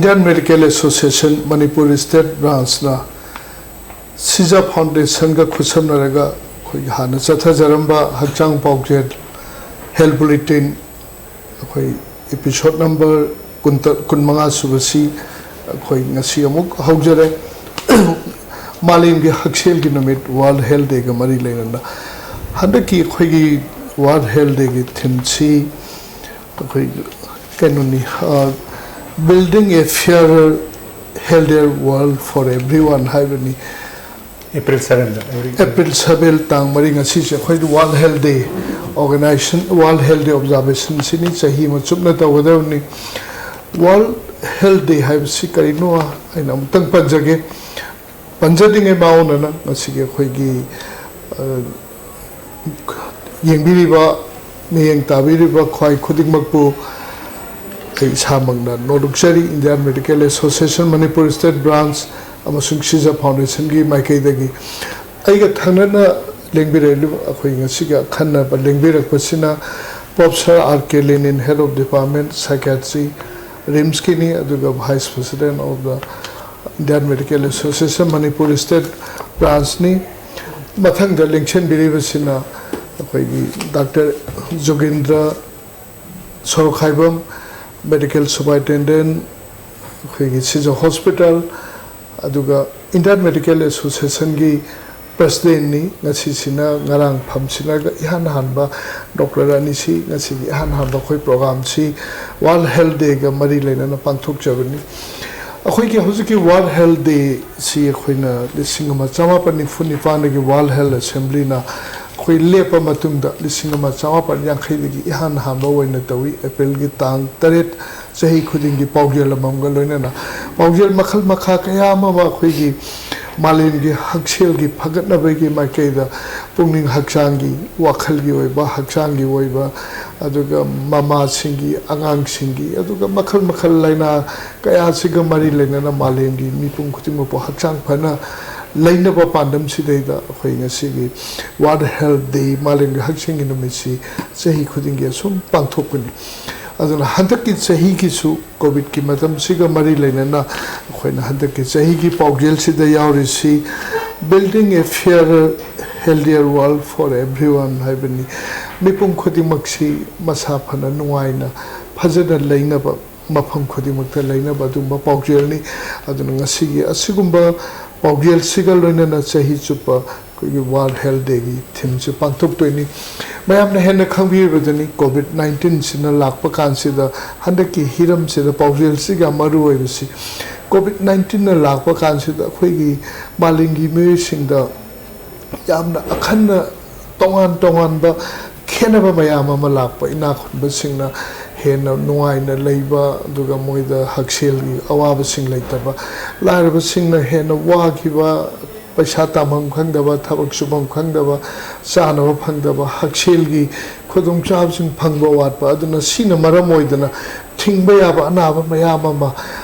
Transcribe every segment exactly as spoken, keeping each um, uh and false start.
Indian Medical Association Manipur State Branchꯅ ꯁꯤꯖ ꯐꯥꯎꯟꯗꯦꯁꯟꯒ ꯈꯨꯠꯁꯝꯅꯔꯒ ꯑꯩꯈꯣꯏꯒꯤ ꯍꯥꯟꯅ ꯆꯠꯊꯖꯔꯝꯕ ꯍꯛꯆꯥꯡ ꯄꯥꯎꯖꯦꯜ, ꯍꯦꯜꯊ ꯕꯨꯂꯦꯇꯤꯟ, ꯑꯩꯈꯣꯏ ꯏꯄꯤꯁꯣꯗ ꯅꯝꯕꯔ ꯀꯨꯟ, ꯀꯨꯟꯃꯉꯥ ꯁꯨꯕꯁꯤ ꯑꯩꯈꯣꯏ ꯉꯁꯤ ꯑꯃꯨꯛ ꯍꯧꯖꯔꯦ꯫ ꯃꯥꯂꯦꯝꯒꯤ ꯍꯛꯁꯦꯜꯒꯤ ꯅꯨꯃꯤꯠ, ꯋꯥꯔꯜꯗ ꯍꯦꯜꯊ ꯗꯦꯒ ꯃꯔꯤ ꯂꯩꯅꯅ ꯍꯟꯗꯛꯀꯤ ꯑꯩꯈꯣꯏꯒꯤ ꯋꯥꯔꯜꯗ ꯍꯦꯜꯊ ꯗꯦꯒꯤ ꯊꯤꯝꯁꯤ ꯑꯩꯈꯣꯏ ꯀꯩꯅꯣꯅꯤ, "Building a fairer, healthier world for everyone" ꯍꯥꯏꯕꯅꯤ꯫ ꯑꯦꯄ꯭ꯔꯤꯜ ꯁꯚꯦꯟꯗ꯫ ꯑꯦꯄ꯭ꯔꯤꯜ ꯁꯚꯦꯟ, ꯇꯥꯡ ꯃꯔꯤ, ꯉꯁꯤꯁꯦ ꯑꯩꯈꯣꯏ ꯋꯥꯔꯜꯗ ꯍꯦꯜꯊ ꯗꯦ, ꯑꯣꯔꯒꯅꯥꯏꯖꯦꯁꯟ, ꯋꯥꯔꯜꯗ ꯍꯦꯜꯊ ꯗꯦ ꯑꯣꯕꯖꯥꯔꯕꯦꯁꯟꯁꯤꯅꯤ, ꯆꯍꯤ ꯑꯃ ꯆꯨꯞꯅ ꯇꯧꯒꯗꯕꯅꯤ꯫ ꯋꯥꯔꯜꯗ ꯍꯦꯜꯊ ꯗꯦ ꯍꯥꯏꯕꯁꯤ ꯀꯔꯤꯅꯣ ꯑꯩꯅ ꯑꯃꯨꯛꯇꯪ ꯄꯟꯖꯒꯦ꯫ ꯄꯟꯖꯗ꯭ꯔꯤꯉꯩ ꯃꯥꯡꯑꯣꯅꯅ ꯉꯁꯤꯒꯤ ꯑꯩꯈꯣꯏꯒꯤ, ꯑ, ꯌꯦꯡꯕꯤꯔꯤꯕ, ꯃꯤꯠꯌꯦꯡ ꯇꯥꯕꯤꯔꯤꯕ ꯈ꯭ꯋꯥꯏ ꯈꯨꯗꯤꯡꯃꯛꯄꯨ ꯑꯩ ꯏꯁꯥꯃꯛꯅ ꯅꯣꯂꯨꯛꯆꯔꯤ꯫ Indian Medical Association Manipur State Branch ꯑꯃꯁꯨꯡ ꯁꯤꯖ ꯐꯥꯎꯟꯗꯦꯁꯟꯒꯤ ꯃꯥꯏꯀꯩꯗꯒꯤ ꯑꯩꯒ ꯊꯪꯅꯅ ꯂꯦꯡꯕꯤꯔꯛꯂꯤꯕ, ꯑꯩꯈꯣꯏ ꯉꯁꯤꯒꯤ ꯑꯈꯟꯅꯕ ꯂꯦꯡꯕꯤꯔꯛꯄꯁꯤꯅ professor R K Lenin, Head of Department Psychiatry, ꯔꯤꯝꯁꯀꯤꯅꯤ, ꯑꯗꯨꯒ Vice President of the Indian Medical Association Manipur State Branchꯅꯤ꯫ ꯃꯊꯪꯗ ꯂꯦꯡꯁꯤꯟꯕꯤꯔꯤꯕꯁꯤꯅ ꯑꯩꯈꯣꯏꯒꯤ ꯗꯥꯛꯇꯔ ꯖꯣꯒꯤꯟꯗ꯭ꯔ ꯁꯣꯔꯣꯛꯈꯥꯏꯕꯝ, ꯃꯦꯗꯤꯀꯦꯜ ꯁꯨꯄꯔꯤꯟꯇꯦꯟꯗꯦꯟ ꯑꯩꯈꯣꯏꯒꯤ ꯁꯤꯖ ꯍꯣꯁꯄꯤꯇꯥꯜ, ꯑꯗꯨꯒ ꯏꯟꯗꯤꯌꯟ ꯃꯦꯗꯤꯀꯦꯜ ꯑꯦꯁꯣꯁꯤꯌꯦꯁꯟꯒꯤ ꯄ꯭ꯔꯦꯁꯤꯗꯦꯟꯠꯅꯤ꯫ ꯉꯁꯤꯁꯤꯅ, ꯉꯔꯥꯡ ꯐꯝꯁꯤꯟꯅꯔꯒ ꯏꯍꯥꯟ ꯍꯥꯟꯕ ꯗꯣꯛꯇꯔ ꯑꯅꯤꯁꯤ ꯉꯁꯤꯒꯤ ꯏꯍꯥꯟ ꯍꯥꯟꯕ ꯑꯩꯈꯣꯏ ꯄ꯭ꯔꯣꯒꯥꯝꯁꯤ ꯋꯥꯔꯜꯗ ꯍꯦꯜꯊ ꯗꯦꯒ ꯃꯔꯤ ꯂꯩꯅꯅ ꯄꯥꯡꯊꯣꯛꯆꯕꯅꯤ꯫ ꯑꯩꯈꯣꯏꯒꯤ ꯍꯧꯖꯤꯛꯀꯤ ꯋꯥꯔꯜꯗ ꯍꯦꯜꯊ ꯗꯦꯁꯤ ꯑꯩꯈꯣꯏꯅ ꯂꯤꯁꯤꯡ ꯑꯃ ꯆꯃꯥꯄꯟ ꯅꯤꯐꯨ ꯅꯤꯄꯥꯟꯗꯒꯤ ꯋꯥꯔꯜꯗ ꯍꯦꯜꯊ ꯑꯦꯁꯦꯝꯕ꯭ꯂꯤꯅ ꯑꯩꯈꯣꯏ ꯂꯦꯞꯄ ꯃꯇꯨꯡꯗ ꯂꯤꯁꯤꯡ ꯑꯃ ꯆꯃꯥꯄꯟ ꯌꯥꯡꯈꯩꯗꯒꯤ ꯏꯍꯥꯟ ꯍꯥꯟꯕ ꯑꯣꯏꯅ ꯇꯧꯏ꯫ ꯑꯦꯄ꯭ꯔꯤꯜꯒꯤ ꯇꯥꯡ ꯇꯔꯦꯠ ꯆꯍꯤ ꯈꯨꯗꯤꯡꯒꯤ ꯄꯥꯎꯖꯦꯜ ꯑꯃꯃꯝꯒ ꯂꯣꯏꯅꯅ ꯄꯥꯎꯖꯦꯜ ꯃꯈꯜ ꯃꯈꯥ ꯀꯌꯥ ꯑꯃ ꯑꯩꯈꯣꯏꯒꯤ ꯃꯥꯂꯦꯝꯒꯤ ꯍꯛꯁꯦꯜꯒꯤ ꯐꯒꯠꯅꯕꯒꯤ ꯃꯥꯏꯀꯩꯗ ꯄꯨꯛꯅꯤꯡ ꯍꯛꯆꯥꯡꯒꯤ, ꯋꯥꯈꯜꯒꯤ ꯑꯣꯏꯕ, ꯍꯛꯆꯥꯡꯒꯤ ꯑꯣꯏꯕ, ꯑꯗꯨꯒ ꯃꯃꯥꯁꯤꯡꯒꯤ, ꯑꯉꯥꯡꯁꯤꯡꯒꯤ, ꯑꯗꯨꯒ ꯃꯈꯜ ꯃꯈꯜ ꯂꯥꯏꯅꯥ ꯀꯌꯥꯁꯤꯒ ꯃꯔꯤ ꯂꯩꯅꯅ ꯃꯥꯂꯦꯝꯒꯤ ꯃꯤꯄꯨꯝ ꯈꯨꯗꯤꯡꯃꯛꯄꯨ ꯍꯛꯆꯥꯡ ꯐꯅ ꯂꯩꯅꯕ ꯄꯥꯟꯗꯝꯁꯤꯗꯩꯗ ꯑꯩꯈꯣꯏ ꯉꯁꯤꯒꯤ ꯋꯥꯔꯜꯗ ꯍꯦꯜꯊ ꯗꯦ, ꯃꯥꯂꯦꯝꯒꯤ ꯍꯛꯁꯦꯜꯒꯤ ꯅꯨꯃꯤꯠꯁꯤ ꯆꯍꯤ ꯈꯨꯗꯤꯡꯒꯤ ꯑꯁꯨꯝ ꯄꯥꯡꯊꯣꯛꯄꯅꯤ꯫ ꯑꯗꯨꯅ ꯍꯟꯗꯛꯀꯤ ꯆꯍꯤꯒꯤꯁꯨ ꯀꯣꯚꯤꯗꯀꯤ ꯃꯇꯝꯁꯤꯒ ꯃꯔꯤ ꯂꯩꯅꯅ ꯑꯩꯈꯣꯏꯅ ꯍꯟꯗꯛꯀꯤ ꯆꯍꯤꯒꯤ ꯄꯥꯎꯖꯦꯜꯁꯤꯗ ꯌꯥꯎꯔꯤꯁꯤ Building a Fairer, Healthier World for Everyone ꯍꯥꯏꯕꯅꯤ꯫ ꯃꯤꯄꯨꯝ ꯈꯨꯗꯤꯡꯃꯛꯁꯤ ꯃꯁꯥ ꯐꯅ, ꯅꯨꯡꯉꯥꯏꯅ, ꯐꯖꯅ ꯂꯩꯅꯕ, ꯃꯐꯝ ꯈꯨꯗꯤꯡꯃꯛꯇ ꯂꯩꯅꯕ ꯑꯗꯨꯒꯨꯝꯕ ꯄꯥꯎꯖꯦꯜꯅꯤ꯫ ꯑꯗꯨꯅ ꯉꯁꯤꯒꯤ ꯑꯁꯤꯒꯨꯝꯕ ꯄꯥꯎꯖꯦꯜꯁꯤꯒ ꯂꯣꯏꯅꯅ ꯆꯍꯤ ꯆꯨꯞꯄ ꯑꯩꯈꯣꯏꯒꯤ World Health Dayꯒꯤ themeꯁꯦ ꯄꯥꯡꯊꯣꯛꯇꯣꯏꯅꯤ꯫ ꯃꯌꯥꯝꯅ ꯍꯦꯟꯅ ꯈꯪꯕꯤꯔꯤꯕꯗꯨꯅꯤ, ꯀꯣꯚꯤꯗ ꯅꯥꯏꯟꯇꯤꯟꯁꯤꯅ ꯂꯥꯛꯄ ꯀꯥꯟꯁꯤꯗ ꯍꯟꯗꯛꯀꯤ ꯍꯤꯔꯝꯁꯤꯗ ꯄꯥꯎꯖꯦꯜꯁꯤꯒ ꯌꯥꯝ ꯃꯔꯨ ꯑꯣꯏꯕꯁꯤ, ꯀꯣꯚꯤꯗ ꯅꯥꯏꯟꯇꯤꯟꯅ ꯂꯥꯛꯄ ꯀꯥꯟꯁꯤꯗ ꯑꯩꯈꯣꯏꯒꯤ ꯃꯥꯂꯦꯝꯒꯤ ꯃꯤꯑꯣꯏꯁꯤꯡꯗ ꯌꯥꯝꯅ ꯑꯈꯟꯅ, ꯇꯣꯉꯥꯟ ꯇꯣꯉꯥꯟꯕ ꯈꯦꯠꯅꯕ ꯃꯌꯥꯝ ꯑꯃ ꯂꯥꯛꯄ, ꯏꯅꯥꯛ ꯈꯨꯟꯕꯁꯤꯡꯅ ꯍꯦꯟꯅ ꯅꯨꯡꯉꯥꯏꯅ ꯂꯩꯕ, ꯑꯗꯨꯒ ꯃꯣꯏꯗ ꯍꯛꯁꯦꯜꯒꯤ ꯑꯋꯥꯕꯁꯤꯡ ꯂꯩꯇꯕ, ꯂꯥꯏꯔꯕꯁꯤꯡꯅ ꯍꯦꯟꯅ ꯋꯥꯈꯤꯕ, ꯄꯩꯁꯥ ꯇꯥꯟꯐꯝ ꯈꯪꯗꯕ, ꯊꯕꯛ ꯁꯨꯐꯝ ꯈꯪꯗꯕ, ꯆꯥꯅꯕ ꯐꯪꯗꯕ, ꯍꯛꯁꯦꯜꯒꯤ ꯈꯨꯗꯣꯡꯆꯥꯕꯁꯤꯡ ꯐꯪꯕ ꯋꯥꯠꯄ꯫ ꯑꯗꯨꯅ ꯁꯤꯅ ꯃꯔꯝ ꯑꯣꯏꯗꯅ ꯊꯤꯡꯕ ꯌꯥꯕ ꯑꯅꯥꯕ ꯃꯌꯥꯝ ꯑꯃ,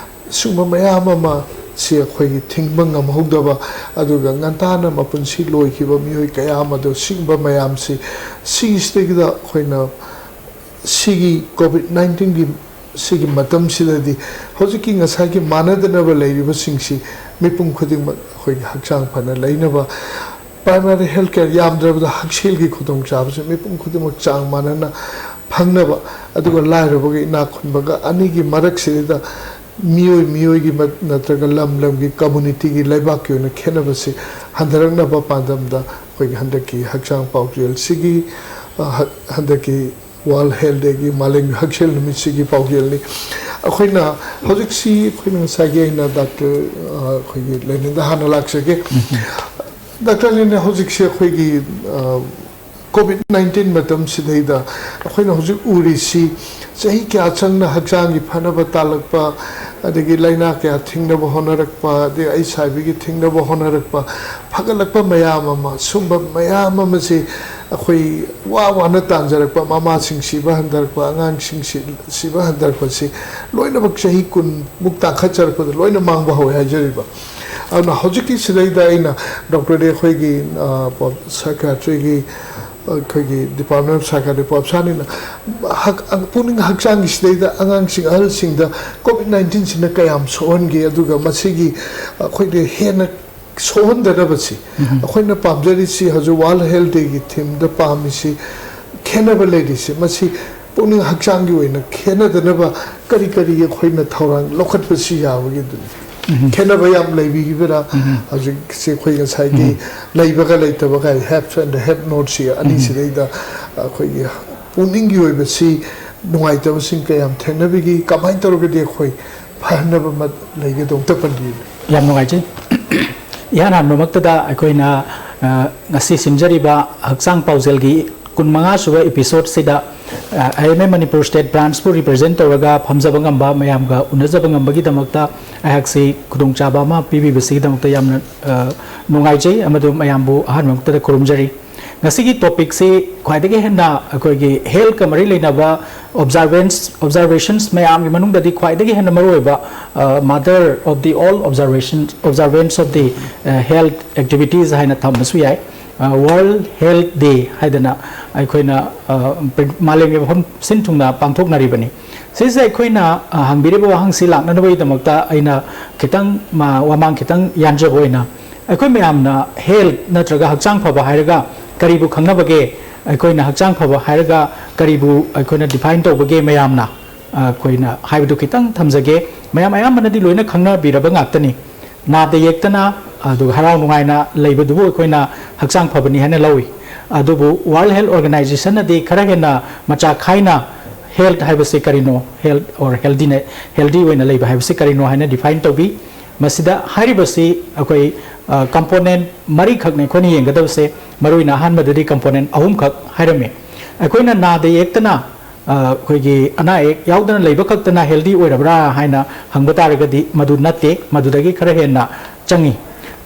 ꯁꯤꯒꯨꯝꯕ ꯃꯌꯥꯝ ꯑꯃ ꯁꯤ ꯑꯩꯈꯣꯏꯒꯤ ꯊꯤꯡꯕ ꯉꯝꯍꯧꯗꯕ, ꯑꯗꯨꯒ ꯉꯟꯇꯥꯅ ꯃꯄꯨꯟꯁꯤ ꯂꯣꯏꯈꯤꯕ ꯃꯤꯑꯣꯏ ꯀꯌꯥ ꯑꯃꯗꯣ, ꯁꯤꯒꯨꯝꯕ ꯃꯌꯥꯝꯁꯤ, ꯁꯤꯒꯤꯁꯤꯗꯩꯗ ꯑꯩꯈꯣꯏꯅ ꯁꯤꯒꯤ ꯀꯣꯚꯤꯗ ꯅꯥꯏꯟꯇꯤꯟꯒꯤ ꯁꯤꯒꯤ ꯃꯇꯝꯁꯤꯗꯗꯤ ꯍꯧꯖꯤꯛꯀꯤ ꯉꯁꯥꯏꯒꯤ ꯃꯥꯟꯅꯗꯅꯕ ꯂꯩꯔꯤꯕꯁꯤꯡꯁꯤ ꯃꯤꯄꯨꯝ ꯈꯨꯗꯤꯡꯃꯛ ꯑꯩꯈꯣꯏꯒꯤ ꯍꯛꯆꯥꯡ ꯐꯅ ꯂꯩꯅꯕ, primary health care, ꯌꯥꯝꯗ꯭ꯔꯕꯗ ꯍꯛꯁꯦꯜꯒꯤ ꯈꯨꯗꯣꯡꯆꯥꯕꯁꯤ ꯃꯤꯄꯨꯝ ꯈꯨꯗꯤꯡꯃꯛ ꯆꯥꯡ ꯃꯥꯟꯅꯅ ꯐꯪꯅꯕ, ꯑꯗꯨꯒ ꯂꯥꯏꯔꯕꯒ ꯏꯅꯥꯛ ꯈꯨꯟꯕꯒ ꯑꯅꯤꯒꯤ ꯃꯔꯛꯁꯤꯗ ꯃꯤꯑꯣꯏ ꯃꯤꯑꯣꯏꯒꯤ ꯃ-, ꯅꯠꯇ꯭ꯔꯒ ꯂꯝ ꯂꯝꯒꯤ, communityꯒꯤ, ꯂꯩꯕꯥꯛꯀꯤ ꯑꯣꯏꯅ ꯈꯦꯠꯅꯕꯁꯤ ꯍꯟꯊꯔꯛꯅꯕ ꯄꯥꯟꯗꯝꯗ ꯑꯩꯈꯣꯏꯒꯤ ꯍꯟꯗꯛꯀꯤ ꯍꯛꯆꯥꯡ ꯄꯥꯎꯖꯦꯜꯁꯤꯒꯤ, ꯑ, ꯍ-, ꯍꯟꯗꯛꯀꯤ World Health Dayꯒꯤ, ꯃꯥꯂꯦꯝꯒꯤ ꯍꯛꯁꯦꯜ ꯅꯨꯃꯤꯠꯁꯤꯒꯤ ꯄꯥꯎꯖꯦꯜꯅꯤ꯫ ꯑꯩꯈꯣꯏꯅ ꯍꯧꯖꯤꯛꯁꯤ, ꯑꯩꯈꯣꯏꯅ ꯉꯁꯥꯏꯒꯤ ꯑꯩꯅ ꯗꯥꯛꯇꯔ, ꯑ, ꯑꯩꯈꯣꯏꯒꯤ ꯂꯦꯅꯤꯟꯗ ꯍꯥꯟꯅ ꯂꯥꯛꯆꯒꯦ꯫ ꯗꯥꯛꯇꯔ ꯂꯦꯅꯤꯟ, ꯍꯧꯖꯤꯛꯁꯤ ꯑꯩꯈꯣꯏꯒꯤ, ꯑ, ꯀꯣꯚꯤꯗ ꯅꯥꯏꯟꯇꯤꯟ ꯃꯇꯝꯁꯤꯗꯩꯗ ꯑꯩꯈꯣꯏꯅ ꯍꯧꯖꯤꯛ ꯎꯔꯤꯁꯤ ꯆꯍꯤ ꯀꯌꯥ ꯆꯪꯅ ꯍꯛꯆꯥꯡꯒꯤ ꯐꯅꯕ ꯇꯥꯜꯂꯛꯄ, ꯑꯗꯒꯤ ꯂꯥꯏꯅꯥ ꯀꯌꯥ ꯊꯤꯡꯅꯕ ꯍꯣꯠꯅꯔꯛꯄ, ꯑꯗꯒꯤ ꯑꯩꯠꯁ ꯑꯥꯏ ꯚꯤꯒꯤ ꯊꯤꯡꯅꯕ ꯍꯣꯠꯅꯔꯛꯄ, ꯐꯒꯠꯂꯛꯄ ꯃꯌꯥꯝ ꯑꯃ, ꯁꯨꯝꯕ ꯃꯌꯥꯝ ꯑꯃꯁꯤ ꯑꯩꯈꯣꯏ ꯋꯥ ꯋꯥꯅ ꯇꯥꯟꯖꯔꯛꯄ, ꯃꯃꯥꯁꯤꯡ ꯁꯤꯕ ꯍꯟꯊꯔꯛꯄ, ꯑꯉꯥꯡꯁꯤꯡ ꯁꯤ-, ꯁꯤꯕ ꯍꯟꯊꯔꯛꯄꯁꯤ ꯂꯣꯏꯅꯃꯛ ꯆꯍꯤ ꯀꯨꯟꯃꯨꯛ ꯇꯥꯈꯠꯆꯔꯛꯄꯗ ꯂꯣꯏꯅ ꯃꯥꯡꯕ ꯍꯧꯋꯦ ꯍꯥꯏꯖꯔꯤꯕ꯫ ꯑꯗꯨꯅ ꯍꯧꯖꯤꯛꯀꯤ ꯁꯤꯗꯩꯗ ꯑꯩꯅ ꯗꯣꯛꯇꯔꯗꯤ ꯑꯩꯈꯣꯏꯒꯤ, ꯑ, psychiatryꯒꯤ, ꯑꯩꯈꯣꯏꯒꯤ Department of Psychiatry ꯄꯣꯞꯁꯥꯅꯤꯅ ꯍꯛ- ꯄꯨꯛꯅꯤꯡ ꯍꯛꯆꯥꯡꯒꯤ ꯁꯤꯗꯩꯗ ꯑꯉꯥꯡꯁꯤꯡ ꯑꯍꯜꯁꯤꯡꯗ ꯀꯣꯚꯤꯗ ꯅꯥꯏꯟꯇꯤꯟꯁꯤꯅ ꯀꯌꯥꯝ ꯁꯣꯛꯍꯟꯒꯦ, ꯑꯗꯨꯒ ꯃꯁꯤꯒꯤ ꯑꯩꯈꯣꯏꯅ ꯍꯦꯟꯅ ꯁꯣꯛꯍꯟꯗꯅꯕꯁꯤ ꯑꯩꯈꯣꯏꯅ ꯄꯥꯝꯖꯔꯤꯁꯤ, ꯍꯧꯖꯤꯛ ꯋꯥꯔꯜ ꯍꯦꯜꯊ ꯗꯦꯒꯤ ꯊꯤꯝꯗ ꯄꯥꯝꯃꯤꯁꯤ, ꯈꯦꯠꯅꯕ ꯂꯩꯔꯤꯁꯤ ꯃꯁꯤ ꯄꯨꯛꯅꯤꯡ ꯍꯛꯆꯥꯡꯒꯤ ꯑꯣꯏꯅ ꯈꯦꯠꯅꯗꯅꯕ ꯀꯔꯤ ꯀꯔꯤ ꯑꯩꯈꯣꯏꯅ ꯊꯧꯔꯥꯡ ꯂꯧꯈꯠꯄꯁꯤ ꯌꯥꯕꯒꯦ? ꯑꯗꯨꯅꯤ ꯈꯦꯠꯅꯕ ꯌꯥꯝ ꯂꯩꯕꯤꯕ꯭ꯔꯥ? ꯍꯧꯖꯤꯛꯁꯦ ꯑꯩꯈꯣꯏ ꯉꯁꯥꯏꯒꯤ ꯂꯩꯕꯒ ꯂꯩꯇꯕꯒ, ꯍꯦꯞꯁ ꯑꯦꯟ ꯍꯦꯞ ꯅꯣꯠꯁꯤ ꯑꯅꯤꯁꯤꯗꯩꯗ ꯑꯩꯈꯣꯏꯒꯤ ꯄꯨꯛꯅꯤꯡꯒꯤ ꯑꯣꯏꯕꯁꯤ ꯅꯨꯡꯉꯥꯏꯇꯕꯁꯤꯡ ꯀꯌꯥꯝ ꯊꯦꯡꯅꯕꯤꯒꯦ? ꯀꯃꯥꯏꯅ ꯇꯧꯔꯒꯗꯤ ꯑꯩꯈꯣꯏ ꯐꯍꯟꯅꯕ ꯑꯃ ꯂꯩꯒꯦ? ꯑꯗꯨ ꯑꯝꯇ ꯄꯟꯕꯤꯌꯨ꯫ ꯌꯥꯝ ꯅꯨꯡꯉꯥꯏꯖꯩ꯫ ꯏꯍꯥꯟ ꯍꯥꯟꯕꯃꯛꯇꯗ ꯑꯩꯈꯣꯏꯅ, ꯑ, ꯉꯁꯤ ꯁꯤꯟꯖꯔꯤꯕ ꯍꯛꯆꯥꯡ ꯄꯥꯎꯖꯦꯜꯒꯤ ꯀꯨꯟꯃꯉꯥ ꯁꯨꯕ ꯏꯄꯤꯁꯣꯗꯁꯤꯗ, ꯑ, ꯑꯥꯏ ꯑꯦꯝ ꯑꯦ ꯃꯅꯤꯄꯨꯔ ꯁ꯭ꯇꯦꯠ ꯕ꯭ꯔꯥꯟꯁꯄꯨ ꯔꯤꯄ꯭ꯔꯖꯦꯟ ꯇꯧꯔꯒ ꯐꯝꯖꯕ ꯉꯝꯕ, ꯃꯌꯥꯝꯒ ꯎꯅꯖꯕ ꯉꯝꯕꯒꯤꯗꯃꯛꯇ ꯑꯩꯍꯥꯛꯁꯤ ꯈꯨꯗꯣꯡꯆꯥꯕ ꯑꯃ ꯄꯤꯕꯤꯕꯁꯤꯒꯤꯗꯃꯛꯇ ꯌꯥꯝꯅ, ꯑ, ꯅꯨꯡꯉꯥꯏꯖꯩ, ꯑꯃꯗꯤ ꯃꯌꯥꯝꯕꯨ ꯑꯍꯥꯟꯕꯃꯛꯇꯗ ꯈꯨꯔꯨꯝꯖꯔꯤ꯫ ꯉꯁꯤꯒꯤ ꯇꯣꯄꯤꯛꯁꯤ ꯈ꯭ꯋꯥꯏꯗꯒꯤ ꯍꯦꯟꯅ ꯑꯩꯈꯣꯏꯒꯤ ꯍꯦꯜꯊꯀ ꯃꯔꯤ ꯂꯩꯅꯕ ꯑꯣꯕꯖꯥꯔꯕꯦꯟꯁ, ꯑꯣꯕꯖꯥꯔꯕꯦꯁꯟꯁ ꯃꯌꯥꯝꯒꯤ ꯃꯅꯨꯡꯗꯗꯤ ꯈ꯭ꯋꯥꯏꯗꯒꯤ ꯍꯦꯟꯅ ꯃꯔꯨꯑꯣꯏꯕ, ꯑ, mother of the all observation, observance of the, ꯑ, health activities ꯍꯥꯏꯅ ꯊꯝꯕꯁꯨ ꯌꯥꯏ꯫ ꯑ, World Health Day ꯍꯥꯏꯗꯅ ꯑꯩꯈꯣꯏꯅ, ꯑ, ꯄ꯭ꯔꯤ-, ꯃꯥꯂꯦꯝꯒꯤ ꯃꯐꯝ ꯁꯤꯟ ꯊꯨꯡꯅ ꯄꯥꯡꯊꯣꯛꯅꯔꯤꯕꯅꯤ꯫ ꯁꯤꯁꯦ ꯑꯩꯈꯣꯏꯅ, ꯑ, ꯍꯪꯕꯤꯔꯤꯕ ꯋꯥꯍꯪꯁꯤ ꯂꯥꯛꯅꯅꯕꯒꯤꯗꯃꯛꯇ ꯑꯩꯅ ꯈꯤꯇꯪ ꯃꯥ-, ꯋꯥꯃꯥꯡ ꯈꯤꯇꯪ ꯌꯥꯟꯖꯕ ꯑꯣꯏꯅ, ꯑꯩꯈꯣꯏ ꯃꯌꯥꯝꯅ ꯍꯦꯜꯊ ꯅꯠꯇ꯭ꯔꯒ ꯍꯛꯆꯥꯡ ꯐꯕ ꯍꯥꯏꯔꯒ ꯀꯔꯤꯕꯨ ꯈꯪꯅꯕꯒꯦ? ꯑꯩꯈꯣꯏꯅ ꯍꯛꯆꯥꯡ ꯐꯕ ꯍꯥꯏꯔꯒ ꯀꯔꯤꯕꯨ ꯑꯩꯈꯣꯏꯅ ꯗꯤꯐꯥꯏꯟ ꯇꯧꯕꯒꯦ ꯃꯌꯥꯝꯅ? ꯑ, ꯑꯩꯈꯣꯏꯅ ꯍꯥꯏꯕꯗꯨ ꯈꯤꯇꯪ ꯊꯝꯖꯒꯦ꯫ ꯃꯌꯥꯝ ꯑꯌꯥꯝꯕꯅꯗꯤ ꯂꯣꯏꯅ ꯈꯪꯅꯕꯤꯔꯕ ꯉꯥꯛꯇꯅꯤ꯫ ꯅꯥꯗ ꯌꯦꯛꯇꯅ, ꯑꯗꯨꯒ ꯍꯔꯥꯎ ꯅꯨꯡꯉꯥꯏꯅ ꯂꯩꯕꯗꯨꯕꯨ ꯑꯩꯈꯣꯏꯅ ꯍꯛꯆꯥꯡ ꯐꯕꯅꯤ ꯍꯥꯏꯅ ꯂꯧꯏ꯫ ꯑꯗꯨꯕꯨ World Health Organizationꯅꯗꯤ ꯈꯔ ꯍꯦꯟꯅ ꯃꯆꯥ ꯈꯥꯏꯅ ꯍꯦꯜꯊ ꯍꯥꯏꯕꯁꯤ ꯀꯔꯤꯅꯣ, health or healthiness, healthy ꯑꯣꯏꯅ ꯂꯩꯕ ꯍꯥꯏꯕꯁꯤ ꯀꯔꯤꯅꯣ ꯍꯥꯏꯅ ꯗꯤꯐꯥꯏꯟ ꯇꯧꯕꯤ꯫ ꯃꯁꯤꯗ ꯍꯥꯏꯔꯤꯕꯁꯤ ꯑꯩꯈꯣꯏ, ꯑ, ꯀꯝꯄꯣꯅꯦꯟ ꯃꯔꯤꯈꯛꯅꯤ ꯑꯩꯈꯣꯏꯅ ꯌꯦꯡꯒꯗꯕꯁꯦ꯫ ꯃꯔꯨꯑꯣꯏꯅ ꯑꯍꯥꯟꯕꯗꯗꯤ ꯀꯝꯄꯣꯅꯦꯟ ꯑꯍꯨꯝꯈꯛ ꯍꯥꯏꯔꯝꯃꯤ꯫ ꯑꯩꯈꯣꯏꯅ ꯅꯥꯗ ꯌꯦꯛꯇꯅ, ꯑ, ꯑꯩꯈꯣꯏꯒꯤ ꯑꯅꯥ ꯑꯌꯦꯛ ꯌꯥꯎꯗꯅ ꯂꯩꯕ ꯈꯛꯇꯅ ꯍꯦꯜꯗꯤ ꯑꯣꯏꯔꯕ꯭ꯔꯥ ꯍꯥꯏꯅ ꯍꯪꯕ ꯇꯥꯔꯒꯗꯤ ꯃꯗꯨ ꯅꯠꯇꯦ, ꯃꯗꯨꯗꯒꯤ ꯈꯔ ꯍꯦꯟꯅ ꯆꯪꯉꯤ꯫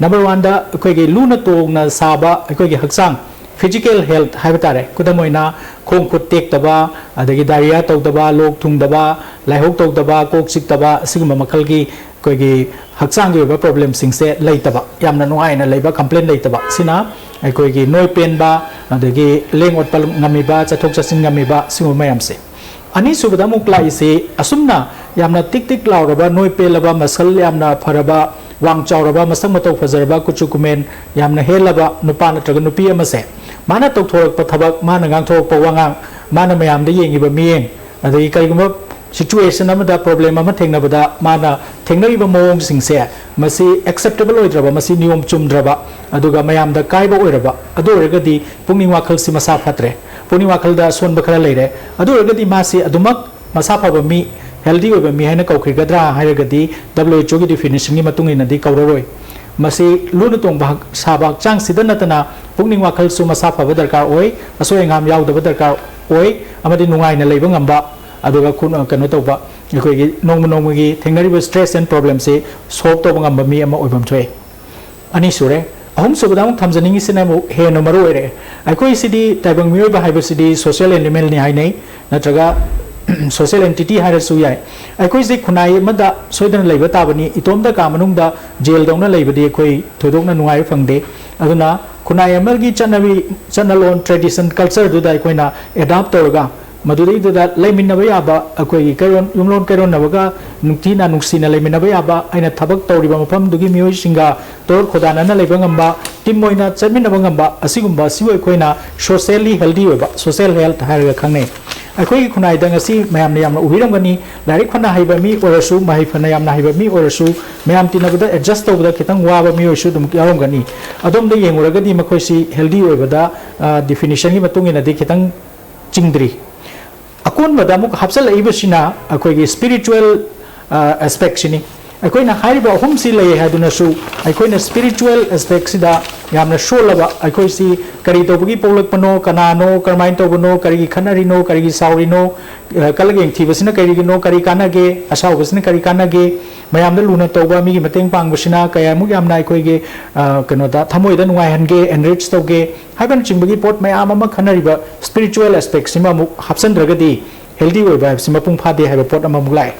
ꯅꯝꯕꯔ ꯋꯥꯟꯗ ꯑꯩꯈꯣꯏꯒꯤ ꯂꯨꯅ ꯇꯣꯡꯅ ꯁꯥꯕ ꯑꯩꯈꯣꯏꯒꯤ ꯍꯛꯆꯥꯡ, ꯐꯤꯖꯤꯀꯦꯜ ꯍꯦꯜꯊ ꯍꯥꯏꯕ ꯇꯥꯔꯦ꯫ ꯈꯨꯗꯝ ꯑꯣꯏꯅ, ꯈꯣꯡ ꯈꯨꯠ ꯇꯦꯛꯇꯕ, ꯑꯗꯒꯤ ꯗꯥꯏꯔꯤꯌꯥ ꯇꯧꯗꯕ, ꯂꯣꯛ ꯊꯨꯡꯗꯕ, ꯂꯥꯏꯍꯧ ꯇꯧꯗꯕ, ꯀꯣꯛ ꯆꯤꯛꯇꯕ, ꯑꯁꯤꯒꯨꯝꯕ ꯃꯈꯜꯒꯤ ꯑꯩꯈꯣꯏꯒꯤ ꯍꯛꯆꯥꯡꯒꯤ ꯑꯣꯏꯕ ꯄ꯭ꯔꯣꯕ꯭ꯂꯦꯝꯁꯤꯡꯁꯦ ꯂꯩꯇꯕ, ꯌꯥꯝꯅ ꯅꯨꯡꯉꯥꯏꯅ ꯂꯩꯕ, ꯀꯝꯄ꯭ꯂꯦꯟ ꯂꯩꯇꯕ, ꯁꯤꯅ ꯑꯩꯈꯣꯏꯒꯤ ꯅꯣꯏ ꯄꯦꯟꯕ, ꯑꯗꯒꯤ ꯂꯦꯡ ꯑꯣꯠꯄ ꯉꯝꯃꯤꯕ, ꯆꯠꯊꯣꯛ ꯆꯠꯁꯤꯟ ꯉꯝꯃꯤꯕ, ꯁꯤꯒꯨꯝꯕ ꯃꯌꯥꯝꯁꯦ꯫ ꯑꯅꯤꯁꯨꯕꯗ ꯑꯃꯨꯛ ꯂꯥꯛꯏꯁꯤ ꯑꯁꯨꯝꯅ ꯌꯥꯝꯅ ꯇꯤꯛ ꯇꯤꯛ ꯂꯥꯎꯔꯕ, ꯅꯣꯏ ꯄꯦꯜꯂꯕ, ꯃꯁꯜ ꯌꯥꯝꯅ ꯐꯔꯕ, ꯋꯥꯡ ꯆꯥꯎꯔꯕ, ꯃꯁꯛ ꯃꯇꯧ ꯐꯖꯔꯕ, ꯀꯨꯆꯨ ꯀꯨꯃꯦꯟ ꯌꯥꯝꯅ ꯍꯦꯜꯂꯕ ꯅꯨꯄꯥ ꯅꯠꯇ꯭ꯔꯒ ꯅꯨꯄꯤ ꯑꯃꯁꯦ, ꯃꯥꯅ ꯇꯧꯊꯣꯔꯛꯄ ꯊꯕꯛ, ꯃꯥꯅ ꯉꯥꯡꯊꯣꯔꯛꯄ ꯋꯥꯉꯥꯡ, ꯃꯥꯅ ꯃꯌꯥꯝꯗ ꯌꯦꯡꯉꯤꯕ ꯃꯤꯠꯌꯦꯡ, ꯑꯗꯒꯤ ꯀꯔꯤꯒꯨꯝꯕ situation ꯑꯃꯗ, problem ꯑꯃ ꯊꯦꯡꯅꯕꯗ ꯃꯥꯅ ꯊꯦꯡꯅꯔꯤꯕ ꯃꯑꯣꯡꯁꯤꯡꯁꯦ, ꯃꯁꯤ acceptable ꯑꯣꯏꯗ꯭ꯔꯕ, ꯃꯁꯤ ꯅꯤꯌꯣꯝ ꯆꯨꯝꯗ꯭ꯔꯕ, ꯑꯗꯨꯒ ꯃꯌꯥꯝꯗ ꯀꯥꯏꯕ ꯑꯣꯏꯔꯕ, ꯑꯗꯨ ꯑꯣꯏꯔꯒꯗꯤ ꯄꯨꯛꯅꯤꯡ ꯋꯥꯈꯜꯁꯤ ꯃꯁꯥ ꯐꯠꯇ꯭ꯔꯦ, ꯄꯨꯛꯅꯤꯡ ꯋꯥꯈꯜꯗ ꯑꯁꯣꯟꯕ ꯈꯔ ꯂꯩꯔꯦ꯫ ꯑꯗꯨ ꯑꯣꯏꯔꯒꯗꯤ ꯃꯥꯁꯤ ꯑꯗꯨꯃꯛ ꯃꯁꯥ ꯐꯕ ꯃꯤ, healthy ꯑꯣꯏꯕ ꯃꯤ ꯍꯥꯏꯅ ꯀꯧꯈꯤꯒꯗ꯭ꯔꯥ ꯍꯥꯏꯔꯒꯗꯤ, W H O ꯒꯤ definition ꯒꯤ ꯃꯇꯨꯡ ꯏꯟꯅꯗꯤ ꯀꯧꯔꯔꯣꯏ꯫ ꯃꯁꯤ ꯂꯨꯅ ꯇꯣꯡꯕ ꯍꯛ-, ꯁꯥꯕ ꯍꯛꯆꯥꯡꯁꯤꯗ ꯅꯠꯇꯅ ꯄꯨꯛꯅꯤꯡ ꯋꯥꯈꯜꯁꯨ ꯃꯁꯥ ꯐꯕ ꯗꯔꯀꯥꯔ ꯑꯣꯏ, ꯑꯁꯣꯏ ꯑꯉꯥꯝ ꯌꯥꯎꯗꯕ ꯗꯔꯀꯥꯔ ꯑꯣꯏ, ꯑꯃꯗꯤ ꯅꯨꯡꯉꯥꯏꯅ ꯂꯩꯕ ꯉꯝꯕ, ꯑꯗꯨꯒ ꯈꯨ-, ꯀꯩꯅꯣ ꯇꯧꯕ, ꯑꯩꯈꯣꯏꯒꯤ ꯅꯣꯡꯃ ꯅꯣꯡꯃꯒꯤ ꯊꯦꯡꯅꯔꯤꯕ stress and problem ꯁꯤ solve ꯇꯧꯕ ꯉꯝꯕ ꯃꯤ ꯑꯃ ꯑꯣꯏꯐꯝ ꯊꯣꯛꯑꯦ꯫ ꯑꯅꯤ ꯁꯨꯔꯦ꯫ ꯑꯍꯨꯝꯁꯨꯕꯗ ꯑꯃꯨꯛ ꯊꯝꯖꯅꯤꯡꯉꯤꯁꯤꯅ ꯑꯃꯨꯛ ꯍꯦꯟꯅ ꯃꯔꯨ ꯑꯣꯏꯔꯦ꯫ ꯑꯩꯈꯣꯏꯁꯤꯗꯤ, ꯇꯥꯏꯕꯪ ꯃꯤꯑꯣꯏꯕ ꯍꯥꯏꯕꯁꯤꯗꯤ social animal ꯅꯤ ꯍꯥꯏꯅꯩ, ꯅꯠꯇ꯭ꯔꯒ social entity ꯍꯥꯏꯔꯁꯨ ꯌꯥꯏ꯫ ꯑꯩꯈꯣꯏꯁꯦ ꯈꯨꯟꯅꯥꯏ ꯑꯃꯗ ꯁꯣꯏꯗꯅ ꯂꯩꯕ ꯇꯥꯕꯅꯤ꯫ ꯏꯇꯣꯝꯇ ꯀꯥ ꯃꯅꯨꯡꯗ ꯖꯦꯜꯗꯧꯅ ꯂꯩꯕꯗꯤ ꯑꯩꯈꯣꯏ ꯊꯣꯏꯗꯣꯛꯅ ꯅꯨꯡꯉꯥꯏꯕ ꯐꯪꯗꯦ꯫ ꯑꯗꯨꯅ ꯈꯨꯟꯅꯥꯏ ꯑꯃꯒꯤ ꯆꯠꯅꯕꯤ, ꯆꯠꯅꯂꯣꯟ, tradition, culture ꯗꯨꯗ ꯑꯩꯈꯣꯏꯅ adapt ꯇꯧꯔꯒ, ꯃꯗꯨꯗꯩꯗꯨꯗ ꯂꯩꯃꯤꯟꯅꯕ ꯌꯥꯕ, ꯑꯩꯈꯣꯏꯒꯤ ꯀꯩꯔꯣꯟ, ꯌꯨꯝꯂꯣꯟ ꯀꯩꯔꯣꯟꯅꯕꯒ ꯅꯨꯡꯊꯤꯅ ꯅꯨꯡꯁꯤꯅ ꯂꯩꯃꯤꯟꯅꯕ ꯌꯥꯕ, ꯑꯩꯅ ꯊꯕꯛ ꯇꯧꯔꯤꯕ ꯃꯐꯝꯗꯨꯒꯤ ꯃꯤꯑꯣꯏꯁꯤꯡꯒ ꯇꯣꯔ ꯈꯣꯗꯥꯅꯅ ꯂꯩꯕ ꯉꯝꯕ, team ꯑꯣꯏꯅ ꯆꯠꯃꯤꯟꯅꯕ ꯉꯝꯕ, ꯑꯁꯤꯒꯨꯝꯕ ꯑꯁꯤꯕꯨ ꯑꯩꯈꯣꯏꯅ socially healthy ꯑꯣꯏꯕ, social health ꯍꯥꯏꯔꯒ ꯈꯪꯅꯩ꯫ ꯑꯩꯈꯣꯏꯒꯤ ꯈꯨꯟꯅꯥꯏꯗ ꯉꯁꯤ ꯃꯌꯥꯝꯅ ꯌꯥꯝꯅ ꯎꯕꯤꯔꯝꯒꯅꯤ, ꯂꯥꯏꯔꯤꯛ ꯐꯅ ꯍꯩꯕ ꯃꯤ ꯑꯣꯏꯔꯁꯨ, ꯃꯍꯩ ꯐꯅ ꯌꯥꯝꯅ ꯍꯩꯕ ꯃꯤ ꯑꯣꯏꯔꯁꯨ, ꯃꯌꯥꯝ ꯇꯤꯟꯅꯕꯗ adjust ꯇꯧꯕꯗ ꯈꯤꯇꯪ ꯋꯥꯕ ꯃꯤꯑꯣꯏꯁꯨ ꯑꯗꯨꯝ ꯌꯥꯎꯔꯝꯒꯅꯤ꯫ ꯑꯗꯣꯝꯗ ꯌꯦꯡꯉꯨꯔꯒꯗꯤ ꯃꯈꯣꯏꯁꯤ healthy ꯑꯣꯏꯕꯗ, ꯑ, definition ꯒꯤ ꯃꯇꯨꯡ ꯏꯟꯅꯗꯤ ꯈꯤꯇꯪ ꯆꯤꯡꯗ꯭ꯔꯤ꯫ ꯑꯀꯣꯟꯕꯗ ꯑꯃꯨꯛ ꯍꯥꯞꯆꯤꯜꯂꯛꯏꯕꯁꯤꯅ ꯑꯩꯈꯣꯏꯒꯤ spiritual, ꯑ, aspect ꯁꯤꯅꯤ꯫ ꯑꯩꯈꯣꯏꯅ ꯍꯥꯏꯔꯤꯕ ꯑꯍꯨꯝꯁꯤ ꯂꯩ ꯍꯥꯏꯗꯨꯅꯁꯨ, ꯑꯩꯈꯣꯏꯅ spiritual aspect ꯁꯤꯗ ꯌꯥꯝꯅ ꯁꯣꯜꯂꯕ, ꯑꯩꯈꯣꯏꯁꯤ ꯀꯔꯤ ꯇꯧꯕꯒꯤ ꯄꯣꯛꯂꯛꯄꯅꯣ, ꯀꯅꯥꯅꯣ, ꯀꯔꯝꯍꯥꯏꯅ ꯇꯧꯕꯅꯣ, ꯀꯔꯤꯒꯤ ꯈꯠꯅꯔꯤꯅꯣ, ꯀꯔꯤꯒꯤ ꯁꯥꯎꯔꯤꯅꯣ, ꯑ, ꯀꯂꯛ ꯌꯦꯡꯊꯤꯕꯁꯤꯅ ꯀꯔꯤꯒꯤꯅꯣ, ꯀꯔꯤ ꯀꯥꯟꯅꯒꯦ, ꯑꯁꯥꯎꯕꯁꯤꯅ ꯀꯔꯤ ꯀꯥꯟꯅꯒꯦ, ꯃꯌꯥꯝꯗ ꯂꯨꯅ ꯇꯧꯕ, ꯃꯤꯒꯤ ꯃꯇꯦꯡ ꯄꯥꯡꯕꯁꯤꯅ ꯀꯌꯥꯃꯨꯛ ꯌꯥꯝꯅ ꯑꯩꯈꯣꯏꯒꯤ, ꯑ, ꯀꯩꯅꯣꯗ, ꯊꯃꯣꯏꯗ ꯅꯨꯡꯉꯥꯏꯍꯟꯒꯦ, enrich ꯇꯧꯒꯦ ꯍꯥꯏꯕꯅꯆꯤꯡꯕꯒꯤ ꯄꯣꯠ ꯃꯌꯥꯝ ꯑꯃ ꯈꯟꯅꯔꯤꯕ spiritual aspect ꯁꯤꯃ ꯑꯃꯨꯛ ꯍꯥꯞꯆꯤꯟꯗ꯭ꯔꯒꯗꯤ healthy ꯑꯣꯏꯕ ꯍꯥꯏꯕꯁꯤ ꯃꯄꯨꯡ ꯐꯥꯗꯦ ꯍꯥꯏꯕ ꯄꯣꯠ ꯑꯃꯃꯨꯛ ꯂꯥꯛꯑꯦ꯫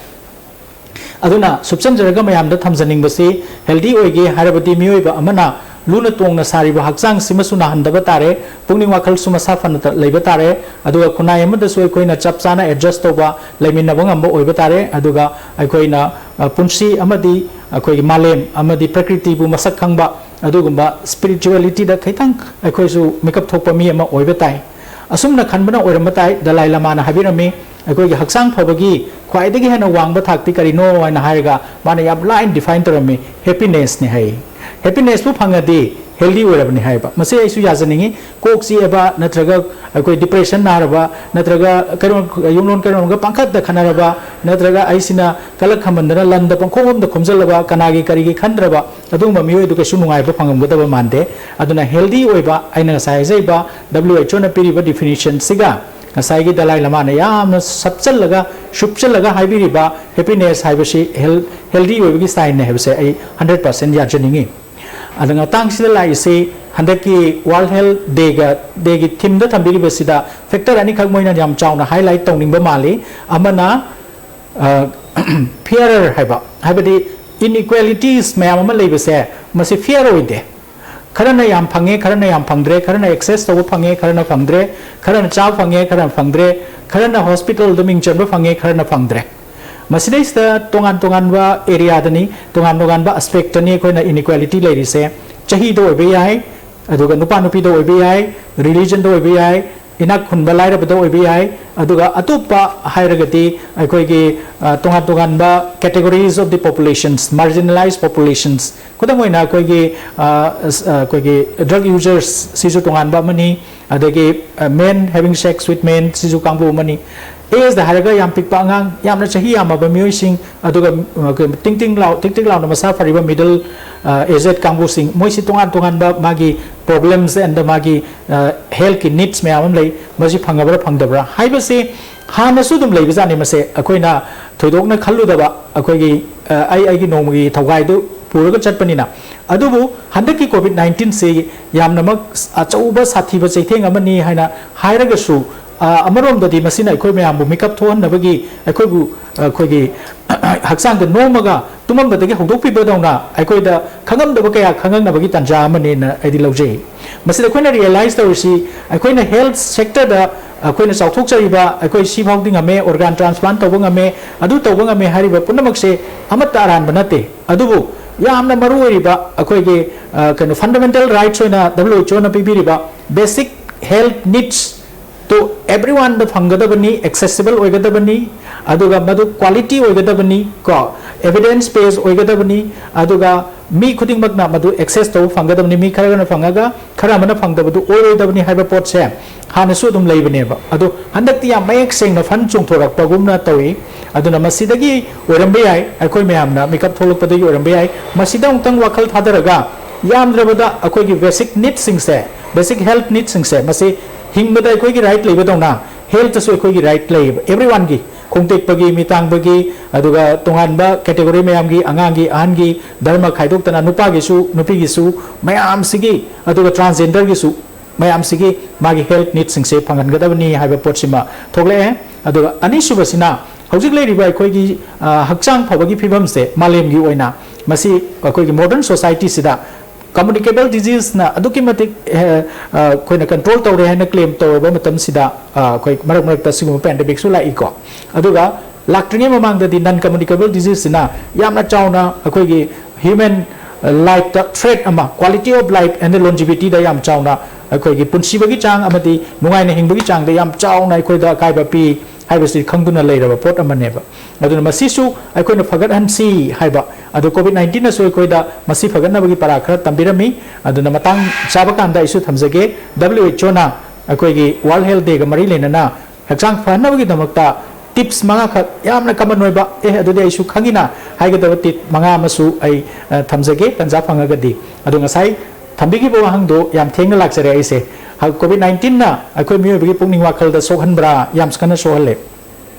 ꯑꯗꯨꯅ ꯁꯨꯞꯆꯟꯖꯔꯒ ꯃꯌꯥꯝꯗ ꯊꯝꯖꯅꯤꯡꯕꯁꯤ, healthy ꯑꯣꯏꯒꯦ ꯍꯥꯏꯔꯕꯗꯤ ꯃꯤꯑꯣꯏꯕ ꯑꯃꯅ ꯂꯨꯅ ꯇꯣꯡꯅ ꯁꯥꯔꯤꯕ ꯍꯛꯆꯥꯡꯁꯤꯃꯁꯨ ꯅꯥꯍꯟꯗꯕ ꯇꯥꯔꯦ, ꯄꯨꯛꯅꯤꯡ ꯋꯥꯈꯜꯁꯨ ꯃꯁꯥ ꯐꯅ ꯂꯩꯕ ꯇꯥꯔꯦ, ꯑꯗꯨꯒ ꯈꯨꯟꯅꯥꯏ ꯑꯃꯗꯁꯨ ꯑꯩꯈꯣꯏꯅ ꯆꯞ ꯆꯥꯅ ꯑꯦꯗꯖꯁ ꯇꯧꯕ, ꯂꯩꯃꯤꯟꯅꯕ ꯉꯝꯕ ꯑꯣꯏꯕ ꯇꯥꯔꯦ꯫ ꯑꯗꯨꯒ ꯑꯩꯈꯣꯏꯅ ꯄꯨꯟꯁꯤ ꯑꯃꯗꯤ ꯑꯩꯈꯣꯏꯒꯤ ꯃꯥꯂꯦꯝ ꯑꯃꯗꯤ ꯄ꯭ꯔꯀ꯭ꯔꯤꯇꯤꯕꯨ ꯃꯁꯛ ꯈꯪꯕ, ꯑꯗꯨꯒꯨꯝꯕ ꯁ꯭ꯄꯤꯔꯤꯆꯨꯋꯦꯂꯤꯇꯤꯗ ꯈꯤꯇꯪ ꯑꯩꯈꯣꯏꯁꯨ ꯃꯤꯀꯞ ꯊꯣꯛꯄ ꯃꯤ ꯑꯃ ꯑꯣꯏꯕ ꯇꯥꯏ꯫ ꯑꯁꯨꯝꯅ ꯈꯟꯕꯅ ꯑꯣꯏꯔꯝꯕ ꯇꯥꯏ꯫ ꯗꯂꯥꯏ ꯂꯃꯥꯅ ꯍꯥꯏꯕꯤꯔꯝꯃꯤ, ꯑꯩꯈꯣꯏꯒꯤ ꯍꯛꯆꯥꯡ ꯐꯕꯒꯤ ꯈ꯭ꯋꯥꯏꯗꯒꯤ ꯍꯦꯟꯅ ꯋꯥꯡꯕ ꯊꯥꯛꯇꯤ ꯀꯔꯤꯅꯣ ꯍꯥꯏꯅ ꯍꯥꯏꯔꯒ, ꯃꯥꯅ ꯌꯥꯝ ꯂꯥꯏꯅ ꯗꯤꯐꯥꯏꯟ ꯇꯧꯔꯝꯃꯤ, ꯍꯦꯄꯤꯅꯦꯁꯅꯤ ꯍꯥꯏ꯫ ꯍꯦꯄꯤꯅꯦꯁꯄꯨ ꯐꯪꯉꯗꯤ ꯍꯦꯜꯗꯤ ꯑꯣꯏꯔꯕꯅꯤ ꯍꯥꯏꯕ꯫ ꯃꯁꯤ ꯑꯩꯁꯨ ꯌꯥꯖꯅꯤꯡꯉꯤ꯫ ꯀꯣꯛ ꯆꯤꯛꯑꯕ, ꯅꯠꯇ꯭ꯔꯒ ꯑꯩꯈꯣꯏ ꯗꯤꯄ꯭ꯔꯦꯁꯟ ꯅꯥꯔꯕ, ꯅꯠꯇ꯭ꯔꯒ ꯀꯩꯅꯣ, ꯌꯨꯝꯂꯣꯟ ꯀꯩꯔꯣꯟꯒ ꯄꯪꯈꯠꯇ ꯈꯠꯅꯔꯕ, ꯅꯠꯇ꯭ꯔꯒ ꯑꯩꯁꯤꯅ ꯀꯂꯛ ꯈꯝꯕꯟꯗꯅ ꯂꯟꯗ ꯄꯪꯈꯣꯝ ꯑꯃꯗ ꯈꯣꯝꯖꯤꯜꯂꯕ, ꯀꯅꯥꯒꯤ ꯀꯔꯤꯒꯤ ꯈꯟꯗ꯭ꯔꯕ ꯑꯗꯨꯒꯨꯝꯕ ꯃꯤꯑꯣꯏꯗꯨ ꯀꯩꯁꯨ ꯅꯨꯡꯉꯥꯏꯕ ꯐꯪꯉꯝꯒꯗꯕ ꯃꯥꯟꯗꯦ꯫ ꯑꯗꯨꯅ ꯍꯦꯜꯗꯤ ꯑꯣꯏꯕ, ꯑꯩꯅ ꯉꯁꯥꯏ ꯍꯥꯏꯖꯔꯤꯕ W H O ꯅ ꯄꯤꯔꯤꯕ ꯗꯤꯐꯤꯅꯤꯁꯟꯁꯤꯒ ꯉꯁꯥꯏꯒꯤ ꯗꯂꯥꯏ ꯂꯃꯥꯅ ꯌꯥꯝꯅ ꯁꯞꯆꯜꯂꯒ, ꯁꯨꯞꯆꯜꯂꯒ ꯍꯥꯏꯕꯤꯔꯤꯕ ꯍꯦꯄꯤꯅꯦꯁ ꯍꯥꯏꯕꯁꯤ ꯍꯦꯜ-, ꯍꯦꯜꯗꯤ ꯑꯣꯏꯕꯒꯤ ꯁꯥꯏꯟꯅꯦ ꯍꯥꯏꯕꯁꯦ ꯑꯩ ꯍꯟꯗ꯭ꯔꯦꯠ ꯄꯥꯔꯁꯦꯟ ꯌꯥꯖꯅꯤꯡꯉꯤ꯫ ꯑꯗ ꯃꯇꯥꯡꯁꯤꯗ ꯂꯥꯛꯏꯁꯤ ꯍꯟꯗꯛꯀꯤ ꯋꯥꯔꯜ ꯍꯦꯜꯊ ꯗꯦꯒ, ꯗꯦꯒꯤ ꯊꯤꯝꯗ ꯊꯝꯕꯤꯔꯤꯕꯁꯤꯗ ꯐꯦꯛꯇꯔ ꯑꯅꯤꯈꯛ ꯃꯣꯏꯅ ꯌꯥꯝ ꯆꯥꯎꯅ ꯍꯥꯏꯂꯥꯏꯠ ꯇꯧꯅꯤꯡꯕ ꯃꯥꯜꯂꯤ꯫ ꯑꯃꯅ, ꯑ, ꯐꯤꯌꯔ ꯍꯥꯏꯕ, ꯍꯥꯏꯕꯗꯤ ꯏꯟꯏꯀ꯭ꯋꯦꯂꯤꯇꯤꯁ ꯃꯌꯥꯝ ꯑꯃ ꯂꯩꯕꯁꯦ, ꯃꯁꯤ ꯐꯤꯌꯔ ꯑꯣꯏꯗꯦ꯫ ꯈꯔꯅ ꯌꯥꯝ ꯐꯪꯉꯦ, ꯈꯔꯅ ꯌꯥꯝ ꯐꯪꯗ꯭ꯔꯦ, ꯈꯔꯅ ꯑꯦꯛꯁꯦꯁ ꯇꯧꯕ ꯐꯪꯉꯦ, ꯈꯔꯅ ꯐꯪꯗ꯭ꯔꯦ, ꯈꯔꯅ ꯆꯥꯕ ꯐꯪꯉꯦ, ꯈꯔꯅ ꯐꯪꯗ꯭ꯔꯦ, ꯈꯔꯅ ꯍꯣꯁꯄꯤꯇꯥꯜꯗ ꯃꯤꯡ ꯆꯟꯕ ꯐꯪꯉꯦ, ꯈꯔꯅ ꯐꯪꯗ꯭ꯔꯦ꯫ ꯃꯁꯤꯗꯩꯁꯤꯗ ꯇꯣꯉꯥꯟ ꯇꯣꯉꯥꯟꯕ ꯑꯦꯔꯤꯌꯥꯗꯅꯤ, ꯇꯣꯉꯥꯟ ꯇꯣꯉꯥꯟꯕ ꯑꯁꯄꯦꯛꯇꯅꯤ ꯑꯩꯈꯣꯏꯅ ꯏꯟꯏꯀ꯭ꯋꯦꯂꯤꯇꯤ ꯂꯩꯔꯤꯁꯦ꯫ ꯆꯍꯤꯗ ꯑꯣꯏꯕ ꯌꯥꯏ, ꯑꯗꯨꯒ ꯅꯨꯄꯥ ꯅꯨꯄꯤꯗ ꯑꯣꯏꯕ ꯌꯥꯏ, ꯔꯤꯂꯤꯖꯟꯗ ꯑꯣꯏꯕ ꯌꯥꯏ, ꯏꯅꯥꯛ ꯈꯨꯟꯕ ꯂꯥꯏꯔꯕꯗ ꯑꯣꯏꯕ ꯌꯥꯏ, ꯑꯗꯨꯒ ꯑꯇꯣꯞꯄ ꯍꯥꯏꯔꯒꯗꯤ ꯑꯩꯈꯣꯏꯒꯤ, ꯑ, ꯇꯣꯉꯥꯟ ꯇꯣꯉꯥꯟꯕ categories of the populations, marginalized populations, ꯈꯨꯗꯝ ꯑꯣꯏꯅ ꯑꯩꯈꯣꯏꯒꯤ, ꯑ, ꯑꯁ, ꯑ, ꯑꯩꯈꯣꯏꯒꯤ ꯗ꯭ꯔꯒ ꯌꯨꯖꯔꯁ ꯁꯤꯁꯨ ꯇꯣꯉꯥꯟꯕ ꯑꯃꯅꯤ, ꯑꯗꯒꯤ, ꯑ, men having sex with men ꯁꯤꯁꯨ ꯀꯥꯡꯕꯨ ꯑꯃꯅꯤ꯫ ꯑꯦꯖꯗ ꯍꯥꯏꯔꯒ ꯌꯥꯝ ꯄꯤꯛꯄ ꯑꯉꯥꯡ, ꯌꯥꯝꯅ ꯆꯍꯤ ꯌꯥꯝꯃꯕ ꯃꯤꯑꯣꯏꯁꯤꯡ, ꯑꯗꯨꯒ, ꯑ, ꯇꯤꯡ ꯇꯤꯡ ꯂꯥꯎ-, ꯇꯤꯛ ꯇꯤꯛ ꯂꯥꯎꯅ ꯃꯁꯥ ꯐꯔꯤꯕ ꯃꯤꯗꯜ, ꯑ, ꯑꯦꯖꯦꯗ ꯀꯥꯡꯕꯨꯁꯤꯡ, ꯃꯣꯏꯁꯤ ꯇꯣꯉꯥꯟ ꯇꯣꯉꯥꯟꯕ ꯃꯥꯒꯤ problems and ꯃꯥꯒꯤ, ꯑ, ꯍꯦꯜꯊꯀꯤ ꯅꯤꯗꯁ ꯃꯌꯥꯝ ꯑꯃ ꯂꯩ꯫ ꯃꯁꯤ ꯐꯪꯉꯕ꯭ꯔꯥ ꯐꯪꯗꯕ꯭ꯔꯥ ꯍꯥꯏꯕꯁꯤ ꯍꯥꯟꯅꯁꯨ ꯑꯗꯨꯝ ꯂꯩꯕꯖꯥꯠꯅꯤ꯫ ꯃꯁꯦ ꯑꯩꯈꯣꯏꯅ ꯊꯣꯏꯗꯣꯛꯅ ꯈꯜꯂꯨꯗꯕ, ꯑꯩꯈꯣꯏꯒꯤ, ꯑ, ꯑꯩ ꯑꯩꯒꯤ ꯅꯣꯡꯃꯒꯤ ꯊꯧꯒꯥꯏꯗꯨ ꯄꯨꯔꯒ ꯆꯠꯄꯅꯤꯅ꯫ ꯑꯗꯨꯕꯨ ꯍꯟꯗꯛꯀꯤ ꯀꯣꯚꯤꯗ ꯅꯥꯏꯟꯇꯤꯟꯁꯤ ꯌꯥꯝꯅꯃꯛ ꯑꯆꯧꯕ ꯁꯥꯊꯤꯕ ꯆꯩꯊꯦꯡ ꯑꯃꯅꯤ ꯍꯥꯏꯅ ꯍꯥꯏꯔꯒꯁꯨ, ꯑ, ꯑꯃꯔꯣꯝꯗꯗꯤ ꯃꯁꯤꯅ ꯑꯩꯈꯣꯏ ꯃꯌꯥꯝꯕꯨ ꯃꯤꯀꯞ ꯊꯣꯛꯍꯟꯅꯕꯒꯤ, ꯑꯩꯈꯣꯏꯕꯨ, ꯑꯩꯈꯣꯏꯒꯤ ꯍꯛꯆꯥꯡꯗ ꯅꯣꯝꯃꯒ ꯇꯨꯝꯃꯝꯕꯗꯒꯤ ꯍꯧꯗꯣꯛꯄꯤꯕꯗꯧꯅ ꯑꯩꯈꯣꯏꯗ ꯈꯪꯉꯝꯗꯕ ꯀꯌꯥ ꯈꯪꯉꯛꯅꯕꯒꯤ ꯇꯥꯟꯖꯥ ꯑꯃꯅꯦꯅ ꯑꯩꯗꯤ ꯂꯧꯖꯩ꯫ ꯃꯁꯤꯗ ꯑꯩꯈꯣꯏꯅ realize ꯇꯧꯔꯤꯁꯤ, ꯑꯩꯈꯣꯏꯅ health sector ꯗ ꯑꯩꯈꯣꯏꯅ ꯆꯥꯎꯊꯣꯛꯆꯔꯤꯕ, ꯑꯩꯈꯣꯏ ꯁꯤ ꯐꯥꯎꯗꯤ ꯉꯝꯃꯦ, organ transplant ꯇꯧꯕ ꯉꯝꯃꯦ, ꯑꯗꯨ ꯇꯧꯕ ꯉꯝꯃꯦ ꯍꯥꯏꯔꯤꯕ ꯄꯨꯝꯅꯃꯛꯁꯦ ꯑꯃꯠꯇ ꯑꯔꯥꯟꯕ ꯅꯠꯇꯦ꯫ ꯑꯗꯨꯕꯨ ꯌꯥꯝꯅ ꯃꯔꯨ ꯑꯣꯏꯔꯤꯕ ꯑꯩꯈꯣꯏꯒꯤ, ꯑ, ꯀꯩꯅꯣ, fundamental rights ꯑꯣꯏꯅ W H O ꯅ ꯄꯤꯕꯤꯔꯤꯕ basic health needs to everyone the ꯐꯪꯒꯗꯕꯅꯤ, accessible ꯑꯣꯏꯒꯗꯕꯅꯤ, ꯑꯗꯨꯒ ꯃꯗꯨ quality ꯑꯣꯏꯒꯗꯕꯅꯤ, ꯀꯣ, evidence base ꯑꯣꯏꯒꯗꯕꯅꯤ, ꯑꯗꯨꯒ ꯃꯤ ꯈꯨꯗꯤꯡꯃꯛꯅ ꯃꯗꯨ access ꯇꯧꯕ ꯐꯪꯒꯗꯕꯅꯤ꯫ ꯃꯤ ꯈꯔꯅ ꯐꯪꯉꯒ ꯈꯔ ꯑꯃꯅ ꯐꯪꯗꯕꯗꯨ ꯑꯣꯏꯔꯣꯏꯗꯕꯅꯤ ꯍꯥꯏꯕ ꯄꯣꯠꯁꯦ ꯍꯥꯟꯅꯁꯨ ꯑꯗꯨꯝ ꯂꯩꯕꯅꯦꯕ꯫ ꯑꯗꯣ ꯍꯟꯗꯛꯇꯤ ꯌꯥꯝ ꯃꯌꯦꯛ ꯁꯦꯡꯅ fund ꯆꯣꯡꯊꯣꯔꯛꯄꯒꯨꯝꯅ ꯇꯧꯏ꯫ ꯑꯗꯨꯅ ꯃꯁꯤꯗꯒꯤ ꯑꯣꯏꯔꯝꯕ ꯌꯥꯏ, ꯑꯩꯈꯣꯏ ꯃꯌꯥꯝꯅ ꯃꯤꯀꯞ ꯊꯣꯛꯂꯛꯄꯗꯒꯤ ꯑꯣꯏꯔꯝꯕ ꯌꯥꯏ꯫ ꯃꯁꯤꯗ ꯑꯃꯨꯛꯇꯪ ꯋꯥꯈꯜ ꯊꯥꯗꯔꯒ ꯌꯥꯝꯗ꯭ꯔꯕꯗ ꯑꯩꯈꯣꯏꯒꯤ basic needs ꯁꯤꯡꯁꯦ, basic health needs ꯁꯤꯡꯁꯦ, ꯃꯁꯤ ꯍꯤꯡꯕꯗ ꯑꯩꯈꯣꯏꯒꯤ right ꯂꯩꯕꯗꯧꯅ health ꯇꯁꯨ ꯑꯩꯈꯣꯏꯒꯤ right ꯂꯩꯌꯦꯕ꯫ Everyone ꯒꯤ, ꯈꯣꯡꯇꯦꯛꯄꯒꯤ, ꯃꯤꯇꯥꯡꯕꯒꯤ, ꯑꯗꯨꯒ ꯇꯣꯉꯥꯟꯕ category ꯃꯌꯥꯝꯒꯤ, ꯑꯉꯥꯡꯒꯤ, ꯑꯍꯟꯒꯤ, ꯙꯔꯃ ꯈꯥꯏꯗꯣꯛꯇꯅ ꯅꯨꯄꯥꯒꯤꯁꯨ ꯅꯨꯄꯤꯒꯤꯁꯨ ꯃꯌꯥꯝꯁꯤꯒꯤ, ꯑꯗꯨꯒ transgender ꯒꯤꯁꯨ ꯃꯌꯥꯝꯁꯤꯒꯤ ꯃꯥꯒꯤ health needs ꯁꯤꯡꯁꯦ ꯐꯪꯍꯟꯒꯗꯕꯅꯤ ꯍꯥꯏꯕ ꯄꯣꯠꯁꯤꯃ ꯊꯣꯛꯂꯛꯑꯦ꯫ ꯑꯗꯨꯒ ꯑꯅꯤꯁꯨꯕꯁꯤꯅ ꯍꯧꯖꯤꯛ ꯂꯩꯔꯤꯕ ꯑꯩꯈꯣꯏꯒꯤ, ꯑ, ꯍꯛꯆꯥꯡ ꯐꯕꯒꯤ ꯐꯤꯕꯝꯁꯦ ꯃꯥꯂꯦꯝꯒꯤ ꯑꯣꯏꯅ ꯃꯁꯤ ꯑꯩꯈꯣꯏꯒꯤ modern society ꯁꯤꯗ communicable disease ꯅ ꯑꯗꯨꯛꯀꯤ ꯃꯇꯤꯛ, ꯑ, ꯑ, ꯑꯩꯈꯣꯏꯅ control ꯇꯧꯔꯦ ꯍꯥꯏꯅ claim ꯇꯧꯔꯕ ꯃꯇꯝꯁꯤꯗ, ꯑ, ꯑꯩꯈꯣꯏ ꯃꯔꯛ ꯃꯔꯛꯇ ꯁꯤꯒꯨꯝꯕ pandemic ꯁꯨ ꯂꯥꯛꯏꯀꯣ꯫ ꯑꯗꯨꯒ ꯂꯥꯛꯇ꯭ꯔꯤꯉꯩ ꯃꯃꯥꯡꯗꯗꯤ non communicable disease ꯁꯤꯅ ꯌꯥꯝꯅ ꯆꯥꯎꯅ ꯑꯩꯈꯣꯏꯒꯤ human life ꯇ threat ꯑꯃ, quality of life and longevity ꯗ ꯌꯥꯝ ꯆꯥꯎꯅ, ꯑꯩꯈꯣꯏꯒꯤ ꯄꯨꯟꯁꯤꯕꯒꯤ ꯆꯥꯡ ꯑꯃꯗꯤ ꯅꯨꯡꯉꯥꯏꯅ ꯍꯤꯡꯕꯒꯤ ꯆꯥꯡꯗ ꯌꯥꯝ ꯆꯥꯎꯅ ꯑꯩꯈꯣꯏꯗ ꯑꯀꯥꯏꯕ ꯄꯤ ꯍꯥꯏꯕꯁꯤ ꯈꯪꯗꯨꯅ ꯂꯩꯔꯕ ꯄꯣꯠ ꯑꯃꯅꯦꯕ꯫ ꯑꯗꯨꯅ ꯃꯁꯤꯁꯨ ꯑꯩꯈꯣꯏꯅ ꯐꯒꯠꯍꯟꯁꯤ ꯍꯥꯏꯕ꯫ ꯑꯗꯨ COVID nineteen ꯅꯁꯨ ꯑꯩꯈꯣꯏꯗ ꯃꯁꯤ ꯐꯒꯠꯅꯕꯒꯤ ꯄꯔꯥ ꯈꯔ ꯇꯝꯕꯤꯔꯝꯃꯤ꯫ ꯑꯗꯨꯅ ꯃꯇꯥꯡ ꯆꯥꯕ ꯀꯥꯟꯗ ꯑꯩꯁꯨ ꯊꯝꯖꯒꯦ, W H O ꯅ ꯑꯩꯈꯣꯏꯒꯤ World Health Day ꯒ ꯃꯔꯤ ꯂꯩꯅꯅ ꯍꯛꯆꯥꯡ ꯐꯍꯟꯅꯕꯒꯤꯗꯃꯛꯇ tips ꯃꯉꯥꯈꯛ, ꯌꯥꯝꯅ common ꯑꯣꯏꯕ, "ꯑꯦ, ꯑꯗꯨꯗꯤ ꯑꯩꯁꯨ ꯈꯪꯉꯤꯅ" ꯍꯥꯏꯒꯗꯕ tip ꯃꯉꯥ ꯑꯃꯁꯨ ꯑꯩ, ꯑ, ꯊꯝꯖꯒꯦ, ꯇꯟꯖꯥ ꯐꯪꯉꯒꯗꯤ꯫ ꯑꯗꯣ ꯉꯁꯥꯏ ꯊꯝꯕꯤꯈꯤꯕ ꯋꯥꯍꯪꯗꯣ ꯌꯥꯝ ꯊꯦꯡꯅ ꯂꯥꯛꯆꯔꯦ ꯑꯩꯁꯦ꯫ ꯍ-, COVID nineteen ꯅ ꯑꯩꯈꯣꯏ ꯃꯤꯑꯣꯏꯕꯒꯤ ꯄꯨꯛꯅꯤꯡ ꯋꯥꯈꯜꯗ ꯁꯣꯛꯍꯟꯕ꯭ꯔꯥ? ꯌꯥꯝ ꯀꯟꯅ ꯁꯣꯛꯍꯜꯂꯦ꯫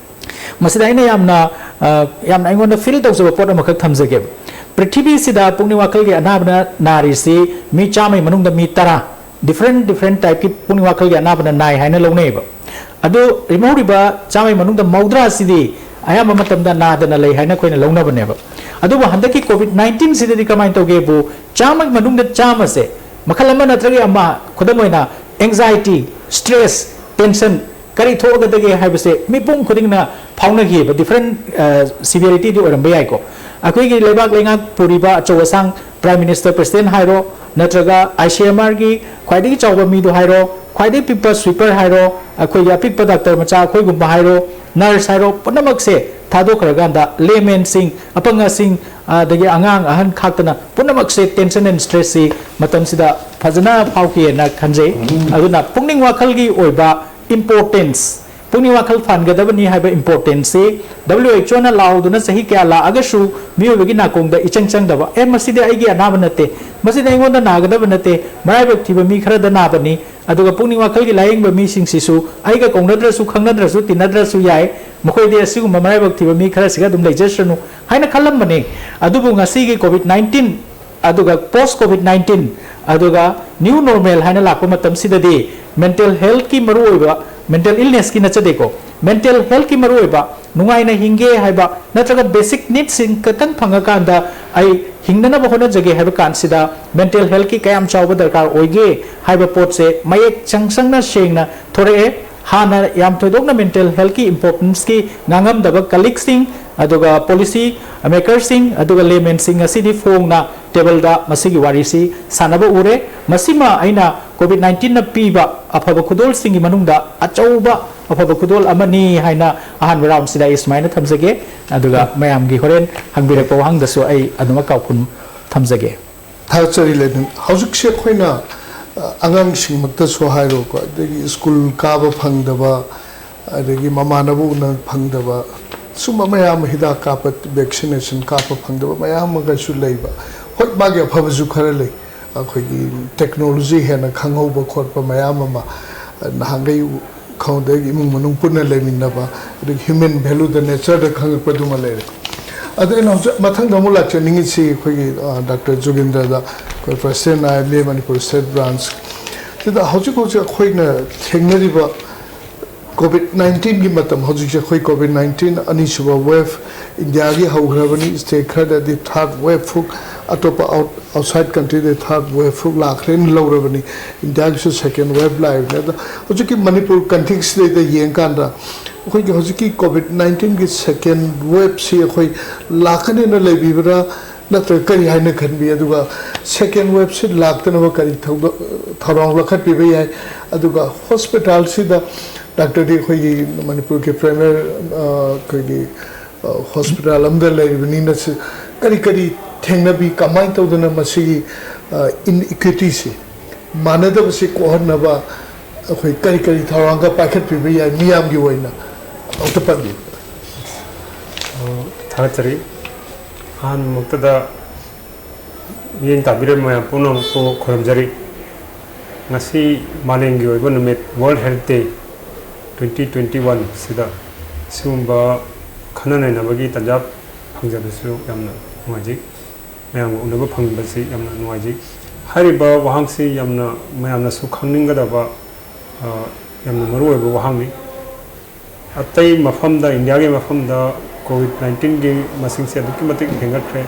ꯃꯁꯤꯗ ꯑꯩꯅ ꯌꯥꯝꯅ, ꯑ, ꯌꯥꯝꯅ ꯑꯩꯉꯣꯟꯗ feel ꯇꯧꯖꯕ ꯄꯣꯠ ꯑꯃꯈꯛ ꯊꯝꯖꯒꯦꯕ꯫ ꯄ꯭ꯔꯤꯊꯤꯕꯤꯁꯤꯗ ꯄꯨꯛꯅꯤꯡ ꯋꯥꯈꯜꯒꯤ ꯑꯅꯥꯕꯅ ꯅꯥꯔꯤꯁꯤ ꯃꯤ ꯆꯥꯝꯃꯒꯤ ꯃꯅꯨꯡꯗ ꯃꯤ ꯇꯔꯥ different different type ꯀꯤ ꯄꯨꯛꯅꯤꯡ ꯋꯥꯈꯜꯒꯤ ꯑꯅꯥꯕꯅ ꯅꯥꯏ ꯍꯥꯏꯅ ꯂꯧꯅꯩꯌꯦꯕ꯫ ꯑꯗꯨ ꯂꯦꯝꯍꯧꯔꯤꯕ ꯆꯥꯝꯃꯒꯤ ꯃꯅꯨꯡꯗ ꯃꯧꯗ꯭ꯔꯥꯁꯤꯗꯤ ꯑꯌꯥꯝꯕ ꯃꯇꯝꯗ ꯅꯥꯗꯅ ꯂꯩ ꯍꯥꯏꯅ ꯑꯩꯈꯣꯏꯅ ꯂꯧꯅꯕꯅꯦꯕ꯫ ꯑꯗꯨꯕꯨ ꯍꯟꯗꯛꯀꯤ ꯀꯣꯚꯤꯗ ꯅꯥꯏꯟꯇꯤꯟꯁꯤꯗꯗꯤ ꯀꯃꯥꯏꯅ ꯇꯧꯒꯦꯕꯨ, ꯆꯥꯝꯃꯒꯤ ꯃꯅꯨꯡꯗ ꯆꯥꯝꯃꯁꯦ ꯃꯈꯜ ꯑꯃ ꯅꯠꯇ꯭ꯔꯒ ꯑꯃ, ꯈꯨꯗꯝ ꯑꯣꯏꯅ anxiety, stress, tension, ꯀꯔꯤ ꯊꯣꯛꯑꯒꯗꯒꯦ ꯍꯥꯏꯕꯁꯦ ꯃꯤꯄꯨꯝ ꯈꯨꯗꯤꯡꯅ ꯐꯥꯎꯅꯈꯤꯑꯕ, ꯗꯤꯐ꯭ꯔꯦꯟ ꯁꯤꯚꯤꯌꯔꯤꯇꯤꯗꯤ ꯑꯣꯏꯔꯝꯕ ꯌꯥꯏꯀꯣ꯫ ꯑꯩꯈꯣꯏꯒꯤ ꯂꯩꯕꯥꯛ ꯂꯩꯉꯥꯛ ꯄꯨꯔꯤꯕ ꯑꯆꯧ ꯑꯁꯥꯡ, ꯄ꯭ꯔꯥꯏꯝ ꯃꯤꯅꯤꯁꯇꯔ, ꯄ꯭ꯔꯁꯤꯗꯦꯟ ꯍꯥꯏꯔꯣ, ꯅꯠꯇ꯭ꯔꯒ ꯑꯥꯏ ꯁꯤ ꯑꯦꯝ ꯑꯥꯔꯒꯤ ꯈ꯭ꯋꯥꯏꯗꯒꯤ ꯆꯥꯎꯕ ꯃꯤꯗꯣ ꯍꯥꯏꯔꯣ, ꯈ꯭ꯋꯥꯏꯗꯒꯤ ꯄꯤꯛꯄ ꯁ꯭ꯋꯤꯄꯔ ꯍꯥꯏꯔꯣ, ꯑꯩꯈꯣꯏꯒꯤ ꯑꯄꯤꯛꯄ ꯗꯥꯛꯇꯔ ꯃꯆꯥ ꯑꯩꯈꯣꯏꯒꯨꯝꯕ ꯍꯥꯏꯔꯣ, ꯅꯔꯁ ꯍꯥꯏꯔꯣ, ꯄꯨꯝꯅꯃꯛꯁꯦ ꯊꯥꯗꯣꯛꯈ꯭ꯔꯀꯥꯟꯗ ꯂꯦꯃꯦꯟꯁꯤꯡ, ꯑꯄꯪꯁꯤꯡ, ꯑꯗꯒꯤ ꯑꯉꯥꯡ ꯑꯍꯟ ꯈꯥꯛꯇꯅ ꯄꯨꯝꯅꯃꯛꯁꯦ ꯇꯦꯟꯁꯟ ꯑꯦꯟ ꯁ꯭ꯇ꯭ꯔꯦꯁꯁꯤ ꯃꯇꯝꯁꯤꯗ ꯐꯖꯅ ꯐꯥꯎꯈꯤꯑꯅ ꯈꯟꯖꯩ꯫ ꯑꯗꯨꯅ ꯄꯨꯛꯅꯤꯡ ꯋꯥꯈꯜꯒꯤ ꯑꯣꯏꯕ ꯏꯝꯄꯣꯔꯇꯦꯟꯁ, ꯄꯨꯛꯅꯤꯡ ꯋꯥꯈꯜ ꯐꯍꯟꯒꯗꯕꯅꯤ ꯍꯥꯏꯕ ꯏꯝꯄꯣꯔꯇꯦꯟꯁꯁꯤ ꯗꯕ꯭ꯂꯤꯎ ꯑꯩꯆ ꯑꯣꯅ ꯂꯥꯎꯗꯨꯅ ꯆꯍꯤ ꯀꯌꯥ ꯂꯥꯛꯑꯒꯁꯨ ꯃꯤꯑꯣꯏꯕꯒꯤ ꯅꯥꯀꯣꯡꯗ ꯏꯆꯪ ꯆꯪꯗꯕ, "ꯑꯦ, ꯃꯁꯤꯗꯤ ꯑꯩꯒꯤ ꯑꯅꯥꯕ ꯅꯠꯇꯦ, ꯃꯁꯤꯗꯤ ꯑꯩꯉꯣꯟꯗ ꯅꯥꯒꯗꯕ ꯅꯠꯇꯦ, ꯃꯔꯥꯏꯕꯛ ꯊꯤꯕ ꯃꯤ ꯈꯔꯗ ꯅꯥꯕꯅꯤ", ꯑꯗꯨꯒ ꯄꯨꯛꯅꯤꯡ ꯋꯥꯈꯜꯒꯤ ꯂꯥꯌꯦꯡꯕ ꯃꯤꯁꯤꯡꯁꯤꯁꯨ ꯑꯩꯒ ꯀꯧꯅꯗ꯭ꯔꯁꯨ, ꯈꯪꯅꯗ꯭ꯔꯁꯨ, ꯇꯤꯟꯅꯗ꯭ꯔꯁꯨ ꯌꯥꯏ, ꯃꯈꯣꯏꯗꯤ ꯑꯁꯤꯒꯨꯝꯕ ꯃꯔꯥꯏꯕꯛ ꯊꯤꯕ ꯃꯤ ꯈꯔꯁꯤꯒ ꯑꯗꯨꯝ ꯂꯩꯖꯁꯅꯨ ꯍꯥꯏꯅ ꯈꯜꯂꯝꯕꯅꯤ꯫ ꯑꯗꯨꯕꯨ ꯉꯁꯤꯒꯤ ꯀꯣꯚꯤꯗ ꯅꯥꯏꯟꯇꯤꯟ, ꯑꯗꯨꯒ ꯄꯣꯁ ꯀꯣꯚꯤꯗ ꯅꯥꯏꯟꯇꯤꯟ, ꯑꯗꯨꯒ ꯅ꯭ꯌꯨ ꯅꯣꯔꯃꯦꯜ ꯍꯥꯏꯅ ꯂꯥꯛꯄ ꯃꯇꯝꯁꯤꯗꯗꯤ ꯃꯦꯟꯇꯦꯜ ꯍꯦꯜꯊꯀꯤ ꯃꯔꯨꯑꯣꯏꯕ, ꯃꯦꯟꯇꯦꯜ ꯏꯜꯅꯦꯁꯀꯤ ꯅꯠꯆꯗꯦꯀꯣ, ꯃꯦꯟꯇꯦꯜ ꯍꯦꯜꯊꯀꯤ ꯃꯔꯨꯑꯣꯏꯕ, ꯅꯨꯡꯉꯥꯏꯅ ꯍꯤꯡꯒꯦ ꯍꯥꯏꯕ ꯅꯠꯇ꯭ꯔꯒ ꯕꯦꯁꯤꯛ ꯅꯤꯗꯁꯤꯡ ꯈꯛꯇꯪ ꯐꯪꯉꯀꯥꯟꯗ ꯑꯩ ꯍꯤꯡꯅꯅꯕ ꯍꯣꯠꯅꯖꯒꯦ ꯍꯥꯏꯕ ꯀꯥꯟꯁꯤꯗ ꯃꯦꯟꯇꯦꯜ ꯍꯦꯜꯊꯀꯤ ꯀꯌꯥꯝ ꯆꯥꯎꯕ ꯗꯔꯀꯥꯔ ꯑꯣꯏꯒꯦ ꯍꯥꯏꯕ ꯄꯣꯠꯁꯦ ꯃꯌꯦꯛ ꯆꯪꯁꯪꯅ ꯁꯦꯡꯅ ꯊꯣꯔꯛꯑꯦ꯫ ꯍꯥꯟꯅ ꯌꯥꯝ ꯊꯣꯏꯗꯣꯛꯅ ꯃꯦꯟꯇꯦꯜ ꯍꯦꯜꯊꯀꯤ ꯏꯝꯄꯣꯔꯇꯦꯟꯁꯀꯤ ꯉꯥꯡꯉꯝꯗꯕ ꯀꯂꯤꯛꯁꯤꯡ, ꯑꯗꯨꯒ ꯄꯣꯂꯤꯁꯤ ꯃꯦꯀꯔꯁꯤꯡ, ꯑꯗꯨꯒ ꯂꯦꯃꯦꯟꯁꯤꯡ ꯉꯁꯤꯗꯤ ꯐꯣꯡꯅ ꯇꯦꯕꯜꯗ ꯃꯁꯤꯒꯤ ꯋꯥꯔꯤꯁꯤ ꯁꯥꯟꯅꯕ ꯎꯔꯦ꯫ ꯃꯁꯤꯃ ꯑꯩꯅ ꯀꯣꯚꯤꯗ ꯅꯥꯏꯟꯇꯤꯟꯅ ꯄꯤꯕ ꯑꯐꯕ ꯈꯨꯗꯣꯜꯁꯤꯡꯒꯤ ꯃꯅꯨꯡꯗ ꯑꯆꯧꯕ ꯑꯐꯕ ꯈꯨꯗꯣꯜ ꯑꯃꯅꯤ ꯍꯥꯏꯅ ꯑꯍꯥꯟꯕ ꯔꯥꯎꯟꯁꯤꯗ ꯑꯩ ꯁꯨꯃꯥꯏꯅ ꯊꯝꯖꯒꯦ꯫ ꯑꯗꯨꯒ ꯃꯌꯥꯝꯒꯤ ꯍꯣꯔꯦꯟ ꯍꯪꯕꯤꯔꯛꯄ ꯋꯥꯍꯪꯗꯁꯨ ꯑꯩ ꯑꯗꯨꯃꯛ ꯄꯥꯎꯈꯨꯝ ꯊꯝꯖꯒꯦ꯫ ꯊꯥꯒꯠꯆꯔꯤ ꯂꯦꯅꯤꯟ꯫ ꯍꯧꯖꯤꯛꯁꯦ ꯑꯩꯈꯣꯏꯅ, ꯑ, ꯑꯉꯥꯡꯁꯤꯡꯃꯛꯇꯁꯨ ꯍꯥꯏꯔꯣꯀꯣ, ꯑꯗꯒꯤ ꯁ꯭ꯀꯨꯜ ꯀꯥꯕ ꯐꯪꯗꯕ, ꯑꯗꯒꯤ ꯃꯃꯥꯟꯅꯕ ꯎꯅ ꯐꯪꯗꯕ, ꯁꯨꯝꯕ ꯃꯌꯥꯝ ꯑꯃ, ꯍꯤꯗꯥꯛ ꯀꯥꯞꯄ, ꯚꯦꯛꯁꯤꯅꯦꯁꯟ ꯀꯥꯞꯄ ꯐꯪꯗꯕ ꯃꯌꯥꯝ ꯑꯃꯒꯁꯨ ꯂꯩꯕ꯫ ꯍꯣꯏ, ꯃꯥꯒꯤ ꯑꯐꯕꯁꯨ ꯈꯔ ꯂꯩ꯫ ꯑꯩꯈꯣꯏꯒꯤ ꯇꯦꯛꯅꯣꯂꯣꯖꯤ ꯍꯦꯟꯅ ꯈꯪꯍꯧꯕ ꯈꯣꯠꯄ ꯃꯌꯥꯝ ꯑꯃ, ꯅꯍꯥꯟꯈꯩ ꯈꯪꯍꯧꯗꯦ, ꯏꯃꯨꯡ ꯃꯅꯨꯡ ꯄꯨꯟꯅ ꯂꯩꯃꯤꯟꯅꯕ, ꯑꯗꯒꯤ ꯍ꯭ꯌꯨꯃꯦꯟ ꯚꯦꯂꯨꯗ, ꯅꯦꯆꯔꯗ ꯈꯪꯉꯛꯄꯗꯨꯃ ꯂꯩꯔꯦ꯫ ꯑꯗ ꯑꯩꯅ ꯍꯧꯖꯤꯛ ꯃꯊꯪꯗ ꯑꯃꯨꯛ ꯂꯥꯛꯆꯅꯤꯡꯉꯤꯁꯤ ꯑꯩꯈꯣꯏꯒꯤ, ꯑ, ꯗꯥꯛꯇꯔ ꯖꯨꯒꯤꯟꯗ꯭ꯔꯗ, ꯑꯩꯈꯣꯏ president I M A Manipur state branch ꯁꯤꯗ ꯍꯧꯖꯤꯛ ꯍꯧꯖꯤꯛ ꯑꯩꯈꯣꯏꯅ ꯊꯦꯡꯅꯔꯤꯕ ꯀꯣꯚꯤꯗ ꯅꯥꯏꯟꯇꯤꯟꯒꯤ ꯃꯇꯝ, ꯍꯧꯖꯤꯛꯁꯦ ꯑꯩꯈꯣꯏ ꯀꯣꯚꯤꯗ ꯅꯥꯏꯟꯇꯤꯟ ꯑꯅꯤꯁꯨꯕ ꯋꯦꯚ ꯏꯟꯗꯤꯌꯥꯒꯤ ꯍꯧꯈ꯭ꯔꯕꯅꯤ꯫ ꯁ꯭ꯇꯦꯠ ꯈꯔꯗꯗꯤ ꯊꯥꯔꯗ ꯋꯦꯚ ꯐꯥꯎ, ꯑꯇꯣꯞꯄ ꯑꯥꯎꯠ ꯑꯥꯎꯠꯁꯥꯏꯗ ꯀꯟꯇ꯭ꯔꯤꯗ ꯊꯥꯔꯗ ꯋꯦꯚ ꯐꯥꯎ ꯂꯥꯛꯈ꯭ꯔꯦꯅ ꯂꯧꯔꯕꯅꯤ꯫ ꯏꯟꯗꯤꯌꯥꯒꯤꯁꯨ ꯁꯦꯀꯦꯟ ꯋꯦꯚ ꯂꯥꯛꯏꯕꯅꯤ꯫ ꯑꯗꯣ ꯍꯧꯖꯤꯛꯀꯤ ꯃꯅꯤꯄꯨꯔ ꯀꯟꯇꯦꯛꯁꯁꯤꯗꯩꯗ ꯌꯦꯡꯀꯥꯟꯗ, ꯑꯩꯈꯣꯏꯒꯤ ꯍꯧꯖꯤꯛꯀꯤ ꯀꯣꯚꯤꯗ ꯅꯥꯏꯟꯇꯤꯟꯒꯤ ꯁꯦꯀꯦꯟ ꯋꯦꯚꯁꯤ ꯑꯩꯈꯣꯏ ꯂꯥꯛꯀꯅꯦꯅ ꯂꯩꯕꯤꯕ꯭ꯔꯥ, ꯅꯠꯇ꯭ꯔꯒ ꯀꯔꯤ ꯍꯥꯏꯅ ꯈꯟꯕꯤ? ꯑꯗꯨꯒ ꯁꯦꯀꯦꯟ ꯋꯦꯚꯁꯤ ꯂꯥꯛꯇꯅꯕ ꯀꯔꯤ ꯊꯧꯗ-, ꯊꯧꯔꯥꯡ ꯂꯧꯈꯠꯄꯤꯕ ꯌꯥꯏ? ꯑꯗꯨꯒ ꯍꯣꯁꯄꯤꯇꯥꯜꯁꯤꯗ ꯗꯥꯛꯇꯔꯗꯤ ꯑꯩꯈꯣꯏꯒꯤ ꯃꯅꯤꯄꯨꯔꯒꯤ ꯄ꯭ꯔꯥꯏꯃꯔ, ꯑ, ꯑꯩꯈꯣꯏꯒꯤ, ꯑ, ꯍꯣꯁꯄꯤꯇꯥꯜ ꯑꯃꯗ ꯂꯩꯔꯤꯕꯅꯤꯅ, ꯁꯤ ꯀꯔꯤ ꯀꯔꯤ ꯊꯦꯡꯅꯕꯤ, ꯀꯃꯥꯏꯅ ꯇꯧꯗꯅ ꯃꯁꯤꯒꯤ, ꯑ, ꯏꯟꯏꯀ꯭ꯋꯤꯇꯤꯁꯤ, ꯃꯥꯟꯅꯗꯕꯁꯤ ꯀꯣꯛꯍꯟꯅꯕ ꯑꯩꯈꯣꯏ ꯀꯔꯤ ꯀꯔꯤ ꯊꯧꯔꯥꯡꯒ ꯄꯥꯏꯈꯠꯄꯤꯕ ꯌꯥꯏ ꯃꯤꯌꯥꯝꯒꯤ ꯑꯣꯏꯅ? ꯑꯝꯇ ꯄꯟꯕꯤꯌꯨ꯫ ꯑ, ꯊꯥꯒꯠꯆꯔꯤ꯫ ꯑꯍꯥꯟꯕꯃꯛꯇꯗ ꯃꯤꯠꯌꯦꯡ ꯇꯥꯕꯤꯔꯤꯕ ꯃꯌꯥꯝ ꯄꯨꯝꯅꯃꯛꯄꯨ ꯈꯨꯔꯨꯝꯖꯔꯤ꯫ ꯉꯁꯤ ꯃꯥꯂꯦꯝꯒꯤ ꯑꯣꯏꯕ ꯅꯨꯃꯤꯠ, World Health Day twenty twenty one ꯁꯤꯗ ꯁꯤꯒꯨꯝꯕ ꯈꯟꯅ ꯅꯩꯅꯕꯒꯤ ꯇꯥꯟꯖꯥ ꯐꯪꯖꯕꯁꯨ ꯌꯥꯝꯅ ꯅꯨꯡꯉꯥꯏꯖꯩ꯫ ꯃꯌꯥꯝꯒ ꯎꯅꯕ ꯐꯪꯕꯁꯤ ꯌꯥꯝꯅ ꯅꯨꯡꯉꯥꯏꯖꯩ꯫ ꯍꯥꯏꯔꯤꯕ ꯋꯥꯍꯪꯁꯤ ꯌꯥꯝꯅ, ꯃꯌꯥꯝꯅꯁꯨ ꯈꯪꯅꯤꯡꯒꯗꯕ, ꯑ, ꯌꯥꯝꯅ ꯃꯔꯨꯑꯣꯏꯕ ꯋꯥꯍꯪꯅꯤ꯫ ꯑꯇꯩ ꯃꯐꯝꯗ, ꯏꯟꯗꯤꯌꯥꯒꯤ ꯃꯐꯝꯗ ꯀꯣꯚꯤꯗ ꯅꯥꯏꯟꯇꯤꯟꯒꯤ ꯃꯁꯤꯡꯁꯦ ꯑꯗꯨꯛꯀꯤ ꯃꯇꯤꯛ ꯍꯦꯟꯒꯠꯈ꯭ꯔꯦ꯫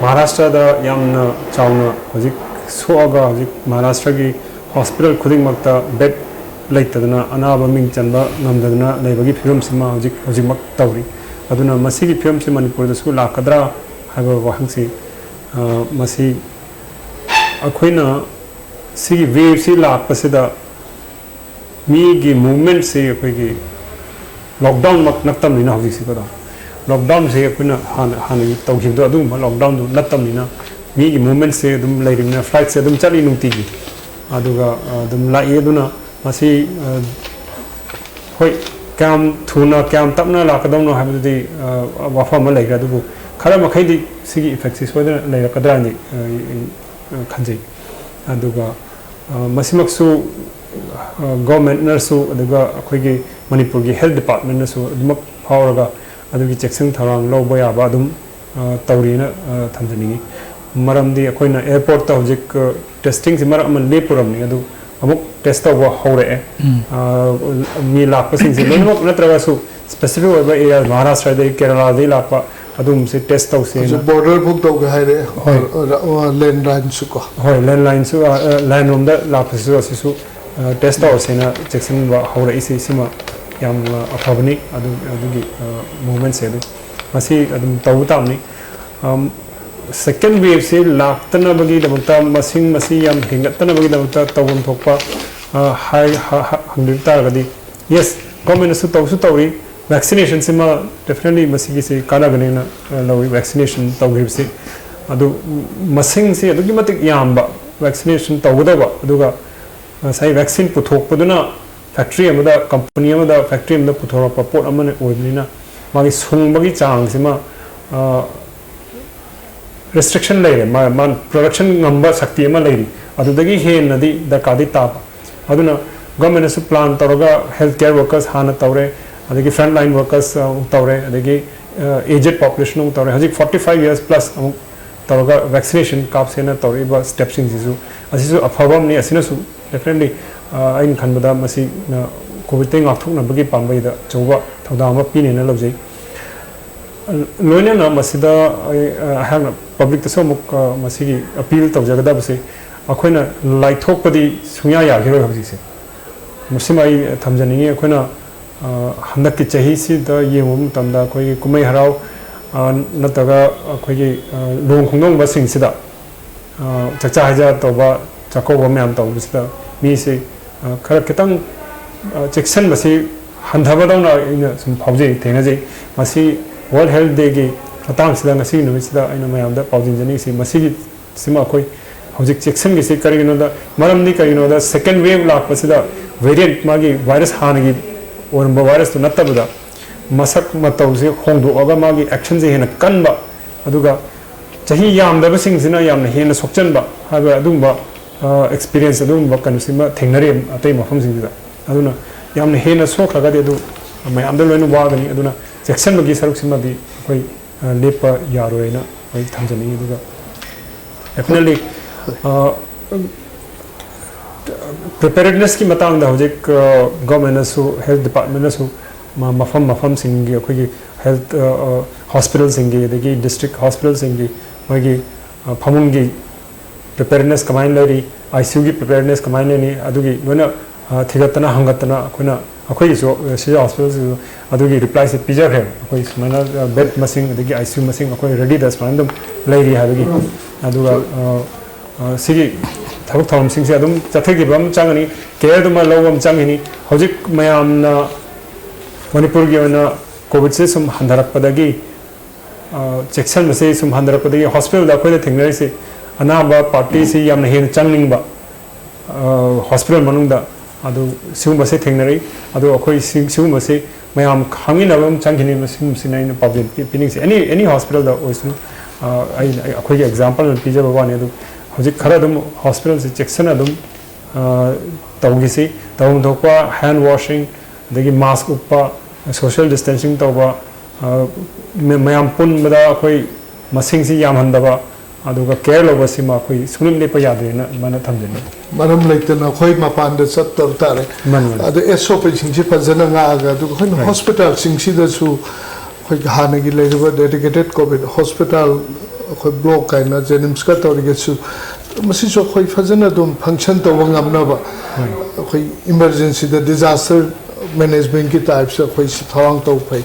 ꯃꯍꯥꯔꯥꯁꯇ꯭ꯔꯗ ꯌꯥꯝꯅ ꯆꯥꯎꯅ ꯍꯧꯖꯤꯛ ꯁꯣꯛꯑꯒ, ꯍꯧꯖꯤꯛ ꯃꯍꯥꯔꯥꯁꯇ꯭ꯔꯒꯤ ꯍꯣꯁꯄꯤꯇꯥꯜ ꯈꯨꯗꯤꯡꯃꯛꯇ ꯕꯦꯗ ꯂꯩꯇꯗꯅ ꯑꯅꯥꯕ ꯃꯤꯡ ꯆꯟꯕ ꯉꯝꯗꯗꯅ ꯂꯩꯕꯒꯤ ꯐꯤꯕꯝꯁꯤꯃ ꯍꯧꯖꯤꯛ, ꯍꯧꯖꯤꯛꯃꯛ ꯇꯧꯔꯤ꯫ ꯑꯗꯨꯅ ꯃꯁꯤꯒꯤ ꯐꯤꯕꯝꯁꯤ ꯃꯅꯤꯄꯨꯔꯗꯁꯨ ꯂꯥꯛꯀꯗ꯭ꯔꯥ ꯍꯥꯏꯕ ꯋꯥꯍꯪꯁꯤ, ꯑ, ꯃꯁꯤ ꯑꯩꯈꯣꯏꯅ ꯁꯤꯒꯤ ꯋꯦꯚꯁꯤ ꯂꯥꯛꯄꯁꯤꯗ ꯃꯤꯒꯤ ꯃꯨꯚꯃꯦꯟꯠꯁꯤ ꯑꯩꯈꯣꯏꯒꯤ ꯂꯣꯛꯗꯥꯎꯟꯃꯛ ꯅꯠꯇꯕꯅꯤꯅ ꯍꯧꯖꯤꯛꯁꯤꯀꯣ, ꯂꯣꯛꯗꯥꯎꯟꯁꯤ ꯑꯩꯈꯣꯏꯅ ꯍꯥꯟꯅ, ꯍꯥꯟꯅꯒꯤ ꯇꯧꯈꯤꯕꯗꯣ ꯑꯗꯨꯒꯨꯝꯕ ꯂꯣꯛꯗꯥꯎꯟꯗꯨ ꯅꯠꯇꯕꯅꯤꯅ ꯃꯤꯒꯤ ꯃꯨꯚꯃꯦꯟꯠꯁꯤ ꯑꯗꯨꯝ ꯂꯩꯔꯤꯕꯅꯤꯅ ꯐ꯭ꯂꯥꯏꯠꯁꯦ ꯑꯗꯨꯝ ꯆꯠꯂꯤ ꯅꯨꯡꯇꯤꯒꯤ꯫ ꯑꯗꯨꯒ, ꯑ, ꯑꯗꯨꯝ ꯂꯥꯛꯏ꯫ ꯑꯗꯨꯅ ꯃꯁꯤ, ꯑ, ꯍꯣꯏ, ꯀꯌꯥꯝ ꯊꯨꯅ, ꯀꯌꯥꯝ ꯇꯞꯅ ꯂꯥꯛꯀꯗꯧꯅꯣ ꯍꯥꯏꯕꯗꯨꯗꯤ, ꯑ, ꯋꯥꯐꯝ ꯑꯃ ꯂꯩꯈ꯭ꯔꯦ꯫ ꯑꯗꯨꯕꯨ ꯈꯔ ꯃꯈꯩꯗꯤ ꯁꯤꯒꯤ ꯏꯐꯦꯛꯁꯤ ꯁꯣꯏꯗꯅ ꯂꯩꯔꯛꯀꯗ꯭ꯔꯥꯅꯗꯤ, ꯑ, ꯑ, ꯈꯟꯖꯩ꯫ ꯑꯗꯨꯒ, ꯑ, ꯃꯁꯤꯃꯛꯁꯨ, ꯑ, ꯒꯣꯔꯃꯦꯟꯠꯅꯁꯨ ꯑꯗꯨꯒ ꯑꯩꯈꯣꯏꯒꯤ ꯃꯅꯤꯄꯨꯔꯒꯤ ꯍꯦꯜꯊ ꯗꯤꯄꯥꯔꯠꯃꯦꯟꯠꯅꯁꯨ ꯑꯗꯨꯃꯛ ꯐꯥꯎꯔꯒ ꯑꯗꯨꯒꯤ ꯆꯦꯛꯁꯤꯟ ꯊꯧꯔꯥꯡ ꯂꯧꯕ ꯌꯥꯕ ꯑꯗꯨꯝ, ꯑ, ꯇꯧꯔꯤꯅ, ꯑ, ꯊꯝꯖꯅꯤꯡꯉꯤ꯫ ꯃꯔꯝꯗꯤ ꯑꯩꯈꯣꯏꯅ ꯑꯦꯌꯔꯄꯣꯔꯠꯇ ꯍꯧꯖꯤꯛ, ꯑ, ꯇꯦꯁꯇꯤꯡꯁꯤ ꯃꯔꯛ ꯑꯃ ꯂꯦꯞꯄꯨꯔꯕꯅꯤ, ꯑꯗꯨ ꯑꯃꯨꯛ ꯇꯦꯁ ꯇꯧꯕ ꯍꯧꯔꯛꯑꯦ꯫ ꯎꯝ꯫ ꯑ, ꯃꯤ ꯂꯥꯛꯄꯁꯤꯡꯁꯦ ꯂꯣꯏꯅꯃꯛ ꯅꯠꯇ꯭ꯔꯒꯁꯨ ꯁ꯭ꯄꯦꯁꯤꯐꯤꯛ ꯑꯣꯏꯕ ꯑꯦꯔꯤꯌꯥ, ꯃꯍꯥꯔꯥꯁꯇ꯭ꯔꯗꯒꯤ, ꯀꯦꯔꯂꯥꯗꯒꯤ ꯂꯥꯛꯄ ꯑꯗꯨꯒꯨꯝꯕꯁꯦ ꯇꯦꯁ ꯇꯧꯁꯦꯅ꯫ ꯑꯩꯈꯣꯏꯁꯨ ꯕꯣꯔꯗꯔ ꯐꯥꯎ ꯇꯧꯒꯦ ꯍꯥꯏꯔꯦ꯫ ꯍꯣꯏ꯫ ꯂꯦꯟꯂꯥꯏꯟꯁꯨ ꯀꯣ꯫ ꯍꯣꯏ, ꯂꯦꯟꯂꯥꯏꯟꯁꯨ, ꯑ, ꯑ, ꯂꯦꯟꯂꯣꯝꯗ ꯂꯥꯛꯄꯁꯤꯁꯨ ꯑꯁꯤꯁꯨ, ꯑ, ꯇꯦꯁ ꯇꯧꯔꯁꯦꯅ ꯆꯦꯛꯁꯤꯟꯕ ꯍꯧꯔꯛꯏꯁꯤ, ꯁꯤꯃ ꯌꯥꯝꯅ ꯑꯐꯕꯅꯤ꯫ ꯑꯗꯨ, ꯑꯗꯨꯒꯤ, ꯑ, ꯃꯨꯚꯃꯦꯟꯁꯦ ꯑꯗꯨꯝ ꯃꯁꯤ ꯑꯗꯨꯝ ꯇꯧꯕ ꯇꯥꯕꯅꯤ꯫ ꯑꯝ, ꯁꯦꯀꯦꯟ ꯋꯦꯕꯁꯤ ꯂꯥꯛꯇꯅꯕꯒꯤꯗꯃꯛꯇ, ꯃꯁꯤꯡ ꯃꯁꯤ ꯌꯥꯝ ꯍꯦꯟꯒꯠꯇꯅꯕꯒꯤꯗꯃꯛꯇ ꯇꯧꯐꯝ ꯊꯣꯛꯄ, ꯑ, ꯍꯥꯏ-, ꯍ-, ꯍ-, ꯍꯪꯕꯤꯕ ꯇꯥꯔꯒꯗꯤ, ꯌꯦꯁ, ꯒꯣꯔꯃꯦꯟꯅꯁꯨ ꯇꯧꯁꯨ ꯇꯧꯔꯤ, ꯚꯦꯛꯁꯤꯅꯦꯁꯟꯁꯤꯃ ꯗꯦꯐꯤꯅꯦꯠꯂꯤ ꯃꯁꯤꯒꯤꯁꯤ ꯀꯥꯟꯅꯒꯅꯦꯅ, ꯑ, ꯂꯧꯏ, ꯚꯦꯛꯁꯤꯅꯦꯁꯟ ꯇꯧꯈꯤꯕꯁꯤ꯫ ꯑꯗꯨ ꯃꯁꯤꯡꯁꯤ ꯑꯗꯨꯛꯀꯤ ꯃꯇꯤꯛ ꯌꯥꯝꯕ, ꯚꯦꯛꯁꯤꯅꯦꯁꯟ ꯇꯧꯒꯗꯧꯕ, ꯑꯗꯨꯒ ꯉꯁꯥꯏ ꯚꯦꯛꯁꯤꯟ ꯄꯨꯊꯣꯛꯄꯗꯨꯅ ꯐꯦꯛꯇ꯭ꯔꯤ ꯑꯃꯗ, ꯀꯝꯄꯅꯤ ꯑꯃꯗ, ꯐꯦꯛꯇ꯭ꯔꯤ ꯑꯃꯗ ꯄꯨꯊꯣꯔꯛꯄ ꯄꯣꯠ ꯑꯃꯅ ꯑꯣꯏꯕꯅꯤꯅ, ꯃꯥꯒꯤ ꯁꯨꯡꯕꯒꯤ ꯆꯥꯡꯁꯤꯃ, ꯑ, ꯔꯦꯁꯇ꯭ꯔꯤꯛꯁꯟ ꯂꯩꯔꯦ, ꯃꯥ, ꯃꯥ ꯄ꯭ꯔꯗꯛꯁꯟ ꯉꯝꯕ ꯁꯛꯇꯤ ꯑꯃ ꯂꯩꯔꯤ, ꯑꯗꯨꯗꯒꯤ ꯍꯦꯟꯅꯗꯤ ꯗꯔꯀꯥꯔꯗꯤ ꯇꯥꯕ꯫ ꯑꯗꯨꯅ ꯒꯣꯔꯃꯦꯟꯅꯁꯨ ꯄ꯭ꯂꯥꯟ ꯇꯧꯔꯒ ꯍꯦꯜꯊ ꯀꯦꯌꯔ ꯋꯥꯔꯀꯔꯁ ꯍꯥꯟꯅ ꯇꯧꯔꯦ, ꯑꯗꯒꯤ ꯐ꯭ꯔꯟꯠ ꯂꯥꯏꯟ ꯋꯥꯔꯀꯔꯁ ꯑꯃꯨꯛ ꯇꯧꯔꯦ, ꯑꯗꯒꯤ, ꯑ, ꯑꯦꯖꯦꯗ ꯄꯣꯄꯨꯂꯦꯁꯟ ꯑꯃꯨꯛ ꯇꯧꯔꯦ, ꯍꯧꯖꯤꯛ ꯐꯣꯔꯇꯤ ꯐꯥꯏꯚ ꯌꯔꯁ ꯄ꯭ꯂꯁ ꯑꯃꯨꯛ ꯇꯧꯔꯒ ꯚꯦꯛꯁꯤꯅꯦꯁꯟ ꯀꯥꯞꯁꯦꯅ ꯇꯧꯔꯛꯏꯕ ꯁ꯭ꯇꯦꯞꯁꯤꯡꯁꯤꯁꯨ, ꯑꯁꯤꯁꯨ ꯑꯐꯕ ꯑꯃꯅꯤ꯫ ꯑꯁꯤꯅꯁꯨ ꯗꯦꯐꯤꯅꯦꯠꯂꯤ, ꯑ, ꯑꯩꯅ ꯈꯟꯕꯗ ꯃꯁꯤꯅ ꯀꯣꯚꯤꯗꯇꯩ ꯉꯥꯛꯊꯣꯛꯅꯕꯒꯤ ꯄꯥꯝꯕꯩꯗ ꯑꯆꯧꯕ ꯊꯧꯗꯥꯡ ꯑꯃ ꯄꯤꯅꯦꯅ ꯂꯧꯖꯩ꯫ ꯂꯣꯏꯅꯅ ꯃꯁꯤꯗ ꯑꯩ, ꯑ, ꯑꯩꯍꯥꯛꯅ ꯄꯕ꯭ꯂꯤꯛꯇꯁꯨ ꯑꯃꯨꯛ, ꯑ, ꯃꯁꯤꯒꯤ ꯑꯄꯤꯜ ꯇꯧꯖꯒꯗꯕꯁꯦ, ꯑꯩꯈꯣꯏꯅ ꯂꯥꯏꯊꯣꯛꯄꯗꯤ ꯁꯨꯡꯌꯥ ꯌꯥꯈꯤꯔꯣꯏ ꯍꯧꯖꯤꯛꯁꯦ꯫ ꯃꯁꯤꯃ ꯑꯩ ꯊꯝꯖꯅꯤꯡꯉꯤ꯫ ꯑꯩꯈꯣꯏꯅ, ꯑ, ꯍꯟꯗꯛꯀꯤ ꯆꯍꯤꯁꯤꯗ ꯌꯦꯡꯕ ꯃꯇꯝꯗ ꯑꯩꯈꯣꯏꯒꯤ ꯀꯨꯝꯍꯩ ꯍꯔꯥꯎ, ꯑ, ꯅꯠꯇ꯭ꯔꯒ ꯑꯩꯈꯣꯏꯒꯤ, ꯑ, ꯂꯨꯍꯣꯡ ꯈꯣꯡꯗꯣꯡꯕꯁꯤꯡꯁꯤꯗ, ꯑ, ꯆꯥꯛꯆꯥ ꯍꯩꯖꯥ ꯇꯧꯕ, ꯆꯥꯛꯀꯧꯕ ꯃꯌꯥꯝ ꯇꯧꯕꯁꯤꯗ ꯃꯤꯁꯤ, ꯑ, ꯈꯔ ꯈꯤꯇꯪ, ꯑ, ꯆꯦꯛꯁꯤꯟꯕꯁꯤ ꯍꯟꯊꯕꯗꯧꯅ ꯑꯩꯅ ꯁꯨꯝ ꯐꯥꯎꯖꯩ, ꯊꯦꯡꯅꯖꯩ꯫ ꯃꯁꯤ ꯋꯥꯔꯜꯗ ꯍꯦꯜꯊ ꯗꯦꯒꯤ ꯃꯇꯥꯡꯁꯤꯗ, ꯉꯁꯤꯒꯤ ꯅꯨꯃꯤꯠꯁꯤꯗ ꯑꯩꯅ ꯃꯌꯥꯝꯗ ꯄꯥꯎꯖꯦꯟꯖꯅꯤꯡꯉꯤꯁꯤ, ꯃꯁꯤꯒꯤ ꯁꯤꯃ ꯑꯩꯈꯣꯏ ꯍꯧꯖꯤꯛ ꯆꯦꯛꯁꯤꯟꯒꯤꯁꯤ ꯀꯔꯤꯒꯤꯅꯣꯗ, ꯃꯔꯝꯗꯤ ꯀꯔꯤꯒꯤꯅꯣꯗ, ꯁꯦꯀꯦꯟ ꯋꯦꯕ ꯂꯥꯛꯄꯁꯤꯗ ꯚꯦꯔꯤꯌꯦꯟꯠ, ꯃꯥꯒꯤ ꯚꯥꯏꯔꯁ, ꯍꯥꯟꯅꯒꯤ ꯑꯣꯏꯔꯝꯕ ꯚꯥꯏꯔꯁꯇꯨ ꯅꯠꯇꯕꯗ ꯃꯁꯛ ꯃꯇꯧꯁꯦ ꯍꯣꯡꯗꯣꯛꯑꯒ ꯃꯥꯒꯤ ꯑꯦꯛꯁꯟꯁꯦ ꯍꯦꯟꯅ ꯀꯟꯕ, ꯑꯗꯨꯒ ꯆꯍꯤ ꯌꯥꯝꯗꯕꯁꯤꯡꯁꯤꯅ ꯌꯥꯝꯅ ꯍꯦꯟꯅ ꯁꯣꯛꯆꯟꯕ ꯍꯥꯏꯕ ꯑꯗꯨꯒꯨꯝꯕ, ꯑ, ꯑꯦꯛꯁꯄꯤꯔꯤꯌꯦꯟꯁ ꯑꯗꯨꯒꯨꯝꯕ ꯀꯩꯅꯣꯁꯤꯃ ꯊꯦꯡꯅꯔꯤ ꯑꯇꯩ ꯃꯐꯝꯁꯤꯡꯁꯤꯗ꯫ ꯑꯗꯨꯅ ꯌꯥꯝꯅ ꯍꯦꯟꯅ ꯁꯣꯛꯈ꯭ꯔꯒꯗꯤ ꯑꯗꯨ ꯃꯌꯥꯝꯗ ꯂꯣꯏꯅ ꯋꯥꯒꯅꯤ꯫ ꯑꯗꯨꯅ ꯆꯦꯛꯁꯤꯟꯕꯒꯤ ꯁꯔꯨꯛꯁꯤꯃꯗꯤ ꯑꯩꯈꯣꯏ, ꯑ, ꯂꯦꯞꯄ ꯌꯥꯔꯣꯏꯅ ꯑꯩ ꯊꯝꯖꯅꯤꯡꯉꯤ꯫ ꯑꯗꯨꯒ ꯗꯦꯐꯤꯅꯦꯠꯂꯤ, ꯑ, ꯄ꯭ꯔꯤꯄꯦꯌꯔꯅꯦꯁꯀꯤ ꯃꯇꯥꯡꯗ ꯍꯧꯖꯤꯛ ꯒꯣꯔꯃꯦꯟꯅꯁꯨ, ꯍꯦꯜꯊ ꯗꯤꯄꯥꯔꯠꯃꯦꯟꯅꯁꯨ ꯃꯐꯝ ꯃꯐꯝꯁꯤꯡꯒꯤ ꯑꯩꯈꯣꯏꯒꯤ ꯍꯦꯜꯊ ꯍꯣꯁꯄꯤꯇꯥꯜꯁꯤꯡꯒꯤ, ꯑꯗꯒꯤ ꯗꯤꯁꯇ꯭ꯔꯤꯛ ꯍꯣꯁꯄꯤꯇꯥꯜꯁꯤꯡꯒꯤ ꯃꯣꯏꯒꯤ ꯐꯃꯨꯡꯒꯤ ꯄ꯭ꯔꯤꯄꯦꯌꯔꯅꯦꯁ ꯀꯃꯥꯏꯅ ꯂꯩꯔꯤ, ꯑꯥꯏ ꯁꯤ ꯌꯨꯒꯤ ꯄ꯭ꯔꯤꯄꯦꯌꯔꯅꯦꯁ ꯀꯃꯥꯏꯅ ꯂꯩꯔꯤ, ꯑꯗꯨꯒꯤ ꯂꯣꯏꯅ ꯊꯤꯒꯠꯇꯅ ꯍꯪꯒꯠꯇꯅ ꯑꯩꯈꯣꯏꯅ, ꯑꯩꯈꯣꯏꯒꯤꯁꯨ ꯁꯤꯖ ꯍꯣꯁꯄꯤꯇꯥꯜꯁꯤꯁꯨ ꯑꯗꯨꯒꯤ ꯔꯤꯄ꯭ꯂꯥꯏꯁꯦ ꯄꯤꯖꯈ꯭ꯔꯦꯕ꯫ ꯑꯩꯈꯣꯏ ꯁꯨꯃꯥꯏꯅ ꯕꯦꯗ ꯃꯁꯤꯡ ꯑꯗꯒꯤ ꯑꯥꯏ ꯁꯤ ꯌꯨ ꯃꯁꯤꯡ ꯑꯩꯈꯣꯏ ꯔꯦꯗꯤꯗ ꯁꯨꯃꯥꯏꯅ ꯑꯗꯨꯝ ꯂꯩꯔꯤ ꯍꯥꯏꯕꯒꯤ꯫ ꯑꯗꯨꯒ ꯁꯤꯒꯤ ꯊꯕꯛ ꯊꯧꯔꯝꯁꯤꯡꯁꯦ ꯑꯗꯨꯝ ꯆꯠꯊꯈꯤꯕ ꯑꯃ ꯆꯪꯒꯅꯤ, ꯀꯦꯌꯔꯗꯨꯃ ꯂꯧꯕ ꯑꯃ ꯆꯪꯒꯅꯤ꯫ ꯍꯧꯖꯤꯛ ꯃꯌꯥꯝꯅ ꯃꯅꯤꯄꯨꯔꯒꯤ ꯑꯣꯏꯅ ꯀꯣꯚꯤꯗꯁꯦ ꯁꯨꯝ ꯍꯟꯊꯔꯛꯄꯗꯒꯤ, ꯆꯦꯛꯁꯤꯟꯕꯁꯦ ꯁꯨꯝ ꯍꯟꯊꯔꯛꯄꯗꯒꯤ ꯍꯣꯁꯄꯤꯇꯥꯜꯗ ꯑꯩꯈꯣꯏꯅ ꯊꯦꯡꯅꯔꯤꯁꯦ ꯑꯅꯥꯕ ꯄꯥꯔꯇꯤꯁꯤ ꯌꯥꯝꯅ ꯍꯦꯟꯅ ꯆꯪꯅꯤꯡꯕ, ꯍꯣꯁꯄꯤꯇꯥꯜ ꯃꯅꯨꯡꯗ꯫ ꯑꯗꯨ ꯁꯤꯒꯨꯝꯕꯁꯦ ꯊꯦꯡꯅꯔꯛꯏ꯫ ꯑꯗꯨ ꯑꯩꯈꯣꯏ ꯁꯤ-, ꯁꯤꯒꯨꯝꯕꯁꯤ ꯃꯌꯥꯝ ꯈꯪꯃꯤꯟꯅꯕ ꯑꯃ ꯆꯪꯈꯤꯅꯤ꯫ ꯃꯁꯤꯒꯨꯝꯕꯁꯤꯅ ꯑꯩꯅ ꯄꯥꯎꯖꯦꯜ ꯄꯤ-, ꯄꯤꯅꯤꯡꯁꯦ꯫ ꯑꯦꯅꯤ, ꯑꯦꯅꯤ ꯍꯣꯁꯄꯤꯇꯥꯜꯗ ꯑꯣꯏꯁꯅꯨ, ꯑꯩ, ꯑꯩꯈꯣꯏꯒꯤ ꯑꯦꯛꯖꯥꯝꯄꯜ ꯑꯣꯏꯅ ꯄꯤꯖꯕ ꯋꯥꯅꯤ꯫ ꯑꯗꯨ ꯍꯧꯖꯤꯛ ꯈꯔ ꯑꯗꯨꯝ ꯍꯣꯁꯄꯤꯇꯥꯜꯁꯦ ꯆꯦꯛꯁꯤꯟꯅ ꯑꯗꯨꯝ ꯇꯧꯈꯤꯁꯤ꯫ ꯇꯧꯐꯝ ꯊꯣꯛꯄ ꯍꯦꯟ ꯋꯥꯁꯤꯡ, ꯑꯗꯒꯤ ꯃꯥꯁꯛ ꯎꯞꯄ, ꯁꯣꯁꯤꯌꯦꯜ ꯗꯤꯁꯇꯦꯟꯁꯤꯡ ꯇꯧꯕ, ꯃꯌꯥꯝ ꯄꯨꯟꯕꯗ ꯑꯩꯈꯣꯏ ꯃꯁꯤꯡꯁꯤ ꯌꯥꯝꯍꯟꯗꯕ, ꯑꯗꯨꯒ ꯀꯦꯌꯔ ꯂꯧꯕꯁꯤꯃ ꯑꯩꯈꯣꯏ ꯁꯨꯡꯂꯦꯞ ꯂꯦꯞꯄ ꯌꯥꯗ꯭ꯔꯦꯅ ꯑꯗꯨꯃꯥꯏꯅ ꯊꯝꯖꯅꯤꯡꯉꯤ꯫ ꯃꯔꯝ ꯂꯩꯇꯅ ꯑꯩꯈꯣꯏ ꯃꯄꯥꯟꯗ ꯆꯠꯇꯕ ꯇꯥꯔꯦ꯫ ꯃꯥꯅꯤ, ꯃꯥꯅꯤ꯫ ꯑꯗ ꯑꯦꯁ ꯑꯣ ꯄꯤꯁꯤꯡꯁꯤ ꯐꯖꯅ ꯉꯥꯛꯑꯒ, ꯑꯗꯨꯒ ꯑꯩꯈꯣꯏꯅ ꯍꯣꯏ꯫ ꯍꯣꯁꯄꯤꯇꯥꯜꯁꯤꯡꯁꯤꯗꯁꯨ ꯑꯩꯈꯣꯏꯒꯤ ꯍꯥꯟꯅꯒꯤ ꯂꯩꯔꯤꯕ ꯗꯦꯗꯤꯀꯦꯇꯦꯠ ꯀꯣꯚꯤꯗ ꯍꯣꯁꯄꯤꯇꯥꯜ, ꯑꯩꯈꯣꯏ ꯕ꯭ꯂꯣꯛ ꯀꯥꯏꯅ ꯖꯦꯅꯤꯝꯁꯀ ꯇꯧꯔꯤꯒꯁꯨ, ꯃꯁꯤꯁꯨ ꯑꯩꯈꯣꯏ ꯐꯖꯅ ꯑꯗꯨꯝ ꯐꯪꯁꯟ ꯇꯧꯕ ꯉꯝꯅꯕ꯫ ꯍꯣꯏ꯫ ꯑꯩꯈꯣꯏ ꯏꯃꯔꯖꯦꯟꯁꯤꯗ ꯗꯤꯖꯥꯁꯇꯔ ꯃꯦꯅꯦꯖꯃꯦꯟꯒꯤ ꯇꯥꯏꯞꯁ ꯑꯩꯈꯣꯏ ꯁꯤ ꯊꯧꯔꯥꯡ ꯇꯧꯕ ꯐꯩ꯫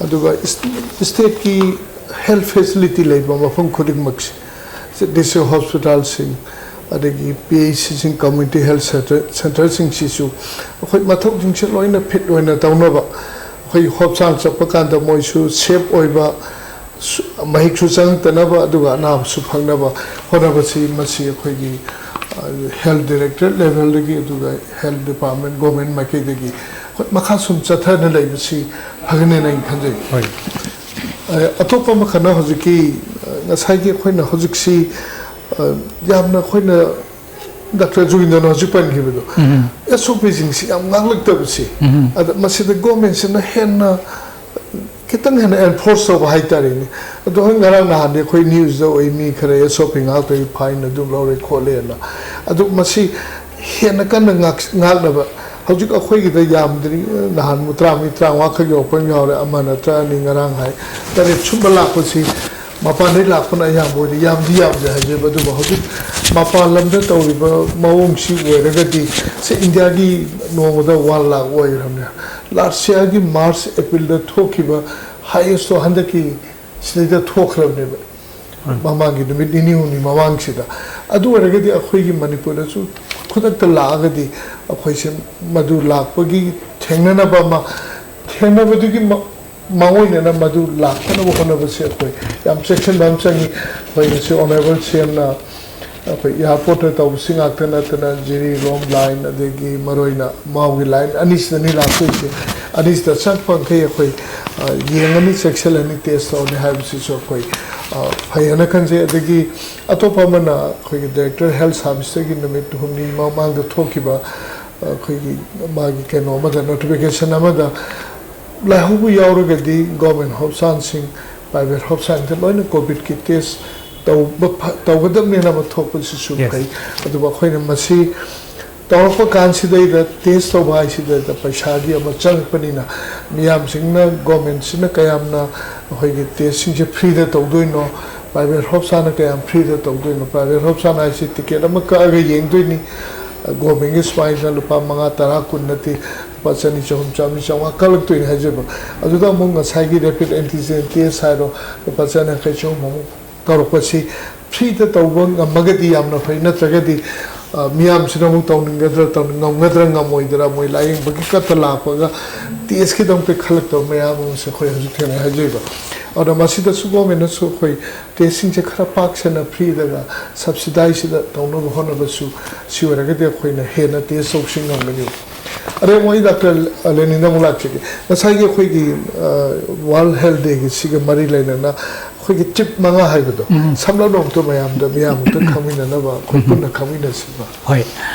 ꯑꯗꯨꯒ ꯏꯁ-, ꯏꯁꯇꯦꯠꯀꯤ ꯍꯦꯜꯊ ꯐꯦꯁꯤꯂꯤꯇꯤ ꯂꯩꯕ ꯃꯐꯝ ꯈꯨꯗꯤꯡꯃꯛꯁꯦ, ꯗꯤꯁꯇ꯭ꯔꯤꯛ ꯍꯣꯁꯄꯤꯇꯥꯜꯁꯤꯡ, ꯑꯗꯒꯤ ꯄꯤ ꯑꯩꯆ ꯁꯤꯁꯤꯡ, ꯀꯝꯃ꯭ꯌꯨꯅꯤꯇꯤ ꯍꯦꯜꯊ ꯁꯦꯟꯇꯔ, ꯁꯦꯟꯇꯔꯁꯤꯡꯁꯤꯁꯨ ꯑꯩꯈꯣꯏ ꯃꯊꯧꯁꯤꯡꯁꯦ ꯂꯣꯏꯅ ꯐꯤꯠ ꯑꯣꯏꯅ ꯇꯧꯅꯕ, ꯑꯩꯈꯣꯏ ꯍꯣꯞꯆꯥꯡ ꯆꯠꯄ ꯀꯥꯟꯗ ꯃꯣꯏꯁꯨ ꯁꯦꯐ ꯑꯣꯏꯕ, ꯁꯨ-, ꯃꯍꯤꯛꯁꯨ ꯆꯪꯉꯛꯇꯅꯕ, ꯑꯗꯨꯒ ꯑꯅꯥꯕꯁꯨ ꯐꯪꯅꯕ ꯍꯣꯠꯅꯕꯁꯤ, ꯃꯁꯤ ꯑꯩꯈꯣꯏꯒꯤ, ꯑ, ꯍꯦꯜꯊ ꯗꯥꯏꯔꯦꯛꯇꯣꯔꯦꯠ ꯂꯦꯚꯦꯜꯗꯒꯤ, ꯑꯗꯨꯒ ꯍꯦꯜꯊ ꯗꯤꯄꯥꯔꯠꯃꯦꯟ, ꯒꯣꯔꯃꯦꯟ ꯃꯥꯏꯀꯩꯗꯒꯤ ꯑꯩꯈꯣꯏ ꯃꯈꯥ ꯁꯨꯝ ꯆꯠꯊꯅ ꯂꯩꯕꯁꯤ ꯐꯒꯅꯦꯅ ꯑꯩꯅ ꯈꯟꯖꯩ꯫ ꯍꯣꯏ꯫ ꯑ, ꯑꯇꯣꯞꯄ ꯑꯃꯈꯛꯅ ꯍꯧꯖꯤꯛꯀꯤ, ꯑ, ꯉꯁꯥꯏꯒꯤ ꯑꯩꯈꯣꯏꯅ ꯍꯧꯖꯤꯛꯁꯤ, ꯑ, ꯌꯥꯝꯅ ꯑꯩꯈꯣꯏꯅ ꯗꯥꯛꯇꯔ ꯖꯣꯒꯤꯟꯗ꯭ꯔꯅ ꯍꯧꯖꯤꯛ ꯄꯟꯈꯤꯕꯗꯣ, ꯎꯝ꯫ ꯑꯦꯁ ꯑꯣ ꯄꯤꯁꯤꯡꯁꯤ ꯌꯥꯝ ꯉꯥꯛꯂꯛꯇꯕꯁꯤ, ꯎꯝ꯫ ꯑꯗ ꯃꯁꯤꯗ ꯒꯣꯔꯃꯦꯟꯁꯤꯅ ꯍꯦꯟꯅ ꯈꯤꯇꯪ ꯍꯦꯟꯅ ꯑꯦꯟꯐꯣꯔꯁ ꯇꯧꯕ ꯍꯥꯏꯇꯥꯔꯦꯅꯦ꯫ ꯑꯗꯣ ꯍꯣꯏ, ꯉꯔꯥꯡ ꯅꯍꯥꯟꯗꯤ ꯑꯩꯈꯣꯏ ꯅ꯭ꯌꯨꯁꯇ ꯎꯏ, ꯃꯤ ꯈꯔ ꯑꯦꯁ ꯑꯣ ꯄꯤ ꯉꯥꯛꯇꯒꯤ ꯐꯥꯏꯟ ꯑꯗꯨ ꯂꯧꯔꯦ ꯈꯣꯠꯂꯦꯅ꯫ ꯑꯗꯨ ꯃꯁꯤ ꯍꯦꯟꯅ ꯀꯟꯅ ꯉꯥꯛ- ꯉꯥꯛꯅꯕ꯫ ꯍꯧꯖꯤꯛ ꯑꯩꯈꯣꯏꯒꯤꯗ ꯌꯥꯝꯗ꯭ꯔꯤ, ꯅꯍꯥꯟ ꯇꯔꯥꯃꯔꯤ ꯇꯔꯥꯃꯉꯥ ꯈꯛ ꯌꯧꯔꯛꯄ ꯑꯃ ꯌꯥꯎꯔꯦ, ꯑꯃ ꯅꯠꯇ꯭ꯔ ꯑꯅꯤ ꯉꯔꯥꯡ ꯍꯥꯏ, ꯇꯔꯦꯠ ꯁꯨꯝꯕ ꯂꯥꯛꯄꯁꯤ ꯃꯄꯥꯟꯗꯩ ꯂꯥꯛꯄꯅ ꯑꯌꯥꯝꯕ ꯑꯣꯏꯔꯦ꯫ ꯌꯥꯝꯗꯤ ꯌꯥꯝꯗꯦ ꯍꯥꯏꯖꯩꯕ, ꯑꯗꯨꯕꯨ ꯍꯧꯖꯤꯛ ꯃꯄꯥꯟ ꯂꯝꯗ ꯇꯧꯔꯤꯕ ꯃꯑꯣꯡꯁꯤ ꯑꯣꯏꯔꯒꯗꯤ ꯁꯤ ꯏꯟꯗꯤꯌꯥꯒꯤ ꯅꯣꯡꯃꯗ ꯋꯥꯟ ꯂꯥꯛ ꯑꯣꯏꯈ꯭ꯔꯕꯅꯦ꯫ ꯂꯥꯁ ꯌꯥꯔꯒꯤ ꯃꯥꯔꯆ ꯑꯦꯄ꯭ꯔꯤꯜꯗ ꯊꯣꯛꯈꯤꯕ ꯍꯥꯏꯌꯦꯁꯇꯣ ꯍꯟꯗꯛꯀꯤ ꯁꯤꯗꯩꯗ ꯊꯣꯛꯈ꯭ꯔꯕꯅꯦꯕ꯫ ꯃꯃꯥꯡꯒꯤ ꯅꯨꯃꯤꯠ ꯅꯤꯅꯤ ꯍꯨꯝꯅꯤ ꯃꯃꯥꯡꯁꯤꯗ꯫ ꯑꯗꯨ ꯑꯣꯏꯔꯒꯗꯤ ꯑꯩꯈꯣꯏꯒꯤ ꯃꯅꯤꯄꯨꯔꯗꯁꯨ ꯈꯨꯗꯛꯇ ꯂꯥꯛꯑꯒꯗꯤ ꯑꯩꯈꯣꯏꯁꯦ ꯃꯗꯨ ꯂꯥꯛꯄꯒꯤ ꯊꯦꯡꯅꯅꯕ ꯑꯃ, ꯊꯦꯡꯅꯕꯗꯨꯒꯤ ꯃ- ꯃꯥꯡꯑꯣꯏꯅꯅ ꯃꯗꯨ ꯂꯥꯛꯇꯅꯕ ꯍꯣꯠꯅꯕꯁꯦ ꯑꯩꯈꯣꯏ ꯌꯥꯝ ꯆꯦꯛꯁꯤꯟꯕ ꯑꯃ ꯆꯪꯉꯤ꯫ ꯑꯩꯈꯣꯏ ꯉꯁꯤ ꯑꯣꯅꯔꯦꯕꯜ ꯁꯤ ꯑꯦꯝꯅ ꯑꯩꯈꯣꯏ ꯏꯌꯥꯔꯄꯣꯔꯠꯇ ꯇꯧꯕꯁꯤ ꯉꯥꯛꯇ ꯅꯠꯇꯅ ꯖꯤꯔꯤꯔꯣꯝ ꯂꯥꯏꯟ, ꯑꯗꯒꯤ ꯃꯔꯨꯑꯣꯏꯅ ꯃꯥꯎꯒꯤ ꯂꯥꯏꯟ ꯑꯅꯤꯁꯤꯗꯅꯤ ꯂꯥꯛꯇꯣꯏꯁꯦ꯫ ꯑꯅꯤꯁꯤꯗ ꯆꯪꯕ ꯃꯈꯩ ꯑꯩꯈꯣꯏ, ꯑ, ꯌꯦꯡꯉꯅꯤ, ꯆꯦꯛꯁꯤꯜꯂꯅꯤ, ꯇꯦꯁ ꯇꯧꯔꯅꯤ ꯍꯥꯏꯕꯁꯤꯁꯨ ꯑꯩꯈꯣꯏ, ꯑ, ꯐꯩ ꯍꯥꯏꯅ ꯈꯟꯖꯩ꯫ ꯑꯗꯒꯤ ꯑꯇꯣꯞꯄ ꯑꯃꯅ ꯑꯩꯈꯣꯏꯒꯤ ꯗꯥꯏꯔꯦꯛꯇꯔ ꯍꯦꯜꯊ ꯁꯥꯔꯚꯤꯁꯇꯒꯤ ꯅꯨꯃꯤꯠ ꯍꯨꯝꯅꯤ ꯃꯃꯥꯡꯗ ꯊꯣꯛꯈꯤꯕ, ꯑ, ꯑꯩꯈꯣꯏꯒꯤ ꯃꯥꯒꯤ ꯀꯩꯅꯣ ꯑꯃꯗ, ꯅꯣꯇꯤꯐꯤꯀꯦꯁꯟ ꯑꯃꯗ ꯂꯥꯏꯍꯧꯕ ꯌꯥꯎꯔꯒꯗꯤ ꯒꯣꯔꯃꯦꯟ ꯍꯣꯁꯄꯤꯇꯥꯜꯁꯤꯡ, ꯄ꯭ꯔꯥꯏꯚꯦꯠ ꯍꯣꯁꯄꯤꯇꯥꯜꯗ ꯂꯣꯏꯅ ꯀꯣꯚꯤꯗꯀꯤ ꯇꯦꯁ ꯇꯧꯕ ꯐ- ꯇꯧꯒꯗꯕꯅꯦꯅ ꯑꯃ ꯊꯣꯛꯄꯁꯤꯁꯨ Yes. ꯐꯩ꯫ ꯑꯗꯨꯕꯨ ꯑꯩꯈꯣꯏꯅ ꯃꯁꯤ ꯇꯧꯔꯛꯄ ꯀꯥꯟꯁꯤꯗꯩꯗ ꯇꯦꯁ ꯇꯧꯕ ꯍꯥꯏꯁꯤꯗꯩꯗ ꯄꯩꯁꯥꯒꯤ ꯑꯃ ꯆꯪꯉꯛꯄꯅꯤꯅ, ꯃꯤꯌꯥꯝꯁꯤꯡꯅ, ꯒꯣꯔꯃꯦꯟꯁꯤꯅ ꯀꯌꯥꯝꯅ ꯑꯩꯈꯣꯏꯒꯤ ꯇꯦꯁꯁꯤꯡꯁꯦ ꯐ꯭ꯔꯤꯗ ꯇꯧꯗꯣꯏꯅꯣ, ꯄ꯭ꯔꯥꯏꯚꯦꯠ ꯍꯣꯁꯄꯤꯇꯥꯜꯅ ꯀꯌꯥꯝ ꯐ꯭ꯔꯤꯗ ꯇꯧꯗꯣꯏꯅꯣ? ꯄ꯭ꯔꯥꯏꯚꯦꯠ ꯍꯣꯁꯄꯤꯇꯥꯜ ꯍꯥꯏꯁꯤ ꯇꯤꯀꯦꯠ ꯑꯃ ꯀꯛꯑꯒ ꯌꯦꯡꯗꯣꯏꯅꯤ꯫ ꯒꯣꯔꯃꯦꯟꯒꯤ ꯁꯨꯃꯥꯏꯅ ꯂꯨꯄꯥ ꯃꯉꯥ, ꯇꯔꯥ, ꯀꯨꯟ ꯅꯠꯇꯦ, ꯂꯨꯄꯥ ꯆꯅꯤ, ꯆꯍꯨꯝ, ꯆꯥꯃꯔꯤ, ꯆꯥꯝꯃꯉꯥ ꯀꯛꯂꯛꯇꯣꯏꯅꯤ ꯍꯥꯏꯖꯕ꯫ ꯑꯗꯨꯗ ꯑꯃꯨꯛ ꯉꯁꯥꯏꯒꯤ ꯔꯦꯄꯤꯗ ꯑꯦꯟꯇꯤꯖꯦꯟ ꯇꯦꯁ ꯍꯥꯏꯔꯣ, ꯂꯨꯄꯥ ꯆꯅꯤ ꯌꯥꯡꯈꯩ, ꯆꯍꯨꯝ ꯑꯃꯨꯛ ꯇꯧꯔꯛꯄꯁꯤ ꯐ꯭ꯔꯤꯗ ꯇꯧꯕ ꯉꯝꯃꯒꯗꯤ ꯌꯥꯝꯅ ꯐꯩ꯫ ꯅꯠꯇ꯭ꯔꯒꯗꯤ, ꯑ, ꯃꯤꯌꯥꯝꯁꯤꯅ ꯑꯃꯨꯛ ꯇꯧꯅꯤꯡꯒꯗ꯭ꯔꯥ, ꯇꯧꯅꯤꯡ-, ꯉꯝꯒꯗ꯭ꯔꯥ, ꯉꯝꯃꯣꯏꯗ꯭ꯔꯥ, ꯃꯣꯏ ꯂꯥꯏꯌꯦꯡꯕꯒꯤ ꯈꯛꯇ ꯂꯥꯛꯄꯒ ꯇꯦꯁꯀꯤꯗꯃꯛꯇ ꯈꯜꯂꯛꯇꯕ ꯃꯌꯥꯝ ꯑꯃꯁꯨ ꯑꯩꯈꯣꯏ ꯍꯧꯖꯤꯛ ꯊꯦꯡꯅꯩ ꯍꯥꯏꯖꯔꯤꯕ꯫ ꯑꯗꯨꯅ ꯃꯁꯤꯗꯁꯨ ꯒꯣꯔꯃꯦꯟꯅꯁꯨ ꯑꯩꯈꯣꯏ ꯇꯦꯁꯁꯤꯡꯁꯦ ꯈꯔ ꯄꯥꯛ ꯁꯟꯅ ꯐ꯭ꯔꯤꯗꯒ ꯁꯕꯁꯤꯗꯥꯏꯁꯁꯤꯗ ꯇꯧꯅꯕ ꯍꯣꯠꯅꯕꯁꯨ, ꯁꯤ ꯑꯣꯏꯔꯒꯗꯤ ꯑꯩꯈꯣꯏꯅ ꯍꯦꯟꯅ ꯇꯦꯁ ꯇꯧꯕꯁꯤ ꯉꯝꯒꯅꯤ꯫ ꯑꯗꯩ ꯑꯃꯨꯛ ꯑꯩ ꯗꯥꯛꯇꯔ ꯂꯦꯅꯤꯟꯗ ꯑꯃꯨꯛ ꯂꯥꯛꯆꯒꯦ꯫ ꯉꯁꯥꯏꯒꯤ ꯑꯩꯈꯣꯏꯒꯤ, ꯑ, ꯋꯥꯔꯜ ꯍꯦꯜꯊ ꯗꯦꯒꯤ ꯁꯤꯒ ꯃꯔꯤ ꯂꯩꯅꯅ ꯑꯩꯈꯣꯏꯒꯤ ꯇ꯭ꯔꯤꯞ ꯃꯉꯥ ꯍꯥꯏꯕꯗꯣ, ꯎꯝ, ꯎꯝ꯫ ꯁꯝꯂꯞꯅ ꯑꯃꯨꯛꯇ ꯃꯌꯥꯝꯗ, ꯃꯤꯌꯥꯝ ꯑꯃꯨꯛꯇ ꯈꯪꯃꯤꯟꯅꯅꯕ ꯑꯩꯈꯣꯏ ꯎꯝ, ꯎꯝ꯫ ꯄꯨꯟꯅ ꯈꯪꯃꯤꯟꯅꯁꯤꯕ꯫ ꯍꯣꯏ꯫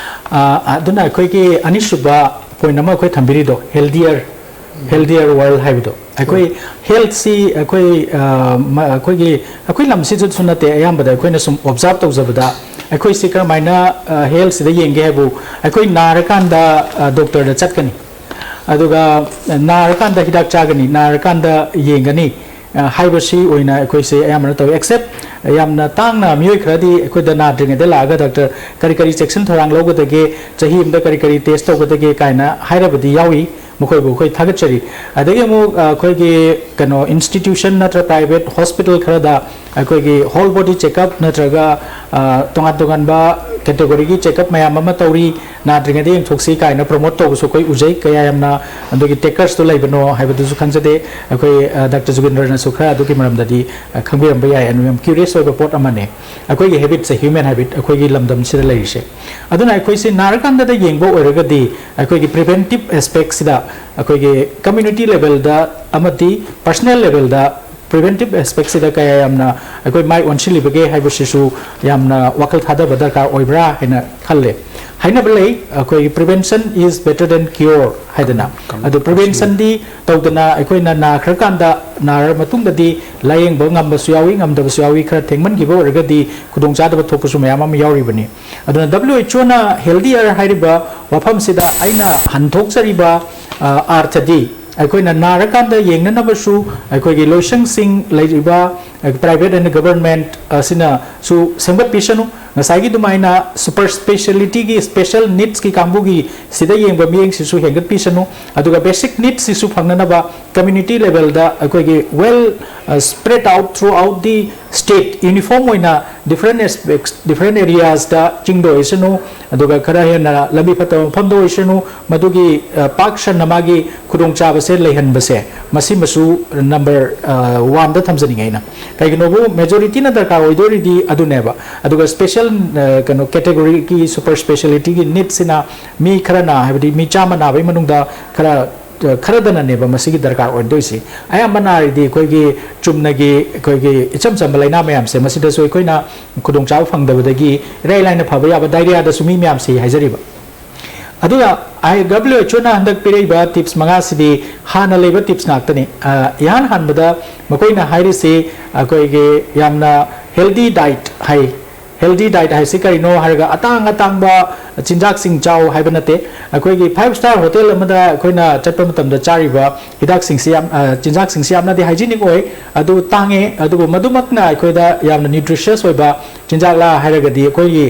ꯑ, ꯑꯗꯨꯅ ꯑꯩꯈꯣꯏꯒꯤ ꯑꯅꯤꯁꯨꯕ ꯄꯣꯏꯟ ꯑꯃ ꯑꯩꯈꯣꯏ ꯊꯝꯕꯤꯔꯤꯗꯣ, ꯍꯦꯜꯗꯤꯌꯔ, ꯎꯝ꯫ ꯍꯦꯜꯗꯤꯌꯔ ꯋꯥꯔꯜ ꯍꯥꯏꯕꯗꯣ꯫ ꯑꯩꯈꯣꯏ ꯎꯝ꯫ ꯍꯦꯜꯊꯁꯤ ꯑꯩꯈꯣꯏ, ꯑ, ꯃ-, ꯑꯩꯈꯣꯏꯒꯤ, ꯑꯩꯈꯣꯏ ꯂꯝꯁꯤꯗꯁꯨ ꯅꯠꯇꯦ, ꯑꯌꯥꯝꯕꯗ ꯑꯩꯈꯣꯏꯅ ꯁꯨꯝ ꯑꯣꯕꯖꯥꯔꯕ ꯇꯧꯖꯕꯗ, ꯑꯩꯈꯣꯏꯁꯤ ꯀꯔꯝꯍꯥꯏꯅ ꯍꯦꯜꯊꯁꯤꯗ ꯌꯦꯡꯒꯦ ꯍꯥꯏꯕꯨ, ꯑꯩꯈꯣꯏ ꯅꯥꯔꯀꯥꯟꯗ ꯗꯣꯛꯇꯔꯗ ꯆꯠꯀꯅꯤ, ꯑꯗꯨꯒ ꯅꯥꯔꯀꯥꯟꯗ ꯍꯤꯗꯥꯛ ꯆꯥꯒꯅꯤ, ꯅꯥꯔꯀꯥꯟꯗ ꯌꯦꯡꯒꯅꯤ ꯍꯥꯏꯕꯁꯤ ꯑꯣꯏꯅ ꯑꯩꯈꯣꯏꯁꯦ ꯑꯌꯥꯝꯕꯅ ꯇꯧꯏ꯫ ꯑꯦꯛꯁꯦꯞ ꯌꯥꯝꯅ ꯇꯥꯡꯅ ꯃꯤꯑꯣꯏ ꯈꯔꯗꯤ ꯑꯩꯈꯣꯏꯗ ꯅꯥꯗ꯭ꯔꯤꯉꯩꯗ ꯂꯥꯛꯑꯒ, "ꯗꯥꯛꯇꯔ, ꯀꯔꯤ ꯀꯔꯤ ꯆꯦꯛꯁꯤꯟ ꯊꯧꯔꯥꯡ ꯂꯧꯒꯗꯒꯦ, ꯆꯍꯤ ꯑꯃꯗ ꯀꯔꯤ ꯀꯔꯤ ꯇꯦꯁ ꯇꯧꯒꯗꯒꯦ?" ꯀꯥꯏꯅ ꯍꯥꯏꯔꯕꯗꯤ ꯌꯥꯎꯏ꯫ ꯃꯈꯣꯏꯕꯨ ꯑꯩꯈꯣꯏ ꯊꯥꯒꯠꯆꯔꯤ꯫ ꯑꯗꯒꯤ ꯑꯃꯨꯛ ꯑꯩꯈꯣꯏꯒꯤ ꯀꯩꯅꯣ ꯏꯟꯁꯇꯤꯇ꯭ꯌꯨꯁꯟ ꯅꯠꯇ꯭ꯔ ꯄ꯭ꯔꯥꯏꯚꯦꯠ ꯍꯣꯁꯄꯤꯇꯥꯜ ꯈꯔꯗ ꯑꯩꯈꯣꯏꯒꯤ ꯍꯣꯜ ꯕꯣꯗꯤ ꯆꯦꯛꯑꯞ ꯅꯠꯇ꯭ꯔꯒ ꯇꯣꯉꯥꯟ ꯇꯣꯉꯥꯟꯕ ꯀꯦꯇꯦꯒꯣꯔꯤꯒꯤ ꯆꯦꯛꯑꯞ ꯃꯌꯥꯝ ꯑꯃ ꯇꯧꯔꯤ, ꯅꯥꯗ꯭ꯔꯤꯉꯩꯗ ꯌꯦꯡꯊꯣꯛꯁꯤ ꯀꯥꯏꯅ ꯄ꯭ꯔꯣꯃꯣꯠ ꯇꯧꯕꯁꯨ ꯑꯩꯈꯣꯏ ꯎꯖꯩ꯫ ꯀꯌꯥ ꯌꯥꯝꯅ ꯑꯗꯨꯒꯤ ꯇꯦꯀꯔꯁꯇꯨ ꯂꯩꯕꯅꯣ ꯍꯥꯏꯕꯗꯨꯁꯨ ꯈꯪꯖꯗꯦ꯫ ꯑꯩꯈꯣꯏ ꯗꯥꯛꯇꯔ ꯖꯨꯒꯤꯟꯗ꯭ꯔꯅꯁꯨ ꯈꯔ ꯑꯗꯨꯒꯤ ꯃꯔꯝꯗꯗꯤ ꯈꯪꯕꯤꯔꯝꯕ ꯌꯥꯏ꯫ ꯑꯗꯨ ꯌꯥꯝ ꯀ꯭ꯌꯨꯔꯤꯌꯁ ꯑꯣꯏꯕ ꯄꯣꯠ ꯑꯃꯅꯦ꯫ ꯑꯩꯈꯣꯏꯒꯤ ꯍꯦꯕꯤꯠꯁꯦ, ꯍ꯭ꯌꯨꯃꯦꯟ ꯍꯦꯕꯤꯠ ꯑꯩꯈꯣꯏꯒꯤ ꯂꯝꯗꯝꯁꯤꯗ ꯂꯩꯔꯤꯁꯦ꯫ ꯑꯗꯨꯅ ꯑꯩꯈꯣꯏꯁꯤ ꯅꯥꯔꯀꯥꯟꯗꯗ ꯌꯦꯡꯕ ꯑꯣꯏꯔꯒꯗꯤ ꯑꯩꯈꯣꯏꯒꯤ ꯄ꯭ꯔꯤꯚꯦꯟꯇꯤꯞ ꯑꯦꯁꯄꯦꯛꯁꯤꯗ ꯑꯩꯈꯣꯏꯒꯤ ꯀꯝꯃ꯭ꯌꯨꯅꯤꯇꯤ ꯂꯦꯚꯦꯜꯗ ꯑꯃꯗꯤ ꯄꯔꯁꯅꯦꯜ ꯂꯦꯚꯦꯜꯗ ꯄ꯭ꯔꯤꯚꯦꯟꯇꯤꯞ ꯑꯦꯁꯄꯦꯛꯁꯤꯗ ꯀꯌꯥ ꯌꯥꯝꯅ ꯑꯩꯈꯣꯏ ꯃꯥꯏ ꯑꯣꯟꯁꯤꯜꯂꯤꯕꯒꯦ ꯍꯥꯏꯕꯁꯤꯁꯨ ꯌꯥꯝꯅ ꯋꯥꯈꯜ ꯊꯥꯗꯕ ꯗꯔꯀꯥꯔ ꯑꯣꯏꯕ꯭ꯔꯥ ꯍꯥꯏꯅ ꯈꯜꯂꯦ꯫ ꯍꯥꯏꯅꯕ ꯂꯩ, ꯑꯩꯈꯣꯏꯒꯤ "Prevention is better than cure" ꯍꯥꯏꯗꯅ꯫ ꯑꯗꯨ ꯄ꯭ꯔꯤꯚꯦꯟꯁꯟꯗꯤ ꯇꯧꯗꯅ, ꯑꯩꯈꯣꯏꯅ ꯅꯥꯈ꯭ꯔꯀꯥꯟꯗ, ꯅꯥꯔ ꯃꯇꯨꯡꯗꯗꯤ ꯂꯥꯌꯦꯡꯕ ꯉꯝꯕꯁꯨ ꯌꯥꯎꯏ, ꯉꯝꯗꯕꯁꯨ ꯌꯥꯎꯏ꯫ ꯈꯔ ꯊꯦꯡꯃꯟꯈꯤꯕ ꯑꯣꯏꯔꯒꯗꯤ ꯈꯨꯗꯣꯡꯆꯥꯗꯕ ꯊꯣꯛꯄꯁꯨ ꯃꯌꯥꯝ ꯑꯃ ꯌꯥꯎꯔꯤꯕꯅꯤ꯫ ꯑꯗꯨꯅ W H O ꯅ "ꯍꯦꯜꯗꯤꯌꯔ" ꯍꯥꯏꯔꯤꯕ ꯋꯥꯐꯝꯁꯤꯗ ꯑꯩꯅ ꯍꯟꯗꯣꯛꯆꯔꯤꯕ ꯑꯥꯔꯊꯗꯤ, ꯑꯩꯈꯣꯏꯅ ꯅꯥꯔꯀꯥꯟꯗ ꯌꯦꯡꯅꯅꯕꯁꯨ ꯑꯩꯈꯣꯏꯒꯤ ꯂꯣꯏꯁꯪꯁꯤꯡ ꯂꯩꯔꯤꯕ ꯄ꯭ꯔꯥꯏꯚꯦꯠ ꯑꯦꯟ ꯒꯚꯔꯟꯃꯦꯟꯠ ꯑꯁꯤꯅꯁꯨ ꯁꯦꯝꯒꯠꯄꯤꯁꯅꯨ꯫ ꯉꯁꯥꯏꯒꯤ ꯑꯗꯨꯃꯥꯏꯅ ꯁꯨꯄꯔ ꯁ꯭ꯄꯦꯁꯤꯌꯦꯂꯤꯇꯤꯒꯤ, ꯁ꯭ꯄꯦꯁꯦꯜ ꯅꯤꯗꯁꯀꯤ ꯀꯥꯡꯕꯨꯒꯤ ꯁꯤꯗ ꯌꯦꯡꯕ ꯃꯤꯠꯌꯦꯡꯁꯤꯁꯨ ꯍꯦꯟꯒꯠꯄꯤꯁꯅꯨ꯫ ꯑꯗꯨꯒ ꯕꯦꯁꯤꯛ ꯅꯤꯗꯁꯁꯤꯁꯨ ꯐꯪꯅꯅꯕ ꯀꯝꯃ꯭ꯌꯨꯅꯤꯇꯤ ꯂꯦꯚꯦꯜꯗ ꯑꯩꯈꯣꯏꯒꯤ well spread out through out ꯗꯤ ꯁ꯭ꯇꯦꯠ, ꯌꯨꯅꯤꯐꯣꯔꯝ ꯑꯣꯏꯅ ꯗꯤꯐ꯭ꯔꯦꯟ ꯑꯦꯁꯄꯦꯛꯁ, ꯗꯤꯐ꯭ꯔꯦꯟ ꯑꯦꯔꯤꯌꯥꯁꯇ, ꯆꯤꯡꯗ ꯑꯣꯏꯁꯅꯨ, ꯑꯗꯨꯒ ꯈꯔ ꯍꯦꯟꯅ ꯂꯝꯕꯤ ꯐꯠꯇꯕ ꯃꯐꯝꯗ ꯑꯣꯏꯁꯅꯨ, ꯃꯗꯨꯒꯤ ꯄꯥꯛ ꯁꯟꯅ ꯃꯥꯒꯤ ꯈꯨꯗꯣꯡꯆꯥꯕꯁꯦ ꯂꯩꯍꯟꯕꯁꯦ, ꯃꯁꯤꯃꯁꯨ ꯅꯝꯕꯔ ꯋꯥꯟꯗ ꯊꯝꯖꯅꯤꯡꯉꯦ ꯑꯩꯅ꯫ ꯀꯩꯒꯤꯅꯣꯕꯨ, ꯃꯦꯖꯣꯔꯤꯇꯤꯅ ꯗꯔꯀꯥꯔ ꯑꯣꯏꯗꯣꯔꯤꯗꯤ ꯑꯗꯨꯅꯦꯕ꯫ ꯑꯗꯨꯒ ꯁ꯭ꯄꯦꯁꯦꯜ ꯀꯩꯅꯣ ꯀꯦꯇꯦꯒꯣꯔꯤꯒꯤ ꯁꯨꯄꯔ ꯁ꯭ꯄꯦꯁꯤꯌꯦꯂꯤꯇꯤꯒꯤ ꯅꯤꯗꯁꯁꯤꯅ ꯃꯤ ꯈꯔ ꯅꯥ-, ꯍꯥꯏꯕꯗꯤ ꯃꯤ ꯆꯥꯝꯃ ꯅꯥꯕꯒꯤ ꯃꯅꯨꯡꯗ ꯈꯔ ꯈꯔꯗꯅꯅꯦꯕ ꯃꯁꯤꯒꯤ ꯗꯔꯀꯥꯔ ꯑꯣꯏꯗꯣꯏꯁꯤ꯫ ꯑꯌꯥꯝꯕ ꯅꯥꯔꯤꯗꯤ ꯑꯩꯈꯣꯏꯒꯤ ꯆꯨꯝꯅꯒꯤ, ꯑꯩꯈꯣꯏꯒꯤ ꯏꯆꯝ ꯆꯝꯕ ꯂꯥꯏꯅꯥ ꯃꯌꯥꯝꯁꯦ, ꯃꯁꯤꯗꯁꯨ ꯑꯩꯈꯣꯏꯅ ꯈꯨꯗꯣꯡꯆꯥꯕ ꯐꯪꯗꯕꯗꯒꯤ ꯏꯔꯥꯏ ꯂꯥꯏꯅ ꯐꯕ ꯌꯥꯕ ꯗꯥꯏꯔꯤꯌꯥꯗꯁꯨ ꯃꯤ ꯃꯌꯥꯝ ꯁꯤ ꯍꯥꯏꯖꯔꯤꯕ꯫ ꯑꯗꯨꯒ ꯑꯥꯏ, W H O ꯅ ꯍꯟꯗꯛ ꯄꯤꯔꯛꯏꯕ ꯇꯤꯞꯁ ꯃꯉꯥꯁꯤꯗꯤ ꯍꯥꯟꯅ ꯂꯩꯕ ꯇꯤꯞꯁ ꯉꯥꯛꯇꯅꯤ꯫ ꯑ, ꯏꯍꯥꯟ ꯍꯥꯟꯕꯗ ꯃꯈꯣꯏꯅ ꯍꯥꯏꯔꯤꯁꯤ ꯑꯩꯈꯣꯏꯒꯤ ꯌꯥꯝꯅ ꯍꯦꯜꯗꯤ ꯗꯥꯏꯠ ꯍꯥꯏ, ꯍꯦꯜꯗꯤ ꯗꯥꯏꯠ ꯍꯥꯏꯁꯤ ꯀꯔꯤꯅꯣ ꯍꯥꯏꯔꯒ, ꯑꯇꯥꯡ ꯑꯇꯥꯡꯕ ꯆꯤꯟꯖꯥꯛꯁꯤꯡ ꯆꯥꯎ ꯍꯥꯏꯕ ꯅꯠꯇꯦ꯫ ꯑꯩꯈꯣꯏꯒꯤ ꯐꯥꯏꯚ ꯁ꯭ꯇꯥꯔ ꯍꯣꯇꯦꯜ ꯑꯃꯗ ꯑꯩꯈꯣꯏꯅ ꯆꯠꯄ ꯃꯇꯝꯗ ꯆꯥꯔꯤꯕ ꯍꯤꯗꯥꯛꯁꯤꯡꯁꯤ ꯌꯥꯝ, ꯑ, ꯆꯤꯟꯖꯥꯛꯁꯤꯡꯁꯤ ꯌꯥꯝꯅꯗꯤ ꯍꯥꯏꯖꯤꯅꯤꯛ ꯑꯣꯏ, ꯑꯗꯨ ꯇꯥꯡꯉꯦ, ꯑꯗꯨꯕꯨ ꯃꯗꯨꯃꯛꯅ ꯑꯩꯈꯣꯏꯗ ꯌꯥꯝꯅ ꯅ꯭ꯌꯨꯇ꯭ꯔꯤꯁꯤꯌꯁ ꯑꯣꯏꯕ ꯆꯤꯟꯖꯥꯛꯂꯥ ꯍꯥꯏꯔꯒꯗꯤ, ꯑꯩꯈꯣꯏꯒꯤ,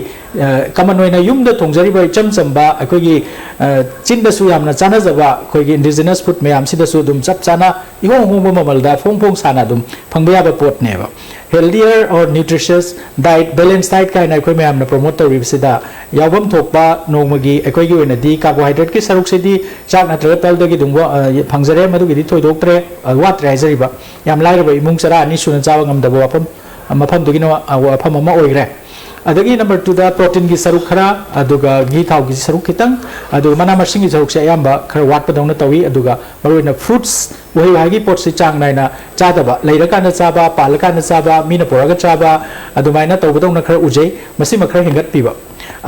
ꯑ, ꯀꯃꯟ ꯑꯣꯏꯅ ꯌꯨꯝꯗ ꯊꯣꯡꯖꯔꯤꯕ ꯏꯆꯝ ꯆꯝꯕ, ꯑꯩꯈꯣꯏꯒꯤ, ꯑ, ꯆꯤꯟꯗꯁꯨ ꯌꯥꯝꯅ ꯆꯥꯟꯅꯖꯕ ꯑꯩꯈꯣꯏꯒꯤ ꯏꯟꯗꯤꯖꯤꯅꯁ ꯐꯨꯗ ꯃꯌꯥꯝꯁꯤꯗꯁꯨ ꯑꯗꯨꯝ ꯆꯞ ꯆꯥꯅ ꯏꯍꯣꯡ ꯍꯣꯡꯕ ꯃꯃꯜꯗ ꯐꯣꯡ ꯐꯣꯡ ꯁꯥꯅ ꯑꯗꯨꯝ ꯐꯪꯕ ꯌꯥꯕ ꯄꯣꯠꯅꯦꯕ꯫ Healthier or nutritious diet, balance diet ꯀꯥꯏꯅ ꯑꯩꯈꯣꯏ ꯃꯌꯥꯝꯅ ꯄ꯭ꯔꯣꯃꯣꯠ ꯇꯧꯔꯤꯕꯁꯤꯗ ꯌꯥꯎꯐꯝ ꯊꯣꯛꯄ ꯅꯣꯡꯃꯒꯤ ꯑꯩꯈꯣꯏꯒꯤ ꯑꯣꯏꯅꯗꯤ ꯀꯥꯔꯕꯣꯍꯥꯏꯗ꯭ꯔꯦꯠꯀꯤ ꯁꯔꯨꯛꯁꯤꯗꯤ ꯆꯥꯛ ꯅꯠꯇ꯭ꯔꯒ ꯇꯜꯗꯒꯤ ꯑꯗꯨꯝ ꯋꯥ-, ꯑ, ꯐꯪꯖꯔꯦ, ꯃꯗꯨꯒꯤꯗꯤ ꯊꯣꯏꯗꯣꯛꯇ꯭ꯔꯦ, ꯑ, ꯋꯥꯠꯇ꯭ꯔꯦ ꯍꯥꯏꯖꯔꯤꯕ꯫ ꯌꯥꯝ ꯂꯥꯏꯔꯕ ꯏꯃꯨꯡ ꯆꯔꯥ ꯑꯅꯤ ꯁꯨꯅ ꯆꯥꯕ ꯉꯝꯗꯕ ꯋꯥꯐꯝ, ꯃꯐꯝꯗꯨꯒꯤꯅ ꯋꯥꯐꯝ ꯑꯃ ꯑꯣꯏꯈ꯭ꯔꯦ꯫ ꯑꯗꯒꯤ ꯅꯝꯕꯔ ꯇꯨꯗ ꯄ꯭ꯔꯣꯇꯤꯟꯒꯤ ꯁꯔꯨꯛ ꯈꯔ, ꯑꯗꯨꯒ ꯘꯤ ꯊꯥꯎꯒꯤ ꯁꯔꯨꯛ ꯈꯤꯇꯪ, ꯑꯗꯨꯒ ꯃꯅꯥ ꯃꯁꯤꯡꯒꯤ ꯁꯔꯨꯛꯁꯦ ꯑꯌꯥꯝꯕ ꯈꯔ ꯋꯥꯠꯄꯗꯧꯅ ꯇꯧꯏ꯫ ꯑꯗꯨꯒ ꯃꯔꯨꯑꯣꯏꯅ ꯐ꯭ꯔꯨꯠꯁ, ꯎꯍꯩ ꯋꯥꯍꯩꯒꯤ ꯄꯣꯠꯁꯤ ꯆꯥꯡ ꯅꯥꯏꯅ ꯆꯥꯗꯕ, ꯂꯩꯔꯀꯥꯟꯗ ꯆꯥꯕ, ꯄꯥꯜꯂꯀꯥꯟꯗ ꯆꯥꯕ, ꯃꯤꯅ ꯄꯨꯔꯛꯑꯒ ꯆꯥꯕ, ꯑꯗꯨꯃꯥꯏꯅ ꯇꯧꯕꯗꯧꯅ ꯈꯔ ꯎꯖꯩ꯫ ꯃꯁꯤꯃ ꯈꯔ ꯍꯦꯟꯒꯠꯄꯤꯕ꯫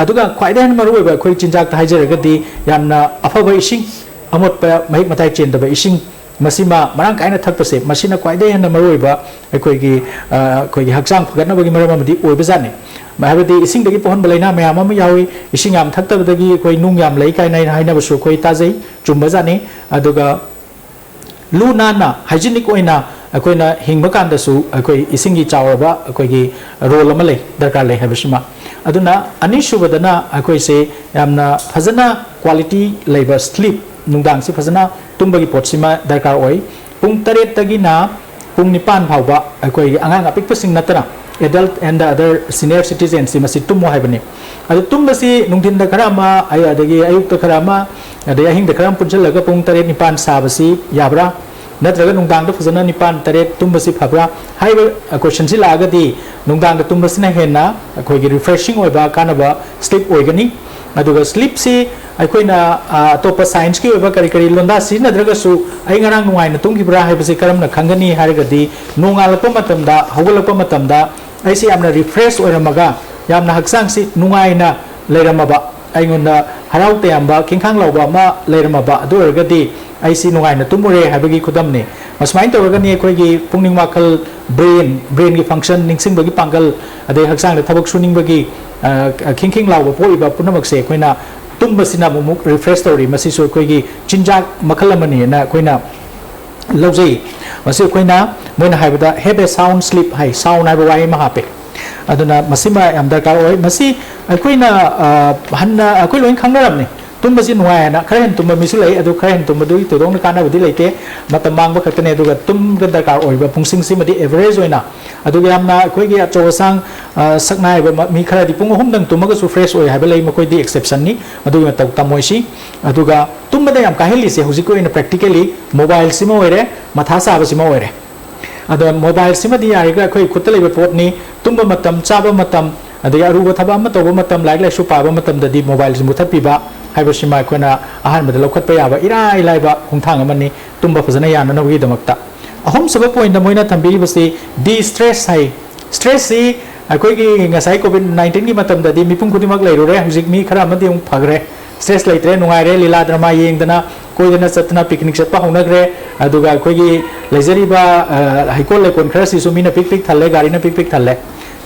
ꯑꯗꯨꯒ ꯈ꯭ꯋꯥꯏꯗꯒꯤ ꯍꯦꯟꯅ ꯃꯔꯨꯑꯣꯏꯕ ꯑꯩꯈꯣꯏ ꯆꯤꯟꯖꯥꯛꯇ ꯍꯥꯏꯖꯔꯒꯗꯤ, ꯌꯥꯝꯅ ꯑꯐꯕ ꯏꯁꯤꯡ, ꯑꯃꯣꯠꯄ ꯃꯍꯤꯛ ꯃꯇꯥꯏ ꯆꯦꯟꯗꯕ ꯏꯁꯤꯡ, ꯃꯁꯤꯃ ꯃꯔꯥꯡ ꯀꯥꯏꯅ ꯊꯛꯄꯁꯦ, ꯃꯁꯤꯅ ꯈ꯭ꯋꯥꯏꯗꯒꯤ ꯍꯦꯟꯅ ꯃꯔꯨꯑꯣꯏꯕ ꯑꯩꯈꯣꯏꯒꯤ, ꯑ, ꯑꯩꯈꯣꯏꯒꯤ ꯍꯛꯆꯥꯡ ꯐꯒꯠꯅꯕꯒꯤ ꯃꯔꯝ ꯑꯃꯗꯤ ꯑꯣꯏꯕꯖꯥꯠꯅꯤ꯫ ꯍꯥꯏꯕꯗꯤ ꯏꯁꯤꯡꯗꯒꯤ ꯄꯣꯛꯍꯟꯕ ꯂꯥꯏꯅꯥ ꯃꯌꯥꯝ ꯑꯃ ꯌꯥꯎꯏ, ꯏꯁꯤꯡ ꯌꯥꯝ ꯊꯛꯇꯕꯗꯒꯤ ꯑꯩꯈꯣꯏ ꯅꯨꯡ ꯌꯥꯝ ꯂꯩ ꯀꯥꯏꯅ ꯍꯥꯏꯅꯕꯁꯨ ꯑꯩꯈꯣꯏ ꯇꯥꯖꯩ, ꯆꯨꯝꯕꯖꯥꯠꯅꯤ꯫ ꯑꯗꯨꯒ ꯂꯨ ꯅꯥꯟꯅ, ꯍꯥꯏꯖꯤꯅꯤꯛ ꯑꯣꯏꯅ ꯑꯩꯈꯣꯏꯅ ꯍꯤꯡꯕ ꯀꯥꯟꯗꯁꯨ ꯑꯩꯈꯣꯏ ꯏꯁꯤꯡꯒꯤ ꯆꯥꯎꯔꯕ ꯑꯩꯈꯣꯏꯒꯤ ꯔꯣꯜ ꯑꯃ ꯂꯩ, ꯗꯔꯀꯥꯔ ꯂꯩ ꯍꯥꯏꯕꯁꯤꯃ꯫ ꯑꯗꯨꯅ ꯑꯅꯤꯁꯨꯕꯗꯅ ꯑꯩꯈꯣꯏꯁꯦ ꯌꯥꯝꯅ ꯐꯖꯅ ꯀ꯭ꯋꯥꯂꯤꯇꯤ ꯂꯩꯕ ꯁ꯭ꯂꯤꯞ, ꯅꯨꯡꯗꯥꯡꯁꯤ ꯐꯖꯅ ꯇꯨꯝꯕꯒꯤ ꯄꯣꯠꯁꯤꯃ ꯗꯔꯀꯥꯔ ꯑꯣꯏ꯫ ꯄꯨꯡ ꯇꯔꯦꯠꯇꯒꯤꯅ ꯄꯨꯡ ꯅꯤꯄꯥꯟ ꯐꯥꯎꯕ ꯑꯩꯈꯣꯏꯒꯤ ꯑꯉꯥꯡ ꯑꯄꯤꯛꯄꯁꯤꯡ ꯅꯠꯇꯅ adult and the other senior citizens ꯁꯤ ꯃꯁꯤ ꯇꯨꯝꯃꯣ ꯍꯥꯏꯕꯅꯤ꯫ ꯑꯗꯨ ꯇꯨꯝꯕꯁꯤ ꯅꯨꯡꯊꯤꯟꯗ ꯈꯔ ꯑꯃ, ꯑꯩ-, ꯑꯗꯒꯤ ꯑꯌꯨꯛꯇ ꯈꯔ ꯑꯃ, ꯑꯗꯩ ꯑꯍꯤꯡꯗ ꯈꯔ ꯑꯃ ꯄꯨꯟꯁꯤꯜꯂꯒ ꯄꯨꯡ ꯇꯔꯦꯠ ꯅꯤꯄꯥꯟ ꯁꯥꯕꯁꯤ ꯌꯥꯕ꯭ꯔꯥ? ꯅꯠꯇ꯭ꯔꯒ ꯅꯨꯡꯗꯥꯡꯗ ꯐꯖꯅ ꯅꯤꯄꯥꯟ ꯇꯔꯦꯠ ꯇꯨꯝꯕꯁꯤ ꯐꯕ꯭ꯔꯥ? ꯍꯥꯏꯔꯤꯕ, ꯑ, ꯀꯣꯏꯁꯟꯁꯤ ꯂꯥꯛꯑꯒꯗꯤ ꯅꯨꯡꯗꯥꯡꯗ ꯇꯨꯝꯕꯁꯤꯅ ꯍꯦꯟꯅ ꯑꯩꯈꯣꯏꯒꯤ ꯔꯤꯐ꯭ꯔꯦꯁꯤꯡ ꯑꯣꯏꯕ ꯀꯥꯟꯅꯕ ꯁ꯭ꯂꯤꯞ ꯑꯣꯏꯒꯅꯤ꯫ ꯑꯗꯨꯒ ꯁ꯭ꯂꯤꯞꯁꯤ ꯑꯩꯈꯣꯏꯅ, ꯑ, ꯑꯇꯣꯞꯄ ꯁꯥꯏꯟꯁꯀꯤ ꯑꯣꯏꯕ ꯀꯔꯤ ꯀꯔꯤ ꯂꯣꯟꯗꯥ ꯁꯤꯖꯤꯟꯅꯗ꯭ꯔꯒꯁꯨ ꯑꯩ ꯉꯔꯥꯡ ꯅꯨꯡꯉꯥꯏꯅ ꯇꯨꯝꯈꯤꯕ꯭ꯔꯥ ꯍꯥꯏꯕꯁꯤ ꯀꯔꯝꯅ ꯈꯪꯒꯅꯤ ꯍꯥꯏꯔꯒꯗꯤ, ꯅꯣꯡꯉꯥꯜꯂꯛꯄ ꯃꯇꯝꯗ, ꯍꯧꯒꯠꯂꯛꯄ ꯃꯇꯝꯗ ꯑꯩꯁꯤ ꯌꯥꯝꯅ ꯔꯤꯐ꯭ꯔꯦꯁ ꯑꯣꯏꯔꯝꯃꯒ, ꯌꯥꯝꯅ ꯍꯛꯆꯥꯡꯁꯤ ꯅꯨꯡꯉꯥꯏꯅ ꯂꯩꯔꯝꯃꯕ, ꯑꯩꯉꯣꯟꯗ ꯍꯔꯥꯎ ꯇꯌꯥꯝꯕ, ꯈꯤꯡꯈꯥꯡ ꯂꯥꯎꯕ ꯑꯃ ꯂꯩꯔꯝꯃꯕ, ꯑꯗꯨ ꯑꯣꯏꯔꯒꯗꯤ ꯑꯩꯁꯤ ꯅꯨꯡꯉꯥꯏꯅ ꯇꯨꯝꯃꯨꯔꯦ ꯍꯥꯏꯕꯒꯤ ꯈꯨꯗꯝꯅꯤ꯫ ꯑꯁꯨꯃꯥꯏꯅ ꯇꯧꯔꯒꯅꯤ ꯑꯩꯈꯣꯏꯒꯤ ꯄꯨꯛꯅꯤꯡ ꯋꯥꯈꯜ, ꯕ꯭ꯔꯦꯟ, ꯕ꯭ꯔꯦꯟꯒꯤ ꯐꯪꯁꯟ, ꯅꯤꯡꯁꯤꯡꯕꯒꯤ ꯄꯥꯡꯒꯜ, ꯑꯗꯩ ꯍꯛꯆꯥꯡꯗ ꯊꯕꯛ ꯁꯨꯅꯤꯡꯕꯒꯤ, ꯑ, ꯈꯤꯡ ꯈꯤꯡ ꯂꯥꯎꯕ ꯄꯣꯛꯏꯕ ꯄꯨꯝꯅꯃꯛꯁꯦ ꯑꯩꯈꯣꯏꯅ ꯇꯨꯝꯕꯁꯤꯅ ꯑꯃꯨꯛ ꯑꯃꯨꯛ ꯔꯤꯐ꯭ꯔꯦꯁ ꯇꯧꯔꯤ꯫ ꯃꯁꯤꯁꯨ ꯑꯩꯈꯣꯏꯒꯤ ꯆꯤꯟꯖꯥꯛ ꯃꯈꯜ ꯑꯃꯅꯤꯅ ꯑꯩꯈꯣꯏꯅ ꯂꯧꯖꯩ꯫ ꯃꯁꯤ ꯑꯩꯈꯣꯏꯅ, ꯃꯣꯏꯅ ꯍꯥꯏꯕꯗ "Have a sound sleep" ꯍꯥꯏ, ꯁꯥꯎꯟ ꯍꯥꯏꯕ ꯋꯥꯍꯩ ꯑꯃ ꯍꯥꯞꯄꯦ꯫ ꯑꯗꯨꯅ ꯃꯁꯤꯃ ꯌꯥꯝ ꯗꯔꯀꯥꯔ ꯑꯣꯏ꯫ ꯃꯁꯤ ꯑꯩꯈꯣꯏꯅ, ꯑ, ꯍꯟꯅ ꯑꯩꯈꯣꯏ ꯂꯣꯏ ꯈꯪꯅꯔꯝꯅꯤ꯫ ꯇꯨꯝꯕꯁꯤ ꯅꯨꯡꯉꯥꯏ ꯍꯥꯏꯅ ꯈꯔ ꯍꯦꯟꯅ ꯇꯨꯝꯕ ꯃꯤꯁꯨ ꯂꯩ, ꯑꯗꯨ ꯈꯔ ꯍꯦꯟꯅ ꯇꯨꯝꯕꯗꯨꯒꯤ ꯊꯣꯏꯗꯣꯛꯅ ꯀꯥꯟꯅꯕꯗꯤ ꯂꯩꯇꯦ, ꯃꯇꯝ ꯃꯥꯡꯕ ꯈꯛꯇꯅꯦ꯫ ꯑꯗꯨꯒ ꯇꯨꯝꯕ ꯗꯔꯀꯥꯔ ꯑꯣꯏꯕ ꯄꯨꯡꯁꯤꯡꯁꯤꯃꯗꯤ ꯑꯦꯚꯔꯦꯖ ꯑꯣꯏꯅ, ꯑꯗꯨꯒ ꯌꯥꯝꯅ ꯑꯩꯈꯣꯏꯒꯤ ꯑꯆꯧ ꯑꯁꯥꯡ, ꯑ, ꯁꯛꯅꯥꯏꯕ ꯃ-, ꯃꯤ ꯈꯔꯗꯤ ꯄꯨꯡ ꯑꯍꯨꯝꯗꯪ ꯇꯨꯝꯃꯒꯁꯨ ꯐ꯭ꯔꯦꯁ ꯑꯣꯏ ꯍꯥꯏꯕ ꯂꯩ, ꯃꯈꯣꯏꯗꯤ ꯑꯦꯛꯁꯦꯞꯁꯟꯅꯤ, ꯃꯗꯨꯒꯤ ꯃꯇꯧ ꯇꯝꯃꯣꯏꯁꯤ꯫ ꯑꯗꯨꯒ ꯇꯨꯝꯕꯗ ꯌꯥꯝ ꯀꯥꯏꯍꯜꯂꯤꯁꯦ ꯍꯧꯖꯤꯛꯀꯤ ꯑꯣꯏꯅ ꯄ꯭ꯔꯦꯛꯇꯤꯀꯦꯜꯂꯤ ꯃꯣꯕꯥꯏꯜꯁꯤꯃ ꯑꯣꯏꯔꯦ, ꯃꯊꯥ ꯁꯥꯕꯁꯤꯃ ꯑꯣꯏꯔꯦ꯫ ꯑꯗꯣ ꯃꯣꯕꯥꯏꯜꯁꯤꯃꯗꯤ ꯌꯥꯔꯤꯈꯩ ꯑꯩꯈꯣꯏ ꯈꯨꯠꯇ ꯂꯩꯕ ꯄꯣꯠꯅꯤ꯫ ꯇꯨꯝꯕ ꯃꯇꯝ, ꯆꯥꯕ ꯃꯇꯝ, ꯑꯗꯒꯤ ꯑꯔꯨꯕ ꯊꯕꯛ ꯑꯃ ꯇꯧꯕ ꯃꯇꯝ, ꯂꯥꯏꯔꯤꯛ ꯂꯥꯏꯁꯨ ꯄꯥꯕ ꯃꯇꯝꯗꯗꯤ ꯃꯣꯕꯥꯏꯜꯁꯤ ꯃꯨꯊꯠꯄꯤꯕ ꯍꯥꯏꯕꯁꯤꯃ ꯑꯩꯈꯣꯏꯅ ꯑꯍꯥꯟꯕꯗ ꯂꯧꯈꯠꯄ ꯌꯥꯕ ꯏꯔꯥꯏ ꯂꯥꯏꯕ ꯈꯣꯡꯊꯥꯡ ꯑꯃꯅꯤ ꯇꯨꯝꯕ ꯐꯖꯅ ꯌꯥꯅꯅꯕꯒꯤꯗꯃꯛꯇ꯫ ꯑꯍꯨꯝꯁꯨꯕ ꯄꯣꯏꯟꯗ ꯃꯣꯏꯅ ꯊꯝꯕꯤꯔꯤꯕꯁꯤ ꯗꯤ ꯁ꯭ꯇ꯭ꯔꯦꯁ ꯍꯥꯏ꯫ ꯁ꯭ꯇ꯭ꯔꯦꯁꯁꯤ ꯑꯩꯈꯣꯏꯒꯤ ꯉꯁꯥꯏ ꯀꯣꯚꯤꯗ ꯅꯥꯏꯟꯇꯤꯟꯒꯤ ꯃꯇꯝꯗꯗꯤ ꯃꯤꯄꯨꯝ ꯈꯨꯗꯤꯡꯃꯛ ꯂꯩꯔꯨꯔꯦ, ꯍꯧꯖꯤꯛ ꯃꯤ ꯈꯔ ꯑꯃꯗꯤ ꯑꯃꯨꯛ ꯐꯈ꯭ꯔꯦ꯫ ꯁ꯭ꯇ꯭ꯔꯦꯁ ꯂꯩꯇ꯭ꯔꯦ, ꯅꯨꯡꯉꯥꯏꯔꯦ, ꯂꯤꯂꯥ ꯗ꯭ꯔꯃꯥ ꯌꯦꯡꯗꯅ, ꯀꯣꯏꯗꯅ ꯆꯠꯇꯅ, ꯄꯤꯛꯅꯤꯛ ꯆꯠꯄ ꯍꯧꯅꯈ꯭ꯔꯦ꯫ ꯑꯗꯨꯒ ꯑꯩꯈꯣꯏꯒꯤ ꯂꯩꯖꯔꯤꯕ, ꯑ, ꯍꯩꯀꯣꯜ ꯂꯩꯀꯣꯜ ꯈꯔꯁꯤꯁꯨ ꯃꯤꯅ ꯄꯤꯛ ꯄꯤꯛ ꯊꯜꯂꯦ, ꯒꯥꯔꯤꯅ ꯄꯤꯛ ꯄꯤꯛ ꯊꯜꯂꯦ꯫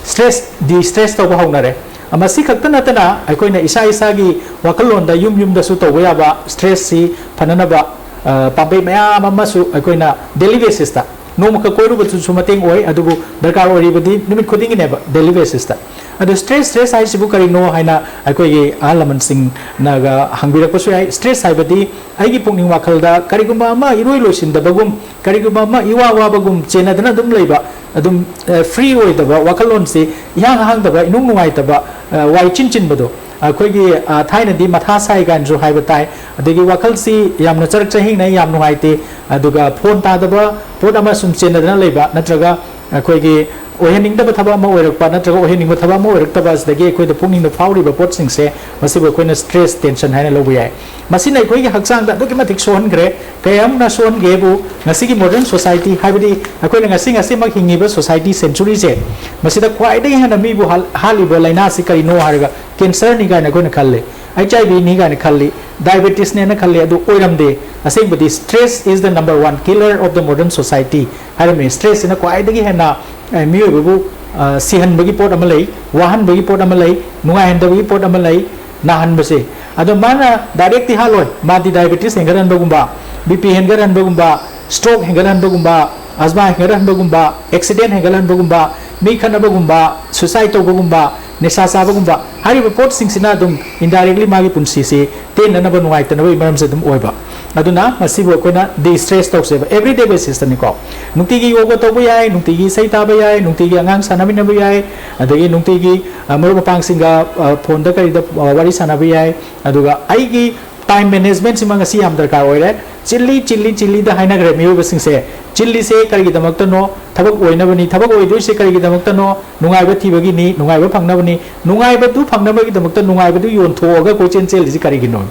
ꯁ꯭ꯇ꯭ꯔꯦꯁ, ꯗꯤ ꯁ꯭ꯇ꯭ꯔꯦꯁ ꯇꯧꯕ ꯍꯧꯅꯔꯦ꯫ ꯃꯁꯤ ꯈꯛꯇ ꯅꯠꯇꯅ ꯑꯩꯈꯣꯏꯅ ꯏꯁꯥ ꯏꯁꯥꯒꯤ ꯋꯥꯈꯜꯂꯣꯟꯗ ꯌꯨꯝ ꯌꯨꯝꯗꯁꯨ ꯇꯧꯕ ꯌꯥꯕ ꯁ꯭ꯇ꯭ꯔꯦꯁꯁꯤ ꯐꯅꯅꯕ, ꯑ, ꯄꯥꯝꯕꯩ ꯃꯌꯥꯝ ꯑꯃꯁꯨ ꯑꯩꯈꯣꯏꯅ ꯗꯦꯂꯤ ꯕꯦꯁꯤꯁꯇ ꯅꯣꯡꯃꯈꯛ ꯀꯣꯏꯔꯨꯕꯗꯨꯁꯨ ꯃꯇꯦꯡ ꯑꯣꯏ, ꯑꯗꯨꯕꯨ ꯗꯔꯀꯥꯔ ꯑꯣꯏꯔꯤꯕꯗꯤ ꯅꯨꯃꯤꯠ ꯈꯨꯗꯤꯡꯒꯤꯅꯦꯕ, ꯗꯦꯂꯤ ꯕꯦꯁꯤꯁꯇ꯫ ꯑꯗꯨ ꯁ꯭ꯇ꯭ꯔꯦꯁ, ꯁ꯭ꯇ꯭ꯔꯦꯁ ꯍꯥꯏꯁꯤꯕꯨ ꯀꯔꯤꯅꯣ ꯍꯥꯏꯅ ꯑꯩꯈꯣꯏꯒꯤ ꯑꯍꯜ ꯂꯃꯟꯁꯤꯡꯅꯒ ꯍꯪꯕꯤꯔꯛꯄꯁꯨ ꯌꯥꯏ꯫ ꯁ꯭ꯇ꯭ꯔꯦꯁ ꯍꯥꯏꯕꯗꯤ ꯑꯩꯒꯤ ꯄꯨꯛꯅꯤꯡ ꯋꯥꯈꯜꯗ ꯀꯔꯤꯒꯨꯝꯕ ꯑꯃ ꯏꯔꯣꯏ ꯂꯣꯏꯁꯤꯟꯗꯕꯒꯨꯝ, ꯀꯔꯤꯒꯨꯝꯕ ꯑꯃ ꯏꯋꯥ ꯋꯥꯕꯒꯨꯝ ꯆꯦꯟꯅꯗꯅ ꯑꯗꯨꯝ ꯂꯩꯕ, ꯑꯗꯨꯝ, ꯑ, ꯐ꯭ꯔꯤ ꯑꯣꯏꯗꯕ, ꯋꯥꯈꯜꯂꯣꯟꯁꯤ ꯏꯍꯥꯡ ꯍꯥꯡꯗꯕ, ꯏꯅꯨꯡ ꯅꯨꯡꯉꯥꯏꯇꯕ, ꯑ, ꯋꯥꯏ ꯆꯤꯟ ꯆꯤꯟꯕꯗꯣ꯫ ꯑꯩꯈꯣꯏꯒꯤ, ꯑ, ꯊꯥꯏꯅꯗꯤ ꯃꯊꯥ ꯁꯥꯏ ꯀꯥꯏꯅꯁꯨ ꯍꯥꯏꯕ ꯇꯥꯏ꯫ ꯑꯗꯒꯤ ꯋꯥꯈꯜꯁꯤ ꯌꯥꯝꯅ ꯆꯔꯛ ꯆꯍꯤꯡꯅꯩ, ꯌꯥꯝ ꯅꯨꯡꯉꯥꯏꯇꯦ꯫ ꯑꯗꯨꯒ ꯐꯣꯟ ꯇꯥꯗꯕ ꯄꯣꯠ ꯑꯃ ꯁꯨꯝ ꯆꯦꯟꯅꯗꯅ ꯂꯩꯕ, ꯅꯠꯇ꯭ꯔꯒ ꯑꯩꯈꯣꯏꯒꯤ ꯑꯣꯏꯍꯟꯅꯤꯡꯗꯕ ꯊꯕꯛ ꯑꯃ ꯑꯣꯏꯔꯛꯄ, ꯅꯠꯇ꯭ꯔꯒ ꯑꯣꯏꯍꯟꯅꯤꯡꯕ ꯊꯕꯛ ꯑꯃ ꯑꯣꯏꯔꯛꯇꯕ, ꯑꯁꯤꯗꯒꯤ ꯑꯩꯈꯣꯏꯗ ꯄꯨꯛꯅꯤꯡꯗ ꯐꯥꯎꯔꯤꯕ ꯄꯣꯠꯁꯤꯡꯁꯦ, ꯃꯁꯤꯕꯨ ꯑꯩꯈꯣꯏꯅ ꯁ꯭ꯇ꯭ꯔꯦꯁ, ꯇꯦꯟꯁꯟ ꯍꯥꯏꯅ ꯂꯧꯕ ꯌꯥꯏ꯫ ꯃꯁꯤꯅ ꯑꯩꯈꯣꯏꯒꯤ ꯍꯛꯆꯥꯡꯗ ꯑꯗꯨꯛꯀꯤ ꯃꯇꯤꯛ ꯁꯣꯛꯍꯟꯈ꯭ꯔꯦ꯫ ꯀꯌꯥꯃꯨꯛꯅ ꯁꯣꯛꯍꯟꯒꯦꯕꯨ, ꯉꯁꯤꯒꯤ ꯃꯣꯗꯔꯟ ꯁꯣꯁꯥꯏꯇꯤ, ꯍꯥꯏꯕꯗꯤ ꯑꯩꯈꯣꯏꯅ ꯉꯁꯤ ꯉꯁꯤꯃꯛ ꯍꯤꯡꯉꯤꯕ ꯁꯣꯁꯥꯏꯇꯤ ꯁꯦꯟꯆꯨꯔꯤꯁꯦ, ꯃꯁꯤꯗ ꯈ꯭ꯋꯥꯏꯗꯒꯤ ꯍꯦꯟꯅ ꯃꯤꯕꯨ ꯍꯥꯜ-, ꯍꯥꯠꯂꯤꯕ ꯂꯥꯏꯅꯥꯁꯤ ꯀꯔꯤꯅꯣ ꯍꯥꯏꯔꯒ ꯀꯦꯟꯁꯔꯅꯤ ꯀꯥꯏꯅ ꯑꯩꯈꯣꯏꯅ ꯈꯜꯂꯦ꯫ ꯑꯩꯆ ꯑꯥꯏ ꯚꯤꯅꯤ ꯀꯥꯏꯅ ꯈꯜꯂꯤ, ꯗꯥꯏꯕꯦꯇꯤꯁꯅꯦꯅ ꯈꯜꯂꯤ꯫ ꯑꯗꯨ ꯑꯣꯏꯔꯝꯗꯦ꯫ ꯑꯁꯦꯡꯕꯗꯤ stress is the number one killer of the modern society ꯍꯥꯏꯔꯝꯃꯤ꯫ ꯁ꯭ꯇ꯭ꯔꯦꯁꯁꯤꯅ ꯈ꯭ꯋꯥꯏꯗꯒꯤ ꯍꯦꯟꯅ ꯑꯦ, ꯃꯤꯑꯣꯏꯕꯕꯨ ꯑ, ꯁꯤꯍꯟꯕꯒꯤ ꯄꯣꯠ ꯑꯃ ꯂꯩ, ꯋꯥꯍꯟꯕꯒꯤ ꯄꯣꯠ ꯑꯃ ꯂꯩ, ꯅꯨꯡꯉꯥꯏꯍꯟꯗꯕꯒꯤ ꯄꯣꯠ ꯑꯃ ꯂꯩ, ꯅꯥꯍꯟꯕꯁꯦ꯫ ꯑꯗꯣ ꯃꯥꯅ ꯗꯥꯏꯔꯦꯛꯇꯤ ꯍꯥꯠꯂꯣꯏ꯫ ꯃꯥꯗꯤ diabetes ꯍꯦꯟꯒꯠꯍꯟꯕꯒꯨꯝꯕ, B P ꯍꯦꯟꯒꯠꯍꯟꯕꯒꯨꯝꯕ, stroke ꯍꯦꯟꯒꯠꯍꯟꯕꯒꯨꯝꯕ, ꯑꯁꯃꯥ ꯍꯦꯟꯒꯠꯍꯟꯕꯒꯨꯝꯕ, accident ꯍꯦꯟꯒꯠꯍꯟꯕꯒꯨꯝꯕ, ꯃꯤ ꯈꯠꯅꯕꯒꯨꯝꯕ, ꯁꯨꯏꯁꯥꯏꯗ ꯇꯧꯕꯒꯨꯝꯕ, ꯅꯤꯁꯥ ꯆꯥꯕꯒꯨꯝꯕ ꯍꯥꯏꯔꯤꯕ ꯄꯣꯠꯁꯤꯡꯁꯤꯅ ꯑꯗꯨꯝ ꯏꯟꯗꯥꯏꯔꯦꯛꯂꯤ ꯃꯥꯒꯤ ꯄꯨꯟꯁꯤꯁꯤ ꯇꯦꯟꯅꯅꯕ, ꯅꯨꯡꯉꯥꯏꯇꯅꯕꯒꯤ ꯃꯔꯝꯁꯦ ꯑꯗꯨꯝ ꯑꯣꯏꯕ꯫ ꯑꯗꯨꯅ ꯃꯁꯤꯕꯨ ꯑꯩꯈꯣꯏꯅ ꯗꯤ ꯁ꯭ꯇ꯭ꯔꯦꯁ ꯇꯧꯁꯦꯕ, ꯑꯦꯕ꯭ꯔꯤꯗꯦ ꯕꯦꯁꯤꯁꯇꯅꯤꯀꯣ꯫ ꯅꯨꯡꯇꯤꯒꯤ ꯌꯣꯒ ꯇꯧꯕ ꯌꯥꯏ, ꯅꯨꯡꯇꯤꯒꯤ ꯏꯁꯩ ꯇꯥꯕ ꯌꯥꯏ, ꯅꯨꯡꯇꯤꯒꯤ ꯑꯉꯥꯡ ꯁꯥꯟꯅꯃꯤꯟꯅꯕ ꯌꯥꯏ, ꯑꯗꯒꯤ ꯅꯨꯡꯇꯤꯒꯤ ꯑ, ꯃꯔꯨꯞ ꯃꯄꯥꯡꯁꯤꯡꯒ ꯑ, ꯐꯣꯟꯗ ꯀꯔꯤꯗ ꯑ, ꯋꯥꯔꯤ ꯁꯥꯟꯅꯕ ꯌꯥꯏ꯫ ꯑꯗꯨꯒ ꯑꯩꯒꯤ ꯇꯥꯏꯝ ꯃꯦꯅꯦꯖꯃꯦꯟꯠꯁꯤꯃ ꯉꯁꯤ ꯌꯥꯝ ꯗꯔꯀꯥꯔ ꯑꯣꯏꯔꯦ꯫ ꯆꯤꯜꯂꯤ, ꯆꯤꯜꯂꯤ, ꯆꯤꯜꯂꯤꯗ ꯍꯥꯏꯅꯈ꯭ꯔꯦ ꯃꯤꯑꯣꯏꯕꯁꯤꯡꯁꯦ꯫ ꯆꯤꯜꯂꯤꯁꯦ ꯀꯔꯤꯒꯤꯗꯃꯛꯇꯅꯣ? ꯊꯕꯛ ꯑꯣꯏꯅꯕꯅꯤ꯫ ꯊꯕꯛ ꯑꯣꯏꯗꯣꯏꯁꯦ ꯀꯔꯤꯒꯤꯗꯃꯛꯇꯅꯣ? ꯅꯨꯡꯉꯥꯏꯕ ꯊꯤꯕꯒꯤꯅꯤ꯫ ꯅꯨꯡꯉꯥꯏꯕ ꯐꯪꯅꯕꯅꯤ꯫ ꯅꯨꯡꯉꯥꯏꯕꯗꯨ ꯐꯪꯅꯕꯒꯤꯗꯃꯛꯇ ꯅꯨꯡꯉꯥꯏꯕꯗꯨ ꯌꯣꯟꯊꯣꯛꯑꯒ ꯀꯣꯏꯆꯦꯟ ꯆꯦꯜꯂꯤꯁꯤ ꯀꯔꯤꯒꯤꯅꯣ?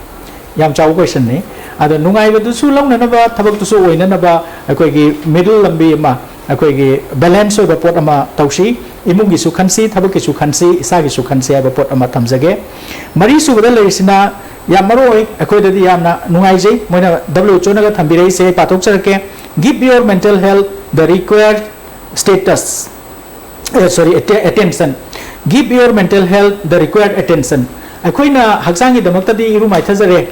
ꯌꯥꯝ ꯆꯥꯎꯕ ꯀꯣꯏꯁꯟꯅꯤ꯫ ꯑꯗꯣ ꯅꯨꯡꯉꯥꯏꯕꯗꯨꯁꯨ ꯂꯧꯅꯅꯕ, ꯊꯕꯛꯇꯨꯁꯨ ꯑꯣꯏꯅꯅꯕ ꯑꯩꯈꯣꯏꯒꯤ ꯃꯤꯗꯜ ꯂꯝꯕꯤ ꯑꯃ, ꯑꯩꯈꯣꯏꯒꯤ ꯕꯦꯂꯦꯟꯁ ꯑꯣꯏꯕ ꯄꯣꯠ ꯑꯃ ꯇꯧꯁꯤ꯫ ꯏꯃꯨꯡꯒꯤꯁꯨ ꯈꯟꯁꯤ, ꯊꯕꯛꯀꯤꯁꯨ ꯈꯟꯁꯤ, ꯏꯁꯥꯒꯤꯁꯨ ꯈꯟꯁꯤ ꯍꯥꯏꯕ ꯄꯣꯠ ꯑꯃ ꯊꯝꯖꯒꯦ꯫ ꯃꯔꯤꯁꯨꯕꯗ ꯂꯩꯔꯤꯁꯤꯅ ꯌꯥꯝ ꯃꯔꯨ ꯑꯣꯏ, ꯑꯩꯈꯣꯏꯗꯗꯤ ꯌꯥꯝꯅ ꯅꯨꯡꯉꯥꯏꯖꯩ꯫ ꯃꯣꯏꯅ ꯗꯕ꯭ꯂꯤꯎ ꯑꯩꯆ ꯑꯣꯅꯒ ꯊꯝꯕꯤꯔꯛꯏꯁꯦ ꯑꯩ ꯄꯥꯊꯣꯛꯆꯔꯛꯀꯦ꯫ Give your mental health the required status, A, sorry, atte-, attention. Give your mental health the required attention. ꯑꯩꯈꯣꯏꯅ ꯍꯛꯆꯥꯡꯒꯤꯗꯃꯛꯇꯗꯤ ꯏꯔꯨ ꯃꯥꯏꯊꯖꯔꯦ,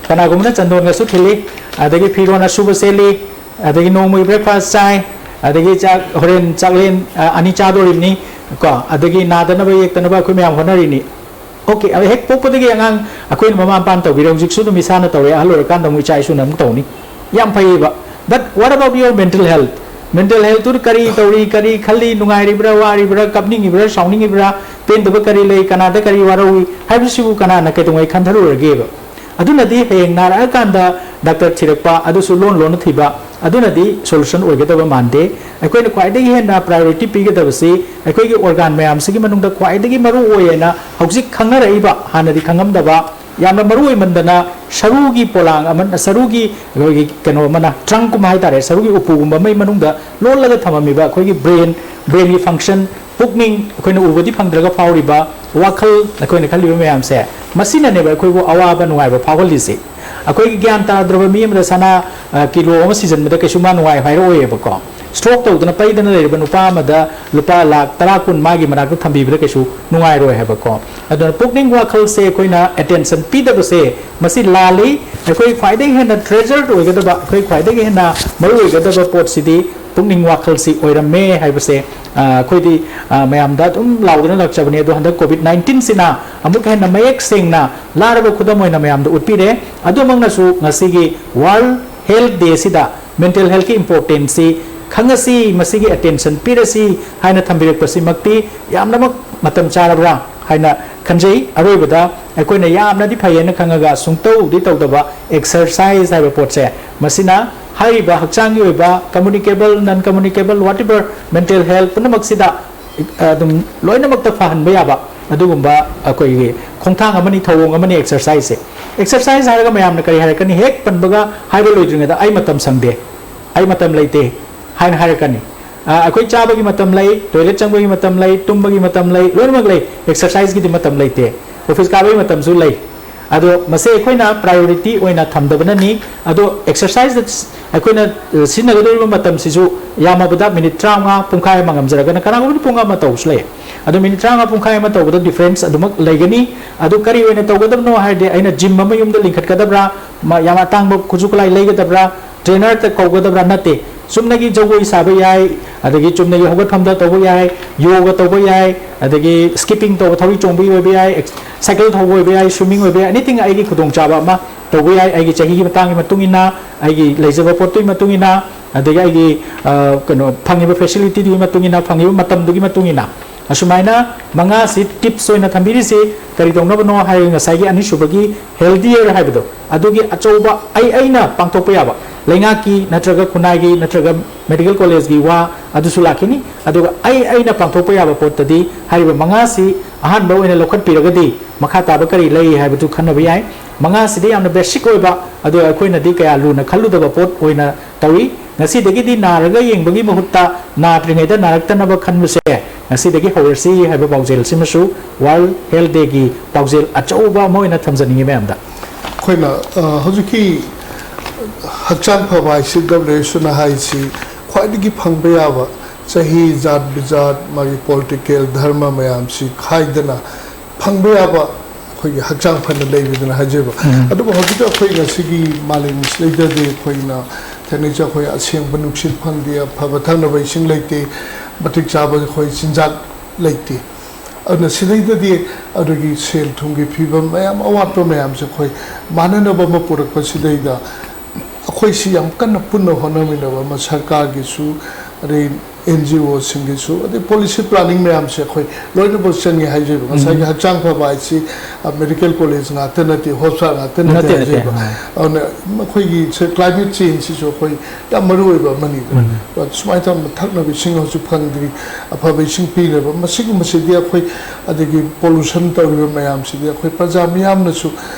ꯀꯅꯥꯒꯨꯝꯕꯅ ꯆꯟꯗꯣꯟꯒꯁꯨ ꯊꯤꯜꯂꯤ, ꯑꯗꯒꯤ ꯐꯤꯔꯣꯟ ꯑꯁꯨꯕ ꯁꯦꯠꯂꯤ, ꯑꯗꯒꯤ ꯅꯣꯡꯃꯒꯤ ꯕ꯭ꯔꯦꯛꯐꯥꯁ ꯆꯥꯏ, ꯑꯗꯒꯤ ꯆꯥꯛ, ꯍꯣꯔꯦꯟ ꯆꯥꯛꯂꯦꯟ, ꯑ, ꯑꯅꯤ ꯆꯥꯗꯣꯔꯤꯕꯅꯤ ꯀꯣ, ꯑꯗꯒꯤ ꯅꯥꯗꯅꯕ ꯌꯦꯛꯇꯅꯕ ꯑꯩꯈꯣꯏ ꯃꯌꯥꯝ ꯍꯣꯠꯅꯔꯤꯅꯤ꯫ ꯑꯣꯀꯦ, ꯑꯗ ꯍꯦꯛ ꯄꯣꯛꯄꯗꯒꯤ ꯑꯉꯥꯡ ꯑꯩꯈꯣꯏꯅ ꯃꯃꯥ ꯃꯄꯥꯅ ꯇꯧꯕꯤꯔꯦ, ꯍꯧꯖꯤꯛꯁꯨ ꯑꯗꯨꯝ ꯏꯁꯥꯅ ꯇꯧꯔꯦ, ꯑꯍꯜ ꯑꯣꯏꯔꯀꯥꯟꯗ ꯑꯃꯨꯛ ꯏꯆꯥ ꯏꯁꯨꯅ ꯑꯃꯨꯛ ꯇꯧꯅꯤ꯫ ꯌꯥꯝ ꯐꯩꯌꯦꯕ꯫ But what about your mental health? Mental health two ꯀꯔꯤ ꯇꯧꯔꯤ, ꯀꯔꯤ ꯈꯜꯂꯤ, ꯅꯨꯡꯉꯥꯏꯔꯤꯕ꯭ꯔꯥ, ꯋꯥꯔꯤꯕ꯭ꯔꯥ, ꯀꯞꯅꯤꯡꯉꯤꯕ꯭ꯔꯥ, ꯁꯥꯎꯅꯤꯡꯉꯤꯕ꯭ꯔꯥ, ꯄꯦꯟꯗꯕ ꯀꯔꯤ ꯂꯩ, ꯀꯅꯥꯗ ꯀꯔꯤ ꯋꯥꯔꯧꯏ ꯍꯥꯏꯕꯁꯤꯕꯨ ꯀꯅꯥꯅ ꯀꯩꯗꯧꯉꯩ ꯈꯟꯊꯔꯨꯔꯒꯦꯕ? ꯑꯗꯨꯅꯗꯤ ꯍꯌꯦꯡ ꯅꯥꯔꯛꯑꯀꯥꯟꯗ ꯗꯥꯛꯇꯔ ꯊꯤꯔꯛꯄ, ꯑꯗꯨꯁꯨ ꯂꯣꯟ ꯂꯣꯟꯅ ꯊꯤꯕ, ꯑꯗꯨꯅꯗꯤ ꯁꯣꯂꯨꯁꯟ ꯑꯣꯏꯒꯗꯕ ꯃꯥꯟꯗꯦ꯫ ꯑꯩꯈꯣꯏꯅ ꯈ꯭ꯋꯥꯏꯗꯒꯤ ꯍꯦꯟꯅ ꯄ꯭ꯔꯥꯏꯌꯣꯔꯤꯇꯤ ꯄꯤꯒꯗꯕꯁꯤ ꯑꯩꯈꯣꯏꯒꯤ ꯑꯣꯔꯒꯥꯟ ꯃꯌꯥꯝꯁꯤꯒꯤ ꯃꯅꯨꯡꯗ ꯈ꯭ꯋꯥꯏꯗꯒꯤ ꯃꯔꯨ ꯑꯣꯏ ꯍꯥꯏꯅ ꯍꯧꯖꯤꯛ ꯈꯪꯅꯔꯛꯏꯕ, ꯍꯥꯟꯅꯗꯤ ꯈꯪꯉꯝꯗꯕ, ꯌꯥꯝꯅ ꯃꯔꯨ ꯑꯣꯏꯃꯟꯗꯅ ꯁꯔꯨꯒꯤ ꯄꯣꯂꯥꯡ ꯑꯃ, ꯁꯔꯨꯒꯤ ꯑꯩꯈꯣꯏꯒꯤ ꯀꯩꯅꯣ ꯑꯃꯅ, ꯇ꯭ꯔꯪꯛꯀꯨꯝꯕ ꯍꯥꯏꯇꯥꯔꯦ, ꯁꯔꯨꯒꯤ ꯎꯄꯨꯒꯨꯝꯕ ꯑꯃꯒꯤ ꯃꯅꯨꯡꯗ ꯂꯣꯜꯂꯒ ꯊꯝꯃꯝꯃꯤꯕ ꯑꯩꯈꯣꯏꯒꯤ ꯕ꯭ꯔꯦꯟ, ꯕ꯭ꯔꯦꯟꯒꯤ ꯐꯪꯁꯟ, ꯄꯨꯛꯅꯤꯡ, ꯑꯩꯈꯣꯏꯅ ꯎꯕꯗꯤ ꯐꯪꯗ꯭ꯔꯒ ꯐꯥꯎꯔꯤꯕ ꯋꯥꯈꯜ, ꯑꯩꯈꯣꯏꯅ ꯈꯜꯂꯤꯕ ꯃꯌꯥꯝꯁꯦ ꯃꯁꯤꯅꯅꯦꯕ ꯑꯩꯈꯣꯏꯕꯨ ꯑꯋꯥꯕ ꯅꯨꯡꯉꯥꯏꯕ ꯐꯥꯎꯍꯜꯂꯤꯁꯦ꯫ ꯑꯩꯈꯣꯏꯒꯤ ꯒ꯭ꯌꯥꯟ ꯇꯥꯗ꯭ꯔꯕ ꯃꯤ ꯑꯃꯗ ꯁꯅꯥ, ꯑ, ꯀꯤꯂꯣ ꯑꯃ ꯁꯤꯖꯟꯕꯗ ꯀꯩꯁꯨ ꯃꯥ ꯅꯨꯡꯉꯥꯏ ꯍꯥꯏꯔꯛꯑꯣꯏꯌꯦꯕꯀꯣ꯫ ꯁ꯭ꯇ꯭ꯔꯣꯛ ꯇꯧꯗꯅ ꯄꯩꯗꯅ ꯂꯩꯔꯤꯕ ꯅꯨꯄꯥ ꯑꯃꯗ ꯂꯨꯄꯥ ꯂꯥꯈ ꯇꯔꯥ ꯀꯨꯟ ꯃꯥꯒꯤ ꯃꯅꯥꯛꯇ ꯊꯝꯕꯤꯕꯗ ꯀꯩꯁꯨ ꯅꯨꯡꯉꯥꯏꯔꯣꯏ ꯍꯥꯏꯕꯀꯣ꯫ ꯑꯗꯨꯅ ꯄꯨꯛꯅꯤꯡ ꯋꯥꯈꯜꯁꯦ ꯑꯩꯈꯣꯏꯅ ꯑꯦꯇꯦꯟꯁꯟ ꯄꯤꯗꯕꯁꯦ, ꯃꯁꯤ ꯂꯥꯜꯂꯤ꯫ ꯑꯩꯈꯣꯏ ꯈ꯭ꯋꯥꯏꯗꯒꯤ ꯍꯦꯟꯅ ꯇ꯭ꯔꯦꯖꯔ ꯑꯣꯏꯒꯗꯕ, ꯑꯩꯈꯣꯏ ꯈ꯭ꯋꯥꯏꯗꯒꯤ ꯍꯦꯟꯅ ꯃꯔꯨ ꯑꯣꯏꯒꯗꯕ ꯄꯣꯠꯁꯤꯗꯤ ꯄꯨꯛꯅꯤꯡ ꯋꯥꯈꯜꯁꯤ ꯑꯣꯏꯔꯝꯃꯦ ꯍꯥꯏꯕꯁꯦ, ꯑ, ꯑꯩꯈꯣꯏꯗꯤ, ꯑ, ꯃꯌꯥꯝꯗ ꯑꯗꯨꯝ ꯂꯥꯎꯗꯨꯅ ꯂꯥꯛꯆꯕꯅꯤ꯫ ꯑꯗꯣ ꯍꯟꯗꯛ ꯀꯣꯚꯤꯗ ꯅꯥꯏꯟꯇꯤꯟꯁꯤꯅ ꯑꯃꯨꯛꯀ ꯍꯦꯟꯅ ꯃꯌꯦꯛ ꯁꯦꯡꯅ ꯂꯥꯔꯕ ꯈꯨꯗꯝ ꯑꯣꯏꯅ ꯃꯌꯥꯝꯗ ꯎꯠꯄꯤꯔꯦ꯫ ꯑꯗꯨꯃꯛꯅꯁꯨ ꯉꯁꯤꯒꯤ ꯋꯥꯔꯜꯗ ꯍꯦꯜꯊ ꯗꯦꯁꯤꯗ ꯃꯦꯟꯇꯦꯜ ꯍꯦꯜꯊꯀꯤ ꯏꯝꯄꯣꯔꯇꯦꯟꯁꯁꯤ ꯈꯪꯉꯁꯤ, ꯃꯁꯤꯒꯤ ꯑꯦꯇꯦꯟꯁꯟ ꯄꯤꯔꯁꯤ ꯍꯥꯏꯅ ꯊꯝꯕꯤꯔꯛꯄꯁꯤꯃꯛꯇꯤ ꯌꯥꯝꯅꯃꯛ ꯃꯇꯝ ꯆꯥꯔꯕ꯭ꯔꯥ ꯍꯥꯏꯅ ꯈꯟꯖꯩ꯫ ꯑꯔꯣꯏꯕꯗ ꯑꯩꯈꯣꯏꯅ ꯌꯥꯝꯅꯗꯤ ꯐꯩꯌꯦꯅ ꯈꯪꯉꯒ ꯁꯨꯡꯇꯧꯗꯤ ꯇꯧꯗꯕ ꯑꯦꯛꯁꯔꯁꯥꯏꯁ ꯍꯥꯏꯕ ꯄꯣꯠꯁꯦ, ꯃꯁꯤꯅ ꯍꯥꯏꯔꯤꯕ ꯍꯛꯆꯥꯡꯒꯤ ꯑꯣꯏꯕ communicable, non communicable, whatever mental health ꯄꯨꯝꯅꯃꯛꯁꯤꯗ ꯑꯗꯨꯝ ꯂꯣꯏꯅꯃꯛꯇ ꯐꯍꯟꯕ ꯌꯥꯕ ꯑꯗꯨꯒꯨꯝꯕ ꯑꯩꯈꯣꯏꯒꯤ ꯈꯣꯡꯊꯥꯡ ꯑꯃꯅꯤ, ꯊꯧꯑꯣꯡ ꯑꯃꯅꯤ ꯑꯦꯛꯁꯔꯁꯥꯏꯁꯁꯦ꯫ ꯑꯦꯛꯁꯔꯁꯥꯏꯁ ꯍꯥꯏꯔꯒ ꯃꯌꯥꯝꯅ ꯀꯔꯤ ꯍꯥꯏꯔꯛꯀꯅꯤ? ꯍꯦꯛ ꯄꯟꯕꯒ ꯍꯥꯏꯕ ꯂꯣꯏꯗ꯭ꯔꯤꯉꯩꯗ "ꯑꯩ ꯃꯇꯝ ꯁꯪꯗꯦ, ꯑꯩ ꯃꯇꯝ ꯂꯩꯇꯦ" ꯍꯥꯏꯅ ꯍꯥꯏꯔꯛꯀꯅꯤ꯫ ꯑ, ꯑꯩꯈꯣꯏ ꯆꯥꯕꯒꯤ ꯃꯇꯝ ꯂꯩ, ꯇꯣꯏꯂꯦꯠ ꯆꯪꯕꯒꯤ ꯃꯇꯝ ꯂꯩ, ꯇꯨꯝꯕꯒꯤ ꯃꯇꯝ ꯂꯩ, ꯂꯣꯏꯅꯃꯛ ꯂꯩ꯫ ꯑꯦꯛꯁꯔꯁꯥꯏꯁꯀꯤꯗꯤ ꯃꯇꯝ ꯂꯩꯇꯦ, ꯑꯣꯐꯤꯁ ꯀꯥꯕꯒꯤ ꯃꯇꯝꯁꯨ ꯂꯩ꯫ ꯑꯗꯣ ꯃꯁꯦ ꯑꯩꯈꯣꯏꯅ ꯄ꯭ꯔꯥꯏꯌꯣꯔꯤꯇꯤ ꯑꯣꯏꯅ ꯊꯝꯗꯕꯅꯅꯤ꯫ ꯑꯗꯣ ꯑꯦꯛꯁꯔꯁꯥꯏꯁꯇ ꯑꯩꯈꯣꯏꯅ, ꯑ, ꯁꯤꯖꯤꯟꯅꯒꯗꯧꯔꯤꯕ ꯃꯇꯝꯁꯤꯁꯨ ꯌꯥꯝꯃꯕꯗ ꯃꯤꯅꯤꯠ ꯇꯔꯥꯃꯉꯥ, ꯄꯨꯡꯈꯥꯏ ꯑꯃ ꯉꯝꯖꯔꯒꯅ, ꯀꯅꯥꯒꯨꯝꯕꯗꯤ ꯄꯨꯡ ꯑꯃ ꯇꯧꯕꯁꯨ ꯂꯩ꯫ ꯑꯗꯣ ꯃꯤꯅꯤꯠ ꯇꯔꯥꯃꯉꯥ, ꯄꯨꯡꯈꯥꯏ ꯑꯃ ꯇꯧꯕꯗ ꯗꯤꯐ꯭ꯔꯦꯟꯁ ꯑꯗꯨꯃꯛ ꯂꯩꯒꯅꯤ꯫ ꯑꯗꯨ ꯀꯔꯤ ꯑꯣꯏꯅ ꯇꯧꯒꯗꯕꯅꯣ ꯍꯥꯏꯔꯗꯤ, ꯑꯩꯅ ꯖꯤꯝ ꯑꯃ ꯌꯨꯝꯗ ꯂꯤꯡꯈꯠꯀꯗꯕ꯭ꯔꯥ, ꯃ-, ꯌꯥꯝ ꯑꯇꯥꯡꯕ ꯈꯨꯠꯁꯨ ꯈꯨꯠꯂꯥꯏ ꯂꯩꯒꯗꯕ꯭ꯔꯥ, ꯇ꯭ꯔꯦꯅꯔꯗ ꯀꯧꯒꯗꯕ꯭ꯔꯥ? ꯅꯠꯇꯦ꯫ ꯆꯨꯝꯅꯒꯤ ꯖꯒꯣꯏ ꯁꯥꯕ ꯌꯥꯏ, ꯑꯗꯒꯤ ꯆꯨꯝꯅꯒꯤ ꯍꯧꯒꯠꯐꯝꯗ ꯇꯧꯕ ꯌꯥꯏ, ꯌꯣꯒ ꯇꯧꯕ ꯌꯥꯏ, ꯑꯗꯒꯤ ꯁ꯭ꯀꯤꯞꯄꯤꯡ ꯇꯧꯕ, ꯊꯧꯔꯤ ꯆꯣꯡꯕꯒꯤ ꯑꯣꯏꯕ ꯌꯥꯏ, ꯑꯦꯛꯁ-, ꯁꯥꯏꯀꯜ ꯊꯧꯕ ꯑꯣꯏꯕ ꯌꯥꯏ, ꯁ꯭ꯋꯤꯝꯃꯤꯡ ꯑꯣꯏꯕ ꯌꯥꯏ, ꯑꯦꯅꯤꯊꯤꯡ ꯑꯩꯒꯤ ꯈꯨꯗꯣꯡꯆꯥꯕ ꯑꯃ ꯇꯧꯕ ꯌꯥꯏ꯫ ꯑꯩꯒꯤ ꯆꯍꯤꯒꯤ ꯃꯇꯥꯡꯒꯤ ꯃꯇꯨꯡ ꯏꯟꯅ, ꯑꯩꯒꯤ ꯂꯩꯖꯕ ꯄꯣꯠꯇꯨꯒꯤ ꯃꯇꯨꯡ ꯏꯟꯅ, ꯑꯗꯒꯤ ꯑꯩꯒꯤ, ꯑ, ꯀꯩꯅꯣ, ꯐꯪꯉꯤꯕ ꯐꯦꯁꯤꯂꯤꯇꯤꯗꯨꯒꯤ ꯃꯇꯨꯡ ꯏꯟꯅ, ꯐꯪꯉꯤꯕ ꯃꯇꯝꯗꯨꯒꯤ ꯃꯇꯨꯡ ꯏꯟꯅ, ꯑꯁꯨꯃꯥꯏꯅ ꯃꯉꯥꯁꯤ ꯇꯤꯞꯁ ꯑꯣꯏꯅ ꯊꯝꯕꯤꯔꯤꯁꯤ꯫ ꯀꯔꯤ ꯇꯧꯅꯕꯅꯣ ꯍꯥꯏꯔꯒ, ꯉꯁꯥꯏꯒꯤ ꯑꯅꯤꯁꯨꯕꯒꯤ ꯍꯦꯜꯗꯤꯌꯔ ꯍꯥꯏꯕꯗꯣ, ꯑꯗꯨꯒꯤ ꯑꯆꯧꯕ ꯑꯩ, ꯑꯩꯅ ꯄꯥꯡꯊꯣꯛꯄ ꯌꯥꯕ, ꯂꯩꯉꯥꯛꯀꯤ ꯅꯠꯇ꯭ꯔꯒ ꯈꯨꯟꯅꯥꯏꯒꯤ ꯅꯠꯇ꯭ꯔꯒ ꯃꯦꯗꯤꯀꯦꯜ ꯀꯣꯂꯦꯖꯀꯤ ꯋꯥ ꯑꯗꯨꯁꯨ ꯂꯥꯛꯈꯤꯅꯤ꯫ ꯑꯗꯨꯒ ꯑꯩ, ꯑꯩꯅ ꯄꯥꯡꯊꯣꯛꯄ ꯌꯥꯕ ꯄꯣꯠꯇꯗꯤ ꯍꯥꯏꯔꯤꯕ ꯃꯉꯥꯁꯤ ꯑꯍꯥꯟꯕ ꯑꯣꯏꯅ ꯂꯧꯈꯠꯄꯤꯔꯒꯗꯤ ꯃꯈꯥ ꯇꯥꯕ ꯀꯔꯤ ꯂꯩ ꯍꯥꯏꯕꯗꯨ ꯈꯟꯅꯕ ꯌꯥꯏ꯫ ꯃꯉꯥꯁꯤꯗꯤ ꯌꯥꯝꯅ ꯕꯦꯁꯤꯛ ꯑꯣꯏꯕ, ꯑꯗꯣ ꯑꯩꯈꯣꯏꯅꯗꯤ ꯀꯌꯥ ꯂꯨꯅ ꯈꯜꯂꯨꯗꯕ ꯄꯣꯠ ꯑꯣꯏꯅ ꯇꯧꯏ꯫ ꯉꯁꯤꯗꯒꯤꯗꯤ ꯅꯥꯔꯒ ꯌꯦꯡꯕꯒꯤ ꯃꯍꯨꯠꯇ ꯅꯥꯗ꯭ꯔꯤꯉꯩꯗ ꯅꯥꯔꯛꯇꯅꯕ ꯈꯟꯕꯁꯦ ꯉꯁꯤꯗꯒꯤ ꯍꯧꯔꯁꯤ ꯍꯥꯏꯕ ꯄꯥꯎꯖꯦꯜꯁꯤꯃꯁꯨ World Health Day ꯒꯤ ꯄꯥꯎꯖꯦꯜ ꯑꯆꯧꯕ ꯑꯃ ꯑꯣꯏꯅ ꯊꯝꯖꯅꯤꯡꯉꯤ ꯃꯌꯥꯝꯗ꯫ ꯑꯩꯈꯣꯏꯅ ꯍꯧꯖꯤꯛꯀꯤ ꯍꯛꯆꯥꯡ ꯐꯕ ꯍꯥꯏꯁꯤ W H O ꯅ ꯍꯥꯏꯁꯤ ꯈ꯭ꯋꯥꯏꯗꯒꯤ ꯐꯪꯕ ꯌꯥꯕ, ꯆꯍꯤ, ꯖꯥꯠ ꯕꯤꯖꯥꯠ, ꯃꯥꯒꯤ ꯄꯣꯂꯤꯇꯤꯀꯦꯜ, ꯙꯔꯃ ꯃꯌꯥꯝꯁꯤ ꯈꯥꯏꯗꯅ ꯐꯪꯕ ꯌꯥꯕ ꯑꯩꯈꯣꯏꯒꯤ ꯍꯛꯆꯥꯡ ꯐꯅ ꯂꯩꯕꯗꯨꯅ ꯍꯥꯏꯖꯕ꯫ ꯑꯗꯨꯕꯨ ꯍꯧꯖꯤꯛꯇ ꯑꯩꯈꯣꯏ ꯉꯁꯤꯒꯤ ꯃꯥꯂꯦꯝ ꯁꯤꯗꯩꯗꯗꯤ ꯑꯩꯈꯣꯏꯅ ꯊꯦꯡꯅꯩꯁꯦ, ꯑꯩꯈꯣꯏ ꯑꯁꯦꯡꯕ ꯅꯨꯡꯁꯤꯠ ꯐꯪꯗꯦ, ꯑꯐꯕ ꯊꯛꯅꯕ ꯏꯁꯤꯡ ꯂꯩꯇꯦ, ꯃꯇꯤꯛ ꯆꯥꯕ ꯑꯩꯈꯣꯏ ꯆꯤꯟꯖꯥꯛ ꯂꯩꯇꯦ꯫ ꯑꯗꯨꯅ ꯁꯤꯗꯩꯗꯗꯤ ꯑꯗꯨꯒꯤ ꯁꯦꯜ ꯊꯨꯝꯒꯤ ꯐꯤꯕꯝ ꯃꯌꯥꯝ, ꯑꯋꯥꯠꯄ ꯃꯌꯥꯝꯁꯦ ꯑꯩꯈꯣꯏ ꯃꯥꯟꯅꯅꯕ ꯑꯃ ꯄꯨꯔꯛꯄ ꯁꯤꯗꯩꯗ ꯑꯩꯈꯣꯏꯁꯤ ꯌꯥꯝ ꯀꯟꯅ ꯄꯨꯟꯅ ꯍꯣꯠꯅꯃꯤꯟꯅꯕ ꯑꯃ, ꯁꯔꯀꯥꯔꯒꯤꯁꯨ, ꯑꯗꯩ N G O ꯁꯤꯡꯒꯤꯁꯨ, ꯑꯗꯩ ꯄꯣꯂꯤꯁꯤ ꯄ꯭ꯂꯥꯅꯤꯡ ꯃꯌꯥꯝꯁꯦ ꯑꯩꯈꯣꯏ ꯂꯣꯏꯅꯃꯛ ꯆꯪꯉꯤ ꯍꯥꯏꯖꯔꯤꯕ꯫ ꯉꯁꯥꯏꯒꯤ ꯍꯛꯆꯥꯡ ꯐꯕ ꯍꯥꯏꯁꯤ ꯃꯦꯗꯤꯀꯦꯜ ꯀꯣꯂꯦꯖ ꯉꯥꯛꯇ ꯅꯠꯇꯦ, ꯍꯣꯁꯄꯤꯇꯥꯜ ꯉꯥꯛꯇ ꯅꯠꯇꯦ ꯅꯠꯇꯦ, ꯅꯠꯇꯦ, ꯍꯥꯏꯖꯔꯤꯕ꯫ ꯑꯥ꯫ ꯑꯗꯨꯅ ꯑꯩꯈꯣꯏꯒꯤ ꯁꯦ-, ꯀ꯭ꯂꯥꯏꯃꯦꯠ ꯆꯦꯟꯖꯁꯤꯁꯨ ꯑꯩꯈꯣꯏ ꯌꯥꯝ ꯃꯔꯨ ꯑꯣꯏꯕ ꯑꯃꯅꯤꯗꯅ꯫ ꯁꯨꯃꯥꯏꯅ ꯇꯧꯗꯅ ꯊꯛꯅꯕ ꯏꯁꯤꯡ ꯍꯧꯖꯤꯛ ꯐꯪꯗ꯭ꯔꯤ, ꯑꯐꯕ ꯏꯁꯤꯡ ꯄꯤꯅꯕ, ꯃꯁꯤꯒꯨꯝꯕꯁꯤꯗꯤ ꯑꯩꯈꯣꯏ, ꯑꯗꯒꯤ ꯄꯣꯂꯨꯁꯟ ꯇꯧꯔꯤꯕ ꯃꯌꯥꯝꯁꯤꯗꯤ ꯑꯩꯈꯣꯏ ꯄ꯭ꯔꯖꯥ ꯃꯤꯌꯥꯝꯅꯁꯨ,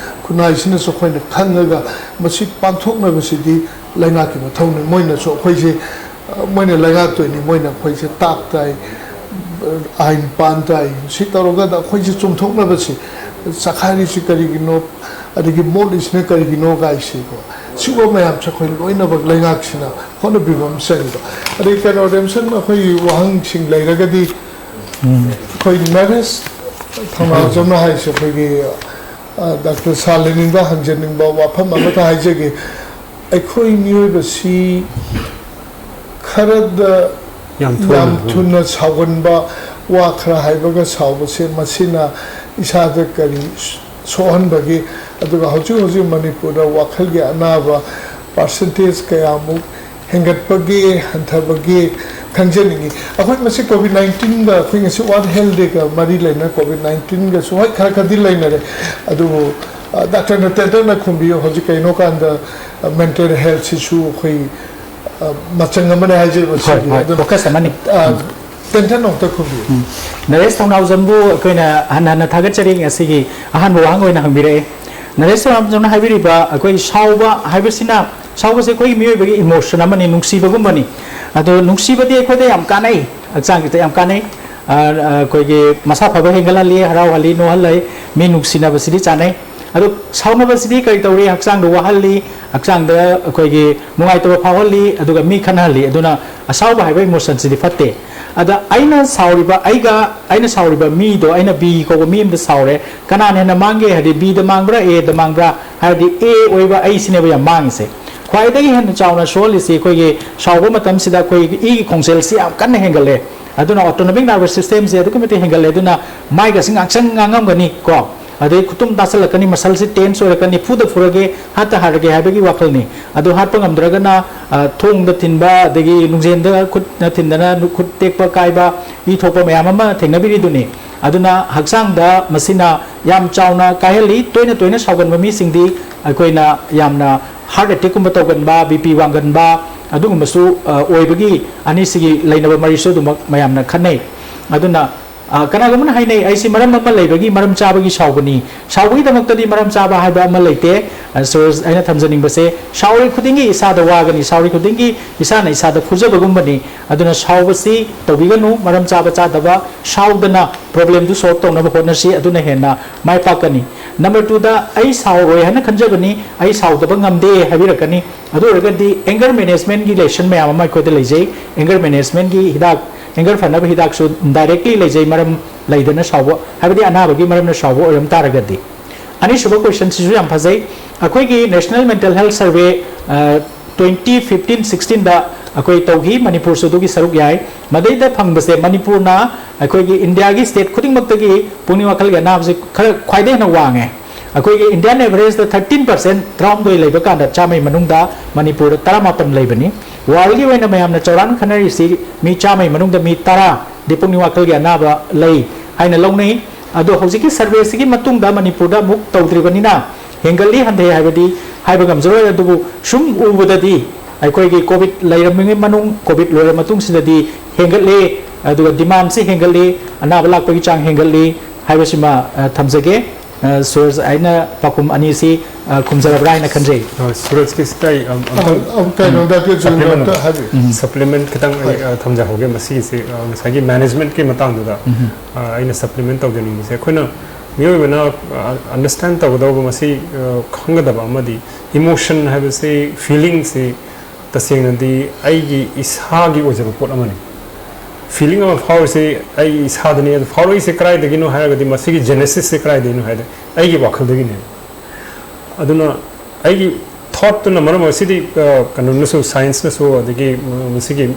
ꯈꯨꯟꯅꯥꯏꯁꯤꯅꯁꯨ ꯑꯩꯈꯣꯏꯅ ꯈꯪꯉꯒ ꯃꯁꯤ ꯄꯥꯡꯊꯣꯛꯅꯕꯁꯤꯗꯤ ꯂꯩꯉꯥꯛꯀꯤ ꯃꯊꯧꯅꯤ꯫ ꯃꯣꯏꯅꯁꯨ ꯑꯩꯈꯣꯏꯁꯦ, ꯑ, ꯃꯣꯏꯅ ꯂꯩꯉꯥꯛꯇꯣꯏꯅꯤ, ꯃꯣꯏꯅ ꯑꯩꯈꯣꯏꯁꯦ ꯇꯥꯛ ꯇꯥꯏ, ꯑꯥꯏꯟ ꯄꯥꯟ ꯇꯥꯏ꯫ ꯁꯤ ꯇꯧꯔꯒ ꯑꯩꯈꯣꯏꯁꯦ ꯆꯨꯝꯊꯣꯛꯅꯕꯁꯤ, ꯆꯈꯥꯏꯔꯤꯁꯤ ꯀꯔꯤꯒꯤꯅꯣ, ꯑꯗꯒꯤ ꯃꯣꯠꯂꯤꯁꯤꯅ ꯀꯔꯤꯒꯤꯅꯣ ꯀꯥꯏꯁꯤꯀꯣ, ꯁꯤꯒꯨꯝꯕ ꯃꯌꯥꯝꯁꯦ ꯑꯩꯈꯣꯏ ꯂꯣꯏꯅꯃꯛ ꯂꯩꯉꯥꯛꯁꯤꯅ ꯍꯣꯠꯅꯕꯤꯕ ꯑꯃ ꯆꯪꯉꯤꯕ꯫ ꯑꯗꯩ ꯀꯩꯅꯣ, ꯔꯦꯝꯁꯟ, ꯑꯩꯈꯣꯏꯒꯤ ꯋꯥꯍꯪꯁꯤꯡ ꯂꯩꯔꯒꯗꯤ ꯑꯩꯈꯣꯏ ꯅꯔꯦꯁ ꯊꯧꯅꯥꯖꯝꯅ ꯍꯥꯏꯁꯦ, ꯑꯩꯈꯣꯏꯒꯤ, ꯑ, ꯗꯥꯛꯇꯔ ꯁꯥꯂꯤꯅꯤꯗ ꯍꯪꯖꯅꯤꯡꯕ ꯋꯥꯐꯝ ꯑꯃꯇ ꯍꯥꯏꯖꯒꯦ꯫ ꯑꯩꯈꯣꯏ ꯃꯤꯑꯣꯏꯕꯁꯤ ꯈꯔꯗ ꯌꯥꯝ ꯊꯨꯅ, ꯌꯥꯝ ꯊꯨꯅ ꯁꯥꯎꯒꯟꯕ, ꯋꯥ ꯈꯔ ꯍꯥꯏꯕꯒ ꯁꯥꯎꯕꯁꯦ, ꯃꯁꯤꯅ ꯏꯁꯥꯗ ꯀꯔꯤ ꯁꯣꯛꯍꯟꯕꯒꯦ? ꯑꯗꯨꯒ ꯍꯧꯖꯤꯛ ꯍꯧꯖꯤꯛ ꯃꯅꯤꯄꯨꯔꯗ ꯋꯥꯈꯜꯒꯤ ꯑꯅꯥꯕ ꯄꯥꯔꯁꯦꯟꯇꯦꯖ ꯀꯌꯥꯃꯨꯛ ꯍꯦꯟꯒꯠꯄꯒꯦ, ꯍꯟꯊꯕꯒꯦ ꯈꯪꯖꯅꯤꯡꯉꯤ꯫ ꯑꯩꯈꯣꯏ ꯃꯁꯤ ꯀꯣꯚꯤꯗ ꯅꯥꯏꯟꯇꯤꯟꯒ, ꯑꯩꯈꯣꯏ ꯉꯁꯤ ꯋꯥꯔꯜꯗ ꯍꯦꯜꯊ ꯗꯦꯒ ꯃꯔꯤ ꯂꯩꯅꯅ ꯀꯣꯚꯤꯗ ꯅꯥꯏꯟꯇꯤꯟꯒꯁꯨ ꯍꯣꯏ ꯈꯔ ꯈꯔꯗꯤ ꯂꯩꯅꯔꯦ, ꯑꯗꯨꯕꯨ, ꯑ, ꯗꯥꯛꯇꯔꯅ ꯇꯦꯟꯇꯛꯅ ꯈꯨꯝꯕꯤꯌꯨ, ꯍꯧꯖꯤꯛ ꯀꯩꯅꯣ ꯀꯥꯟꯗ, ꯑ, ꯃꯦꯟꯇꯦꯜ ꯍꯦꯜꯊꯁꯤꯁꯨ ꯑꯩꯈꯣꯏ, ꯑ, ꯃꯆꯪ ꯑꯃꯅꯦ ꯍꯥꯏꯖꯔꯤꯕ ꯍꯣꯏ, ꯁꯤꯒꯤ꯫ ꯍꯣꯏ, ꯑꯗꯨꯅ, ꯐꯣꯀꯁ ꯑꯃꯅꯤ꯫ ꯑ, ꯎꯝ꯫ ꯇꯦꯟꯇꯛꯅ ꯑꯃꯨꯛꯇ ꯈꯨꯝꯕꯤꯌꯨ꯫ ꯎꯝ꯫ ꯅꯔꯦꯁ ꯊꯧꯅꯥꯎꯖꯝꯕꯨ ꯑꯩꯈꯣꯏꯅ ꯍꯟꯅ ꯍꯟꯅ ꯊꯥꯒꯠꯆꯔꯤ꯫ ꯉꯁꯤꯒꯤ ꯑꯍꯥꯟꯕ ꯋꯥꯍꯪ ꯑꯣꯏꯅ ꯍꯪꯕꯤꯔꯛꯑꯦ꯫ ꯅꯔꯦꯁ ꯔꯥꯝꯆꯟꯗ꯭ꯔꯅ ꯍꯥꯏꯕꯤꯔꯤꯕ ꯑꯩꯈꯣꯏ ꯁꯥꯎꯕ ꯍꯥꯏꯕꯁꯤꯅ, ꯁꯥꯎꯕꯁꯦ ꯑꯩꯈꯣꯏꯒꯤ ꯃꯤꯑꯣꯏꯕꯒꯤ ꯏꯃꯣꯁꯟ ꯑꯃꯅꯤ, ꯅꯨꯡꯁꯤꯕꯒꯨꯝꯕꯅꯤ꯫ ꯑꯗꯣ ꯅꯨꯡꯁꯤꯕꯗꯤ ꯑꯩꯈꯣꯏꯗ ꯌꯥꯝ ꯀꯥꯟꯅꯩ, ꯍꯛꯆꯥꯡꯒꯤꯗ ꯌꯥꯝ ꯀꯥꯟꯅꯩ꯫ ꯑ, ꯑꯩꯈꯣꯏꯒꯤ ꯃꯁꯥ ꯐꯕ ꯍꯦꯟꯒꯠꯍꯜꯂꯤ, ꯍꯔꯥꯎꯍꯜꯂꯤ, ꯅꯣꯛꯍꯜꯂꯤ꯫ ꯃꯤ ꯅꯨꯡꯁꯤꯅꯕꯁꯤꯗꯤ ꯆꯥꯅꯩ꯫ ꯑꯗꯣ ꯁꯥꯎꯅꯕꯁꯤꯗꯤ ꯀꯔꯤ ꯇꯧꯔꯤ? ꯍꯛꯆꯥꯡꯗ ꯋꯥꯍꯜꯂꯤ, ꯍꯛꯆꯥꯡꯗ ꯑꯩꯈꯣꯏꯒꯤ ꯅꯨꯡꯉꯥꯏꯇꯕ ꯐꯥꯎꯍꯜꯂꯤ, ꯑꯗꯨꯒ ꯃꯤ ꯈꯠꯅꯍꯜꯂꯤ꯫ ꯑꯗꯨꯅ ꯑꯁꯥꯎꯕ ꯍꯥꯏꯕ ꯏꯃꯣꯁꯟꯁꯤꯗꯤ ꯐꯠꯇꯦ꯫ ꯑꯗ ꯑꯩꯅ ꯁꯥꯎꯔꯤꯕ, ꯑꯩꯒ ꯑꯩꯅ ꯁꯥꯎꯔꯤꯕ ꯃꯤꯗꯣ, ꯑꯩꯅ ꯕꯤ ꯀꯧꯕ ꯃꯤ ꯑꯃꯗ ꯁꯥꯎꯔꯦ, ꯀꯅꯥꯅ ꯍꯦꯟꯅ ꯃꯥꯡꯒꯦ? ꯍꯥꯏꯗꯤ ꯕꯤꯗ ꯃꯥꯡꯕ꯭ꯔꯥ, ꯑꯦꯗ ꯃꯥꯡꯕ꯭ꯔꯥ? ꯍꯥꯏꯔꯗꯤ ꯑꯦ ꯑꯣꯏꯕ ꯑꯩꯁꯤꯅꯦꯕ ꯌꯥꯝ ꯃꯥꯡꯉꯤꯁꯦ꯫ ꯈ꯭ꯋꯥꯏꯗꯒꯤ ꯍꯦꯟꯅ ꯆꯥꯎꯅ ꯁꯣꯛꯍꯜꯂꯤꯁꯤ ꯑꯩꯈꯣꯏꯒꯤ ꯁꯥꯎꯕ ꯃꯇꯝꯁꯤꯗ ꯑꯩꯈꯣꯏꯒꯤ ꯏꯒꯤ ꯈꯣꯡꯖꯦꯜꯁꯤ ꯌꯥꯝ ꯀꯟꯅ ꯍꯦꯟꯒꯠꯂꯦ꯫ ꯑꯗꯨꯅ autonomic nervous systemꯁꯦ ꯑꯗꯨꯛꯀꯤ ꯃꯇꯤꯛ ꯍꯦꯟꯒꯠꯂꯦ꯫ ꯑꯗꯨꯅ ꯃꯥꯏꯒꯁꯤ ꯉꯥꯡꯁꯪ ꯉꯥꯡꯉꯝꯒꯅꯤ ꯀꯣ, ꯑꯗꯩ ꯈꯨꯇꯨꯝ ꯇꯥꯁꯜꯂꯛꯀꯅꯤ, ꯃꯁꯜꯁꯤ ꯇꯦꯟꯁ ꯑꯣꯏꯔꯛꯀꯅꯤ, ꯐꯨꯗ ꯐꯨꯔꯒꯦ, ꯍꯥꯠꯇ ꯍꯥꯠꯂꯒꯦ ꯍꯥꯏꯕꯒꯤ ꯋꯥꯈꯜꯅꯤ꯫ ꯑꯗꯨ ꯍꯥꯠꯄ ꯉꯝꯗ꯭ꯔꯒꯅ, ꯑ, ꯊꯣꯡꯗ ꯊꯤꯟꯕ, ꯑꯗꯒꯤ ꯅꯨꯡꯖꯦꯟꯗ ꯈꯨꯠꯅ ꯊꯤꯟꯗꯅ ꯅꯨ-, ꯈꯨꯠ ꯇꯦꯛꯄ ꯀꯥꯏꯕ, ꯏ ꯊꯣꯛꯄ ꯃꯌꯥꯝ ꯑꯃ ꯊꯦꯡꯅꯕꯤꯔꯤꯗꯨꯅꯤ꯫ ꯑꯗꯨꯅ ꯍꯛꯆꯥꯡꯗ ꯃꯁꯤꯅ ꯌꯥꯝ ꯆꯥꯎꯅ ꯀꯥꯏꯍꯜꯂꯤ꯫ ꯇꯣꯏꯅ ꯇꯣꯏꯅ ꯁꯥꯎꯒꯟꯕ ꯃꯤꯁꯤꯡꯗꯤ ꯑꯩꯈꯣꯏꯅ ꯌꯥꯝꯅ heart attackꯀꯨꯝꯕ ꯇꯧꯒꯟꯕ, BP ꯋꯥꯡꯒꯟꯕ, ꯑꯗꯨꯒꯨꯝꯕꯁꯨ, ꯑ, ꯑꯣꯏꯕꯒꯤ ꯑꯅꯤꯁꯤꯒꯤ ꯂꯩꯅꯕ ꯃꯔꯤꯁꯨ ꯑꯗꯨꯃꯛ ꯃꯌꯥꯝꯅ ꯈꯟꯅꯩ꯫ ꯑꯗꯨꯅ, ꯑ, ꯀꯅꯥꯒꯨꯝꯕꯅ ꯍꯥꯏꯅꯩ, "ꯑꯩꯁꯤ ꯃꯔꯝ ꯑꯃ ꯂꯩꯕꯒꯤ, ꯃꯔꯝ ꯆꯥꯕꯒꯤ ꯁꯥꯎꯕꯅꯤ"꯫ ꯁꯥꯎꯕꯒꯤꯗꯃꯛꯇꯗꯤ ꯃꯔꯝ ꯆꯥꯕ ꯍꯥꯏꯕ ꯑꯃ ꯂꯩꯇꯦ꯫ ꯑ, ꯁꯨꯔꯖ, ꯑꯩꯅ ꯊꯝꯖꯅꯤꯡꯕꯁꯦ, ꯁꯥꯎꯔꯤ ꯈꯨꯗꯤꯡꯒꯤ ꯏꯁꯥꯗ ꯋꯥꯒꯅꯤ, ꯁꯥꯎꯔꯤ ꯈꯨꯗꯤꯡꯒꯤ ꯏꯁꯥꯅ ꯏꯁꯥꯗ ꯐꯨꯖꯕꯒꯨꯝꯕꯅꯤ꯫ ꯑꯗꯨꯅ ꯁꯥꯎꯕꯁꯤ ꯇꯧꯕꯤꯒꯅꯨ, ꯃꯔꯝ ꯆꯥꯕ ꯆꯥꯗꯕ, ꯁꯥꯎꯗꯅ problemꯗꯨ solve ꯇꯧꯅꯕ ꯍꯣꯠꯅꯁꯤ, ꯑꯗꯨꯅ ꯍꯦꯟꯅ ꯃꯥꯏ ꯄꯥꯛꯀꯅꯤ꯫ Number twoꯗ "ꯑꯩ ꯁꯥꯎꯔꯣꯏ ꯍꯥꯏꯅ ꯈꯟꯖꯕꯅꯤ, ꯑꯩ ꯁꯥꯎꯗꯕ ꯉꯝꯗꯦ" ꯍꯥꯏꯕꯤꯔꯛꯀꯅꯤ꯫ ꯑꯗꯨ ꯑꯣꯏꯔꯒꯗꯤ anger managementꯀꯤ lesson ꯃꯌꯥꯝ ꯑꯃ ꯑꯩꯈꯣꯏꯗ ꯂꯩꯖꯩ꯫ Anger managementꯀꯤ ꯍꯤꯗꯥꯛ, anger ꯐꯅꯕ ꯍꯤꯗꯥꯛꯁꯨ directly ꯂꯩꯖꯩ, ꯃꯔꯝ ꯂꯩꯗꯅ ꯁꯥꯎꯕ, ꯍꯥꯏꯕꯗꯤ ꯑꯅꯥꯕꯒꯤ ꯃꯔꯝꯅ ꯁꯥꯎꯕ ꯑꯣꯏꯔꯝ ꯇꯥꯔꯒꯗꯤ꯫ ꯑꯅꯤꯁꯨꯕ questionꯁꯤꯁꯨ ꯌꯥꯝ ꯐꯖꯩ꯫ ꯑꯩꯈꯣꯏꯒꯤ National Mental Health Survey, ꯑ, twenty fifteen sixteenꯗ ꯑꯩꯈꯣꯏ ꯇꯧꯈꯤ, ꯃꯅꯤꯄꯨꯔꯁꯨ ꯑꯗꯨꯒꯤ ꯁꯔꯨꯛ ꯌꯥꯏ꯫ ꯃꯗꯩꯗ ꯐꯪꯕꯁꯦ ꯃꯅꯤꯄꯨꯔꯅ ꯑꯩꯈꯣꯏꯒꯤ ꯏꯟꯗꯤꯌꯥꯒꯤ state ꯈꯨꯗꯤꯡꯃꯛꯇꯒꯤ ꯄꯨꯛꯅꯤꯡ ꯋꯥꯈꯜꯒꯤ ꯑꯅꯥꯕꯁꯤ ꯈꯔ ꯈ꯭ꯋꯥꯏꯗꯒꯤ ꯍꯦꯟꯅ ꯋꯥꯡꯉꯦ꯫ ꯑꯩꯈꯣꯏꯒꯤ Indian averageꯇ thirteen percent, ꯇꯔꯥꯍꯨꯝꯗꯣꯏ ꯂꯩꯕ ꯀꯥꯟꯗ ꯆꯥꯝꯃꯩ ꯃꯅꯨꯡꯗ ꯃꯅꯤꯄꯨꯔꯗ ꯇꯔꯥꯃꯥꯄꯟ ꯂꯩꯕꯅꯤ꯫ Worldꯀꯤ ꯑꯣꯏꯅ ꯃꯌꯥꯝꯅ ꯆꯥꯎꯔꯥꯛꯅ ꯈꯟꯅꯔꯤꯁꯤ ꯃꯤ ꯆꯥꯝꯃꯩ ꯃꯅꯨꯡꯗ ꯃꯤ ꯇꯔꯥꯗꯤ ꯄꯨꯛꯅꯤꯡ ꯋꯥꯈꯜꯒꯤ ꯑꯅꯥꯕ ꯂꯩ ꯍꯥꯏꯅ ꯂꯧꯅꯩ꯫ ꯑꯗꯣ ꯍꯧꯖꯤꯛꯀꯤ surveyꯁꯤꯒꯤ ꯃꯇꯨꯡꯗ ꯃꯅꯤꯄꯨꯔꯗ ꯑꯃꯨꯛ ꯇꯧꯗ꯭ꯔꯤꯕꯅꯤꯅ ꯍꯦꯟꯒꯠꯂꯤ ꯍꯟꯊꯩ ꯍꯥꯏꯕꯗꯤ ꯍꯥꯏꯕ ꯉꯝꯖꯔꯣꯏ꯫ ꯑꯗꯨꯕꯨ ꯁꯨꯝ ꯎꯕꯗꯗꯤ ꯑꯩꯈꯣꯏꯒꯤ COVID ꯂꯩꯔꯝꯃꯤꯉꯩ ꯃꯅꯨꯡ, COVID ꯂꯣꯏꯔ ꯃꯇꯨꯡꯁꯤꯗꯗꯤ ꯍꯦꯟꯒꯠꯂꯦ, ꯑꯗꯨꯒ demandꯁꯤ ꯍꯦꯟꯒꯠꯂꯤ, ꯑꯅꯥꯕ ꯂꯥꯛꯄꯒꯤ ꯆꯥꯡ ꯍꯦꯟꯒꯠꯂꯤ ꯍꯥꯏꯕꯁꯤꯃ, ꯑ, ꯊꯝꯖꯒꯦ꯫ ꯑ, ꯁꯨꯔꯖ, ꯑꯩꯅ ꯄꯥꯎꯈꯨꯝ ꯑꯅꯤꯁꯤ, ꯑ, ꯈꯨꯝꯖꯔꯕ꯭ꯔꯥ ꯍꯥꯏꯅ ꯈꯟꯖꯩ꯫ ꯑ, ꯁꯨꯔꯖꯀꯤꯁꯤꯗ ꯑꯩ ꯑꯝ-, ꯑꯝꯇꯪ ꯑ, ꯑ, ꯀꯩꯅꯣ, ꯗꯥꯛꯇꯔ ꯖꯣꯏꯟꯗꯣ supplement ꯑꯝꯇ ꯑꯃ꯫ ꯍꯥꯏꯕꯤꯌꯨ꯫ ꯎꯝ꯫ Supplement ꯈꯤꯇꯪ ꯑꯩ, ꯍꯣꯏ꯫ ꯑ, ꯊꯝꯖꯍꯧꯒꯦ꯫ ꯃꯁꯤꯒꯤꯁꯤ, ꯑ, ꯉꯁꯥꯏꯒꯤ managementꯀꯤ ꯃꯇꯥꯡꯗꯨꯗ, ꯎꯝ꯫ ꯑ, ꯑꯩꯅ supplement ꯇꯧꯖꯅꯤꯡꯕꯁꯦ, ꯑꯩꯈꯣꯏꯅ ꯃꯤꯑꯣꯏꯕꯅ, ꯑ, understand ꯇꯧꯒꯗꯧꯕ, ꯃꯁꯤ, ꯑ, ꯈꯪꯒꯗꯕ ꯑꯃꯗꯤ, emotion ꯍꯥꯏꯕꯁꯤ, feelingꯁꯤ ꯇꯁꯦꯡꯅꯗꯤ ꯑꯩꯒꯤ ꯏꯁꯥꯒꯤ ꯑꯣꯏꯖꯕ ꯄꯣꯠ ꯑꯃꯅꯤ꯫ Feeling ꯑꯃ ꯐꯥꯎꯔꯤꯁꯤ ꯑꯩ ꯏꯁꯥꯗꯅꯤ꯫ ꯑꯗꯨ ꯐꯥꯎꯔꯛꯏꯁꯦ ꯀꯗꯥꯏꯗꯒꯤꯅꯣ ꯍꯥꯏꯔꯒꯗꯤ, ꯃꯁꯤꯒꯤ genesisꯁꯦ ꯀꯗꯥꯏꯗꯒꯤꯅꯣ ꯍꯥꯏꯔꯗꯤ, ꯑꯩꯒꯤ ꯋꯥꯈꯜꯗꯒꯤꯅꯦ꯫ ꯑꯗꯨꯅ ꯑꯩꯒꯤ thoughtꯇꯨꯅ ꯃꯔꯝ ꯑꯣꯏꯔꯒ, ꯁꯤꯗꯤ, ꯑ, ꯀꯩꯅꯣꯅꯁꯨ, scienceꯅꯁꯨ, ꯑꯗꯒꯤ, ꯑ, ꯃꯁꯤꯒꯤ,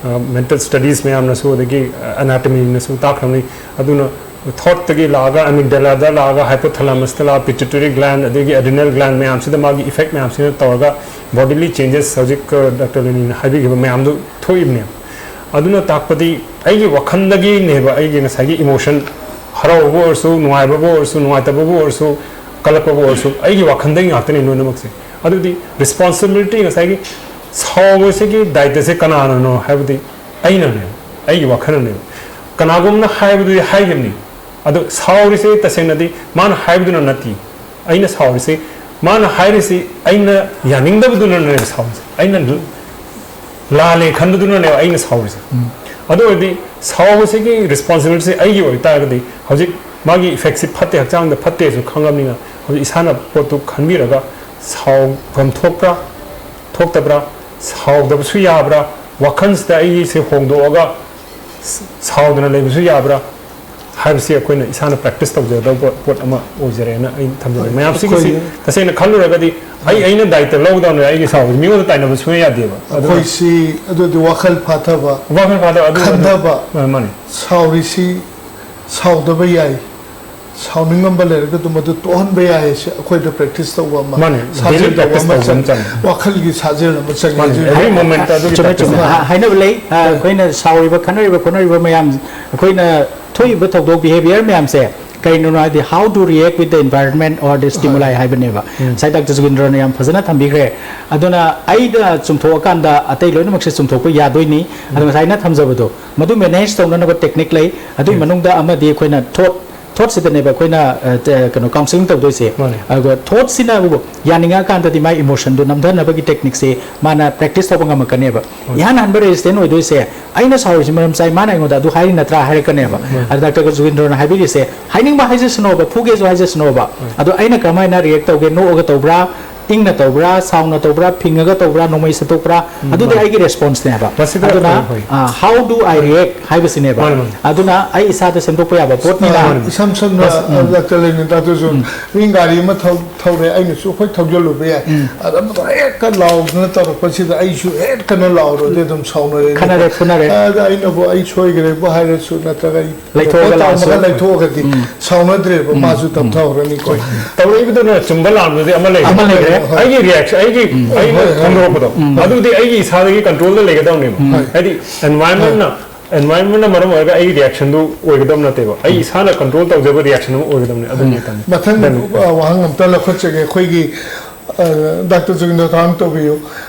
ꯑ, mental studies ꯃꯌꯥꯝꯅꯁꯨ, ꯑꯗꯒꯤ, ꯑ, anatomyꯅꯁꯨ ꯇꯥꯛꯈ꯭ꯔꯕꯅꯤ꯫ ꯑꯗꯨꯅ thoughtꯇꯒꯤ ꯂꯥꯛꯑꯒ, amygdalaꯗ ꯂꯥꯛꯑꯒ, hypothalamusꯇ ꯂꯥꯛꯑꯒ, pituitary gland, ꯑꯗꯒꯤ adrenal gland ꯃꯌꯥꯝꯁꯤꯗ ꯃꯥꯒꯤ effect ꯃꯌꯥꯝꯁꯤꯅ ꯇꯧꯔꯒ bodily changes, ꯍꯧꯖꯤꯛ, ꯑ, ꯗꯥꯛꯇꯔ ꯂꯦꯅꯤꯟꯅ ꯍꯥꯏꯕꯤꯈꯤꯕ ꯃꯌꯥꯝꯗꯨ ꯊꯣꯛꯏꯕꯅꯦꯕ꯫ ꯑꯗꯨꯅ ꯇꯥꯛꯄꯗꯤ ꯑꯩꯒꯤ ꯋꯥꯈꯜꯗꯒꯤꯅꯦꯕ, ꯑꯩꯒꯤ ꯉꯁꯥꯏꯒꯤ emotion, ꯍꯔꯥꯎꯕꯕꯨ ꯑꯣꯏꯔꯁꯨ, ꯅꯨꯡꯉꯥꯏꯕꯕꯨ ꯑꯣꯏꯔꯁꯨ, ꯅꯨꯡꯉꯥꯏꯇꯕꯕꯨ ꯑꯣꯏꯔꯁꯨ, ꯀꯜꯂꯛꯄꯕꯨ ꯑꯣꯏꯔꯁꯨ, ꯑꯩꯒꯤ ꯋꯥꯈꯜꯗꯒꯤ ꯉꯥꯛꯇꯅꯤ ꯂꯣꯏꯅꯃꯛꯁꯦ꯫ ꯑꯗꯨꯗꯤ responsibility, ꯉꯁꯥꯏꯒꯤ ꯁꯥꯎꯕꯁꯤꯒꯤ ꯗꯥꯏꯇꯁꯦ ꯀꯅꯥꯅꯅꯣ ꯍꯥꯏꯕꯗꯤ ꯑꯩꯅꯅꯦ, ꯑꯩꯒꯤ ꯋꯥꯈꯜꯅꯅꯦꯕ꯫ ꯀꯅꯥꯒꯨꯝꯅ ꯍꯥꯏꯕꯗꯨꯗꯤ ꯍꯥꯏꯈꯤꯕꯅꯤ, ꯑꯗꯣ ꯁꯥꯎꯔꯤꯁꯦ ꯇꯁꯦꯡꯅꯗꯤ ꯃꯥꯅ ꯍꯥꯏꯕꯗꯨꯅ ꯅꯠꯇꯦ꯫ ꯑꯩꯅ ꯁꯥꯎꯔꯤꯁꯦ, ꯃꯥꯅ ꯍꯥꯏꯔꯤꯁꯤ ꯑꯩꯅ ꯌꯥꯅꯤꯡꯗꯕꯗꯨꯅꯅꯦꯕ ꯁꯥꯎꯔꯤꯁꯦ, ꯑꯩꯅ ꯂꯥꯜꯂꯦ ꯈꯟꯕꯗꯨꯅꯅꯦꯕ ꯑꯩꯅ ꯁꯥꯎꯔꯤꯁꯦ꯫ ꯎꯝ꯫ ꯑꯗꯨ ꯑꯣꯏꯔꯗꯤ ꯁꯥꯎꯕꯁꯤꯒꯤ responsibilityꯁꯦ ꯑꯩꯒꯤ ꯑꯣꯏꯇꯥꯔꯒꯗꯤ, ꯍꯧꯖꯤꯛ ꯃꯥꯒꯤ effectꯁꯤ ꯐꯠꯇꯦ, ꯍꯛꯆꯥꯡꯗ ꯐꯠꯇꯦꯁꯨ ꯈꯪꯉꯕꯅꯤꯅ, ꯍꯧꯖꯤꯛ ꯏꯁꯥꯅ ꯄꯣꯠꯇꯨ ꯈꯟꯕꯤꯔꯒ, ꯁꯥꯎꯐꯝ ꯊꯣꯛꯄ꯭ꯔꯥ ꯊꯣꯛꯇꯕ꯭ꯔꯥ, ꯁꯥꯎꯗꯕꯁꯨ ꯌꯥꯕ꯭ꯔꯥ, ꯋꯥꯈꯜꯁꯤꯗ ꯑꯩꯁꯦ ꯍꯣꯡꯗꯣꯛꯑꯒ ꯁꯥꯎꯗꯅ ꯂꯩꯕꯁꯨ ꯌꯥꯕ꯭ꯔꯥ ꯍꯥꯏꯕꯁꯤ ꯑꯩꯈꯣꯏꯅ ꯏꯁꯥꯅ practice ꯇꯧꯖꯒꯗꯧꯕ ꯄꯣꯠ ꯑꯃ ꯑꯣꯏꯖꯔꯦꯅ ꯑꯩ ꯊꯝꯖꯒꯦ꯫ ꯃꯌꯥꯝꯁꯤꯒꯤꯁꯤ ꯑꯩꯈꯣꯏ ꯇꯁꯦꯡꯅ ꯈꯜꯂꯨꯔꯒꯗꯤ, ꯑꯩ, ꯑꯩꯅ ꯗꯥꯏꯇ ꯂꯧꯒꯗꯕꯅꯦ ꯑꯩꯒꯤ ꯁꯥꯎꯕꯁꯤ꯫ ꯃꯤꯉꯣꯟꯗ ꯇꯥꯏꯅꯕ ꯁꯨꯡꯌꯥ ꯌꯥꯗꯦꯕ꯫ ꯑꯗꯨꯅ ꯑꯩꯈꯣꯏꯁꯤ ꯑꯗꯨꯗꯤ ꯋꯥꯈꯜ ꯐꯥꯊꯕ, ꯋꯥꯈꯜ ꯐꯥꯊꯕ, ꯑꯗꯨ, ꯑꯗꯨ, ꯈꯟꯊꯕ, ꯑ, ꯃꯥꯅꯤ꯫ ꯁꯥꯎꯔꯤꯁꯤ ꯁꯥꯎꯗꯕ ꯌꯥꯏ, ꯁꯥꯎꯅꯤꯡꯉꯝꯕ ꯂꯩꯔꯒꯁꯨ ꯃꯗꯨ ꯇꯣꯛꯍꯟꯕ ꯌꯥꯏ ꯍꯥꯏꯁꯦ ꯑꯩꯈꯣꯏꯗ practice ꯇꯧꯕ ꯑꯃ, ꯃꯥꯅꯦ, ꯁꯥꯖꯦꯜ daily ꯇꯧꯕ practice ꯑꯃ ꯇꯧꯕ ꯑꯃ ꯆꯪꯉꯤ꯫ ꯆꯪꯉꯤ꯫ ꯋꯥꯈꯜꯒꯤ ꯁꯥꯖꯦꯜ ꯑꯃ ꯆꯪꯉꯤ꯫ ꯃꯥꯅꯦ, ꯑꯗꯨꯅ every moment ꯑꯗꯨꯒꯤ ꯆꯨꯝꯃꯦ, practice ꯆꯨꯝꯃꯦ꯫ ꯑꯃ꯫ ꯍꯥ-, ꯍꯥꯏꯅꯕ ꯂꯩ, ꯑ, ꯑꯩꯈꯣꯏꯅ ꯁꯥꯎꯔꯤꯕ, ꯈꯠꯅꯔꯤꯕ, ꯈꯣꯠꯅꯔꯤꯕ ꯃꯌꯥꯝ, ꯑꯩꯈꯣꯏꯅ ꯊꯣꯛꯏꯕ ꯊꯧꯗꯣꯛ, behaviour ꯃꯌꯥꯝꯁꯦ ꯀꯔꯤꯅꯣ ꯍꯥꯏꯗꯤ, how to react with the environment or the stimuli ꯍꯣꯏ꯫ ꯍꯥꯏꯕꯅꯦꯕ꯫ ꯎꯝ꯫ ꯉꯁꯥꯏ ꯗꯥꯛꯇꯔ ꯖꯣꯒꯤꯟꯗ꯭ꯔꯅ ꯌꯥꯝ ꯐꯖꯅ ꯊꯝꯕꯤꯈ꯭ꯔꯦ꯫ ꯑꯗꯨꯅ ꯑꯩꯅ ꯆꯨꯝꯊꯣꯛꯑꯀꯥꯟꯗ ꯑꯇꯩ ꯂꯣꯏꯅꯃꯛꯁꯦ ꯆꯨꯝꯊꯣꯛꯄ ꯌꯥꯗꯣꯏꯅꯤ꯫ ꯑꯗꯣ ꯎꯝ꯫ ꯉꯁꯥꯏ ꯑꯩꯅ ꯊꯝꯖꯕꯗꯣ, ꯃꯗꯨ manage ꯇꯧꯅꯅꯕ technique ꯂꯩ꯫ ꯑꯗꯨꯒꯤ ꯎꯝ꯫ ꯃꯅꯨꯡꯗ ꯑꯃꯗꯤ ꯑꯩꯈꯣꯏꯅ thought, ꯄꯣꯠꯁꯤꯗꯅꯦꯕ ꯑꯩꯈꯣꯏꯅ ꯑ, ꯇ- ꯀꯩꯅꯣ ꯀꯥꯎꯟꯁꯤꯂꯤꯡ ꯇꯧꯗꯣꯏꯁꯦ꯫ ꯃꯥꯅꯦ꯫ ꯑꯗꯨꯒ ꯊꯣꯠꯁꯤꯅ ꯑꯃꯨꯛ ꯌꯥꯅꯤꯡꯉꯛꯀꯥꯟꯗꯗꯤ ꯃꯥꯏ ꯏꯃꯣꯁꯟꯗꯣ ꯅꯝꯊꯅꯕꯒꯤ ꯇꯦꯛꯅꯤꯛꯁꯦ ꯃꯥꯅ ꯄ꯭ꯔꯦꯛꯇꯤꯁ ꯇꯧꯕ ꯉꯝꯃꯛꯀꯅꯦꯕ꯫ ꯏꯍꯥꯟ ꯍꯥꯟꯕ ꯔꯦꯖꯤꯁꯇꯦꯟ ꯑꯣꯏꯗꯣꯏꯁꯦ, "ꯑꯩꯅ ꯁꯥꯎꯔꯤꯁꯦ ꯃꯔꯝ ꯆꯥꯏ, ꯃꯥꯅ ꯑꯩꯉꯣꯟꯗ ꯑꯗꯨ ꯍꯥꯏꯔꯤ ꯅꯠꯇ꯭ꯔꯥ?" ꯍꯥꯏꯔꯛꯀꯅꯦꯕ꯫ ꯑꯗ ꯗꯥꯛꯇꯔ ꯖꯨꯒꯤꯟꯗ꯭ꯔꯣꯅ ꯍꯥꯏꯕꯤꯔꯤꯁꯦ, ꯍꯥꯏꯅꯤꯡꯕ ꯍꯥꯏꯖꯁꯅꯣꯕ, ꯐꯨꯒꯦꯁꯨ ꯍꯥꯏꯖꯁꯅꯣꯕ, ꯑꯗꯣ ꯑꯩꯅ ꯀꯔꯝꯍꯥꯏꯅ ꯔꯤꯌꯦꯛ ꯇꯧꯒꯦ? ꯅꯣꯛꯑꯒ ꯇꯧꯕ꯭ꯔꯥ, ꯏꯪꯅ ꯇꯧꯕ꯭ꯔꯥ, ꯁꯥꯎꯅ ꯇꯧꯕ꯭ꯔꯥ, ꯐꯤꯡꯉꯒ ꯇꯧꯕ꯭ꯔꯥ, ꯅꯣꯡꯃꯩ ꯁꯠꯇꯣꯛꯄ꯭ꯔꯥ? ꯑꯗꯨꯗꯤ ꯑꯩꯒꯤ ꯔꯦꯁꯄꯣꯟꯁꯅꯦꯕ꯫ ꯃꯁꯤꯗ ꯑꯗꯨꯅ ꯍꯣꯏ, ꯍꯣꯏ꯫ "How do I react?" ꯍꯥꯏꯕꯁꯤꯅꯦꯕ꯫ ꯃꯥꯅꯦ, ꯃꯥꯅꯦ꯫ ꯑꯗꯨꯅ ꯑꯩ ꯏꯁꯥꯗ ꯁꯦꯝꯗꯣꯛꯄ ꯌꯥꯕ ꯄꯣꯠꯅꯤꯅ꯫ ꯏꯁꯝ ꯁꯝꯅ ꯗꯥꯛꯇꯔ ꯂꯦꯅꯤꯟꯗꯥꯗꯨꯁꯨ ꯃꯤ ꯒꯥꯔꯤ ꯑꯃ ꯊꯧ- ꯊꯧꯔꯦ, ꯑꯩꯅꯁꯨ ꯍꯣꯏ ꯊꯧꯖꯤꯜꯂꯨꯕ ꯌꯥꯏ꯫ ꯑꯗ ꯑꯃꯗꯣ ꯍꯦꯛꯇ ꯂꯥꯎꯗꯅ ꯇꯧꯔꯛꯄꯁꯤꯗ ꯑꯩꯁꯨ ꯍꯦꯛꯇꯅ ꯂꯥꯎꯔꯨꯔꯗꯤ ꯑꯗꯨꯝ ꯁꯥꯎꯅꯔꯦ꯫ ꯈꯟꯅꯔꯦ, ꯐꯨꯅꯔꯦ꯫ ꯑꯗ ꯑꯩꯅꯕꯨ "ꯑꯩ ꯁꯣꯏꯈ꯭ꯔꯦꯕꯨ" ꯍꯥꯏꯔꯁꯨ, ꯅꯠꯇ꯭ꯔꯒ ꯑꯩ ꯂꯩꯊꯣꯛꯑꯒ ꯇꯧꯔꯝꯃꯒ ꯂꯥꯛꯑꯁꯨ꯫ ꯂꯩꯊꯣꯛꯑꯒꯗꯤ ꯁꯥꯎꯅꯗ꯭ꯔꯦꯕ, ꯃꯥꯁꯨ ꯇꯞꯊꯍꯧꯔꯅꯤꯀꯣ꯫ ꯇꯧꯔꯛꯏꯕꯗꯨꯅ ꯆꯨꯝꯕ ꯂꯥꯟꯕꯗꯨꯗꯤ ꯑꯃ ꯂꯩꯔꯦ꯫ ꯑꯃ ꯂꯩꯔꯦ꯫ ꯑꯩꯒꯤ ꯔꯤꯌꯦꯛꯁꯟ, ꯑꯩꯒꯤ ꯑꯩ ꯍꯣꯏ, ꯍꯣꯏ꯫ ꯐꯣꯡꯗꯣꯔꯛꯄꯗꯣ, ꯑꯗꯨꯗꯤ ꯑꯩꯒꯤ ꯏꯁꯥꯗꯒꯤ ꯀꯟꯇ꯭ꯔꯣꯜꯗ ꯂꯩꯒꯗꯕꯅꯦꯕ꯫ ꯍꯥꯏꯗꯤ ꯑꯦꯟꯚꯥꯏꯔꯟꯃꯦꯟꯅ ꯑꯦꯟꯚꯥꯏꯔꯟꯃꯦꯟꯅ ꯃꯔꯝ ꯑꯣꯏꯔꯒ ꯑꯩꯒꯤ ꯔꯤꯌꯦꯛꯁꯟꯗꯨ ꯑꯣꯏꯒꯗꯕ ꯅꯠꯇꯦꯕ꯫ ꯑꯩ ꯏꯁꯥꯅ ꯀꯟꯇ꯭ꯔꯣꯜ ꯇꯧꯖꯕ ꯔꯤꯌꯦꯛꯁꯟ ꯑꯃ ꯑꯣꯏꯒꯗꯕꯅꯦ꯫ ꯑꯗꯨꯅꯤ ꯇꯝꯃꯤ꯫ ꯃꯊꯪ ꯑ, ꯋꯥꯍꯪ ꯑꯝꯇ ꯂꯧꯈꯠꯆꯒꯦ꯫ ꯑꯩꯈꯣꯏꯒꯤ ꯗꯥꯛꯇꯔ ꯖꯣꯒꯤꯟꯗ꯭ꯔ ꯊꯧꯔꯥꯡ ꯇꯧꯕꯤꯌꯨ꯫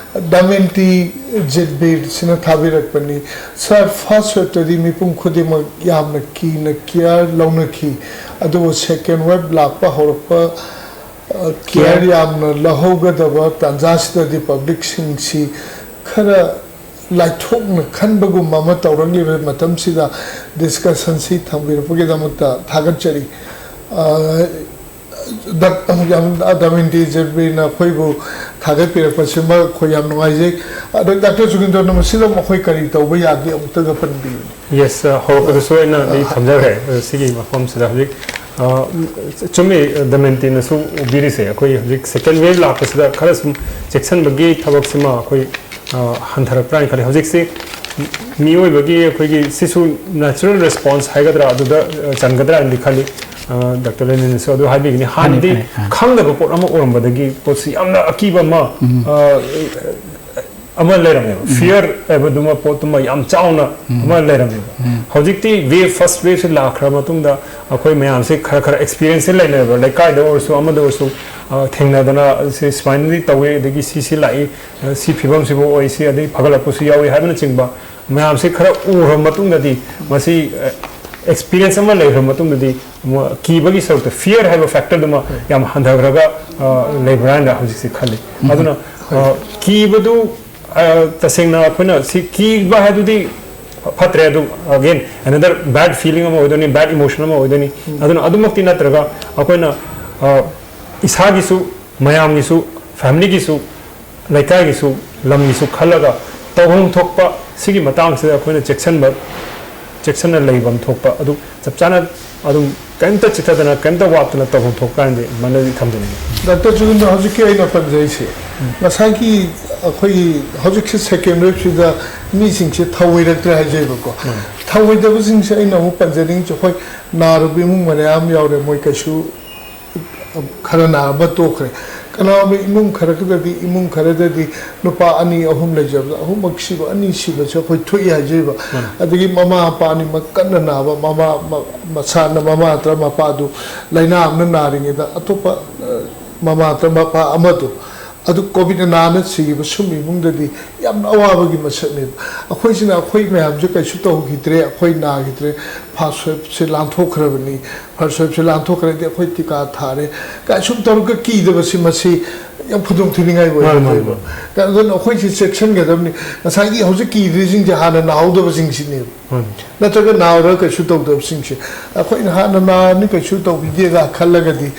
ꯗꯃꯦꯟꯇꯤ ꯖꯤꯠꯕꯤꯔꯁꯤꯅ ꯊꯥꯕꯤꯔꯛꯄꯅꯤ, "ꯁꯥꯔ, ꯐꯥꯔꯁ ꯋꯦꯕꯇꯗꯤ ꯃꯤꯄꯨꯝ ꯈꯨꯗꯤꯡꯃꯛ ꯌꯥꯝꯅ ꯀꯤꯅ ꯀꯤꯌꯥꯔ ꯂꯧꯅꯈꯤ, ꯑꯗꯨꯕꯨ ꯁꯦꯀꯦꯟ ꯋꯦꯕ ꯂꯥꯛꯄ ꯍꯧꯔꯛꯄ, ꯑ, ꯀꯤꯌꯥꯔ ꯌꯥꯝꯅ ꯂꯧꯍꯧꯒꯗꯕ ꯇꯥꯟꯖꯥꯁꯤꯗꯗꯤ ꯄꯕ꯭ꯂꯤꯛꯁꯤꯡꯁꯤ ꯈꯔ ꯂꯥꯏꯊꯣꯛꯅ ꯈꯟꯕꯒꯨꯝꯕ ꯑꯃ ꯇꯧꯔꯛꯂꯤꯕ ꯃꯇꯝꯁꯤꯗ ꯗꯤꯁꯀꯁꯟꯁꯤ ꯊꯝꯕꯤꯔꯛꯄꯒꯤꯗꯃꯛꯇ ꯊꯥꯒꯠꯆꯔꯤ"꯫ ꯑ, ꯗꯛ-, ꯌꯥꯝ, ꯗꯃꯦꯟꯇꯤ ꯖꯤꯠꯕꯤꯔꯅ ꯑꯩꯈꯣꯏꯕꯨ ꯊꯥꯒꯠꯄꯤꯔꯛꯄꯁꯤꯃ ꯑꯩꯈꯣꯏ ꯌꯥꯝ ꯅꯨꯡꯉꯥꯏꯖꯩ꯫ ꯑꯗꯣ ꯗꯥꯛꯇꯔ ꯖꯣꯒꯤꯟꯗ꯭ꯔꯅ ꯃꯁꯤꯗ ꯑꯩꯈꯣꯏ ꯀꯔꯤ ꯇꯧꯕ ꯌꯥꯒꯦ ꯑꯃꯨꯛꯇꯒ ꯄꯟꯕꯤꯌꯨꯅꯦ꯫ ꯌꯦꯁ, ꯍꯧꯔꯛꯄꯗꯁꯨ ꯑꯩꯅ ꯑꯩ ꯊꯝꯖꯈ꯭ꯔꯦ꯫ ꯑ, ꯁꯤꯒꯤ ꯃꯐꯝꯁꯤꯗ ꯍꯧꯖꯤꯛ, ꯑ, ꯆꯨꯝꯃꯤ, ꯗꯃꯦꯟꯇꯤꯅꯁꯨ ꯎꯕꯤꯔꯤꯁꯦ, ꯑꯩꯈꯣꯏ ꯍꯧꯖꯤꯛ ꯁꯦꯀꯦꯟ ꯋꯦꯕ ꯂꯥꯛꯄꯁꯤꯗ ꯈꯔ ꯁꯨꯝ ꯆꯦꯛꯁꯤꯟꯕꯒꯤ ꯊꯕꯛꯁꯤꯃ ꯑꯩꯈꯣꯏ, ꯑ, ꯍꯟꯊꯔꯛꯄ꯭ꯔꯥ ꯍꯥꯏꯅ ꯈꯜꯂꯤ꯫ ꯍꯧꯖꯤꯛꯁꯤ ꯃꯤꯑꯣꯏꯕꯒꯤ ꯑꯩꯈꯣꯏꯒꯤ ꯁꯤꯁꯨ ꯅꯦꯆꯔꯦꯜ ꯔꯦꯁꯄꯣꯟꯁ ꯍꯥꯏꯒꯗ꯭ꯔꯥ, ꯑꯗꯨꯗ, ꯑ, ꯆꯟꯒꯗ꯭ꯔꯥ ꯍꯥꯏꯅꯗꯤ ꯈꯜꯂꯤ꯫ ꯑ, ꯗꯥꯛꯇꯔ ꯂꯦꯅꯤꯟꯅꯁꯨ ꯑꯗꯨ ꯍꯥꯏꯕꯤꯒꯅꯤ꯫ ꯍꯥꯟꯅꯗꯤ ꯐꯅꯤ, ꯑꯥ꯫ ꯈꯪꯗꯕ ꯄꯣꯠ ꯑꯃ ꯑꯣꯏꯔꯝꯕꯗꯒꯤ ꯄꯣꯠꯁꯤ ꯌꯥꯝꯅ ꯑꯀꯤꯕ ꯑꯃ, ꯑ, ꯑꯃ ꯂꯩꯔꯝꯃꯦꯕ꯫ ꯐꯤꯌꯔ ꯍꯥꯏꯕꯗꯨꯃ, ꯄꯣꯠꯇꯨꯃ ꯌꯥꯝ ꯆꯥꯎꯅ ꯑꯃ ꯂꯩꯔꯝꯃꯦꯕ꯫ ꯍꯧꯖꯤꯛꯇꯤ ꯋꯦꯕ, ꯐꯥꯔꯁ ꯋꯦꯕꯁꯤ ꯂꯥꯛꯈ꯭ꯔ ꯃꯇꯨꯡꯗ ꯑꯩꯈꯣꯏ ꯃꯌꯥꯝꯁꯤ ꯈꯔ ꯈꯔ ꯑꯦꯛꯁꯄꯤꯔꯤꯌꯦꯟꯁꯁꯤ ꯂꯩꯅꯔꯕ, ꯂꯩꯀꯥꯏꯗ ꯑꯣꯏꯔꯁꯨ, ꯑꯃꯗ ꯑꯣꯏꯔꯁꯨ, ꯑ, ꯊꯦꯡꯅꯗꯅ ꯁꯤ ꯁꯨꯃꯥꯏꯅꯗꯤ ꯇꯧꯋꯦ, ꯑꯗꯒꯤ ꯁꯤ ꯁꯤ ꯂꯥꯛꯏ, ꯑ, ꯁꯤ ꯐꯤꯕꯝꯁꯤꯕꯨ ꯑꯣꯏ, ꯁꯤ ꯑꯗꯩ ꯐꯒꯠꯂꯛꯄꯁꯨ ꯌꯥꯎꯏ ꯍꯥꯏꯕꯅꯆꯤꯡꯕ ꯃꯌꯥꯝꯁꯤ ꯈꯔ ꯎꯔꯕ ꯃꯇꯨꯡꯗꯗꯤ ꯃꯁꯤ, ꯑ, ꯑꯦꯛꯁꯄꯤꯔꯤꯌꯦꯟꯁ ꯑꯃ ꯂꯩꯈ꯭ꯔ ꯃꯇꯨꯡꯗꯗꯤ ꯑꯃꯨꯛ ꯀꯤꯕꯒꯤ ꯁꯔꯨꯛꯇ, ꯐꯤꯌꯔ ꯍꯥꯏꯕ ꯐꯦꯛꯇꯔꯗꯨꯃ ꯌꯥꯝ ꯍꯟꯊꯈ꯭ꯔꯒ ꯑ, ꯂꯩꯕ꯭ꯔꯥ ꯍꯥꯏꯅ ꯍꯧꯖꯤꯛꯁꯦ ꯈꯜꯂꯤ꯫ ꯑꯗꯨꯅ ꯑ, ꯀꯤꯕꯗꯨ ꯑ, ꯇꯁꯦꯡꯅ ꯑꯩꯈꯣꯏꯅ ꯁꯤ ꯀꯤꯕ ꯍꯥꯏꯗꯨꯗꯤ ꯐꯠꯇ꯭ꯔꯦ꯫ ꯑꯗꯨ, again, another bad feeling ꯑꯃ ꯑꯣꯏꯗꯣꯏꯅꯤ, ꯕꯦꯗ ꯏꯃꯣꯁꯟ ꯑꯃ ꯑꯣꯏꯗꯣꯏꯅꯤ꯫ ꯑꯗꯨꯅ ꯑꯗꯨꯃꯛꯇꯤ ꯅꯠꯇ꯭ꯔꯒ ꯑꯩꯈꯣꯏꯅ ꯑ, ꯏꯁꯥꯒꯤꯁꯨ, ꯃꯌꯥꯝꯒꯤꯁꯨ, ꯐꯦꯃꯤꯂꯤꯒꯤꯁꯨ, ꯂꯩꯀꯥꯏꯒꯤꯁꯨ, ꯂꯝꯒꯤꯁꯨ ꯈꯜꯂꯒ ꯇꯧꯐꯝ ꯊꯣꯛꯄ ꯁꯤꯒꯤ ꯃꯇꯥꯡꯁꯤꯗ ꯑꯩꯈꯣꯏꯅ ꯆꯦꯛꯁꯤꯟꯕ, ꯆꯦꯛꯁꯤꯟꯅ ꯂꯩꯐꯝ ꯊꯣꯛꯄ ꯑꯗꯨ ꯆꯞ ꯆꯥꯅ ꯑꯗꯨꯝ ꯀꯔꯤꯝꯇ ꯆꯤꯠꯊꯗꯅ, ꯀꯔꯤꯝꯇ ꯋꯥꯠꯇꯅ ꯇꯧꯐꯝ ꯊꯣꯛꯄ꯭ꯔꯥ ꯍꯥꯏꯅꯗꯤ ꯃꯥꯟꯅꯗꯤ ꯊꯝꯖꯅꯤꯡꯉꯤ꯫ ꯗꯥꯛꯇꯔ ꯖꯨꯒꯤꯟꯗ꯭ꯔ, ꯍꯧꯖꯤꯛꯀꯤ ꯑꯩꯅ ꯄꯟꯖꯔꯤꯁꯦ, ꯉꯁꯥꯏꯒꯤ ꯑꯩꯈꯣꯏꯒꯤ ꯍꯧꯖꯤꯛꯁꯦ ꯁꯦꯀꯦꯟ ꯋꯦꯕꯁꯤꯗ ꯃꯤꯁꯤꯡꯁꯦ ꯊꯧꯑꯣꯏꯔꯛꯇ꯭ꯔꯦ ꯍꯥꯏꯖꯩꯕꯀꯣ꯫ ꯊꯧꯑꯣꯏꯗꯕꯁꯤꯡꯁꯦ ꯑꯩꯅ ꯑꯃꯨꯛ ꯄꯟꯖꯅꯤꯡꯉꯤꯁꯦ, ꯍꯣꯏ, ꯅꯥꯔꯨꯕ ꯏꯃꯨꯡ ꯃꯌꯥꯝ ꯌꯥꯎꯔꯦ, ꯃꯣꯏ ꯀꯩꯁꯨ ꯈꯔ ꯅꯥꯕ ꯇꯣꯛꯈ꯭ꯔꯦ꯫ ꯀꯅꯥꯒꯨꯝꯕ ꯏꯃꯨꯡ ꯈꯔꯗꯗꯤ, ꯏꯃꯨꯡ ꯈꯔꯗꯗꯤ ꯅꯨꯄꯥ ꯑꯅꯤ ꯑꯍꯨꯝ ꯂꯩꯖꯕꯗ ꯑꯍꯨꯝꯃꯛ ꯁꯤꯕ, ꯑꯅꯤ ꯁꯤꯕꯁꯦ ꯑꯩꯈꯣꯏ ꯊꯣꯛꯏ ꯍꯥꯏꯖꯩꯕ꯫ ꯑꯗꯒꯤ ꯃꯃꯥ ꯃꯄꯥ ꯑꯅꯤꯃꯛ ꯀꯟꯅ ꯅꯥꯕ, ꯃꯃꯥ, ꯃ-, ꯃꯁꯥꯅ ꯃꯃꯥ ꯅꯠꯇ꯭ꯔ ꯃꯄꯥꯗꯨ ꯂꯥꯏꯅꯥ ꯑꯃꯅ ꯅꯥꯔꯤꯉꯩꯗ ꯑꯇꯣꯞꯄ, ꯑ, ꯃꯃꯥ ꯅꯠꯇ꯭ꯔ ꯃꯄꯥ ꯑꯃꯗꯨ ꯑꯗꯨ ꯀꯣꯚꯤꯗꯅ ꯅꯥꯅ ꯁꯤꯈꯤꯕ ꯁꯨꯝꯕ ꯏꯃꯨꯡꯗꯗꯤ ꯌꯥꯝꯅ ꯑꯋꯥꯕꯒꯤ ꯃꯁꯛꯅꯦꯕ꯫ ꯑꯩꯈꯣꯏꯁꯤꯅ ꯑꯩꯈꯣꯏ ꯃꯌꯥꯝꯁꯦ ꯀꯩꯁꯨ ꯇꯧꯈꯤꯗ꯭ꯔꯦ, ꯑꯩꯈꯣꯏ ꯅꯥꯈꯤꯗ꯭ꯔꯦ, ꯐꯥꯔꯁ ꯋꯦꯕꯁꯦ ꯂꯥꯟꯊꯣꯛꯈ꯭ꯔꯕꯅꯤ, ꯐꯥꯔꯁ ꯋꯦꯕꯁꯦ ꯂꯥꯟꯊꯣꯛꯈ꯭ꯔꯗꯤ ꯑꯩꯈꯣꯏ ꯇꯤꯀꯥ ꯊꯥꯔꯦ ꯀꯥꯏ ꯁꯨꯝ ꯇꯧꯔꯒ ꯀꯤꯗꯕꯁꯤ, ꯃꯁꯤ ꯌꯥꯝ ꯈꯨꯗꯣꯡ ꯊꯤꯅꯤꯡꯉꯥꯏ ꯃꯥꯅꯤ, ꯃꯥꯅꯤ, ꯑꯣꯏꯒꯗꯣꯏꯕ꯫ ꯃꯥꯅꯤ꯫ ꯑꯗꯨꯅ ꯑꯩꯈꯣꯏꯁꯤ ꯆꯦꯛꯁꯤꯟꯒꯗꯕꯅꯤ꯫ ꯉꯁꯥꯏꯒꯤ ꯍꯧꯖꯤꯛ ꯀꯤꯗ꯭ꯔꯤꯁꯤꯡꯁꯦ ꯍꯥꯟꯅ ꯅꯥꯍꯧꯗꯕꯁꯤꯡꯁꯤꯅꯦꯕ꯫ ꯃꯥꯅꯤ꯫ ꯅꯠꯇ꯭ꯔꯒ ꯅꯥꯔꯒ ꯀꯩꯁꯨ ꯇꯧꯗꯕꯁꯤꯡꯁꯦ, ꯑꯩꯈꯣꯏꯅ ꯍꯥꯟꯅ ꯅꯥꯔꯅꯤ ꯀꯩꯁꯨ ꯇꯧꯕꯤꯗꯦꯒ ꯈꯜꯂꯒꯗꯤ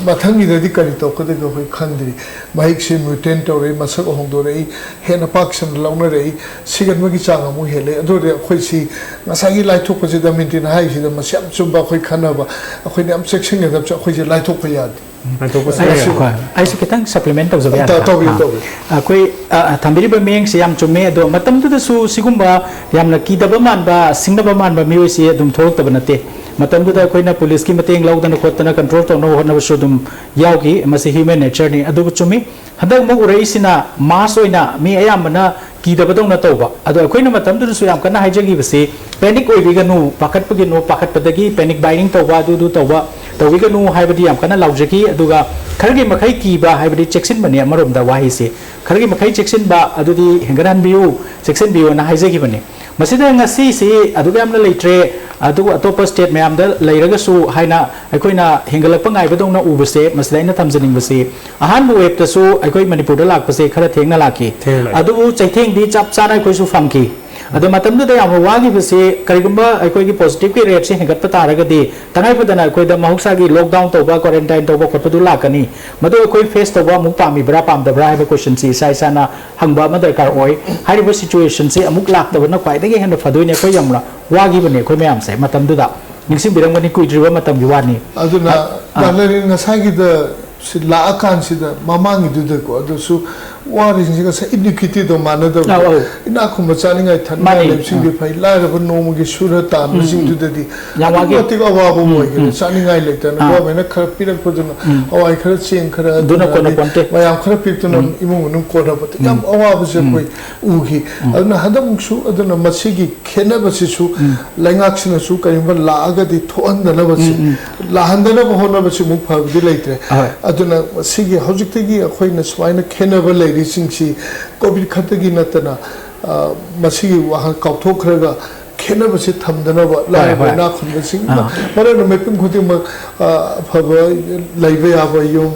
ꯃꯊꯪꯒꯤꯗꯗꯤ ꯀꯔꯤ ꯇꯧꯔꯛꯀꯗꯒꯦ ꯑꯩꯈꯣꯏ ꯈꯪꯗ꯭ꯔꯤ꯫ ꯃꯍꯤꯛꯁꯦ ꯃ꯭ꯌꯨꯇꯦꯟ ꯇꯧꯔꯛꯏ, ꯃꯁꯛ ꯍꯣꯡꯗꯣꯔꯛꯏ, ꯍꯦꯟꯅ ꯄꯥꯛ ꯁꯟꯅ ꯂꯧꯅꯔꯛꯏ, ꯁꯤꯒꯟꯕꯒꯤ ꯆꯥꯡ ꯑꯃꯨꯛ ꯍꯦꯜꯂꯛꯏ꯫ ꯑꯗꯨ ꯑꯣꯏꯔꯗꯤ ꯑꯩꯈꯣꯏꯁꯤ ꯉꯁꯥꯏꯒꯤ ꯂꯥꯏꯊꯣꯛꯄꯁꯤꯗ ꯃꯤꯟꯇꯤꯅ ꯍꯥꯏꯔꯤꯁꯤꯗ ꯃꯁꯤ ꯌꯥꯝ ꯆꯨꯝꯕ ꯑꯩꯈꯣꯏ ꯈꯟꯅꯕ, ꯑꯩꯈꯣꯏꯅ ꯌꯥꯝ ꯆꯦꯛꯁꯤꯟꯒꯗꯕꯁꯦ ꯑꯩꯈꯣꯏꯁꯦ ꯂꯥꯏꯊꯣꯛꯄ ꯌꯥꯗꯦ꯫ ꯂꯥꯏꯊꯣꯛꯄꯁꯦ ꯑꯩꯁꯨ, ꯌꯥꯗꯦ꯫ ꯍꯣꯏ, ꯑꯩꯁꯨ ꯈꯤꯇꯪ ꯁꯄ꯭ꯂꯤꯃꯦꯟ ꯇꯧꯖꯕ ꯇꯧ-, ꯌꯥꯒꯗ꯭ꯔꯥ? ꯇꯧꯕꯤꯌꯨ, ꯑꯥ, ꯇꯧꯕꯤꯌꯨ꯫ ꯑꯩꯈꯣꯏ, ꯑ, ꯑ, ꯊꯝꯕꯤꯔꯤꯕ ꯃꯤꯠꯌꯦꯡꯁꯦ ꯌꯥꯝ ꯆꯨꯝꯃꯦ꯫ ꯑꯗꯣ ꯃꯇꯝꯗꯨꯗꯁꯨ ꯁꯤꯒꯨꯝꯕ ꯌꯥꯝꯅ ꯀꯤꯗꯕ ꯃꯥꯟꯕ, ꯁꯤꯡꯅꯕ ꯃꯥꯟꯕ ꯃꯤꯑꯣꯏꯁꯤ ꯑꯗꯨꯝ ꯊꯣꯛꯂꯛꯇꯕ ꯅꯠꯇꯦ꯫ ꯃꯇꯝꯗꯨꯗ ꯑꯩꯈꯣꯏꯅ ꯄꯨꯂꯤꯁꯀꯤ ꯃꯇꯦꯡ ꯂꯧꯗꯅ ꯈꯣꯠꯇꯅ ꯀꯟꯇ꯭ꯔꯣꯜ ꯇꯧꯅꯕ ꯍꯣꯠꯅꯕꯁꯨ ꯑꯗꯨꯝ ꯌꯥꯎꯈꯤ꯫ ꯃꯁꯤ ꯍ꯭ꯌꯨꯃꯦꯟ ꯅꯦꯆꯔꯅꯤ꯫ ꯑꯗꯨꯕꯨ ꯆꯨꯝꯃꯤ, ꯍꯟꯗꯛ ꯑꯃꯨꯛ ꯎꯔꯛꯏꯁꯤꯅ ꯃꯥꯁ ꯑꯣꯏꯅ ꯃꯤ ꯑꯌꯥꯝꯕꯅ ꯀꯤꯗꯕꯗꯧꯅ ꯇꯧꯕ꯫ ꯑꯗꯣ ꯑꯩꯈꯣꯏꯅ ꯃꯇꯝꯗꯨꯗꯁꯨ ꯌꯥꯝ ꯀꯟꯅ ꯍꯥꯏꯖꯈꯤꯕꯁꯤ, "ꯄꯦꯅꯤꯛ ꯑꯣꯏꯕꯤꯒꯅꯨ, ꯄꯥꯈꯠꯄꯒꯤꯅꯨ, ꯄꯥꯈꯠꯄꯗꯒꯤ ꯄꯦꯅꯤꯛ ꯕꯥꯏꯌꯤꯡ ꯇꯧꯕ, ꯑꯗꯨꯗꯨ ꯇꯧꯕ, ꯇꯧꯕꯤꯒꯅꯨ" ꯍꯥꯏꯕꯗꯤ ꯌꯥꯝ ꯀꯟꯅ ꯂꯥꯎꯖꯈꯤ꯫ ꯑꯗꯨꯒ ꯈꯔꯒꯤ ꯃꯈꯩ ꯀꯤꯕ ꯍꯥꯏꯕꯗꯤ ꯆꯦꯛꯁꯤꯟꯕꯅꯤ꯫ ꯑꯃꯔꯣꯝꯗ ꯋꯥꯍꯩꯁꯤ ꯈꯔꯒꯤ ꯃꯈꯩ ꯆꯦꯛꯁꯤꯟꯕ ꯑꯗꯨꯗꯤ ꯍꯦꯟꯒꯠꯍꯟꯕꯤꯌꯨ, ꯆꯦꯛꯁꯤꯟꯕꯤꯌꯨꯅ ꯍꯥꯏꯖꯈꯤꯕꯅꯤ꯫ ꯃꯁꯤꯗ ꯉꯁꯤꯁꯤ ꯑꯗꯨꯛ ꯌꯥꯝꯅ ꯂꯩꯇ꯭ꯔꯦ꯫ ꯑꯗꯨꯕꯨ ꯑꯇꯣꯞꯄ ꯁ꯭ꯇꯦꯠ ꯃꯌꯥꯝꯗ ꯂꯩꯔꯒꯁꯨ ꯍꯥꯏꯅ ꯑꯩꯈꯣꯏꯅ ꯍꯦꯟꯒꯠꯂꯛꯄ ꯉꯥꯏꯕꯗꯧꯅ ꯎꯕꯁꯦ, ꯃꯁꯤꯗ ꯑꯩꯅ ꯊꯝꯖꯅꯤꯡꯕꯁꯤ, ꯑꯍꯥꯟꯕ ꯋꯦꯕꯇꯁꯨ ꯑꯩꯈꯣꯏ ꯃꯅꯤꯄꯨꯔꯗ ꯂꯥꯛꯄꯁꯦ ꯈꯔ ꯊꯦꯡꯅ ꯂꯥꯛꯈꯤ꯫ ꯊꯦꯡꯅ ꯂꯥꯛꯈꯤ꯫ ꯑꯗꯨꯕꯨ ꯆꯩꯊꯦꯡꯗꯤ ꯆꯞ ꯆꯥꯅ ꯑꯩꯈꯣꯏꯁꯨ ꯐꯪꯈꯤ꯫ ꯑꯗꯣ ꯃꯇꯝꯗꯨꯗ ꯌꯥꯝꯅ ꯋꯥꯈꯤꯕꯁꯤ, ꯀꯔꯤꯒꯨꯝꯕ ꯑꯩꯈꯣꯏꯒꯤ ꯄꯣꯖꯤꯇꯤꯚꯀꯤ ꯔꯦꯠꯁꯦ ꯍꯦꯟꯒꯠꯄ ꯇꯥꯔꯒꯗꯤ, ꯇꯉꯥꯏ ꯐꯗꯅ ꯑꯩꯈꯣꯏꯗ ꯃꯍꯧꯁꯥꯒꯤ ꯂꯣꯛꯗꯥꯎꯟ ꯇꯧꯕ, ꯀ꯭ꯋꯥꯔꯦꯟꯇꯥꯏꯟ ꯇꯧꯕ ꯈꯣꯠꯄꯗꯨ ꯂꯥꯛꯀꯅꯤ꯫ ꯃꯗꯨ ꯑꯩꯈꯣꯏ ꯐꯦꯁ ꯇꯧꯕ ꯑꯃꯨꯛ ꯄꯥꯝꯃꯤꯕ꯭ꯔꯥ ꯄꯥꯝꯗꯕ꯭ꯔꯥ ꯍꯥꯏꯕ ꯀꯣꯏꯁꯟꯁꯤ ꯏꯁꯥ ꯏꯁꯥꯅ ꯍꯪꯕ ꯑꯃ ꯗꯔꯀꯥꯔ ꯑꯣꯏ꯫ ꯍꯥꯏꯔꯤꯕ ꯁꯤꯆꯨꯋꯦꯁꯟꯁꯤ ꯑꯃꯨꯛ ꯂꯥꯛꯇꯕꯅ ꯈ꯭ꯋꯥꯏꯗꯒꯤ ꯍꯦꯟꯅ ꯐꯗꯣꯏꯅꯤ꯫ ꯑꯩꯈꯣꯏ ꯌꯥꯝꯅ ꯋꯥꯈꯤꯕꯅꯦ ꯑꯩꯈꯣꯏ ꯃꯌꯥꯝꯁꯦ ꯃꯇꯝꯗꯨꯗ꯫ ꯅꯤꯡꯁꯤꯡꯕꯤꯔꯝꯒꯅꯤ, ꯀꯨꯏꯗ꯭ꯔꯤꯕ ꯃꯇꯝꯒꯤ ꯋꯥꯅꯤ꯫ ꯑꯗꯨꯅ ꯑ, ꯑ꯫ ꯃꯥꯟꯅꯔꯤ ꯉꯁꯥꯏꯒꯤꯗ ꯁꯤ ꯂꯥꯛꯑꯀꯥꯟꯁꯤꯗ ꯃꯃꯥꯡꯒꯤꯗꯨꯗꯀꯣ, ꯑꯗꯨꯁꯨ ꯋꯥꯔꯤꯁꯤꯡꯁꯦ ꯉꯁꯥꯏ ꯏꯅꯤꯀ꯭ꯋꯤꯇꯤꯗꯣ ꯃꯥꯟꯅꯗꯕꯗꯣ꯫ ꯑꯧ, ꯑꯧ꯫ ꯏꯅꯥꯛ ꯈꯨꯟꯕ ꯆꯥꯅꯤꯡꯉꯥꯏ ꯊꯛꯅꯤꯡꯉꯥꯏ ꯃꯥꯅꯤ꯫ ꯂꯩꯕꯁꯤꯡꯗꯤ ꯑ꯫ ꯐꯩ, ꯂꯥꯏꯔꯕ ꯅꯣꯡꯃꯒꯤ ꯁꯨꯔ ꯇꯥꯟꯕꯁꯤꯡꯗꯨꯗꯗꯤ ꯌꯥꯝ ꯑꯗꯨꯛꯀꯤ ꯋꯥꯒꯦ꯫ ꯃꯇꯤꯛ ꯑꯋꯥꯕ ꯑꯃ ꯎꯝ, ꯑꯣꯏꯒꯅꯤ꯫ ꯎꯝ꯫ ꯆꯥꯅꯤꯡꯉꯥꯏ ꯂꯩꯇꯅ ꯑꯥ꯫ ꯒꯣꯔꯃꯦꯟꯅ ꯈꯔ ꯄꯤꯔꯛꯄꯗꯨꯅ ꯎꯝ꯫ ꯍꯋꯥꯏ ꯈꯔ, ꯆꯦꯡ ꯈꯔ, ꯑꯗꯨꯅ ꯑꯗꯨꯅ ꯀꯣꯟꯅ ꯑꯗꯩ ꯄꯣꯟꯇꯦ꯫ ꯃꯌꯥꯝ ꯈꯔ ꯄꯤꯔꯛꯇꯨꯅ ꯎꯝ꯫ ꯏꯃꯨꯡ ꯃꯅꯨꯡ ꯀꯣꯟꯅꯕꯗ ꯌꯥꯝ ꯎꯝ꯫ ꯑꯋꯥꯕꯁꯦ ꯎꯝ꯫ ꯑꯩꯈꯣꯏ ꯎꯈꯤ꯫ ꯎꯝ꯫ ꯑꯗꯨꯅ ꯍꯟꯗꯛꯃꯨꯛꯁꯨ ꯑꯗꯨꯅ ꯃꯁꯤꯒꯤ ꯈꯦꯠꯅꯕꯁꯤꯁꯨ ꯎꯝ꯫ ꯂꯩꯉꯥꯛꯁꯤꯅꯁꯨ ꯀꯔꯤꯒꯨꯝꯕ ꯂꯥꯛꯑꯒꯗꯤ ꯊꯣꯛꯍꯟꯗꯅꯕꯁꯤ, ꯎꯝ, ꯎꯝ꯫ ꯂꯥꯛꯍꯟꯗꯅꯕ ꯍꯣꯠꯅꯕꯁꯤ ꯑꯃꯨꯛ ꯐꯕꯗꯤ ꯂꯩꯇ꯭ꯔꯦ꯫ ꯍꯣꯏ꯫ ꯑꯗꯨꯅ ꯁꯤꯒꯤ ꯍꯧꯖꯤꯛꯇꯒꯤ ꯑꯩꯈꯣꯏꯅ ꯁꯨꯃꯥꯏꯅ ꯈꯦꯠꯅꯕ ꯂꯩꯔꯤꯁꯤꯡꯁꯤ ꯀꯣꯚꯤꯗ ꯈꯛꯇꯒꯤ ꯅꯠꯇꯅ, ꯑ, ꯃꯁꯤꯒꯤ ꯋꯥꯍꯪ ꯀꯥꯎꯊꯣꯛꯈ꯭ꯔꯒ ꯈꯦꯠꯅꯕꯁꯤ ꯊꯝꯗꯅꯕ ꯍꯣꯏ, ꯂꯥꯏꯔꯕ ꯍꯣꯏ꯫ ꯏꯅꯥꯛ ꯈꯨꯟꯕꯁꯤꯡ ꯑꯥ꯫ ꯃꯔꯨ ꯑꯣꯏꯅ ꯃꯤꯄꯨꯝ ꯈꯨꯗꯤꯡꯃꯛ, ꯑ, ꯑꯐꯕ ꯂꯩꯕ ꯌꯥꯕ ꯌꯨꯝ,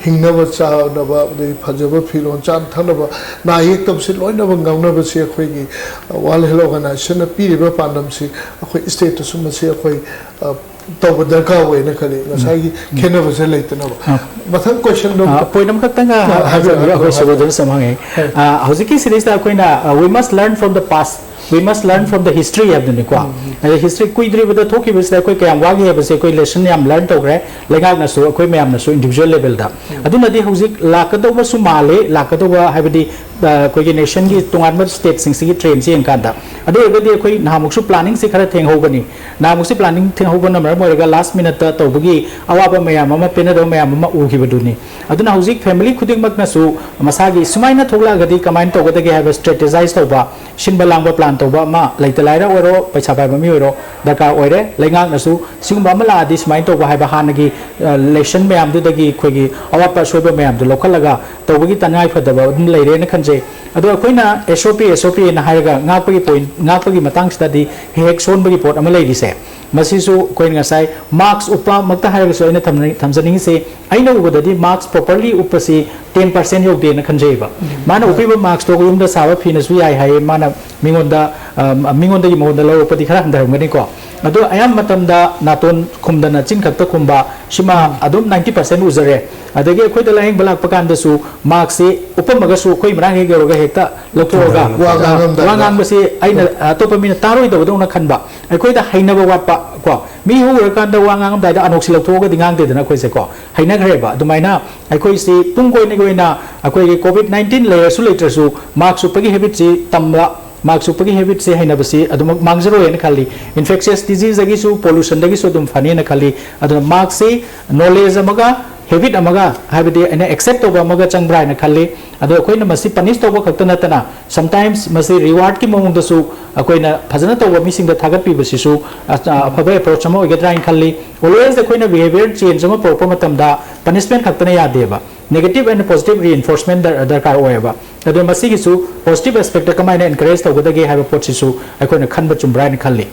ꯍꯤꯡꯅꯕ ꯆꯥꯅꯕ, ꯑꯗꯩ ꯐꯖꯕ ꯐꯤꯔꯣꯜ, ꯆꯥꯅ ꯊꯛꯅꯕ, ꯅꯥ ꯌꯦꯛꯇꯕꯁꯤ ꯂꯣꯏꯅꯃꯛ ꯉꯝꯅꯕꯁꯤ ꯑꯩꯈꯣꯏꯒꯤ, ꯑ, ꯋꯥꯔꯜ ꯍꯦꯜꯊ ꯑꯣꯔꯒꯅꯥꯏꯖꯦꯁꯟꯅ ꯄꯤꯔꯤꯕ ꯄꯥꯟꯗꯝꯁꯤ ꯑꯩꯈꯣꯏ ꯁ꯭ꯇꯦꯠꯇꯁꯨ ꯃꯁꯤ ꯑꯩꯈꯣꯏ, ꯑ, ꯇꯧꯕ ꯗꯔꯀꯥꯔ ꯑꯣꯏꯅ ꯈꯜꯂꯤ, ꯉꯁꯥꯏꯒꯤ ꯎꯝ꯫ ꯈꯦꯠꯅꯕꯁꯦ ꯂꯩꯇꯅꯕ꯫ ꯑ꯫ ꯃꯊꯪ ꯀꯣꯏꯁꯟꯗꯣ ꯑ, ꯑꯝꯇ꯫ ꯄꯣꯏꯟ ꯑꯃꯈꯛꯇꯪꯒ ꯑ, ꯍꯥꯏꯕꯤꯔꯛꯑꯣ, ꯍꯥꯏꯕꯤꯔꯛꯑꯣ, ꯑꯩꯈꯣꯏ ꯍꯥꯏꯕꯤꯔꯛꯑꯣ꯫ ꯁꯍꯣꯗꯔ ꯁꯝ ꯍꯪꯉꯦ꯫ ꯍꯣꯏ꯫ ꯑ, ꯍꯧꯖꯤꯛꯀꯤ ꯁꯤꯔꯤꯁꯇ ꯑꯩꯈꯣꯏꯅ, ꯑ, "We must learn from the past, we must learn from the history" ꯍꯥꯏꯕꯗꯨꯅꯤꯀꯣ꯫ ꯎꯝ꯫ ꯑꯗ ꯍꯤꯁꯇ꯭ꯔꯤ ꯀꯨꯏꯗ꯭ꯔꯤꯕꯗ ꯊꯣꯛꯈꯤꯕꯁꯤꯗ ꯑꯩꯈꯣꯏ ꯀꯌꯥꯝ ꯋꯥꯈꯤ ꯍꯥꯏꯕꯁꯦ ꯑꯩꯈꯣꯏ ꯂꯦꯁꯟ ꯌꯥꯝ ꯂꯔꯟ ꯇꯧꯈ꯭ꯔꯦ, ꯂꯩꯉꯥꯛꯅꯁꯨ ꯑꯩꯈꯣꯏ ꯃꯌꯥꯝꯅꯁꯨ ꯏꯟꯗꯤꯕꯤꯖꯨꯋꯦꯜ ꯂꯦꯕꯦꯜꯗ꯫ ꯎꯝ꯫ ꯑꯗꯨꯅꯗꯤ ꯍꯧꯖꯤꯛ ꯂꯥꯛꯀꯗꯧꯕꯁꯨ ꯃꯥꯜꯂꯤ, ꯂꯥꯛꯀꯗꯧꯕ ꯍꯥꯏꯕꯗꯤ, ꯑ, ꯑꯩꯈꯣꯏꯒꯤ ꯅꯦꯁꯟꯒꯤ ꯇꯣꯉꯥꯟꯕ ꯁ꯭ꯇꯦꯠꯁꯤꯡꯁꯤꯒꯤ ꯇ꯭ꯔꯦꯟꯁꯤ ꯌꯦꯡꯀꯥꯟꯗ꯫ ꯑꯗꯨ ꯑꯣꯏꯔꯒꯗꯤ ꯑꯩꯈꯣꯏ ꯅꯍꯥꯟꯃꯨꯛꯁꯨ ꯄ꯭ꯂꯥꯅꯤꯡꯁꯤ ꯈꯔ ꯊꯦꯡꯍꯧꯕꯅꯤ꯫ ꯅꯍꯥꯟꯃꯨꯛꯁꯤ ꯄ꯭ꯂꯥꯅꯤꯡ ꯊꯦꯡꯍꯧꯕꯅ ꯃꯔꯝ ꯑꯣꯏꯔꯒ ꯂꯥꯁ ꯃꯤꯅꯠꯇ ꯇꯧꯕꯒꯤ ꯑꯋꯥꯕ ꯃꯌꯥꯝ ꯑꯃ, ꯄꯦꯟꯅꯗꯕ ꯃꯌꯥꯝ ꯑꯃ ꯎꯈꯤꯕꯗꯨꯅꯤ꯫ ꯑꯗꯨꯅ ꯍꯧꯖꯤꯛ ꯐꯦꯃꯤꯂꯤ ꯈꯨꯗꯤꯡꯃꯛꯅꯁꯨ ꯃꯁꯥꯒꯤ ꯁꯨꯃꯥꯏꯅ ꯊꯣꯛꯂꯛꯑꯒꯗꯤ ꯀꯃꯥꯏꯅ ꯇꯧꯒꯗꯒꯦ ꯍꯥꯏꯕ ꯁ꯭ꯇ꯭ꯔꯦꯇꯦꯖꯥꯏꯁ ꯇꯧꯕ, ꯁꯤꯟꯕ ꯂꯥꯡꯕ ꯄ꯭ꯂꯥꯟ ꯇꯧꯕ ꯑꯃ ꯂꯩꯇ ꯂꯥꯏꯔ ꯑꯣꯏꯔꯣ, ꯄꯩꯁꯥ ꯄꯥꯏꯕ ꯃꯤ ꯑꯣꯏꯔꯣ, ꯗꯔꯀꯥꯔ ꯑꯣꯏꯔꯦ꯫ ꯂꯩꯉꯥꯛꯅꯁꯨ ꯁꯤꯒꯨꯝꯕ ꯑꯃ ꯂꯥꯛꯑꯗꯤ ꯁꯨꯃꯥꯏꯅ ꯇꯧꯕ ꯍꯥꯏꯕ ꯍꯥꯟꯅꯒꯤ, ꯑ, ꯂꯦꯁꯟ ꯃꯌꯥꯝꯗꯨꯗꯒꯤ ꯑꯩꯈꯣꯏꯒꯤ ꯑꯋꯥꯠꯄ ꯑꯁꯣꯏꯕ ꯃꯌꯥꯝꯗꯨ ꯂꯧꯈꯠꯂꯒ ꯇꯧꯕꯒꯤ ꯇꯉꯥꯏ ꯐꯗꯕ ꯑꯗꯨꯝ ꯂꯩꯔꯦꯅ ꯈꯟꯖꯩ꯫ ꯑꯗꯣ ꯑꯩꯈꯣꯏꯅ S O P, S O P ꯍꯥꯏꯅ ꯍꯥꯏꯔꯒ ꯉꯥꯛꯄꯒꯤ ꯄꯣꯏꯟ, ꯉꯥꯛꯄꯒꯤ ꯃꯇꯥꯡꯁꯤꯗꯗꯤ ꯍꯦꯛ ꯍꯦꯛ ꯁꯣꯟꯕꯒꯤ ꯄꯣꯠ ꯑꯃ ꯂꯩꯔꯤꯁꯦ, ꯃꯁꯤꯁꯨ ꯑꯩꯈꯣꯏꯅ ꯉꯁꯥꯏ ꯃꯥꯛꯁ ꯎꯞꯄꯃꯛꯇ ꯍꯥꯏꯔꯒꯁꯨ ꯑꯩꯅ ꯊꯝꯖ-, ꯊꯝꯖꯅꯤꯡꯉꯤꯁꯦ, ꯑꯩꯅ ꯎꯕꯗꯗꯤ ꯃꯥꯛꯁ ꯄ꯭ꯔꯣꯄꯔꯂꯤ ꯎꯞꯄꯁꯤ ꯇꯦꯟ ꯄꯥꯔꯁꯦꯟ ꯌꯧꯗꯦꯅ ꯈꯟꯖꯩꯕ꯫ ꯃꯥꯅ ꯎꯞꯄꯤꯕ ꯃꯥꯛꯁꯇꯣ ꯌꯨꯝꯗ ꯁꯥꯕ ꯐꯤꯅꯁꯨ ꯌꯥꯏ ꯍꯥꯏꯌꯦ, ꯃꯥꯅ ꯃꯤꯉꯣꯟꯗ, ꯑ, ꯃꯤꯉꯣꯟꯗꯒꯤ ꯃꯉꯣꯟꯗ ꯂꯧꯔꯛꯄꯗꯤ ꯈꯔ ꯍꯟꯊꯔꯝꯒꯅꯤꯀꯣ꯫ ꯑꯗꯣ ꯑꯌꯥꯝꯕ ꯃꯇꯝꯗ ꯅꯥꯇꯣꯟ ꯈꯨꯝꯗꯅ ꯆꯤꯟ ꯈꯛꯇ ꯈꯨꯝꯕ, ꯁꯤꯃ ꯑꯗꯨꯝ ꯅꯥꯏꯟꯇꯤ ꯄꯥꯔꯁꯦꯟ ꯎꯖꯔꯦ꯫ ꯑꯗꯒꯤ ꯑꯩꯈꯣꯏꯗ ꯂꯥꯌꯦꯡꯕ ꯂꯥꯛꯄ ꯀꯥꯟꯗꯁꯨ ꯃꯥꯛꯁꯁꯤ ꯎꯞꯄꯝꯃꯒꯁꯨ ꯑꯩꯈꯣꯏ ꯃꯅꯥꯛ ꯍꯦꯛ ꯌꯧꯔꯒ ꯍꯦꯛꯇ ꯂꯧꯊꯣꯛꯑꯒ, ꯋꯥ ꯑ, ꯉꯥꯡꯉꯝꯗꯥꯏꯗ꯫ ꯋꯥ ꯉꯥꯡꯕꯁꯤ ꯑꯩꯅ, ꯑꯇꯣꯞꯄ ꯃꯤꯅ ꯇꯥꯔꯣꯏꯗꯕꯗꯧꯅ ꯈꯟꯕ, ꯑꯩꯈꯣꯏꯗ ꯍꯩꯅꯕ ꯋꯥꯠꯄ ꯀꯣ꯫ ꯃꯤ ꯎꯔꯀꯥꯟꯗ ꯋꯥ ꯉꯥꯡꯉꯝꯗꯥꯏꯗ ꯑꯅꯣꯛꯁꯤ ꯂꯧꯊꯣꯛꯑꯒꯗꯤ ꯉꯥꯡꯗꯦꯗꯅ ꯑꯩꯈꯣꯏꯁꯦ ꯀꯣ꯫ ꯍꯩꯅꯈ꯭ꯔꯦꯕ꯫ ꯑꯗꯨꯃꯥꯏꯅ ꯑꯩꯈꯣꯏꯁꯤ ꯇꯨꯡ ꯀꯣꯏꯅꯒꯤ ꯑꯣꯏꯅ ꯑꯩꯈꯣꯏꯒꯤ ꯀꯣꯚꯤꯗ ꯅꯥꯏꯟꯇꯤꯟ ꯂꯩꯔꯁꯨ ꯂꯩꯇ꯭ꯔꯁꯨ ꯃꯥꯛꯁ ꯎꯞꯄꯒꯤ ꯍꯦꯕꯤꯠꯁꯤ ꯇꯝꯕ, ꯃꯥꯛꯁ ꯎꯞꯄꯒꯤ ꯍꯦꯕꯤꯠꯁꯦ ꯍꯩꯅꯕꯁꯤ ꯑꯗꯨꯃꯛ ꯃꯥꯡꯖꯔꯣꯏ ꯍꯥꯏꯅ ꯈꯜꯂꯤ꯫ ꯏꯟꯐꯦꯛꯁꯤꯌꯁ ꯗꯤꯖꯤꯖꯇꯒꯤꯁꯨ, ꯄꯣꯂꯨꯁꯟꯗꯒꯤꯁꯨ ꯑꯗꯨꯝ ꯐꯅꯤ ꯍꯥꯏꯅ ꯈꯜꯂꯤ꯫ ꯑꯗꯨꯅ ꯃꯥꯛꯁꯁꯤ ꯅꯣꯂꯦꯖ ꯑꯃꯒ, ꯍꯦꯕꯤꯠ ꯑꯃꯒ, ꯍꯥꯏꯕꯗꯤ ꯑꯩꯅ ꯑꯦꯛꯁꯦꯞ ꯇꯧꯕ ꯑꯃꯒ ꯆꯪꯕ꯭ꯔꯥ ꯍꯥꯏꯅ ꯈꯜꯂꯤ꯫ ꯑꯗꯣ ꯑꯩꯈꯣꯏꯅ ꯃꯁꯤ ꯄꯅꯤꯁ ꯇꯧꯕ ꯈꯛꯇ ꯅꯠꯇꯅ, ꯁꯝꯇꯥꯏꯝꯁ ꯃꯁꯤ ꯔꯤꯋꯥꯔꯗꯀꯤ ꯃꯑꯣꯡꯗꯁꯨ ꯑꯩꯈꯣꯏꯅ ꯐꯖꯅ ꯇꯧꯕ ꯃꯤꯁꯤꯡꯗ ꯊꯥꯒꯠꯄꯤꯕꯁꯤꯁꯨ ꯑ-, ꯑꯐꯕ ꯑꯦꯄ꯭ꯔꯣꯆ ꯑꯃ ꯑꯣꯏꯒꯗ꯭ꯔꯥ ꯍꯥꯏꯅ ꯈꯜꯂꯤ꯫ ꯑꯣꯜꯋꯦꯁ ꯑꯩꯈꯣꯏꯅ ꯕꯤꯍꯦꯕꯤꯌꯔ ꯆꯦꯟꯖ ꯑꯃ ꯄꯨꯔꯛꯄ ꯃꯇꯝꯗ ꯄꯅꯤꯁꯃꯦꯟ ꯈꯛꯇꯅ ꯌꯥꯗꯦꯕ, negative and positive reinforcement ꯗꯔ-, ꯗꯔꯀꯥꯔ ꯑꯣꯏꯌꯦꯕ꯫ ꯑꯗꯣ ꯃꯁꯤꯒꯤꯁꯨ ꯄꯣꯖꯤꯇꯤꯚ ꯑꯦꯁꯄꯦꯛꯇ ꯀꯃꯥꯏꯅ ꯑꯦꯟꯀꯔꯦꯖ ꯇꯧꯒꯗꯒꯦ ꯍꯥꯏꯕ ꯄꯣꯠꯁꯤꯁꯨ ꯑꯩꯈꯣꯏꯅ ꯈꯟꯕ ꯆꯨꯝꯕ꯭ꯔꯥ ꯍꯥꯏꯅ ꯈꯜꯂꯤ꯫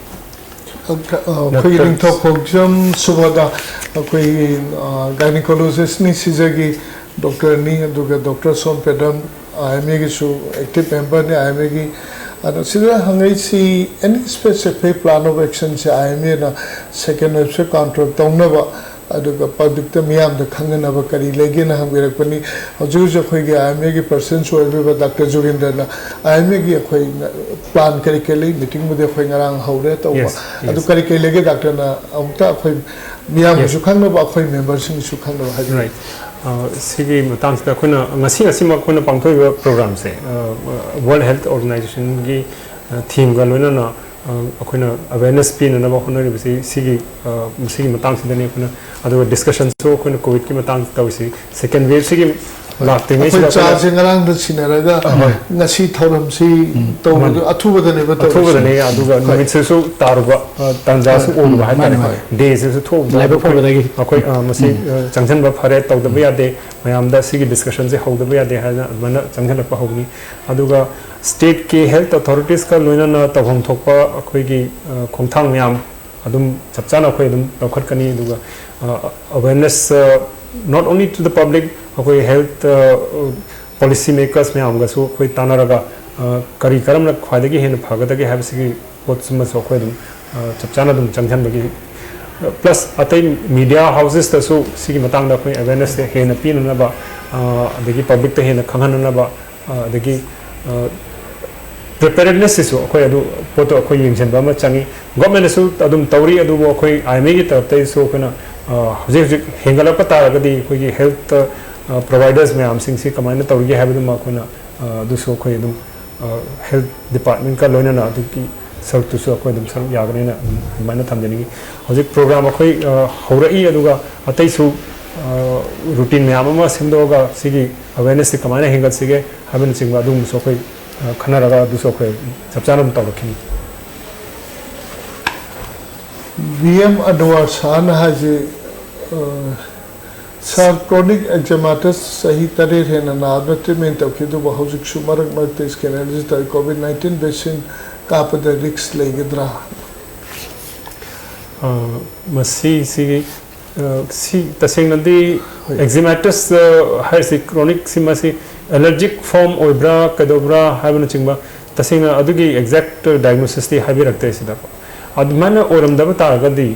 ꯑꯩꯈꯣꯏꯒꯤ ꯅꯤꯡꯊꯧ ꯈꯣꯡꯖꯝ ꯁꯨꯕꯗ ꯑꯩꯈꯣꯏꯒꯤ ꯒꯥꯏꯅꯤꯀꯣꯂꯣꯖꯤꯁꯅꯤ, ꯁꯤꯖꯒꯤ ꯗꯣꯛꯇꯔꯅꯤ, ꯑꯗꯨꯒ doctor Som Pedam I M ꯑꯦꯒꯤꯁꯨ ꯑꯦꯛꯇꯤꯚ ꯃꯦꯝꯕꯔꯅꯤ ꯑꯥꯏ ꯑꯦꯝ ꯑꯦꯒꯤ꯫ ꯑꯗꯣ ꯁꯤꯗ ꯍꯪꯉꯛꯏꯁꯤ, ꯑꯦꯅꯤ ꯁ꯭ꯄꯦꯁꯤꯐꯤꯛ ꯄ꯭ꯂꯥꯟ ꯑꯣꯐ ꯑꯦꯛꯁꯟꯁꯦ ꯑꯥꯏ ꯑꯦꯝ ꯑꯦꯅ ꯁꯦꯀꯦꯟ ꯋꯦꯕꯁꯦ ꯀꯟꯇ꯭ꯔꯣꯜ ꯇꯧꯅꯕ, ꯑꯗꯨꯒ ꯄꯕ꯭ꯂꯤꯛꯇ ꯃꯤꯌꯥꯝꯗ ꯈꯪꯍꯟꯅꯕ ꯀꯔꯤ ꯂꯩꯒꯦꯅ ꯍꯪꯕꯤꯔꯛꯄꯅꯤ꯫ ꯍꯧꯖꯤꯛ ꯍꯧꯖꯤꯛ ꯑꯩꯈꯣꯏꯒꯤ ꯑꯥꯏ ꯑꯦꯝ ꯑꯦꯒꯤ ꯄ꯭ꯔꯁꯤꯗꯦꯟꯁꯨ ꯑꯣꯏꯕꯤꯕ ꯗꯥꯛꯇꯔ ꯖꯨꯒꯤꯟꯗ꯭ꯔꯅ ꯑꯥꯏ ꯑꯦꯝ ꯑꯦꯒꯤ ꯑꯩꯈꯣꯏ ꯄ꯭ꯂꯥꯟ ꯀꯔꯤ ꯀꯔꯤ ꯂꯩ, ꯃꯤꯇꯤꯡꯕꯨꯗꯤ ꯑꯩꯈꯣꯏ ꯉꯔꯥꯡ ꯍꯧꯔꯦ ꯇꯧꯕ꯫ Yes, ꯑꯗꯨ yes. ꯀꯔꯤ ꯀꯔꯤ ꯂꯩꯒꯦ ꯗꯥꯛꯇꯔꯅ ꯑꯃꯨꯛꯇ ꯑꯩꯈꯣꯏ ꯃꯤꯌꯥꯝꯒꯤꯁꯨ ꯈꯪꯅꯕ, ꯑꯩꯈꯣꯏ ꯃꯦꯝꯕꯔꯁꯤꯡꯒꯤꯁꯨ ꯈꯪꯅꯕ ꯍꯥꯏꯕꯤꯌꯨ꯫ ꯔꯥꯏꯠ꯫ ꯑ, ꯁꯤꯒꯤ ꯃꯇꯥꯡꯁꯤꯗ ꯑꯩꯈꯣꯏꯅ ꯉꯁꯤ, ꯉꯁꯤꯃꯛ ꯑꯩꯈꯣꯏꯅ ꯄꯥꯡꯊꯣꯛꯏꯕ ꯄ꯭ꯔꯣꯒ꯭ꯔꯥꯝꯁꯦ, ꯑ, ꯋꯥꯔꯜꯗ ꯍꯦꯜꯊ ꯑꯣꯔꯒꯅꯥꯏꯖꯦꯁꯟꯒꯤ, ꯑ, ꯊꯤꯝꯒ ꯂꯣꯏꯅꯅ, ꯑ, ꯑꯩꯈꯣꯏꯅ ꯑꯋꯦꯔꯅꯦꯁ ꯄꯤꯅꯅꯕ ꯍꯣꯠꯅꯔꯤꯕꯁꯤ ꯁꯤꯒꯤ, ꯑ, ꯃꯁꯤꯒꯤ ꯃꯇꯥꯡꯁꯤꯗꯅꯤ꯫ ꯑꯩꯈꯣꯏꯅ, ꯑꯗꯨꯒ ꯗꯤꯁꯀꯁꯟꯁꯨ ꯑꯩꯈꯣꯏꯅ ꯀꯣꯚꯤꯗꯀꯤ ꯃꯇꯥꯡꯗ ꯇꯧꯔꯤꯁꯤ, ꯁꯦꯀꯦꯟ ꯋꯦꯕꯁꯤꯒꯤ ꯂꯥꯛꯇ꯭ꯔꯤꯉꯩꯁꯤꯗ ꯑꯩꯈꯣꯏ ꯑꯩꯈꯣꯏꯅ ꯆꯥꯁꯦ ꯉꯔꯥꯡꯗ ꯁꯤꯟꯅꯔꯒ ꯑꯍꯣꯏ꯫ ꯉꯁꯤ ꯊꯧꯔꯝꯁꯤ ꯇꯧꯕꯗꯨ ꯃꯥꯅꯤ꯫ ꯑꯊꯨꯕꯗꯅꯦꯕ ꯇꯧꯔꯤꯁꯦ꯫ ꯑꯊꯨꯕꯗꯅꯦ, ꯑꯗꯨꯒ ꯍꯣꯏ꯫ ꯅꯨꯃꯤꯠꯁꯤꯁꯨ ꯇꯥꯔꯨꯕ, ꯑ, ꯇꯥꯟꯖꯥꯁꯨ ꯎꯝ, ꯑꯣꯏꯔꯨꯕ ꯃꯥꯅꯤ, ꯍꯥꯏꯇꯥꯔꯦ꯫ ꯃꯥꯅꯤ꯫ ꯗꯦꯁꯤꯁꯨ ꯊꯣꯛꯎꯕꯗ ꯂꯥꯏꯕꯛ ꯑꯩꯈꯣꯏ, ꯐꯕꯗꯒꯤ꯫ ꯑꯩꯈꯣꯏ, ꯑ, ꯃꯁꯤ, ꯎꯝ꯫ ꯑ, ꯆꯪꯁꯤꯟꯕ ꯐꯔꯦ, ꯇꯧꯗꯕ ꯌꯥꯗꯦ, ꯃꯌꯥꯝꯗ ꯁꯤꯒꯤ ꯗꯤꯁꯀꯁꯟꯁꯦ ꯍꯧꯗꯕ ꯌꯥꯗꯦ ꯍꯥꯏꯅ ꯑꯗꯨꯃꯥꯏꯅ ꯆꯪꯁꯤꯜꯂꯛꯄ ꯍꯧꯅꯤ꯫ ꯑꯗꯨꯒ ꯁ꯭ꯇꯦꯠꯀꯤ ꯍꯦꯜꯊ ꯑꯣꯊꯣꯔꯤꯇꯤꯁꯀ ꯂꯣꯏꯅꯅ ꯇꯧꯐꯝ ꯊꯣꯛꯄ ꯑꯩꯈꯣꯏꯒꯤ, ꯑ, ꯈꯣꯡꯊꯥꯡ ꯃꯌꯥꯝ ꯑꯗꯨꯝ ꯆꯞ ꯆꯥꯅ ꯑꯩꯈꯣꯏ ꯑꯗꯨꯝ ꯂꯧꯈꯠꯀꯅꯤ꯫ ꯑꯗꯨꯒ, ꯑ, awareness, ꯑ, not only to the public, ꯑꯩꯈꯣꯏ ꯍꯦꯜꯊ, ꯑ, ꯄꯣꯂꯤꯁꯤ ꯃꯦꯀꯔꯁ ꯃꯌꯥꯝꯒꯁꯨ ꯑꯩꯈꯣꯏ ꯇꯥꯟꯅꯔꯒ, ꯑ, ꯀꯔꯤ ꯀꯔꯝꯅ ꯈ꯭ꯋꯥꯏꯗꯒꯤ ꯍꯦꯟꯅ ꯐꯒꯗꯒꯦ ꯍꯥꯏꯕꯁꯤꯒꯤ ꯄꯣꯠꯁꯤꯃꯁꯨ ꯑꯩꯈꯣꯏ ꯑꯗꯨꯝ, ꯑ, ꯆꯞ ꯆꯥꯅ ꯑꯗꯨꯝ ꯆꯪꯁꯤꯟꯕꯒꯤ, ꯑ, ꯄ꯭ꯂꯁ ꯑꯇꯩ ꯃꯤꯗꯤꯌꯥ ꯍꯥꯎꯁꯦꯁꯇꯁꯨ ꯁꯤꯒꯤ ꯃꯇꯥꯡꯗ ꯑꯩꯈꯣꯏ ꯑꯦꯋꯦꯔꯅꯦꯁꯁꯦ ꯍꯦꯟꯅ ꯄꯤꯅꯅꯕ, ꯑ, ꯑꯗꯒꯤ ꯄꯕ꯭ꯂꯤꯛꯇ ꯍꯦꯟꯅ ꯈꯪꯍꯟꯅꯅꯕ, ꯑ, ꯑꯗꯒꯤ, ꯑ, ꯄ꯭ꯔꯤꯄꯦꯔꯦꯗꯅꯦꯁꯁꯤꯁꯨ ꯑꯩꯈꯣꯏ ꯑꯗꯨ ꯄꯣꯠꯇꯣ ꯑꯩꯈꯣꯏ ꯌꯦꯡꯁꯤꯟꯕ ꯑꯃ ꯆꯪꯉꯤ꯫ ꯒꯣꯔꯃꯦꯟꯅꯁꯨ ꯑꯗꯨꯝ ꯇꯧꯔꯤ, ꯑꯗꯨꯕꯨ ꯑꯩꯈꯣꯏ ꯑꯥꯏ ꯑꯦꯝ ꯑꯦꯒꯤ ꯇꯔꯞꯇꯒꯤꯁꯨ ꯑꯩꯈꯣꯏꯅ, ꯑ, ꯍꯧꯖꯤꯛ ꯍꯧꯖꯤꯛ ꯍꯦꯟꯒꯠꯂꯛꯄ ꯇꯥꯔꯒꯗꯤ ꯑꯩꯈꯣꯏꯒꯤ ꯍꯦꯜꯊ, ꯑ, ꯄ꯭ꯔꯣꯚꯥꯏꯗꯔꯁ ꯃꯌꯥꯝꯁꯤꯡꯁꯤ ꯀꯃꯥꯏꯅ ꯇꯧꯔꯤꯒꯦ ꯍꯥꯏꯕꯗꯨꯃ ꯑꯩꯈꯣꯏꯅ, ꯑ, ꯑꯗꯨꯁꯨ ꯑꯩꯈꯣꯏ ꯑꯗꯨꯝ, ꯑ, ꯍꯦꯜꯊ ꯗꯤꯄꯥꯔꯠꯃꯦꯟꯠꯀ ꯂꯣꯏꯅꯅ ꯑꯗꯨꯒꯤ ꯁꯔꯨꯛꯇꯨꯁꯨ ꯑꯩꯈꯣꯏ ꯑꯗꯨꯝ ꯁꯔꯨꯛ ꯌꯥꯒꯅꯤꯅ ꯑꯗꯨꯝ ꯑꯗꯨꯃꯥꯏꯅ ꯊꯝꯖꯅꯤꯡꯉꯤ꯫ ꯍꯧꯖꯤꯛ ꯄ꯭ꯔꯣꯒ꯭ꯔꯥꯝ ꯑꯩꯈꯣꯏ, ꯑ, ꯍꯧꯔꯛꯏ, ꯑꯗꯨꯒ ꯑꯇꯩꯁꯨ, ꯑ, ꯔꯨꯇꯤꯟ ꯃꯌꯥꯝ ꯑꯃ ꯁꯦꯝꯗꯣꯛꯑꯒ ꯁꯤꯒꯤ ꯑꯋꯦꯔꯅꯦꯁꯁꯤ ꯀꯃꯥꯏꯅ ꯍꯦꯟꯒꯠꯁꯤꯒꯦ ꯍꯥꯏꯕꯅꯆꯤꯡꯕ ꯑꯗꯨꯒꯨꯝꯕꯁꯨ ꯑꯩꯈꯣꯏ, ꯑ, ꯈꯟꯅꯔꯒ ꯑꯗꯨꯁꯨ ꯑꯩꯈꯣꯏ ꯆꯞ ꯆꯥꯅ ꯑꯗꯨꯝ ꯇꯧꯔꯛꯈꯤꯅꯤ꯫ ꯚꯤ ꯑꯦꯝ ꯑꯟꯋꯥꯔ ꯁꯍꯥꯅ ꯍꯥꯏꯁꯦ, ꯑ, ꯁꯥꯔ, ꯀ꯭ꯔꯣꯅꯤꯛ ꯑꯦꯛꯖꯃꯥꯇꯁ ꯆꯍꯤ ꯇꯔꯦꯠ ꯍꯦꯟꯅ ꯅꯥꯗꯨꯅ ꯇ꯭ꯔꯤꯠꯃꯦꯟ ꯇꯧꯈꯤ, ꯑꯗꯨꯕꯨ ꯍꯧꯖꯤꯛꯁꯨ ꯃꯔꯛ ꯃꯔꯛꯇ ꯁ꯭ꯀꯦꯟ ꯑꯦꯂꯔꯖꯤ ꯇꯧꯏ, ꯀꯣꯚꯤꯗ ꯅꯥꯏꯟꯇꯤꯟ ꯚꯦꯛꯁꯤꯟ ꯀꯥꯞꯄꯗ ꯔꯤꯛꯁ ꯂꯩꯒꯗ꯭ꯔꯥ? ꯑ, ꯃꯁꯤꯁꯤꯒꯤ, ꯑ, ꯁꯤ ꯇꯁꯦꯡꯅꯗꯤ ꯑꯦꯛꯖꯤꯃꯥꯏꯇꯁ, ꯑ, ꯍꯥꯏꯔꯤꯁꯤ ꯀ꯭ꯔꯣꯅꯤꯛꯁꯤ ꯃꯁꯤ ꯑꯦꯂꯔꯖꯤꯛ ꯐꯣꯔꯝ ꯑꯣꯏꯕ꯭ꯔꯥ ꯀꯩꯗꯧꯕ꯭ꯔꯥ ꯍꯥꯏꯕꯅꯆꯤꯡꯕ ꯇꯁꯦꯡꯅ ꯑꯗꯨꯒꯤ ꯑꯦꯛꯖꯦꯛ ꯗꯥꯏꯒꯅꯣꯁꯤꯁꯇꯤ ꯍꯥꯏꯕꯤꯔꯛꯇꯦ ꯁꯤꯗ꯫ ꯑꯗꯨꯃꯥꯏꯅ ꯑꯣꯏꯔꯝꯗꯕ ꯇꯥꯔꯒꯗꯤ,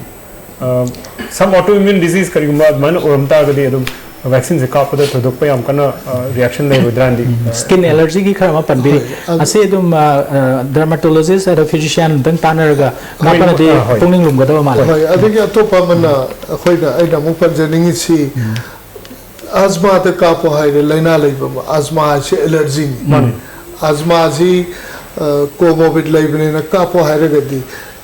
ꯑ, some autoimmune disease ꯀꯔꯤꯒꯨꯝꯕ ꯑꯗꯨꯃꯥꯏꯅ ꯑꯣꯏꯔꯝ ꯇꯥꯔꯒꯗꯤ ꯑꯗꯨꯝ ꯚꯦꯛꯁꯤꯟꯁꯦ ꯀꯥꯞꯄꯗ ꯊꯣꯏꯗꯣꯛꯄ ꯌꯥꯝ ꯀꯟꯅ, ꯑ, ꯔꯤꯌꯦꯛꯁꯟ ꯂꯩꯔꯣꯏꯗ꯭ꯔꯥꯅꯗꯤ, ꯑ, ꯁ꯭ꯀꯤꯟ ꯑꯦꯂꯔꯖꯤꯒꯤ ꯈꯔ ꯑꯃ ꯄꯟꯕꯤꯔꯤ꯫ ꯍꯣꯏ, ꯑꯗꯨ- ꯑꯁꯤ ꯑꯗꯨꯝ, ꯑ, ꯑ, ꯗꯔꯃꯥꯇꯣꯂꯣꯖꯤꯁ ꯑꯗ ꯐꯤꯖꯤꯁꯤꯌꯥꯟ ꯑꯝꯇꯪ ꯇꯥꯟꯅꯔꯒ ꯍꯣꯏ, ꯀꯥꯞꯄꯅꯗꯤ ꯑ, ꯍꯣꯏ꯫ ꯄꯨꯛꯅꯤꯡ ꯂꯨꯝꯒꯗꯕ ꯃꯥꯜꯂꯦ꯫ ꯍꯣꯏ, ꯑꯗꯒꯤ ꯑꯇꯣꯞꯄ ꯑꯃꯅ ꯑꯩꯈꯣꯏꯅ, ꯑꯩꯅ ꯑꯃꯨꯛ ꯄꯟꯖꯅꯤꯡꯉꯤꯁꯤ, ꯑꯖꯃꯥꯗ ꯀꯥꯞꯄꯣ ꯍꯥꯏꯔꯦ, ꯂꯥꯏꯅꯥ ꯂꯩꯕ ꯑꯃ, ꯑꯖꯃꯥ ꯍꯥꯏꯁꯤ ꯑꯦꯂꯔꯖꯤꯅꯤ꯫ ꯃꯥꯅꯤ꯫ ꯑꯖꯃꯥꯁꯤ, ꯑ, ꯀꯣꯃꯣꯕꯤꯠ ꯂꯩꯕꯅꯤꯅ ꯀꯥꯞꯄꯣ ꯍꯥꯏꯔꯒꯗꯤ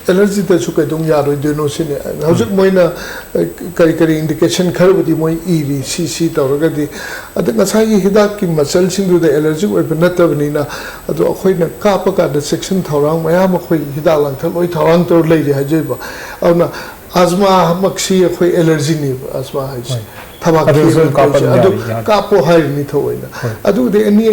ꯑꯦꯂꯔꯖꯤꯗꯁꯨ ꯀꯩꯗꯧ ꯌꯥꯔꯣꯏꯗꯣꯏꯅꯣ ꯁꯤꯅꯤ꯫ ꯍꯧꯖꯤꯛ ꯃꯣꯏꯅ, ꯑ, ꯀꯔꯤ ꯀꯔꯤ ꯏꯟꯗꯤꯀꯦꯁꯟ ꯈꯔꯕꯨꯗꯤ ꯃꯣꯏ ꯏꯔꯤ, ꯁꯤ ꯁꯤ ꯇꯧꯔꯒꯗꯤ꯫ ꯑꯗ ꯉꯁꯥꯏꯒꯤ ꯍꯤꯗꯥꯛꯀꯤ ꯃꯆꯜꯁꯤꯡꯗꯨꯗ ꯑꯦꯂꯔꯖꯤ ꯑꯣꯏꯕ ꯅꯠꯇꯕꯅꯤꯅ, ꯑꯗꯣ ꯑꯩꯈꯣꯏꯅ ꯀꯥꯞꯄ ꯀꯥꯟꯗ ꯆꯦꯛꯁꯤꯟ ꯊꯧꯔꯥꯡ ꯃꯌꯥꯝ, ꯑꯩꯈꯣꯏ ꯍꯤꯗꯥꯛ ꯂꯥꯡꯊꯛ ꯂꯣꯏ ꯊꯧꯔꯥꯡ ꯇꯧꯔ ꯂꯩꯔꯤ ꯍꯥꯏꯖꯔꯤꯕ꯫ ꯑꯗꯨꯅ ꯑꯁꯃꯥꯃꯛꯁꯤ ꯑꯩꯈꯣꯏ ꯑꯦꯂꯔꯖꯤꯅꯦꯕ, ꯑꯁꯃꯥ ꯍꯥꯏꯁꯦ꯫ ꯍꯣꯏ꯫ ꯊꯕꯥꯛ ꯑꯗꯨꯁꯨ ꯊꯤꯕ ꯀꯥꯞꯄ ꯇꯧꯔꯤꯁꯦ꯫ ꯑꯗꯨ ꯌꯥꯔꯤ, ꯌꯥꯔꯤ꯫ ꯀꯥꯞꯄꯣ ꯍꯥꯏꯔꯤꯅꯤ ꯊꯑꯣꯏꯅ꯫ ꯍꯣꯏ꯫ ꯑꯗꯨꯕꯨꯗꯤ ꯑꯦꯅꯤ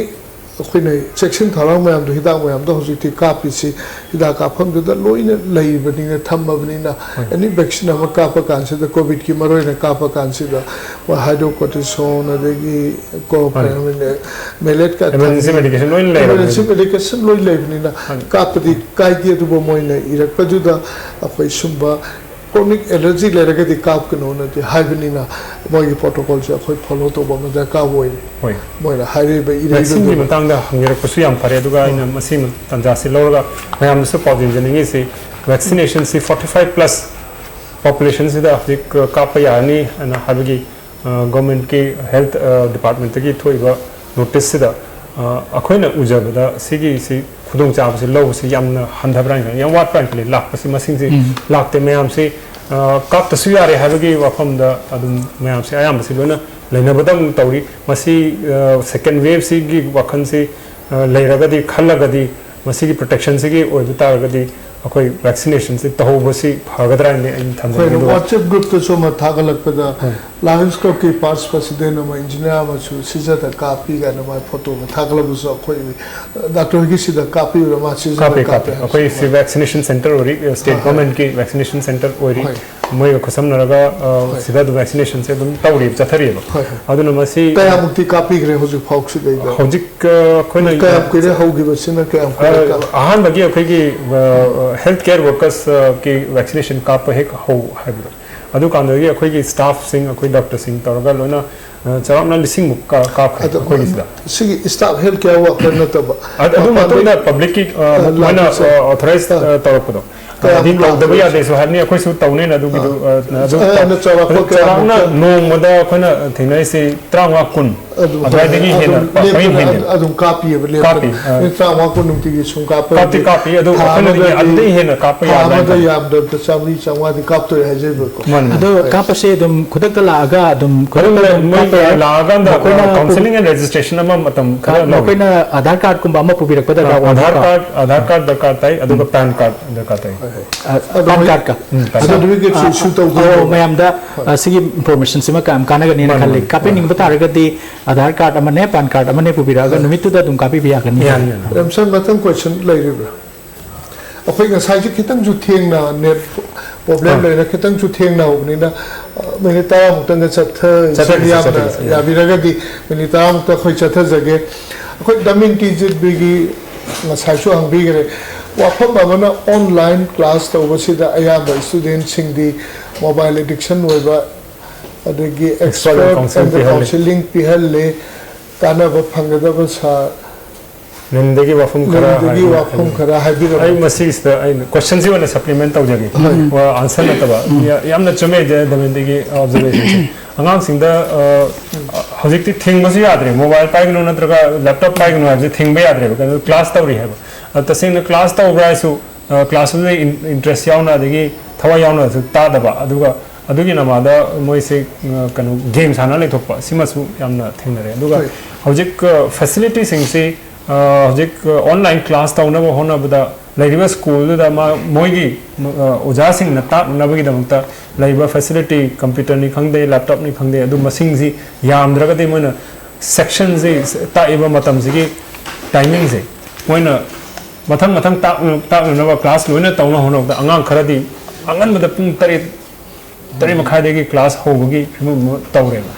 ꯑꯩꯈꯣꯏꯅ ꯆꯦꯛꯁꯤꯟ ꯊꯧꯔꯥꯡ ꯃꯌꯥꯝꯗꯣ, ꯍꯤꯗꯥꯛ ꯃꯌꯥꯝꯗꯣ ꯍꯧꯖꯤꯛꯇꯤ ꯀꯥꯞꯄꯤꯁꯤ ꯍꯤꯗꯥꯛ ꯀꯥꯞꯐꯝꯗꯨꯗ ꯂꯣꯏꯅ ꯂꯩꯕꯅꯤꯅ, ꯊꯝꯃꯕꯅꯤꯅ, ꯍꯣꯏ꯫ ꯑꯦꯅꯤ ꯚꯦꯛꯁꯤꯟ ꯑꯃ ꯀꯥꯞꯄ ꯀꯥꯟꯁꯤꯗ, ꯀꯣꯚꯤꯗꯀꯤ ꯃꯔꯨꯑꯣꯏꯅ ꯀꯥꯞꯄ ꯀꯥꯟꯁꯤꯗ, ꯃꯣꯏ ꯍꯥꯏꯗ꯭ꯔꯣꯀꯣꯔꯇꯤꯁꯣꯟ, ꯑꯗꯒꯤ ꯀꯣ-, ꯍꯣꯏ꯫ ꯃꯦꯂꯦꯠ ꯀꯥꯊꯥꯏ, ꯏꯃꯔꯖꯦꯟꯁꯤ ꯃꯦꯗꯤꯀꯦꯁꯟ ꯂꯣꯏꯅ ꯂꯩꯔꯕꯅꯤꯅ꯫ ꯏꯃꯔꯖꯦꯟꯁꯤ ꯃꯦꯗꯤꯀꯦꯁꯟ ꯂꯣꯏ ꯂꯩꯕꯅꯤꯅ ꯍꯣꯏ꯫ ꯀꯥꯞꯄꯗꯤ ꯀꯥꯏꯗꯦ꯫ ꯑꯗꯨꯕꯨ ꯃꯣꯏꯅ ꯏꯔꯛꯄꯗꯨꯗ ꯑꯩꯈꯣꯏ ꯁꯨꯝꯕ ꯀ꯭ꯔꯣꯅꯤꯛ ꯑꯦꯂꯔꯖꯤ ꯂꯩꯔꯒꯗꯤ ꯀꯥꯞꯀꯅꯣꯅꯗꯤ ꯍꯥꯏꯕꯅꯤꯅ, ꯃꯣꯏꯒꯤ ꯄ꯭ꯔꯣꯇꯣꯀꯣꯜꯁꯦ ꯑꯩꯈꯣꯏ ꯐꯣꯂꯣ ꯇꯧꯕ ꯑꯃ ꯗꯔꯀꯥꯔ ꯑꯣꯏꯔꯦ꯫ ꯍꯣꯏ꯫ ꯃꯣꯏꯅ ꯍꯥꯏꯔꯤꯕ ꯏꯔꯩꯗꯨ ꯚꯦꯛꯁꯤꯟꯒꯤ ꯑꯗꯨꯒ ꯃꯇꯥꯡꯗ ꯍꯪꯕꯤꯔꯛꯄꯁꯨ ꯌꯥꯝ ꯐꯔꯦ, ꯑꯗꯨꯒ ꯑꯩꯅ ꯃꯁꯤ ꯇꯥꯟꯖꯥꯁꯤ ꯂꯧꯔꯒ ꯃꯌꯥꯝꯗꯁꯨ ꯄꯥꯎ ꯆꯦꯟꯖꯅꯤꯡꯉꯤꯁꯤ, ꯚꯦꯛꯁꯤꯅꯦꯁꯟꯁꯤ forty five plus ꯄꯣꯄꯨꯂꯦꯁꯟꯁꯤꯗ ꯍꯧꯖꯤꯛ ꯀꯥꯞꯄ ꯌꯥꯔꯅꯤ ꯍꯥꯏꯅ ꯍꯥꯏꯕꯒꯤ, ꯑ, ꯒꯣꯔꯃꯦꯟꯠꯀꯤ ꯍꯦꯜꯠ, ꯑ, ꯗꯤꯄꯥꯔꯠꯃꯦꯟꯠꯇꯒꯤ ꯊꯣꯛꯏꯕ ꯅꯣꯇꯤꯁꯁꯤꯗ, ꯑ, ꯑꯩꯈꯣꯏꯅ ꯎꯖꯕꯗ ꯁꯤꯒꯤꯁꯤ ꯈꯨꯗꯣꯡꯆꯥꯕꯁꯤ ꯂꯧꯕꯁꯤ ꯌꯥꯝꯅ ꯍꯟꯊꯕ꯭ꯔꯥ ꯍꯥꯏꯅ ꯈꯜꯂꯤ, ꯌꯥꯝ ꯋꯥꯠꯄ꯭ꯔꯥ ꯍꯥꯏꯅ ꯈꯜꯂꯤ꯫ ꯂꯥꯛꯄꯁꯤ ꯃꯁꯤꯡꯁꯤ ꯎꯝ꯫ ꯂꯥꯛꯇꯦ꯫ ꯃꯌꯥꯝꯁꯤ, ꯑ, ꯀꯥꯞꯇꯁꯨ ꯌꯥꯔꯦ ꯍꯥꯏꯕꯒꯤ ꯋꯥꯐꯝꯗ ꯑꯗꯨꯝ ꯃꯌꯥꯝꯁꯤ ꯑꯌꯥꯝꯕꯁꯤ ꯂꯣꯏꯅ ꯂꯩꯅꯕꯗꯧꯅ ꯇꯧꯔꯤ꯫ ꯃꯁꯤ, ꯑ, ꯁꯦꯀꯦꯟ ꯋꯦꯚꯁꯤꯒꯤ ꯋꯥꯈꯜꯁꯤ, ꯑ, ꯂꯩꯔꯒꯗꯤ, ꯈꯜꯂꯒꯗꯤ, ꯃꯁꯤꯒꯤ ꯄ꯭ꯔꯣꯇꯦꯛꯁꯟꯁꯤꯒꯤ ꯑꯣꯏꯕ ꯇꯥꯔꯒꯗꯤ ꯑꯩꯈꯣꯏ ꯚꯦꯛꯁꯤꯅꯦꯁꯟꯁꯤ ꯇꯧꯍꯧꯕꯁꯤ ꯐꯒꯗ꯭ꯔꯥ ꯍꯥꯏꯅ ꯑꯩꯅ ꯊꯝꯖꯅꯤꯡꯉꯤ꯫ ꯑꯩꯈꯣꯏꯅ ꯑꯗꯨꯒ WhatsApp ꯒ꯭ꯔꯨꯞꯇꯁꯨ ꯑꯃ ꯊꯥꯒꯠꯂꯛꯄꯗ, ꯍꯣꯏ꯫ ꯂꯥꯌꯟꯁ ꯀ꯭ꯂꯕꯀꯤ ꯄꯥꯁ ꯄ꯭ꯔꯁꯤꯗꯦꯟ ꯑꯃ, ꯏꯟꯖꯤꯅꯤꯌꯥꯔ ꯑꯃꯁꯨ ꯁꯤꯖꯗ ꯀꯥꯞꯄꯤ ꯀꯥꯏꯅ ꯃꯥꯏ ꯐꯣꯇꯣ ꯑꯃ ꯊꯥꯒꯠꯂꯕꯁꯨ ꯑꯩꯈꯣꯏ ꯗꯥꯛꯇꯔ ꯍꯣꯏꯒꯤ ꯁꯤꯗ ꯀꯥꯞꯄꯤꯕ꯭ꯔꯥ? ꯃꯥ ꯁꯤꯖꯗ ꯀꯥꯞꯄꯦ, ꯀꯥꯞꯄꯦ꯫ ꯀꯥꯞꯄꯦ꯫ ꯑꯩꯈꯣꯏ ꯁꯤ ꯍꯥꯏꯕꯁꯨ꯫ ꯚꯦꯛꯁꯤꯅꯦꯁꯟ ꯁꯦꯟꯇꯔ ꯑꯣꯏꯔꯤ, ꯁ꯭ꯇꯦꯠ ꯍꯣꯏ, ꯍꯣꯏ꯫ ꯒꯣꯔꯃꯦꯟꯠꯀꯤ ꯚꯦꯛꯁꯤꯅꯦꯁꯟ ꯁꯦꯟꯇꯔ ꯑꯣꯏꯔꯤ꯫ ꯍꯣꯏ꯫ ꯃꯣꯏꯒ ꯈꯨꯠꯁꯝꯅꯔꯒ, ꯑ, ꯍꯣꯏ꯫ ꯁꯤꯗ ꯑꯗꯨꯝ ꯚꯦꯛꯁꯤꯅꯦꯁꯟꯁꯦ ꯑꯗꯨꯝ ꯇꯧꯔꯤꯕ, ꯆꯠꯊꯔꯤꯕ꯫ ꯍꯣꯏ, ꯍꯣꯏ꯫ ꯑꯗꯨꯅ ꯃꯁꯤ ꯀꯌꯥꯃꯨꯛꯇꯤ ꯀꯥꯞꯄꯤꯈ꯭ꯔꯦ ꯍꯧꯖꯤꯛ ꯐꯥꯎꯁꯤꯗꯩꯗ? ꯍꯧꯖꯤꯛ, ꯑ, ꯑꯩꯈꯣꯏꯅ ꯀꯌꯥꯝ ꯀꯨꯏꯔꯦ ꯍꯧꯈꯤꯕꯁꯤꯅ ꯀꯌꯥꯝ ꯀꯨꯏꯔꯦ ꯑ, ꯀꯥꯞ-, ꯑꯍꯥꯟꯕꯒꯤ ꯑꯩꯈꯣꯏꯒꯤ, ꯑ, ꯍꯦꯜꯊ ꯀꯦꯌꯔ ꯋꯥꯔꯀꯔꯁ, ꯑ, ꯀꯤ ꯚꯦꯛꯁꯤꯅꯦꯁꯟ ꯀꯥꯞꯄ ꯍꯦꯛ ꯍꯧ ꯍꯥꯏꯕꯗꯣ, ꯑꯗꯨꯀꯥꯟꯗꯒꯤ ꯑꯩꯈꯣꯏꯒꯤ ꯁ꯭ꯇꯥꯐꯁꯤꯡ, ꯑꯩꯈꯣꯏ ꯗꯣꯛꯇꯔꯁꯤꯡ ꯇꯧꯔꯒ ꯂꯣꯏꯅ, ꯑ, ꯆꯥꯎꯔꯥꯛꯅ ꯂꯤꯁꯤꯡꯃꯨꯛ ꯀꯥ-, ꯀꯥꯞꯈ꯭ꯔꯦ ꯑꯗꯣ ꯑꯩꯈꯣꯏꯒꯤꯁꯤꯗ꯫ ꯁꯤꯒꯤ ꯁ꯭ꯇꯥꯐ ꯍꯦꯜꯊ ꯀꯦꯌꯔ ꯋꯥꯔꯀꯔ ꯅꯠꯇꯕ ꯑꯗ-, ꯑꯗꯨ ꯃꯄꯥꯟꯗꯒꯤ ꯃꯇꯨꯡꯗ ꯄꯕ꯭ꯂꯤꯛꯀꯤ, ꯑ, ꯑ, ꯃꯣꯏꯅ, ꯂꯥꯛꯄꯁꯦ꯫ ꯑ, ꯑꯣꯊꯣꯔꯥꯏꯖ, ꯑ꯫ ꯑ, ꯇꯧꯔꯛꯄꯗꯣ, ꯀꯌꯥꯝ ꯍꯥꯏꯗꯤ ꯇꯧꯗꯕ ꯂꯥꯛꯄ? ꯌꯥꯗꯦꯁꯨ ꯍꯥꯏꯕꯅꯤ, ꯑꯩꯈꯣꯏꯁꯨ ꯇꯧꯅꯦꯅ ꯑꯗꯨꯒꯤꯗꯣ, ꯑ, ꯑꯗꯨ ꯑ, ꯇꯧ-, ꯑꯗꯨ ꯆꯥꯎꯔꯥꯛꯄ ꯑꯗꯨ ꯆꯥꯎꯔꯥꯛꯅ ꯀꯌꯥꯃꯨꯛꯇ? ꯅꯣꯡꯃꯗ ꯑꯩꯈꯣꯏꯅ ꯊꯦꯡꯅꯔꯤꯁꯤ ꯇꯔꯥꯃꯉꯥ, ꯀꯨꯟ ꯑꯗꯨꯝ ꯑꯗꯨꯋꯥꯏꯗꯒꯤ ꯍꯣꯏ, ꯍꯦꯟꯅ ꯑꯗꯨꯝ ꯄ-, ꯄꯪꯍꯦꯟ ꯂꯦꯞꯇꯅ ꯍꯦꯟꯖꯤꯜꯂꯤ꯫ ꯑꯗꯨꯝ ꯀꯥꯞꯄꯤꯑꯕ ꯂꯦꯞꯇꯅ꯫ ꯀꯥꯞꯄꯤ, ꯑ꯫ ꯃꯤ ꯇꯔꯥꯃꯉꯥ, ꯀꯨꯟ ꯅꯨꯡꯇꯤꯒꯤ ꯁꯨꯝ ꯀꯥꯞꯄ ꯀꯥꯞꯇꯤ ꯍꯥꯏꯗꯤ ꯀꯥꯞꯄꯤ, ꯑꯗꯨ ꯊꯥ ꯑꯩꯈꯣꯏꯅꯗꯤ ꯑꯃꯗꯗꯤ, ꯑꯗꯨꯗꯒꯤ ꯍꯦꯟꯅ ꯀꯥꯞꯄ ꯊꯥ ꯌꯥꯕ ꯑꯃꯗ ꯍꯥꯏꯇꯥꯔꯦ꯫ ꯌꯥꯝꯗ꯭ꯔꯕꯗ ꯆꯥꯝꯃꯔꯤ, ꯆꯥꯝꯃꯉꯥꯗꯤ ꯀꯥꯞꯇꯣꯔꯦ ꯍꯥꯏꯖꯔꯤꯕꯀꯣ꯫ ꯃꯥꯅꯤ, ꯃꯥꯅꯤ꯫ ꯑꯗꯣ ꯀꯥꯞꯄꯁꯦ ꯑꯗꯨꯝ ꯈꯨꯗꯛꯇ ꯂꯥꯛꯑꯒ ꯑꯗꯨꯝ ꯈꯨꯗꯛꯇ ꯑꯗꯨꯝ ꯑꯗꯨꯝ ꯃꯣꯏ ꯀꯥꯞꯄ ꯌꯥꯏ? ꯂꯥꯛꯑꯀꯥꯟꯗ, ꯃꯈꯣꯏꯅ ꯑ, counseling and registration ꯑꯃ ꯃꯇꯝ ꯈꯔ ꯑ, ꯂꯧꯋꯤ꯫ ꯃꯈꯣꯏꯅ ꯑꯙꯥꯔ ꯀꯥꯔꯗꯀꯨꯝꯕ ꯑꯃ ꯄꯨꯕꯤꯔꯛꯄ ꯑ, ꯗꯔꯀꯥꯔ ꯑꯣꯏꯕ꯭ꯔꯥ? ꯑꯙꯥꯔ ꯀꯥꯔꯗ, ꯑꯙꯥꯔ ꯀꯥꯔꯗ ꯗꯔꯀꯥꯔ ꯇꯥꯏ, ꯑꯗꯨꯒ ꯎꯝ꯫ ꯄꯦꯟ ꯀꯥꯔꯗ ꯗꯔꯀꯥꯔ ꯇꯥꯏ꯫ ꯑ, ꯑꯗꯣ ꯄꯥꯟ ꯍꯣꯏ, ꯀꯥꯔꯗꯀ꯫ ꯎꯝ, ꯄꯥꯟ ꯀꯥꯔꯗ꯫ Certificate ꯁꯨ ꯑ, issue ꯇꯧꯕ ꯑꯧ, ꯌꯥꯏꯕ꯫ ꯃꯌꯥꯝꯗ, ꯍꯣꯏ꯫ ꯑ, ꯁꯤꯒꯤ information ꯁꯤꯃ ꯀꯌꯥꯝ ꯀꯥꯟꯅꯒꯅꯤꯅ ꯃꯥꯅꯤ, ꯈꯜꯂꯤ꯫ ꯃꯥꯅꯤ, ꯀꯥꯞꯄꯤꯅꯤꯡꯕ ꯃꯥꯅꯤ꯫ ꯇꯥꯔꯒꯗꯤ ꯑꯙꯥꯔ ꯀꯥꯔꯗ ꯑꯃꯅꯦ, ꯄꯥꯟ ꯀꯥꯔꯗ ꯑꯃꯅꯦ ꯄꯨꯕꯤꯔꯛꯑꯒ ꯍꯣꯏ꯫ ꯅꯨꯃꯤꯠꯇꯨꯗ ꯑꯗꯨꯝ ꯀꯥꯞꯄꯤꯕ ꯌꯥꯒꯅꯤ꯫ ꯌꯥꯅꯤ, ꯌꯥꯅꯤ꯫ ꯔꯦꯝꯁꯟ, ꯃꯊꯪ question ꯂꯩꯔꯤꯕ꯭ꯔꯥ? ꯑꯩꯈꯣꯏ ꯉꯁꯥꯏꯁꯨ ꯈꯤꯇꯪꯁꯨ ꯊꯦꯡꯅ, net problem ꯑꯥ꯫ ꯂꯩꯅ ꯈꯤꯇꯪꯁꯨ ꯊꯦꯡꯅꯍꯧꯕꯅꯤꯅ, ꯑ, minute ꯇꯔꯥꯃꯨꯛꯇꯪꯒ ꯆꯠꯊ-, ꯆꯠꯊꯈꯤꯁꯤ, ꯌꯥꯝꯅ ꯆꯠꯊꯈꯤꯁꯤ, ꯌꯥꯝ꯫ ꯌꯥꯕꯤꯔꯒꯗꯤ minute ꯇꯔꯥꯃꯨꯛꯇ ꯑꯩꯈꯣꯏ ꯆꯠꯊꯖꯒꯦ꯫ ꯑꯩꯈꯣꯏ ꯗꯃꯤꯟꯇꯤ ꯖꯤꯠꯕꯤꯒꯤ ꯉꯁꯥꯏꯁꯨ ꯍꯪꯕꯤꯈ꯭ꯔꯦ꯫ ꯋꯥꯐꯝ ꯑꯃꯅ online class ꯇꯧꯕꯁꯤꯗ ꯑꯌꯥꯝꯕ studentꯁꯤꯡꯗꯤ mobile addiction ꯑꯣꯏꯕ, ꯑꯗꯒꯤ expert expert ꯑꯃ counseling and ꯄꯤꯍꯜꯂꯤ꯫ Counseling ꯄꯤꯍꯜꯂꯤ, ꯀꯥꯟꯅꯕ ꯐꯪꯒꯗꯕ ꯁꯥꯔ꯫ ꯃꯦꯝꯗꯒꯤ ꯋꯥꯐꯝ ꯈꯔ ꯃꯦꯝꯗꯒꯤ ꯍꯥꯏꯕꯤꯌꯨ꯫ ꯋꯥꯐꯝ ꯈꯔ ꯍꯥꯏꯕꯤꯔꯛꯑꯣ꯫ ꯑꯩ ꯃꯁꯤꯁꯤꯗ ꯑꯩ questionꯁꯤ ꯑꯣꯏꯅ supplement ꯇꯧꯖꯒꯦ꯫ ꯍꯣꯏ꯫ ꯋꯥ, answer ꯅꯠꯇꯕ꯫ ꯎꯝ꯫ ꯌꯥ-, ꯌꯥꯝꯅ ꯆꯨꯝꯃꯦ ꯗ-, ꯗꯃꯤꯟꯇꯤꯒꯤ observationꯁꯦ꯫ ꯑꯉꯥꯡꯁꯤꯡꯗ, ꯑ, ꯍꯧꯖꯤꯛꯇꯤ ꯊꯤꯡꯕꯁꯨ ꯌꯥꯗ꯭ꯔꯦ꯫ Mobile ꯄꯥꯏꯒꯅꯨ ꯅꯠꯇ꯭ꯔꯒ laptop ꯄꯥꯏꯒꯅꯨ ꯍꯥꯏꯕꯁꯦ ꯊꯤꯡꯕ ꯌꯥꯗ꯭ꯔꯦꯕ꯫ ꯀꯩꯅꯣ, class ꯇꯧꯔꯤ ꯍꯥꯏꯕ꯫ ꯑ, ꯇꯁꯦꯡꯅ class ꯇꯧꯕ꯭ꯔꯥ ꯍꯥꯏꯁꯨ, ꯑ, class ꯇꯨꯗ in-, interest ꯌꯥꯎꯅ ꯑꯗꯒꯤ ꯊꯋꯥꯏ ꯌꯥꯎꯅꯁꯨ ꯇꯥꯗꯕ꯫ ꯑꯗꯨꯒ ꯑꯗꯨꯒꯤ ꯅꯃꯥꯗ ꯃꯣꯏꯁꯦ, ꯑ, ꯀꯩꯅꯣ, game ꯁꯥꯟꯅ ꯂꯩꯊꯣꯛꯄ, ꯁꯤꯃꯁꯨ ꯌꯥꯝꯅ ꯊꯦꯡꯅꯔꯦ꯫ ꯑꯗꯨꯒ ꯍꯣꯏ꯫ ꯍꯧꯖꯤꯛ, ꯑ, facility ꯁꯤꯡꯁꯤ, ꯑ, ꯍꯧꯖꯤꯛ, ꯑ, online class ꯇꯧꯅꯕ ꯍꯣꯠꯅꯕꯗ ꯂꯩꯔꯤꯕ school ꯗꯨꯗ ꯃꯥ-, ꯃꯣꯏꯒꯤ, ꯑ, ꯑꯣꯖꯥꯁꯤꯡꯅ ꯇꯥꯛꯅꯅꯕꯒꯤꯗꯃꯛꯇ ꯂꯩꯔꯤꯕ facility, computer ꯅꯤ ꯈꯪꯗꯦ, laptop ꯅꯤ ꯈꯪꯗꯦ, ꯑꯗꯨ ꯃꯁꯤꯡꯁꯤ ꯌꯥꯝꯗ꯭ꯔꯒꯗꯤ ꯃꯣꯏꯅ section ꯁꯤ, ꯇꯥꯛꯏꯕ ꯃꯇꯝꯁꯤꯒꯤ timing ꯁꯦ ꯃꯣꯏꯅ ꯃꯊꯪ ꯃꯊꯪ ꯇꯥꯛꯅ-, ꯇꯥꯛꯅꯅꯕ class ꯂꯣꯏꯅ ꯇꯧꯅꯕ ꯍꯣꯠꯅꯕꯗ ꯑꯉꯥꯡ ꯈꯔꯗꯤ ꯑꯉꯟꯕꯗ ꯄꯨꯡ ꯇꯔꯦꯠ, ꯇꯔꯦꯠ ꯃꯈꯥꯏꯗꯒꯤ class ꯍꯧꯕꯒꯤ ꯐꯤꯕꯝ ꯑꯃ ꯇꯧꯔꯦꯕ꯫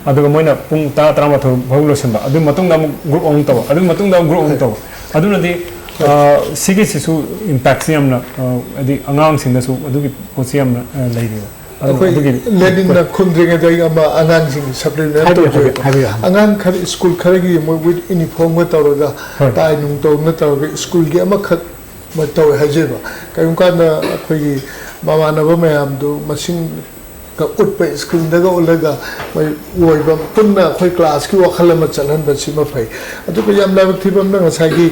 ꯑꯗꯨꯒ ꯃꯣꯏꯅ ꯄꯨꯡ ꯇꯔꯥ, ꯇꯔꯥꯃꯥꯊꯣꯏ ꯐꯥꯎ ꯂꯣꯏꯁꯤꯟꯕ꯫ ꯑꯗꯨꯒꯤ ꯃꯇꯨꯡꯗ ꯑꯃꯨꯛ group ꯑꯃꯨꯛ ꯇꯧꯕ, ꯑꯗꯨꯒꯤ ꯃꯇꯨꯡꯗ ꯑꯃꯨꯛ group ꯑꯃꯨꯛ ꯇꯧꯕ꯫ ꯑꯗꯨꯅꯗꯤ, ꯑ, ꯁꯤꯒꯤꯁꯤꯁꯨ impact ꯁꯤ ꯌꯥꯝꯅ, ꯑ, ꯍꯥꯏꯗꯤ ꯑꯉꯥꯡꯁꯤꯡꯗꯁꯨ ꯑꯗꯨꯒꯤ ꯄꯣꯠꯁꯤ ꯌꯥꯝꯅ, ꯑ, ꯂꯩꯔꯤꯕ꯫ ꯑꯗꯨ, ꯑꯩꯈꯣꯏ ꯑꯗꯨꯒꯤ ꯂꯦꯅꯤꯟꯅ ꯈꯨꯝꯗ꯭ꯔꯤꯉꯩꯗ ꯑꯩ ꯑꯃ ꯑꯉꯥꯡꯁꯤꯡꯒꯤ supplement ꯍꯥꯏꯕꯤꯌꯨ, ꯇꯧꯖꯒꯦ꯫ ꯍꯥꯏꯕꯤꯌꯨ, ꯍꯥꯏꯕꯤꯌꯨ꯫ ꯑꯉꯥꯡ ꯈꯔ school ꯈꯔꯒꯤ ꯃꯣꯏ with uniform ꯒ ꯇꯧꯔꯒ, ꯍꯣꯏ꯫ Tie ꯅꯨꯡ ꯇꯧꯅ ꯇꯧꯔꯒ school ꯒꯤ ꯑꯃꯈꯛ ꯇꯧꯋꯦ ꯍꯥꯏꯖꯩꯕ꯫ ꯀꯔꯤꯒꯨꯝꯕ ꯀꯥꯟꯗ ꯑꯩꯈꯣꯏꯒꯤ ꯃꯃꯥꯟꯅꯕ ꯃꯌꯥꯝꯗꯨ ꯃꯁꯤꯡ ꯎꯠꯄ, ꯏꯁꯀ꯭ꯔꯤꯟꯗꯒ ꯎꯠꯂꯒ ꯃꯣꯏ ꯑꯣꯏꯕ ꯄꯨꯟꯅ ꯑꯩꯈꯣꯏ ꯀ꯭ꯂꯥꯁꯀꯤ ꯋꯥꯈꯜ ꯑꯃ ꯆꯠꯍꯟꯕꯁꯤꯃ ꯐꯩ꯫ ꯑꯗꯨꯒ ꯌꯥꯝ ꯂꯥꯏꯕꯛ ꯊꯤꯕ ꯑꯃꯅ ꯉꯁꯥꯏꯒꯤ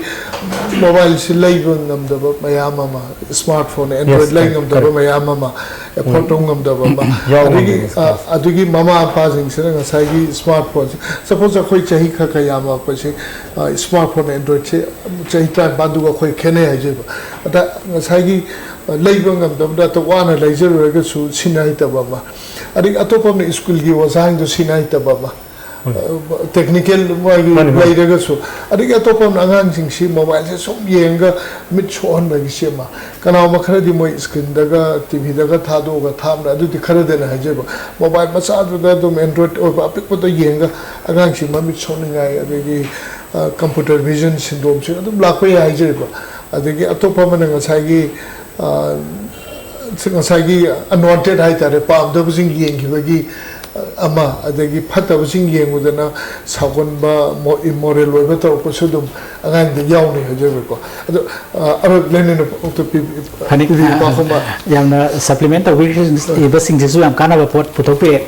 ꯃꯣꯕꯥꯏꯜꯁꯤ ꯂꯩꯕ ꯉꯝꯗꯕ ꯃꯌꯥꯝ ꯑꯃ, ꯁ꯭ꯃꯥꯔꯠ ꯐꯣꯟ, ꯑꯦꯟꯗ꯭ꯔꯣꯏꯗ ꯂꯩ ꯉꯝꯗꯕ ꯃꯌꯥꯝ ꯑꯃ, ꯑꯦꯐꯣꯔꯠ ꯇꯧ ꯉꯝꯗꯕ ꯑꯃ, ꯑꯗꯒꯤ ꯑ, ꯑꯗꯨꯒꯤ ꯃꯃꯥ ꯃꯄꯥꯁꯤꯡꯁꯤꯅ ꯉꯁꯥꯏꯒꯤ ꯁ꯭ꯃꯥꯔꯠ ꯐꯣꯟꯁꯦ, ꯁꯄꯣꯁ ꯑꯩꯈꯣꯏ ꯆꯍꯤ ꯈꯔ ꯈꯔ ꯌꯥꯝꯃꯛꯄꯁꯦ, ꯁ꯭ꯃꯥꯔꯠ ꯐꯣꯟ, ꯑꯦꯟꯗ꯭ꯔꯣꯏꯗꯁꯦ ꯆꯍꯤ ꯇꯔꯥꯅꯤꯄꯥꯟꯗꯨꯒ ꯑꯩꯈꯣꯏ ꯈꯦꯠꯅꯩ ꯍꯥꯏꯖꯩꯕ꯫ ꯑꯗ ꯉꯁꯥꯏꯒꯤ ꯂꯩꯕ ꯉꯝꯗꯕ ꯅꯠꯇ ꯋꯥꯅ ꯂꯩꯖꯔꯨꯔꯒꯁꯨ ꯁꯤꯟꯅ ꯍꯩꯇꯕ ꯑꯃ, ꯑꯗꯒꯤ ꯑꯇꯣꯞꯄ ꯑꯃꯅ ꯁ꯭ꯀꯨꯜꯒꯤ ꯑꯣꯖꯥꯁꯤꯡꯗꯣ ꯁꯤꯟꯅ ꯍꯩꯇꯕ ꯑꯃ, ꯇꯦꯛꯅꯤꯀꯦꯜ ꯃꯥꯒꯤ ꯂꯩꯔꯒꯁꯨ, ꯑꯗꯒꯤ ꯑꯇꯣꯞꯄ ꯑꯃꯅ ꯑꯉꯥꯡꯁꯤꯡꯁꯤ ꯃꯣꯕꯥꯏꯜꯁꯦ ꯁꯨꯝ ꯌꯦꯡꯉꯒ ꯃꯤꯠ ꯁꯣꯛꯍꯟꯕꯒꯤ ꯁꯦꯝꯕ꯫ ꯀꯅꯥꯒꯨꯝꯕ ꯈꯔꯗꯤ ꯃꯣꯏ ꯁ꯭ꯀ꯭ꯔꯤꯟꯗꯒ, ꯇꯤ ꯚꯤꯗꯒ ꯊꯥꯗꯣꯛꯑꯒ ꯊꯥꯕꯅ, ꯑꯗꯨꯗꯤ ꯈꯔꯗꯅ ꯍꯥꯏꯖꯕ꯫ ꯃꯣꯕꯥꯏꯜ ꯃꯆꯥꯗꯨꯗ ꯑꯗꯨꯝ ꯑꯦꯟꯗ꯭ꯔꯣꯏꯗ ꯑꯣꯏꯕ ꯑꯄꯤꯛꯄꯗ ꯌꯦꯡꯉꯒ ꯑꯉꯥꯡꯁꯤ ꯃꯃꯤꯠ ꯁꯣꯛꯅꯤꯡꯉꯥꯏ, ꯑꯗꯒꯤ ꯀꯝꯄ꯭ꯌꯨꯇꯔ ꯚꯤꯖꯟ ꯁꯤꯟꯗꯣꯝꯁꯤꯡ ꯑꯗꯨꯝ ꯂꯥꯛꯄ ꯌꯥꯏ ꯍꯥꯏꯖꯔꯤꯕ꯫ ꯑꯗꯒꯤ ꯑꯇꯣꯞꯄ ꯑꯃꯅ ꯉꯁꯥꯏꯒꯤ, ꯑ, ꯉꯁꯥꯏꯒꯤ ꯑꯟꯋꯥꯟꯇꯦꯠ ꯍꯥꯏꯇꯥꯔꯦ, ꯄꯥꯝꯗꯕꯁꯤꯡ ꯌꯦꯡꯈꯤꯕꯒꯤ, ꯑ, ꯑꯃ, ꯑꯗꯒꯤ ꯐꯠꯇꯕꯁꯤꯡ ꯌꯦꯡꯕꯗꯅ ꯁꯥꯎꯒꯟꯕ, ꯏꯃꯣꯔꯦꯜ ꯑꯣꯏꯕ ꯇꯧꯔꯛꯄꯁꯨ ꯑꯗꯨꯝ ꯑꯉꯥꯡꯗ ꯌꯥꯎꯅꯩ ꯍꯥꯏꯖꯔꯤꯕꯀꯣ꯫ ꯑꯗꯣ, ꯑ, ꯑꯔꯣꯏꯕ ꯂꯦꯅꯤꯟꯅ ꯄꯥꯎꯈꯨꯝ ꯄꯤ-, ꯐꯅꯤ, ꯄꯤꯕꯤꯌꯨ, ꯑ, ꯄꯥꯎꯈꯨꯝ ꯑꯃ꯫ ꯌꯥꯝꯅ ꯁꯄ꯭ꯂꯤꯃꯦꯟ ꯇꯧꯕꯤꯔꯤꯕꯁꯤꯡꯁꯤꯁꯨ ꯌꯥꯝ ꯀꯥꯟꯅꯕ ꯄꯣꯠ ꯄꯨꯊꯣꯛꯄꯤꯔꯦ꯫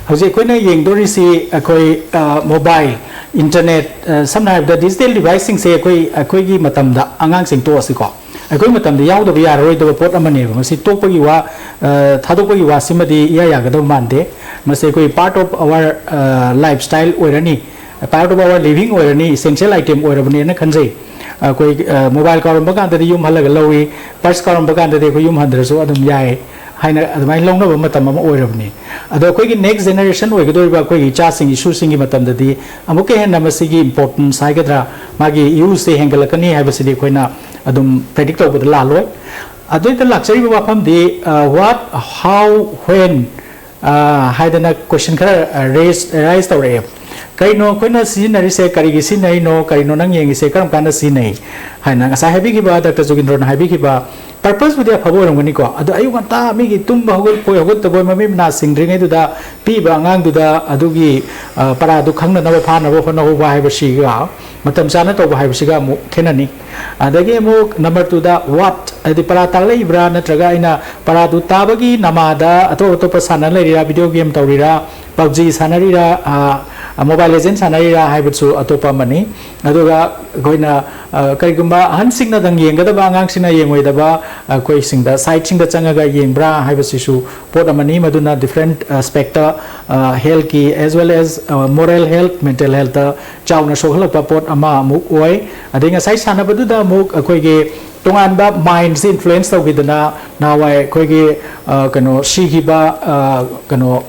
ꯍꯧꯖꯤꯛ ꯑꯩꯈꯣꯏꯅ ꯌꯦꯡꯗꯣꯔꯤꯁꯤ ꯑꯩꯈꯣꯏ, ꯑ, ꯃꯣꯕꯥꯏꯜ, ꯏꯟꯇꯔꯅꯦꯠ, ꯑ, ꯁꯝꯅ ꯍꯥꯏꯔꯕꯗ ꯗꯤꯖꯤꯇꯦꯜ ꯗꯤꯚꯥꯏꯁꯁꯤꯡꯁꯦ ꯑꯩꯈꯣꯏ, ꯑꯩꯈꯣꯏꯒꯤ ꯃꯇꯝꯗ ꯑꯉꯥꯡꯁꯤꯡ ꯇꯣꯛꯑꯁꯤꯀꯣ, ꯑꯩꯈꯣꯏ ꯃꯇꯝꯗ ꯌꯥꯎꯗꯕ ꯌꯥꯔꯔꯣꯏꯗꯕ ꯄꯣꯠ ꯑꯃꯅꯦꯕ꯫ ꯃꯁꯤ ꯇꯣꯛꯄꯒꯤ ꯋꯥ, ꯑ, ꯊꯥꯗꯣꯛꯄꯒꯤ ꯋꯥꯁꯤꯃꯗꯤ ꯏꯌꯥ ꯌꯥꯒꯗꯕ ꯃꯥꯟꯗꯦ꯫ ꯃꯁꯤ ꯑꯩꯈꯣꯏ part of our, ꯑ, lifestyle ꯑꯣꯏꯔꯅꯤ, part of our living ꯑꯣꯏꯔꯅꯤ, essential item ꯑꯣꯏꯔꯕꯅꯦꯅ ꯈꯟꯖꯩ꯫ ꯑꯩꯈꯣꯏ, ꯑ, ꯃꯣꯕꯥꯏꯜ ꯀꯥꯎꯔꯝꯕ ꯀꯥꯟꯗꯗꯤ ꯌꯨꯝ ꯍꯜꯂꯒ ꯂꯧꯏ, ꯄꯔꯁ ꯀꯥꯎꯔꯝꯕ ꯀꯥꯟꯗꯗꯤ ꯑꯩꯈꯣꯏ ꯌꯨꯝ ꯍꯟꯗ꯭ꯔꯁꯨ ꯑꯗꯨꯝ ꯌꯥꯏ ꯍꯥꯏꯅ ꯑꯗꯨꯃꯥꯏꯅ ꯂꯧꯅꯕ ꯃꯇꯝ ꯑꯃ ꯑꯣꯏꯔꯕꯅꯤ꯫ ꯑꯗꯣ ꯑꯩꯈꯣꯏꯒꯤ next generation ꯑꯣꯏꯒꯗꯧꯔꯤꯕ ꯑꯩꯈꯣꯏꯒꯤ ꯏꯆꯥꯁꯤꯡ, ꯏꯁꯨꯁꯤꯡꯒꯤ ꯃꯇꯝꯗꯗꯤ ꯑꯃꯨꯛꯀ ꯍꯦꯟꯅ ꯃꯁꯤꯒꯤ importance ꯍꯥꯏꯒꯗ꯭ꯔꯥ, ꯃꯥꯒꯤ use ꯁꯦ ꯍꯦꯟꯒꯠꯂꯛꯀꯅꯤ ꯍꯥꯏꯕꯁꯤꯗꯤ ꯑꯩꯈꯣꯏꯅ ꯑꯗꯨꯝ predict ꯇꯧꯕꯗ ꯂꯥꯜꯂꯣꯏ꯫ ꯑꯗꯨꯗ ꯂꯥꯛꯆꯔꯤꯕ ꯋꯥꯐꯝꯗꯤ, ꯑ, what, how, when, ꯑ, ꯍꯥꯏꯗꯅ question ꯈꯔ, ꯑ, raise, raise ꯇꯧꯔꯛꯑꯦ꯫ ꯀꯩꯅꯣ ꯑꯩꯈꯣꯏꯅ ꯁꯤꯖꯤꯟꯅꯔꯤꯁꯦ, ꯀꯔꯤꯒꯤ ꯁꯤꯖꯤꯟꯅꯔꯤꯅꯣ, ꯀꯔꯤꯅꯣ ꯅꯪ ꯌꯦꯡꯉꯤꯁꯦ, ꯀꯔꯝ ꯀꯥꯟꯗ ꯁꯤꯖꯤꯟꯅꯩ ꯍꯥꯏꯅ ꯉꯁꯥꯏ ꯍꯥꯏꯕꯤꯈꯤꯕ, ꯗꯥꯛꯇꯔ ꯖꯣꯒꯤꯟꯗ꯭ꯔꯣꯅ ꯍꯥꯏꯕꯤꯈꯤꯕ, ꯄꯔꯄꯁꯄꯨꯗꯤ ꯑꯐꯕ ꯑꯣꯏꯔꯝꯒꯅꯤꯀꯣ, ꯑꯗꯣ ꯑꯌꯨꯛ ꯉꯟꯇꯥ ꯃꯤꯒꯤ ꯇꯨꯝꯕ ꯍꯧꯒꯠꯄꯣꯏ ꯍꯧꯒꯠꯇꯕꯣꯏ ꯃꯃꯤꯠ ꯃꯅꯥ ꯁꯤꯡꯗ꯭ꯔꯤꯉꯩꯗꯨꯗ ꯄꯤꯕ ꯑꯉꯥꯡꯗꯨꯗ ꯑꯗꯨꯒꯤ, ꯑ, ꯄꯔꯥꯗꯨ ꯈꯪꯅꯅꯕ ꯐꯥꯅꯕ ꯍꯣꯠꯅꯍꯧꯕ ꯍꯥꯏꯕꯁꯤꯒ ꯃꯇꯝ ꯆꯥꯅ ꯇꯧꯕ ꯍꯥꯏꯕꯁꯤꯒ ꯑꯃꯨꯛ ꯈꯦꯠꯅꯅꯤ꯫ ꯑꯗꯒꯤ ꯑꯃꯨꯛ ꯅꯝꯕꯔ ꯇꯨꯗ what, ꯍꯥꯏꯗꯤ ꯄꯔꯥ ꯇꯥꯛꯂꯛꯏꯕ꯭ꯔꯥ, ꯅꯠꯇ꯭ꯔꯒ ꯑꯩꯅ ꯄꯔꯥꯗꯨ ꯇꯥꯕꯒꯤ ꯅꯃꯥꯗ ꯑꯇꯣꯞ ꯑꯇꯣꯞꯄ ꯁꯥꯟꯅ ꯂꯩꯔꯤꯔꯥ, ꯚꯤꯗꯤꯑꯣ ꯒꯦꯝ ꯇꯧꯔꯤꯔꯥ, ꯄꯞꯖꯤ ꯁꯥꯟꯅꯔꯤꯔꯥ, ꯃꯣꯕꯥꯏꯜ ꯂꯦꯖꯦꯟ ꯁꯥꯟꯅꯔꯤꯔꯥ ꯍꯥꯏꯕꯁꯨ ꯑꯇꯣꯞꯄ ꯑꯃꯅꯤ꯫ ꯑꯗꯨꯒ ꯑꯩꯈꯣꯏꯅ, ꯑ, ꯀꯔꯤꯒꯨꯝꯕ ꯑꯍꯟꯁꯤꯡꯅꯗꯪ ꯌꯦꯡꯒꯗꯕ, ꯑꯉꯥꯡꯁꯤꯡꯅ ꯌꯦꯡꯉꯣꯏꯗꯕ, ꯑꯩꯈꯣꯏꯁꯤꯡꯗ ꯁꯥꯏꯠꯁꯤꯡꯗ ꯆꯪꯉꯒ ꯌꯦꯡꯕ꯭ꯔꯥ ꯍꯥꯏꯕꯁꯤꯁꯨ ꯄꯣꯠ ꯑꯃꯅꯤ꯫ ꯃꯗꯨꯅ different aspect, ꯑ, health ꯀꯤ as well as, ꯑ, moral health, mental health ꯇ ꯆꯥꯎꯅ ꯁꯣꯛꯍꯜꯂꯛꯄ ꯄꯣꯠ ꯑꯃ ꯑꯃꯨꯛ ꯑꯣꯏ꯫ ꯑꯗꯩ ꯉꯁꯥꯏ ꯁꯥꯟꯅꯕꯗꯨꯗ ꯑꯃꯨꯛ ꯑꯩꯈꯣꯏꯒꯤ ꯇꯣꯉꯥꯟꯕ ꯃꯥꯏꯟꯁꯦ ꯏꯟꯐ꯭ꯂꯨꯌꯦꯟꯁ ꯇꯧꯈꯤꯗꯅ ꯅꯍꯥꯟꯋꯥꯏ ꯑꯩꯈꯣꯏꯒꯤ, ꯑ, ꯀꯩꯅꯣ, ꯁꯤꯈꯤꯕ, ꯑ, ꯀꯩꯅꯣ,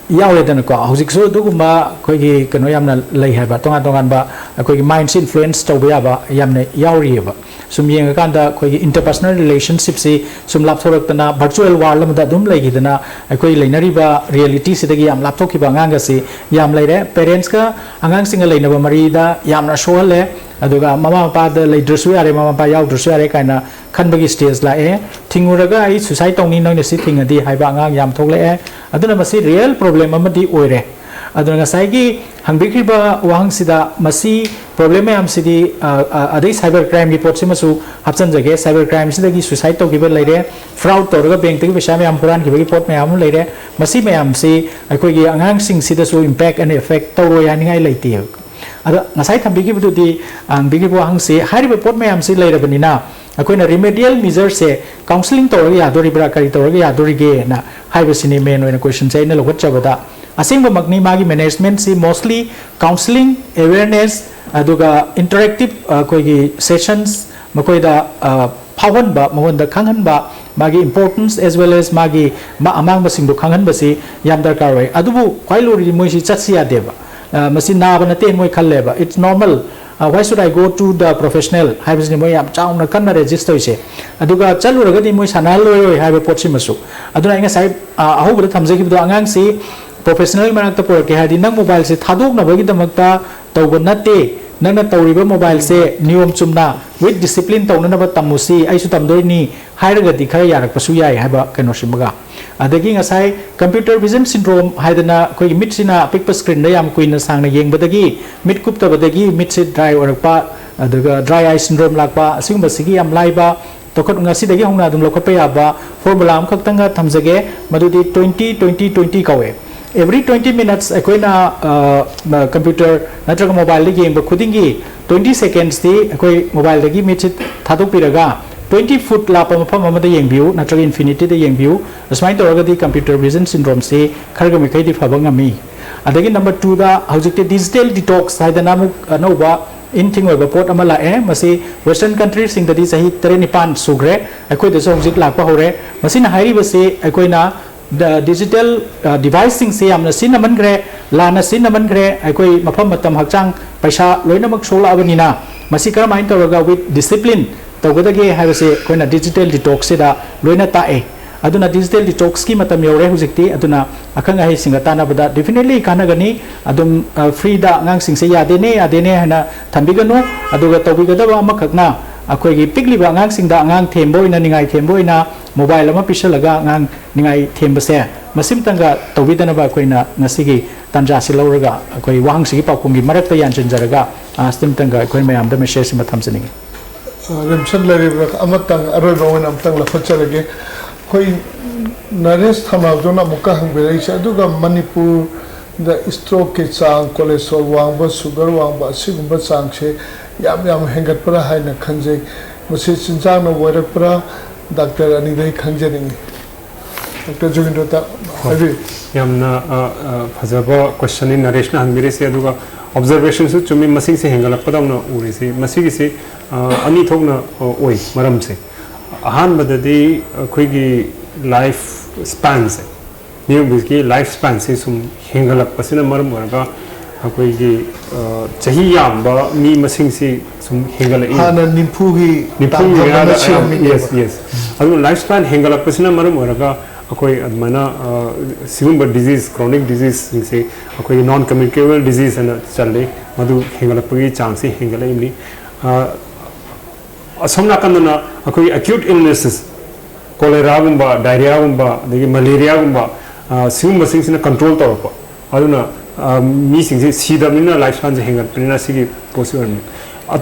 ꯌꯥꯎꯔꯦꯗꯅꯀꯣ꯫ ꯍꯧꯖꯤꯛꯁꯨ ꯑꯗꯨꯒꯨꯝꯕ ꯑꯩꯈꯣꯏꯒꯤ ꯀꯩꯅꯣ ꯌꯥꯝꯅ ꯂꯩ ꯍꯥꯏꯕ, ꯇꯣꯉꯥꯟ ꯇꯣꯉꯥꯟꯕ ꯑꯩꯈꯣꯏꯒꯤ ꯃꯥꯏꯟꯁꯦ ꯏꯟꯐ꯭ꯂꯨꯌꯦꯟꯁ ꯇꯧꯕ ꯌꯥꯕ ꯌꯥꯝꯅ ꯌꯥꯎꯔꯤꯑꯕ꯫ ꯁꯨꯝ ꯌꯦꯡꯉꯀꯥꯟꯗ ꯑꯩꯈꯣꯏꯒꯤ interpersonal relationship ꯁꯤ ꯁꯨꯝ ꯂꯥꯞꯊꯣꯔꯛꯇꯅ virtual world ꯑꯃꯗ ꯑꯗꯨꯝ ꯂꯩꯈꯤꯗꯅ ꯑꯩꯈꯣꯏ ꯂꯩꯅꯔꯤꯕ reality ꯁꯤꯗꯒꯤ ꯌꯥꯝ ꯂꯥꯞꯊꯣꯛꯈꯤꯕ ꯑꯉꯥꯡꯒꯁꯤ ꯌꯥꯝ ꯂꯩꯔꯦ꯫ Parents ꯀ ꯑꯉꯥꯡꯁꯤꯡꯒ ꯂꯩꯅꯕ ꯃꯔꯤꯗ ꯌꯥꯝꯅ ꯁꯣꯛꯍꯜꯂꯦ꯫ ꯑꯗꯨꯒ ꯃꯃꯥ ꯃꯄꯥꯗ ꯂꯩꯗ꯭ꯔꯁꯨ ꯌꯥꯔꯦ, ꯃꯃꯥ ꯃꯄꯥ ꯌꯥꯎꯗ꯭ꯔꯁꯨ ꯌꯥꯔꯦ ꯀꯥꯏꯅ ꯈꯟꯕꯒꯤ stage ꯂꯥꯛꯑꯦ꯫ ꯊꯤꯡꯉꯨꯔꯒ ꯑꯩ suicide ꯇꯧꯅꯤ, ꯅꯣꯏꯅ ꯁꯤ ꯊꯤꯡꯉꯗꯤ ꯍꯥꯏꯕ ꯑꯉꯥꯡ ꯌꯥꯝ ꯊꯣꯛꯂꯛꯑꯦ꯫ ꯑꯗꯨꯅ ꯃꯁꯤ real problem ꯑꯃꯗꯤ ꯑꯣꯏꯔꯦ꯫ ꯑꯗꯨꯅ ꯉꯁꯥꯏꯒꯤ ꯍꯪꯕꯤꯈ꯭ꯔꯤꯕ ꯋꯥꯍꯪꯁꯤꯗ ꯃꯁꯤ problem ꯃꯌꯥꯝꯁꯤꯗꯤ, ꯑ, ꯑ, ꯑꯗꯩ cyber crime ꯒꯤ ꯄꯣꯠꯁꯤꯃꯁꯨ ꯍꯥꯞꯆꯤꯟꯖꯒꯦ꯫ Cyber crime ꯁꯤꯗꯒꯤ suicide ꯇꯧꯈꯤꯕ ꯂꯩꯔꯦ, fraud ꯇꯧꯔꯒ bank ꯇꯒꯤ ꯄꯩꯁꯥ ꯃꯌꯥꯝ ꯍꯨꯔꯥꯟꯈꯤꯕꯒꯤ ꯄꯣꯠ ꯃꯌꯥꯝ ꯑꯃ ꯂꯩꯔꯦ꯫ ꯃꯁꯤ ꯃꯌꯥꯝꯁꯤ ꯑꯩꯈꯣꯏꯒꯤ ꯑꯉꯥꯡꯁꯤꯡꯁꯤꯗꯁꯨ impact and effect ꯇꯧꯔꯣꯏ ꯍꯥꯏꯅꯤꯡꯉꯥꯏ ꯂꯩꯇꯦ꯫ ꯑꯗ ꯉꯁꯥꯏ ꯊꯝꯕꯤꯈꯤꯕꯗꯨꯗꯤ, ꯍꯪꯕꯤꯈꯤꯕ ꯋꯥꯍꯪꯁꯤ, ꯍꯥꯏꯔꯤꯕ ꯄꯣꯠ ꯃꯌꯥꯝꯁꯤ ꯂꯩꯔꯕꯅꯤꯅ ꯑꯩꯈꯣꯏꯅ remedial measure ꯁꯦ counselling ꯇꯧꯔꯒ ꯌꯥꯗꯣꯔꯤꯕ꯭ꯔꯥ, ꯀꯔꯤ ꯇꯧꯔꯒ ꯌꯥꯗꯣꯔꯤꯒꯦꯅ ꯍꯥꯏꯕꯁꯤꯅꯤ main ꯑꯣꯏꯅ question ꯁꯦ ꯑꯩꯅ ꯂꯧꯈꯠꯆꯕꯗ꯫ ꯑꯁꯦꯡꯕꯃꯛꯅꯤ, ꯃꯥꯒꯤ management ꯁꯤ mostly counselling, awareness, ꯑꯗꯨꯒ interactive, ꯑ, ꯑꯩꯈꯣꯏꯒꯤ sessions ꯃꯈꯣꯏꯗ, ꯑ, ꯐꯥꯎꯍꯟꯕ, ꯃꯉꯣꯟꯗ ꯈꯪꯍꯟꯕ, ꯃꯥꯒꯤ importance as well as ꯃꯥꯒꯤ ꯃꯥ-, ꯑꯃꯥꯡꯕꯁꯤꯡꯗꯣ ꯈꯪꯍꯟꯕꯁꯤ ꯌꯥꯝ ꯗꯔꯀꯥꯔ ꯑꯣꯏ꯫ ꯑꯗꯨꯕꯨ ꯈ꯭ꯋꯥꯏ ꯂꯨꯔꯤꯗꯤ ꯃꯣꯏꯁꯤ ꯆꯠꯁꯤ ꯌꯥꯗꯦꯕ꯫ ꯑ, ꯃꯁꯤ ꯅꯥꯕ ꯅꯠꯇꯦ ꯃꯣꯏ ꯈꯜꯂꯦꯕ, it's normal, uh, why should I go to the professional ꯍꯥꯏꯕꯁꯤꯅꯤ ꯃꯣꯏ ꯌꯥꯝ ꯆꯥꯎꯅ ꯀꯟꯅ resist ꯇꯧꯔꯤꯁꯦ꯫ ꯑꯗꯨꯒ ꯆꯠꯂꯨꯔꯒꯗꯤ ꯃꯣꯏ ꯁꯥꯟꯅꯍꯜꯂꯣꯏ ꯍꯥꯏꯕ ꯄꯣꯠꯁꯤꯃꯁꯨ꯫ ꯑꯗꯨꯅ ꯑꯩ ꯉꯁꯥꯏ, ꯑ, ꯑꯍꯧꯕꯗ ꯊꯝꯖꯈꯤꯕꯗꯣ, ꯑꯉꯥꯡꯁꯤ ꯄ꯭ꯔꯣꯐꯦꯁꯅꯦꯜ ꯃꯅꯥꯛꯇ ꯄꯨꯔꯛꯀꯦ ꯍꯥꯏꯔꯗꯤ, ꯅꯪ ꯃꯣꯕꯥꯏꯜꯁꯦ ꯊꯥꯗꯣꯛꯅꯕꯒꯤꯗꯃꯛꯇ ꯇꯧꯕ ꯅꯠꯇꯦ, ꯅꯪꯅ ꯇꯧꯔꯤꯕ ꯃꯣꯕꯥꯏꯜꯁꯦ ꯅꯤꯌꯣꯝ ꯆꯨꯝꯅ, with discipline ꯇꯧꯅꯅꯕ ꯇꯝꯃꯨꯁꯤ, ꯑꯩꯁꯨ ꯇꯝꯗꯣꯏꯅꯤ ꯍꯥꯏꯔꯒꯗꯤ ꯈꯔ ꯌꯥꯔꯛꯄꯁꯨ ꯌꯥꯏ ꯍꯥꯏꯕ ꯀꯩꯅꯣꯁꯤꯃꯒ꯫ ꯑꯗꯒꯤ ꯉꯁꯥꯏ computer vision syndrome ꯍꯥꯏꯗꯅ ꯑꯩꯈꯣꯏꯒꯤ ꯃꯤꯠꯁꯤꯅ ꯑꯄꯤꯛꯄ ꯁ꯭ꯀ꯭ꯔꯤꯟꯗ ꯌꯥꯝ ꯀꯨꯏꯅ ꯁꯥꯡꯅ ꯌꯦꯡꯕꯗꯒꯤ ꯃꯤꯠ ꯀꯨꯞꯇꯕꯗꯒꯤ ꯃꯤꯠꯁꯦ ꯗ꯭ꯔꯥꯏ ꯑꯣꯏꯔꯛꯄ, ꯑꯗꯨꯒ dry eye syndrome ꯂꯥꯛꯄ, ꯑꯁꯤꯒꯨꯝꯕꯁꯤꯒꯤ ꯌꯥꯝ ꯂꯥꯏꯕ ꯂꯧꯈꯠ-, ꯉꯁꯤꯗꯒꯤ ꯍꯧꯅ ꯑꯗꯨꯝ ꯂꯧꯈꯠꯄ ꯌꯥꯕ ꯐꯣꯔꯃꯨꯂꯥ ꯑꯃꯈꯛꯇꯪꯒ ꯊꯝꯖꯒꯦ, ꯃꯗꯨꯗꯤ twenty twenty twenty ꯀꯧꯋꯦ꯫ Every twenty minutes ꯑꯩꯈꯣꯏꯅ, ꯑ, ꯃ-, computer ꯅꯠꯇ꯭ꯔꯒ ꯃꯣꯕꯥꯏꯜꯗ ꯌꯦꯡꯕ ꯈꯨꯗꯤꯡꯒꯤ twenty secondsꯇꯤ ꯑꯩꯈꯣꯏ ꯃꯣꯕꯥꯏꯜꯗꯒꯤ ꯃꯤꯠꯁꯤ ꯊꯥꯗꯣꯛꯄꯤꯔꯒ twenty foot ꯂꯥꯞꯄ ꯃꯐꯝ ꯑꯃꯗ ꯌꯦꯡꯕꯤꯌꯨ ꯅꯠꯇ꯭ꯔꯒ infinityꯗ ꯌꯦꯡꯕꯤꯌꯨ꯫ ꯑꯁꯨꯃꯥꯏꯅ ꯇꯧꯔꯒꯗꯤ computer vision syndromeꯁꯤ ꯈꯔꯒ ꯃꯈꯩꯗꯤ ꯐꯕ ꯉꯝꯃꯤ꯫ ꯑꯗꯒꯤ number twoꯗ ꯍꯧꯖꯤꯛꯇꯤ digital detox ꯍꯥꯏꯗꯅ ꯑꯃꯨꯛ ꯑꯅꯧꯕ in thing ꯑꯣꯏꯕ ꯄꯣꯠ ꯑꯃ ꯂꯥꯛꯑꯦ꯫ ꯃꯁꯤ western countryꯁꯤꯡꯗꯗꯤ ꯆꯍꯤ ꯇꯔꯦꯠ ꯅꯤꯄꯥꯟ ꯁꯨꯈ꯭ꯔꯦ, ꯑꯩꯈꯣꯏꯗꯁꯨ ꯍꯧꯖꯤꯛ ꯂꯥꯛꯄ ꯍꯧꯔꯦ꯫ ꯃꯁꯤꯅ ꯍꯥꯏꯔꯤꯕꯁꯤ ꯑꯩꯈꯣꯏꯅ ꯗ-, digital, ꯑ, deviceꯁꯤꯡꯁꯦ ꯌꯥꯝꯅ ꯁꯤꯖꯤꯟꯅꯃꯟꯈ꯭ꯔꯦ, ꯂꯥꯟꯅ ꯁꯤꯖꯤꯟꯅꯃꯟꯈ꯭ꯔꯦ, ꯑꯩꯈꯣꯏ ꯃꯐꯝ ꯃꯇꯝ ꯍꯛꯆꯥꯡ ꯄꯩꯁꯥ ꯂꯣꯏꯅꯃꯛ ꯁꯣꯛꯂꯛꯑꯕꯅꯤꯅ ꯃꯁꯤ ꯀꯔꯝꯍꯥꯏꯅ ꯇꯧꯔꯒ with discipline ꯇꯧꯒꯗꯒꯦ ꯍꯥꯏꯕꯁꯦ ꯑꯩꯈꯣꯏꯅ digital detoxꯁꯤꯗ ꯂꯣꯏꯅ ꯇꯥꯛꯑꯦ꯫ ꯑꯗꯨꯅ digital detoxꯀꯤ ꯃꯇꯝ ꯌꯧꯔꯦ ꯍꯧꯖꯤꯛꯇꯤ꯫ ꯑꯗꯨꯅ ꯑꯈꯪ ꯑꯍꯩꯁꯤꯡꯒ ꯇꯥꯟꯅꯕꯗ definitely ꯀꯥꯟꯅꯒꯅꯤ꯫ ꯑꯗꯨꯝ, ꯑ, freeꯗ ꯑꯉꯥꯡꯁꯤꯡꯁꯦ ꯌꯥꯗꯦꯅꯦ, ꯌꯥꯗꯦꯅꯦ ꯍꯥꯏꯅ ꯊꯝꯕꯤꯒꯅꯨ꯫ ꯑꯗꯨꯒ ꯇꯧꯕꯤꯒꯗꯕ ꯑꯃꯈꯛꯅ, ꯑꯩꯈꯣꯏꯒꯤ ꯄꯤꯛꯂꯤꯕ ꯑꯉꯥꯡꯁꯤꯡꯗ ꯑꯉꯥꯡ ꯊꯦꯝꯕ ꯑꯣꯏꯅ, ꯅꯤꯡꯉꯥꯏ ꯊꯦꯝꯕ ꯑꯣꯏꯅ mobile ꯑꯃ ꯄꯤꯁꯜꯂꯒ ꯑꯉꯥꯡ ꯅꯤꯡꯉꯥꯏ ꯊꯦꯝꯕꯁꯦ ꯃꯁꯤꯃꯇꯪꯒ ꯇꯧꯕꯤꯗꯅꯕ ꯑꯩꯈꯣꯏꯅ ꯉꯁꯤꯒꯤ ꯇꯥꯟꯖꯥꯁꯤ ꯂꯧꯔꯒ ꯑꯩꯈꯣꯏ ꯋꯥꯍꯪꯁꯤꯒꯤ ꯄꯥꯎꯈꯨꯝꯒꯤ ꯃꯔꯛꯇ ꯌꯥꯟꯁꯤꯟꯖꯔꯒ, ꯑ, ꯁꯤꯃꯇꯪꯒ ꯑꯩꯈꯣꯏ ꯃꯌꯥꯝꯗ message ꯑꯃ ꯊꯝꯖꯅꯤꯡꯉꯤ꯫ ꯑ, ꯔꯤꯝꯁꯟ ꯂꯩꯔꯤꯕ꯭ꯔꯥ? ꯑꯃꯇꯪ ꯑꯔꯣꯏꯕ ꯑꯣꯏꯅ ꯑꯃꯇꯪ ꯂꯧꯈꯠꯆꯔꯒꯦ꯫ ꯑꯩꯈꯣꯏ ꯅꯔꯦꯁ ꯊꯧꯅꯥꯎꯖꯝꯅ ꯑꯃꯨꯛꯀ ꯍꯪꯕꯤꯔꯛꯏꯁꯦ, ꯑꯗꯨꯒ ꯃꯅꯤꯄꯨꯔꯗ strokeꯀꯤ ꯆꯥꯡ, cholesterol ꯋꯥꯡꯕ, sugar ꯋꯥꯡꯕ ꯑꯁꯤꯒꯨꯝꯕ ꯆꯥꯡꯁꯦ ꯌꯥꯝ ꯌꯥꯝ ꯍꯦꯟꯒꯠꯄ꯭ꯔꯥ ꯍꯥꯏꯅ ꯈꯟꯖꯩ꯫ ꯃꯁꯤ ꯆꯤꯟꯖꯥꯛꯅ ꯑꯣꯏꯔꯛꯄ꯭ꯔꯥ? ꯗꯥꯛꯇꯔ ꯑꯅꯤꯗ ꯑꯩ ꯈꯪꯖꯅꯤꯡꯉꯤ꯫ ꯗꯥꯛꯇꯔ ꯖꯣꯒꯤꯟꯗ꯭ꯔꯣꯇ ꯍꯥꯏꯕꯤꯌꯨ꯫ ꯌꯥꯝꯅ, ꯑ, ꯑ, ꯐꯖꯕ questionꯅꯤ ꯅꯔꯦꯁꯅ ꯍꯪꯕꯤꯔꯤꯁꯦ, ꯑꯗꯨꯒ observationꯁꯨ ꯆꯨꯝꯃꯤ, ꯃꯁꯤꯡꯁꯦ ꯍꯦꯟꯒꯠꯂꯛꯄꯗꯧꯅ ꯎꯔꯤꯁꯤ꯫ ꯃꯁꯤꯒꯤꯁꯤ, ꯑ, ꯑꯅꯤ ꯊꯣꯛꯅ, ꯑ, ꯑꯣꯏ ꯃꯔꯝꯁꯦ꯫ ꯑꯍꯥꯟꯕꯗꯗꯤ ꯑꯩꯈꯣꯏꯒꯤ life spanꯁꯦ, ꯃꯤꯑꯣꯏꯕꯒꯤ life spanꯁꯦ ꯁꯨꯝ ꯍꯦꯟꯒꯠꯂꯛꯄꯁꯤꯅ ꯃꯔꯝ ꯑꯣꯏꯔꯒ ꯑꯩꯈꯣꯏꯒꯤ, ꯑ, ꯆꯍꯤ ꯌꯥꯝꯕ ꯃꯤ ꯃꯁꯤꯡꯁꯤ ꯁꯨꯝ ꯍꯦꯟꯒꯠꯂꯛꯏ꯫ ꯍꯥꯟꯅ ꯅꯤꯐꯨꯒꯤ ꯅꯤꯐꯨꯒꯤ ꯇꯥꯡꯐꯝ ꯑꯃ ꯃꯌꯥꯗ ꯑꯌꯥꯝꯕ, ꯁꯤꯔꯝꯃꯤꯅꯦꯕ꯫ Yes, yes꯫ ꯑꯗꯨ life span ꯍꯦꯟꯒꯠꯂꯛꯄꯁꯤꯅ ꯃꯔꯝ ꯑꯣꯏꯔꯒ ꯑꯩꯈꯣꯏ ꯑꯗꯨꯃꯥꯏꯅ ꯑ, ꯁꯤꯒꯨꯝꯕ ꯗꯤꯖꯤꯖ, ꯀ꯭ꯔꯣꯅꯤꯛ ꯗꯤꯖꯤꯖꯁꯤꯡꯁꯦ ꯑꯩꯈꯣꯏꯒꯤ ꯅꯣꯟ ꯀꯝꯃ꯭ꯌꯨꯅꯤꯀꯦꯕꯜ ꯗꯤꯖꯤꯖ ꯍꯥꯏꯅ ꯆꯜꯂꯤ꯫ ꯃꯗꯨ ꯍꯦꯟꯒꯠꯂꯛꯄꯒꯤ ꯆꯥꯡꯁꯤ ꯍꯦꯟꯒꯠꯂꯛꯏꯕꯅꯤ꯫ ꯑ, ꯑꯁꯣꯝ ꯅꯥꯀꯟꯗꯅ ꯑꯩꯈꯣꯏꯒꯤ ꯑꯦꯀ꯭ꯌꯨꯠ ꯏꯜꯅꯦꯁꯦꯁ, ꯀꯣꯂꯦꯔꯥꯒꯨꯝꯕ, ꯗꯥꯏꯔꯤꯌꯥꯒꯨꯝꯕ, ꯑꯗꯒꯤ ꯃꯂꯦꯔꯤꯌꯥꯒꯨꯝꯕ, ꯑ, ꯁꯤꯒꯨꯝꯕꯁꯤꯡꯁꯤꯅ ꯀꯟꯇ꯭ꯔꯣꯜ ꯇꯧꯔꯛꯄ꯫ ꯑꯗꯨꯅ ꯑ, ꯃꯤꯁꯤꯡꯁꯦ ꯁꯤꯗꯕꯅꯤꯅ ꯂꯥꯏꯐ ꯁ꯭ꯄꯦꯟꯁꯦ ꯍꯦꯟꯒꯠꯄꯅꯤꯅ ꯁꯤꯒꯤ ꯄꯣꯠꯁꯤ ꯑꯣꯏꯔꯝꯃꯤ꯫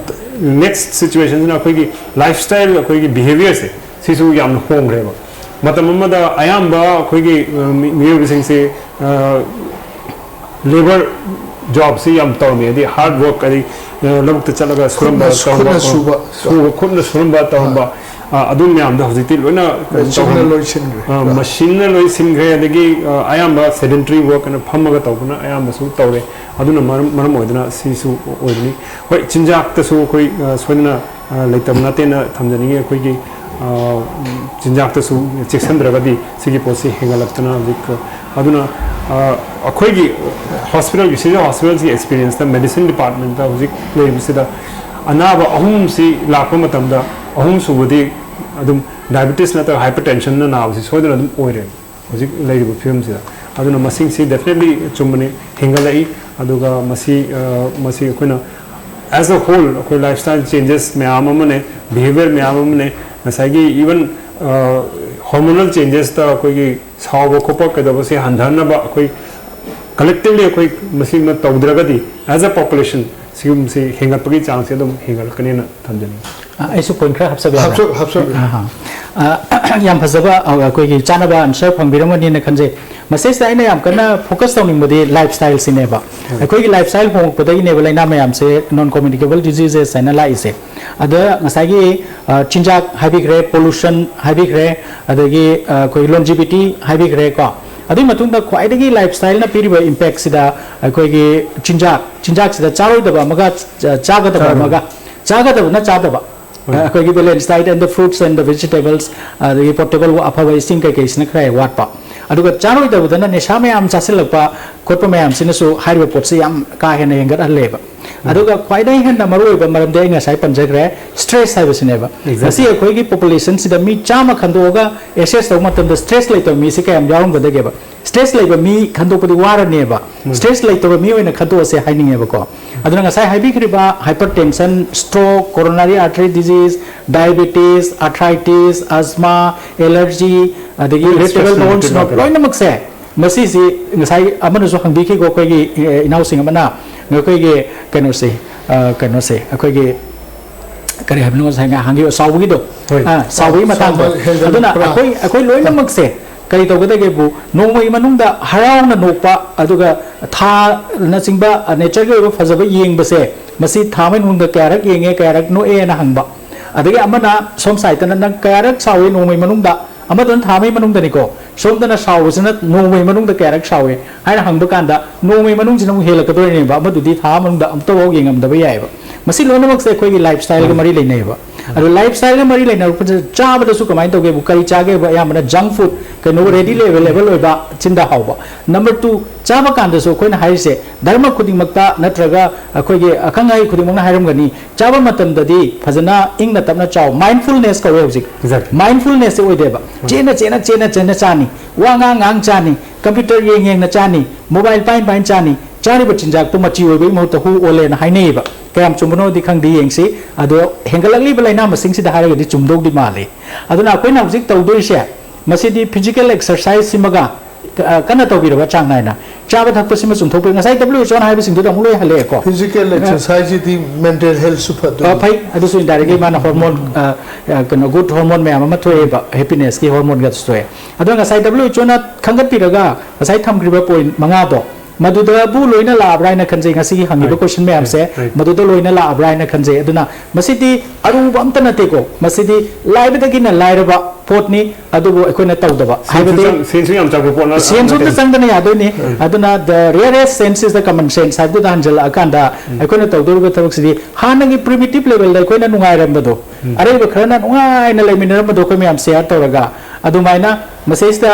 ꯅꯦꯛꯁ ꯁꯤꯆꯨꯋꯦꯁꯟꯁꯤꯅ ꯑꯩꯈꯣꯏꯒꯤ ꯂꯥꯏꯐ ꯁ꯭ꯇꯥꯏꯜ, ꯑꯩꯈꯣꯏꯒꯤ ꯕꯤꯍꯦꯕꯤꯌꯔꯁꯦ ꯁꯤꯁꯨ ꯌꯥꯝꯅ ꯍꯣꯡꯈ꯭ꯔꯦꯕ꯫ ꯃꯇꯝ ꯑꯃꯗ ꯑꯌꯥꯝꯕ ꯑꯩꯈꯣꯏꯒꯤ ꯑ, ꯃꯤ- ꯃꯤꯑꯣꯏꯕꯁꯤꯡꯁꯦ ꯂꯦꯕꯔ ꯖꯣꯕꯁꯤ ꯌꯥꯝ ꯇꯧꯔꯝꯃꯤ, ꯍꯥꯏꯗꯤ ꯍꯥꯔꯗ ꯋꯥꯔꯛ, ꯍꯥꯏꯗꯤ ꯑ, ꯂꯧꯕꯨꯛꯇ ꯆꯠꯂꯒ ꯁꯨꯔꯝꯕ, ꯈꯨꯠꯅ ꯁꯨ- ꯇꯧꯔꯝꯕ, ꯈꯨꯠꯅ ꯑ, ꯁꯨꯕ꯫ ꯁꯨꯕ, ꯈꯨꯠꯅ ꯁꯨꯔꯝꯕ, ꯇꯧꯔꯝꯕ, ꯑ, ꯑꯗꯨ ꯃꯌꯥꯝꯗꯣ ꯍꯧꯖꯤꯛꯇꯤ ꯂꯣꯏꯅ ꯀꯩꯅꯣ ꯃꯦꯆꯤꯟꯅ ꯇꯧꯍꯟ- ꯂꯣꯏ ꯁꯤꯟꯈ꯭ꯔꯦ꯫ ꯑ, ꯃꯦꯆꯤꯟꯅ ꯂꯣꯏ ꯁꯤꯟꯈ꯭ꯔꯦ꯫ ꯑꯗꯒꯤ ꯑ, ꯑꯌꯥꯝꯕ ꯁꯦꯗꯦꯟꯇꯔꯤ ꯋꯥꯔꯛ ꯑꯅ ꯐꯝꯃꯒ ꯇꯧꯕꯅ ꯑꯌꯥꯝꯕꯁꯨ ꯇꯧꯔꯦ꯫ ꯑꯗꯨꯅ ꯃꯔꯝ ꯃꯔꯝ ꯑꯣꯏꯗꯅ ꯁꯤꯁꯨ ꯑꯣꯏꯕꯅꯤ꯫ ꯍꯣꯏ, ꯆꯤꯟꯖꯥꯛꯇꯁꯨ ꯑꯩꯈꯣꯏ ꯑ, ꯁꯣꯏꯗꯅ ꯑ, ꯂꯩꯇꯕ ꯅꯠꯇꯦꯅ ꯊꯝꯖꯅꯤꯡꯉꯤ꯫ ꯑꯩꯈꯣꯏꯒꯤ ꯑ, ꯆꯤꯟꯖꯥꯛꯇꯁꯨ ꯆꯦꯛꯁꯤꯟꯗ꯭ꯔꯒꯗꯤ ꯁꯤꯒꯤ ꯄꯣꯠꯁꯤ ꯍꯦꯟꯒꯠꯂꯛꯇꯅ ꯍꯧꯖꯤꯛ, ꯑ, ꯑꯗꯨꯅ ꯑ, ꯑꯩꯈꯣꯏꯒꯤ ꯍꯣꯁꯄꯤꯇꯥꯜꯒꯤ, ꯁꯤꯖ ꯍꯣꯁꯄꯤꯇꯥꯜꯒꯤ ꯑꯦꯛꯁꯄꯤꯔꯤꯌꯦꯟꯁꯇ, ꯃꯦꯗꯤꯁꯤꯟ ꯗꯤꯄꯥꯔꯠꯃꯦꯟꯇ ꯍꯧꯖꯤꯛ ꯂꯩꯔꯤꯕꯁꯤꯗ ꯑꯅꯥꯕ ꯑꯍꯨꯝꯁꯤ ꯂꯥꯛꯄ ꯃꯇꯝꯗ ꯑꯍꯨꯝꯁꯨꯕꯗꯤ ꯑꯗꯨꯝ ꯗꯥꯏꯕꯦꯇꯤꯁ ꯅꯠꯇ꯭ꯔꯒ ꯍꯥꯏꯄꯔ ꯇꯦꯟꯁꯟꯅ ꯅꯥꯕꯁꯤ ꯁꯣꯏꯗꯅ ꯑꯗꯨꯝ ꯑꯣꯏꯔꯦ ꯍꯧꯖꯤꯛ ꯂꯩꯔꯤꯕ ꯐꯤꯕꯝꯁꯤꯗ꯫ ꯑꯗꯨꯅ ꯃꯁꯤꯡꯁꯤ ꯗꯦꯐꯤꯅꯦꯠꯂꯤ ꯆꯨꯝꯕꯅꯤ, ꯍꯦꯟꯒꯠꯂꯛꯏ꯫ ꯑꯗꯨꯒ ꯃꯁꯤ ꯑ, ꯃꯁꯤ ꯑꯩꯈꯣꯏꯅ ꯑꯦꯁ ꯑ ꯍꯣꯜ ꯑꯩꯈꯣꯏ ꯂꯥꯏꯐ ꯁ꯭ꯇꯥꯏꯜ ꯆꯦꯟꯖꯦꯁ ꯃꯌꯥꯝ ꯑꯃꯅꯦ, ꯕꯤꯍꯦꯕꯤꯌꯔ ꯃꯌꯥꯝ ꯑꯃꯅꯦ, ꯉꯁꯥꯏꯒꯤ ꯏꯚꯟ ꯍꯣꯔꯃꯣꯅꯦꯜ ꯆꯦꯟꯖꯦꯁꯇ ꯑꯩꯈꯣꯏꯒꯤ ꯁꯥꯎꯕ ꯈꯣꯠꯄ ꯀꯩꯗꯧꯕꯁꯦ ꯍꯟꯊꯍꯟꯅꯕ ꯑꯩꯈꯣꯏ ꯀꯂꯦꯛꯇꯤꯚꯂꯤ ꯑꯩꯈꯣꯏ ꯃꯁꯤꯃ ꯇꯧꯗ꯭ꯔꯒꯗꯤ, ꯑꯦꯁ ꯑ ꯄꯣꯄꯨꯂꯦꯁꯟ, ꯁꯤꯒꯨꯝꯕꯁꯤ ꯍꯦꯟꯒꯠꯄꯒꯤ ꯆꯥꯡꯁꯦ ꯑꯗꯨꯝ ꯍꯦꯟꯒꯠꯂꯛꯀꯅꯦꯅ ꯊꯝꯖꯅꯤꯡꯉꯤ꯫ ꯑ, ꯑꯩꯁꯨ ꯄꯣꯏꯟ ꯈꯔ ꯍꯥꯞꯆꯕ ꯌꯥꯕ꯭ꯔꯥ? ꯍꯥꯞꯆꯧ, ꯍꯥꯞꯆꯧ꯫ ꯑꯍꯥ꯫ ꯑ, ꯌꯥꯝ ꯐꯖꯕ, ꯑ, ꯑꯩꯈꯣꯏꯒꯤ ꯆꯥꯅꯕ ꯑꯟꯁꯔ ꯐꯪꯕꯤꯔꯝꯒꯅꯤꯅ ꯈꯟꯖꯩ꯫ ꯃꯁꯤꯁꯤꯗ ꯑꯩꯅ ꯌꯥꯝ ꯀꯟꯅ ꯐꯣꯀꯁ ꯇꯧꯅꯤꯡꯕꯗꯤ ꯂꯥꯏꯐ ꯁ꯭ꯇꯥꯏꯜꯁꯤꯅꯦꯕ꯫ ꯎꯝ꯫ ꯑꯩꯈꯣꯏꯒꯤ ꯂꯥꯏꯐ ꯁ꯭ꯇꯥꯏꯜ ꯍꯣꯡꯉꯛꯄꯗꯒꯤꯅꯦꯕ ꯂꯥꯏꯅꯥ ꯃꯌꯥꯝꯁꯦ, ꯅꯣꯟ ꯀꯝꯃ꯭ꯌꯨꯅꯤꯀꯦꯕꯜ ꯗꯤꯖꯤꯖꯦꯁ ꯍꯥꯏꯅ ꯂꯥꯛꯏꯁꯦ꯫ ꯑꯗ ꯉꯁꯥꯏꯒꯤ, ꯑ, ꯆꯤꯟꯖꯥꯛ ꯍꯥꯏꯕꯤꯈ꯭ꯔꯦ, ꯄꯣꯂꯨꯁꯟ ꯍꯥꯏꯕꯤꯈ꯭ꯔꯦ, ꯑꯗꯒꯤ, ꯑ, ꯑꯩꯈꯣꯏ ꯂꯣꯟꯖꯤꯕꯤꯇꯤ ꯍꯥꯏꯕꯤꯈ꯭ꯔꯦ ꯀꯣ꯫ ꯑꯗꯨꯒꯤ ꯃꯇꯨꯡꯗ ꯈ꯭ꯋꯥꯏꯗꯒꯤ ꯂꯥꯏꯐ ꯁ꯭ꯇꯥꯏꯜꯅ ꯄꯤꯔꯤꯕ ꯏꯝꯄꯦꯛꯁꯤꯗ ꯑꯩꯈꯣꯏꯒꯤ ꯆꯤꯟꯖꯥꯛ, ꯆꯤꯟꯖꯥꯛꯁꯤꯗ ꯆꯥꯔꯣꯏꯗꯕ ꯑꯃꯒ, ꯆ-, ꯆꯥꯒꯗꯕ ꯆꯥꯒꯗꯕ꯫ ꯑꯃꯒ, ꯆꯥꯒꯗꯕꯅ ꯆꯥꯗꯕ꯫ ꯍꯣꯏ꯫ ꯑꯩꯈꯣꯏꯒꯤ balanced diet and the fruits and the vegetables, ꯑꯗꯒꯤ ꯄꯣꯔꯇꯦꯕꯜ ꯑꯐꯕ ꯏꯁꯤꯡ ꯀꯩꯀꯩꯁꯤꯅ ꯈꯔ ꯍꯦꯛ ꯋꯥꯠꯄ꯫ ꯑꯗꯨꯒ ꯆꯥꯔꯣꯏꯗꯕꯗꯅ ꯅꯤꯁꯥ ꯃꯌꯥꯝ ꯆꯥꯁꯤꯜꯂꯛꯄ ꯈꯣꯠꯄ ꯃꯌꯥꯝꯁꯤꯅꯁꯨ ꯍꯥꯏꯔꯤꯕ ꯄꯣꯠꯁꯦ ꯌꯥꯝ ꯀꯥ ꯍꯦꯟꯅ ꯍꯦꯟꯒꯠꯍꯜꯂꯦꯕ꯫ ꯑꯗꯨꯒ ꯈ꯭ꯋꯥꯏꯗꯒꯤ ꯍꯦꯟꯅ ꯃꯔꯨꯑꯣꯏꯕ ꯃꯔꯝꯗꯤ ꯑꯩ ꯉꯁꯥꯏ ꯄꯟꯖꯈ꯭ꯔꯦ, ꯁ꯭ꯇ꯭ꯔꯦꯁ ꯍꯥꯏꯕꯁꯤꯅꯦꯕ꯫ ꯉꯁꯤ ꯑꯩꯈꯣꯏꯒꯤ ꯄꯣꯄꯨꯂꯦꯁꯟꯁꯤꯗ ꯃꯤ ꯆꯥꯝꯃ ꯈꯟꯗꯣꯛꯑꯒ ꯑꯦꯁꯦꯁ ꯇꯧꯕ ꯃꯇꯝꯗ ꯁ꯭ꯇ꯭ꯔꯦꯁ ꯂꯩꯇꯕ ꯃꯤꯁꯤ ꯀꯌꯥꯝ ꯌꯥꯎꯔꯝꯒꯗꯒꯦꯕ? ꯁ꯭ꯇ꯭ꯔꯦꯁ ꯂꯩꯕ ꯃꯤ ꯈꯟꯗꯣꯛꯄꯗꯤ ꯋꯥꯔꯅꯦꯕ꯫ ꯁ꯭ꯇ꯭ꯔꯦꯁ ꯂꯩꯇꯕ ꯃꯤ ꯑꯣꯏꯅ ꯈꯟꯗꯣꯛꯑꯁꯦ ꯍꯥꯏꯅꯤꯡꯉꯦꯕꯀꯣ꯫ ꯑꯗꯨꯅ ꯉꯁꯥꯏ ꯍꯥꯏꯕꯤꯈ꯭ꯔꯤꯕ hypertension, stroke, coronary artery disease, diabetes, arthritis, asthma, allergy, ꯑꯗꯒꯤ ꯏꯔꯤꯇꯦꯕꯜ ꯕꯥꯎꯜ ꯁꯤꯅꯣꯞ, ꯂꯣꯏꯅꯃꯛꯁꯦ ꯃꯁꯤꯁꯤ ꯉꯁꯥꯏ ꯑꯃꯅꯁꯨ ꯍꯪꯕꯤꯈꯤꯀꯣ, ꯑꯩꯈꯣꯏꯒꯤ, ꯑꯦ, ꯏꯅꯥꯎꯁꯤꯡ ꯑꯃꯅ, ꯑꯩꯈꯣꯏꯒꯤ ꯀꯩꯅꯣꯁꯦ, ꯑ, ꯀꯩꯅꯣꯁꯦ, ꯑꯩꯈꯣꯏꯒꯤ ꯀꯔꯤ ꯍꯥꯏꯕꯅꯣ ꯉꯁꯥꯏ ꯉꯥꯏꯍꯥꯡꯒꯤ ꯁꯥꯎꯕꯒꯤꯗꯣ? ꯍꯣꯏ꯫ ꯑ, ꯁꯥꯎꯕꯒꯤ ꯃꯇꯥꯡꯗꯣ꯫ ꯁꯥꯎꯕ ꯍꯦꯟꯖꯜꯂꯛꯄ꯭ꯔꯥ? ꯑꯗꯨꯅ ꯑꯩꯈꯣꯏ, ꯑꯩꯈꯣꯏ ꯂꯣꯏꯅꯃꯛꯁꯦ ꯀꯔꯤ ꯇꯧꯒꯗꯒꯦꯕꯨ, ꯅꯣꯡꯃꯒꯤ ꯃꯅꯨꯡꯗ ꯍꯔꯥꯎꯅ ꯅꯣꯛꯄ, ꯑꯗꯨꯒ ꯊꯥꯅꯆꯤꯡꯕ, ꯑ, ꯅꯦꯆꯔꯒꯤ ꯑꯣꯏꯕ ꯐꯖꯕ ꯌꯦꯡꯕꯁꯦ, ꯃꯁꯤ ꯊꯥ ꯑꯃꯒꯤ ꯃꯅꯨꯡꯗ ꯀꯌꯥꯔꯛ ꯌꯦꯡꯉꯦ, ꯀꯌꯥꯔꯛ ꯅꯣꯛꯑꯦꯅ ꯍꯪꯕ꯫ ꯑꯗꯒꯤ ꯑꯃꯅ ꯁꯣꯝ ꯁꯥꯏꯠꯇꯅ ꯅꯪ ꯀꯌꯥꯔꯛ ꯁꯥꯎꯏ ꯅꯣꯡꯃꯒꯤ ꯃꯅꯨꯡꯗ? ꯑꯃꯗꯨꯅ ꯊꯥ ꯑꯃꯒꯤ ꯃꯅꯨꯡꯗꯅꯤꯀꯣ, ꯁꯣꯝꯗꯅ ꯁꯥꯎꯕꯁꯤꯅ ꯅꯣꯡꯃꯒꯤ ꯃꯅꯨꯡꯗ ꯀꯌꯥꯔꯛ ꯁꯥꯎꯏ ꯍꯥꯏꯅ ꯍꯪꯕ ꯀꯥꯟꯗ, ꯅꯣꯡꯃꯒꯤ ꯃꯅꯨꯡꯁꯤꯅ ꯑꯃꯨꯛ ꯍꯦꯜꯂꯛꯀꯗꯣꯏꯅꯦꯕ, ꯑꯃꯗꯨꯗꯤ ꯊꯥ ꯃꯅꯨꯡꯗ ꯑꯃꯨꯛꯇꯐꯥꯎ ꯌꯦꯡꯉꯝꯗꯕ ꯌꯥꯏꯑꯕ꯫ ꯃꯁꯤ ꯂꯣꯏꯅꯃꯛꯁꯦ ꯑꯩꯈꯣꯏꯒꯤ ꯂꯥꯏꯐ ꯁ꯭ꯇꯥꯏꯜꯒ ꯃꯔꯤ ꯂꯩꯅꯩꯑꯕ꯫ ꯑꯗꯣ ꯂꯥꯏꯐ ꯁ꯭ꯇꯥꯏꯜꯒ ꯃꯔꯤ ꯂꯩꯅꯔꯛꯄꯁꯤꯗ ꯆꯥꯕꯗꯁꯨ ꯀꯃꯥꯏꯅ ꯇꯧꯒꯦꯕꯨ, ꯀꯔꯤ ꯆꯥꯒꯦꯕꯨ? ꯑꯌꯥꯝꯕꯅ ꯖꯪꯛ ꯐꯨꯗ, ꯀꯩꯅꯣ, ꯔꯦꯗꯤꯂꯤ ꯑꯦꯕꯥꯏꯂꯦꯕꯜ ꯑꯣꯏꯕ ꯆꯤꯟꯗ ꯍꯥꯎꯕ꯫ ꯅꯝꯕꯔ ꯇꯨ, ꯆꯥꯕ ꯀꯥꯟꯗꯁꯨ ꯑꯩꯈꯣꯏꯅ ꯍꯥꯏꯔꯤꯁꯦ, ꯙꯔꯃ ꯈꯨꯗꯤꯡꯃꯛꯇ ꯅꯠꯇ꯭ꯔꯒ ꯑꯩꯈꯣꯏꯒꯤ ꯑꯈꯪ ꯑꯍꯩ ꯈꯨꯗꯤꯡꯃꯛꯅ ꯍꯥꯏꯔꯝꯒꯅꯤ, ꯆꯥꯕ ꯃꯇꯝꯗꯗꯤ ꯐꯖꯅ ꯏꯪꯅ ꯇꯞꯅ ꯆꯥꯎ꯫ ꯃꯥꯏꯟꯐꯨꯜꯅꯦꯁ ꯀꯧꯋꯦ ꯍꯧꯖꯤꯛ꯫ Exactly. ꯃꯥꯏꯟꯐꯨꯜꯅꯦꯁꯁꯦ ꯑꯣꯏꯗꯦꯕ꯫ ꯆꯦꯟꯅ, ꯆꯦꯟꯅ, ꯆꯦꯟꯅ, ꯆꯦꯟꯅ ꯆꯥꯅꯤ, ꯋꯥ ꯉꯥꯡ, ꯉꯥꯡ ꯆꯥꯅꯤ, ꯀꯝꯄ꯭ꯌꯨꯇꯔ ꯌꯦꯡ, ꯌꯦꯡꯅ ꯆꯥꯅꯤ, ꯃꯣꯕꯥꯏꯜ ꯄꯥꯏꯟ, ꯄꯥꯏꯟ ꯆꯥꯅꯤ꯫ ꯆꯥꯔꯤꯕ ꯆꯤꯟꯖꯥꯛꯇꯣ ꯃꯆꯤ ꯑꯣꯏꯕꯒꯤ ꯃꯍꯨꯠꯇ ꯍꯨ ꯑꯣꯜꯂꯦꯅ ꯍꯥꯏꯅꯩꯌꯦꯕ꯫ ꯀꯌꯥꯝ ꯆꯨꯝꯕꯅꯣꯗꯤ ꯈꯪꯗꯦ, ꯌꯦꯡꯁꯤ꯫ ꯑꯗꯣ ꯍꯦꯟꯒꯠꯂꯛꯂꯤꯕ ꯂꯥꯏꯅꯥ ꯃꯁꯤꯡꯁꯤꯗ ꯍꯥꯏꯔꯒꯗꯤ ꯆꯨꯝꯗꯧꯗꯤ ꯃꯥꯜꯂꯤ꯫ ꯑꯗꯨꯅ ꯑꯩꯈꯣꯏꯅ ꯍꯧꯖꯤꯛ ꯇꯧꯗꯣꯏꯁꯦ, ꯃꯁꯤꯗꯤ ꯐꯤꯖꯤꯀꯦꯜ ꯑꯦꯛꯁꯔꯁꯥꯏꯖ ꯁꯤꯃꯒ ꯀ-, ꯑ, ꯀꯟꯅ ꯇꯧꯕꯤꯔꯕ ꯆꯥꯡ ꯅꯥꯏꯅ꯫ ꯆꯥꯕ ꯊꯛꯄꯁꯤꯃ ꯆꯨꯝꯊꯣꯛꯄꯤꯔ-, ꯉꯁꯥꯏ ꯗꯕ꯭ꯂꯤꯎ ꯑꯩꯆ ꯑꯣꯅ ꯍꯥꯏꯕꯁꯤꯡꯗꯨꯗ ꯑꯃꯨꯛ ꯂꯣꯏ ꯍꯜꯂꯛꯑꯦꯀꯣ꯫ Physical ꯑꯦꯛꯁꯔꯁꯥꯏꯖꯁꯤꯗꯤ mental ꯍꯦꯜꯊꯁꯨ ꯐꯗꯣꯏꯅꯤ꯫ ꯑ, ꯐꯩ꯫ ꯑꯗꯨꯁꯨ indirectly ꯃꯥꯅ ꯍꯣꯔꯃꯣꯟ, ꯑ, ꯑ, ꯀꯩꯅꯣ, ꯒꯨꯗ ꯍꯣꯔꯃꯣꯟ ꯃꯌꯥꯝ ꯑꯃ ꯊꯣꯛꯑꯦꯕ, ꯍꯦꯄꯤꯅꯦꯁꯀꯤ ꯍꯣꯔꯃꯣꯟꯒꯁꯨ ꯊꯣꯛꯑꯦ꯫ ꯑꯗꯣ ꯉꯁꯥꯏ ꯗꯕ꯭ꯂꯤꯎ ꯑꯩꯆ ꯑꯣꯅ ꯈꯟꯒꯠꯄꯤꯔꯒ ꯉꯁꯥꯏ ꯊꯝꯈ꯭ꯔꯤꯕ ꯄꯣꯏꯟꯠ ꯃꯉꯥꯗꯣ, ꯃꯗꯨꯗꯕꯨ ꯂꯣꯏꯅ ꯂꯥꯛꯑꯕ꯭ꯔꯥ ꯍꯥꯏꯅ ꯈꯟꯖꯩ ꯉꯁꯤꯒꯤ ꯍꯪꯉꯤꯕ ꯀꯣꯏꯁꯟ ꯃꯌꯥꯝꯁꯦ꯫ ꯃꯗꯨꯗ ꯂꯣꯏꯅ ꯂꯥꯛꯑꯕ꯭ꯔꯥ ꯍꯥꯏꯅ ꯈꯟꯖꯩ꯫ ꯑꯗꯨꯅ ꯃꯁꯤꯗꯤ ꯑꯔꯨꯕ ꯑꯝꯇ ꯅꯠꯇꯦꯀꯣ, ꯃꯁꯤꯗꯤ ꯂꯥꯏꯕꯗꯒꯤꯅ ꯂꯥꯏꯔꯕ ꯄꯣꯠꯅꯤ꯫ ꯑꯗꯨꯕꯨ ꯑꯩꯈꯣꯏꯅ ꯇꯧꯗꯕ ꯁꯦꯟꯁꯨ ꯍꯥꯏꯕꯗꯤ ꯆꯪ-, ꯁꯦꯟꯁꯨ ꯌꯥꯝ ꯆꯪꯕ ꯄꯣꯠ ꯅꯠ-, ꯁꯦꯟꯁꯨ ꯑꯝꯇ ꯅꯠꯇꯦ꯫ ꯆꯪꯗꯅ ꯌꯥꯗꯣꯏꯅꯤ꯫ ꯎꯝ꯫ ꯑꯗꯨꯅ the rarest sense is the common sense ꯍꯥꯏꯕꯗꯨꯗ ꯍꯟꯖꯜꯂꯛꯑꯀꯥꯟꯗ ꯎꯝ꯫ ꯑꯩꯈꯣꯏꯅ ꯇꯧꯗꯧꯔꯤꯕ ꯊꯕꯛꯁꯤꯗꯤ ꯍꯥꯟꯅꯒꯤ ꯄ꯭ꯔꯤꯃꯤꯇꯤꯞ ꯂꯦꯚꯦꯜꯗ ꯑꯩꯈꯣꯏꯅ ꯅꯨꯡꯉꯥꯏꯔꯝꯕꯗꯣ, ꯎꯝ꯫ ꯑꯔꯩꯕ ꯈꯔꯅ ꯅꯨꯡꯉꯥꯏꯅ ꯂꯩꯃꯤꯟꯅꯔꯝꯕꯗꯣ ꯑꯩꯈꯣꯏ ꯃꯌꯥꯝ ꯁꯤꯌꯥꯔ ꯇꯧꯔꯒ ꯑꯗꯨꯃꯥꯏꯅ ꯃꯁꯤꯁꯤꯗ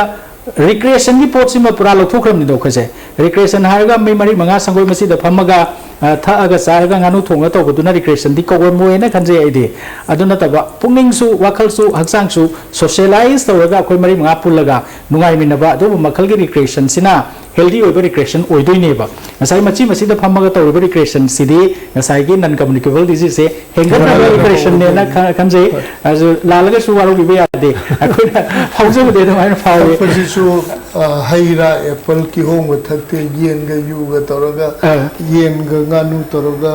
ꯔꯤꯀ꯭ꯔꯤꯌꯦꯁꯟꯒꯤ ꯄꯣꯠꯁꯤꯃ ꯄꯨꯔꯥ ꯂꯧꯊꯣꯛꯈ꯭ꯔꯕꯅꯤꯗꯣ ꯑꯩꯈꯣꯏꯁꯦ꯫ ꯔꯤꯀ꯭ꯔꯤꯌꯦꯁꯟ ꯍꯥꯏꯔꯒ ꯃꯤ ꯃꯔꯤ ꯃꯉꯥ ꯁꯪꯒꯣꯏ ꯃꯆꯤꯗ ꯐꯝꯃꯒ, ꯑ, ꯊꯛꯑꯒ ꯆꯥꯔꯒ ꯉꯥꯅꯨ ꯊꯣꯡꯉ ꯇꯧꯕꯗꯨꯅ ꯔꯤꯀ꯭ꯔꯤꯌꯦꯁꯟꯗꯤ ꯀꯧꯔꯝꯃꯣꯏꯅ ꯈꯟꯖꯩ ꯑꯩꯗꯤ꯫ ꯑꯗꯨ ꯅꯠꯇꯕ ꯄꯨꯛꯅꯤꯡꯁꯨ, ꯋꯥꯈꯜꯁꯨ, ꯍꯛꯆꯥꯡꯁꯨ ꯁꯣꯁꯤꯌꯦꯂꯥꯏꯁ ꯇꯧꯔꯒ ꯑꯩꯈꯣꯏ ꯃꯔꯤ ꯃꯉꯥ ꯄꯨꯜꯂꯒ ꯅꯨꯡꯉꯥꯏꯃꯤꯟꯅꯕ ꯑꯗꯨꯒꯨꯝꯕ ꯃꯈꯜꯒꯤ ꯔꯤꯀ꯭ꯔꯤꯌꯦꯁꯟꯁꯤꯅ ꯍꯦꯜꯗꯤ ꯑꯣꯏꯕ ꯔꯤꯀ꯭ꯔꯤꯌꯦꯁꯟ ꯑꯣꯏꯗꯣꯏꯅꯦꯕ꯫ ꯉꯁꯥꯏ ꯃꯆꯤ ꯃꯆꯤꯗ ꯐꯝꯃꯒ ꯇꯧꯔꯤꯕ ꯔꯤꯀ꯭ꯔꯤꯌꯦꯁꯟꯁꯤꯗꯤ ꯉꯁꯥꯏꯒꯤ ꯅꯟ ꯀꯝꯃ꯭ꯌꯨꯅꯤꯀꯦꯕꯜ ꯗꯤꯖꯤꯖꯁꯦ ꯍꯦꯟꯒꯠꯅꯕ ꯍꯦꯟꯒꯠꯅꯕ ꯔꯤꯀ꯭ꯔꯤꯌꯦꯁꯟꯅꯦꯅ ꯈ-, ꯈꯟꯖꯩ꯫ ꯍꯣꯏ꯫ ꯑꯗꯨ ꯂꯥꯜꯂꯒꯁꯨ ꯋꯥꯔꯧꯕꯤꯕ ꯌꯥꯗꯦ꯫ ꯑꯩꯈꯣꯏꯅ ꯍꯧꯖꯕꯗꯤ ꯑꯗꯨꯃꯥꯏꯅ ꯐꯥꯎꯏ꯫ ꯊꯛꯄꯁꯤꯁꯨ, ꯑ, ꯍꯩ ꯔꯥ, ꯑꯦꯄꯜ, ꯀꯤꯍꯣꯝꯒ ꯊꯛꯇꯦ, ꯌꯦꯟꯒ ꯌꯨꯒ ꯇꯧꯔꯒ, ꯑ꯫ ꯌꯦꯟꯒ ꯉꯥꯅꯨ ꯇꯧꯔꯒ,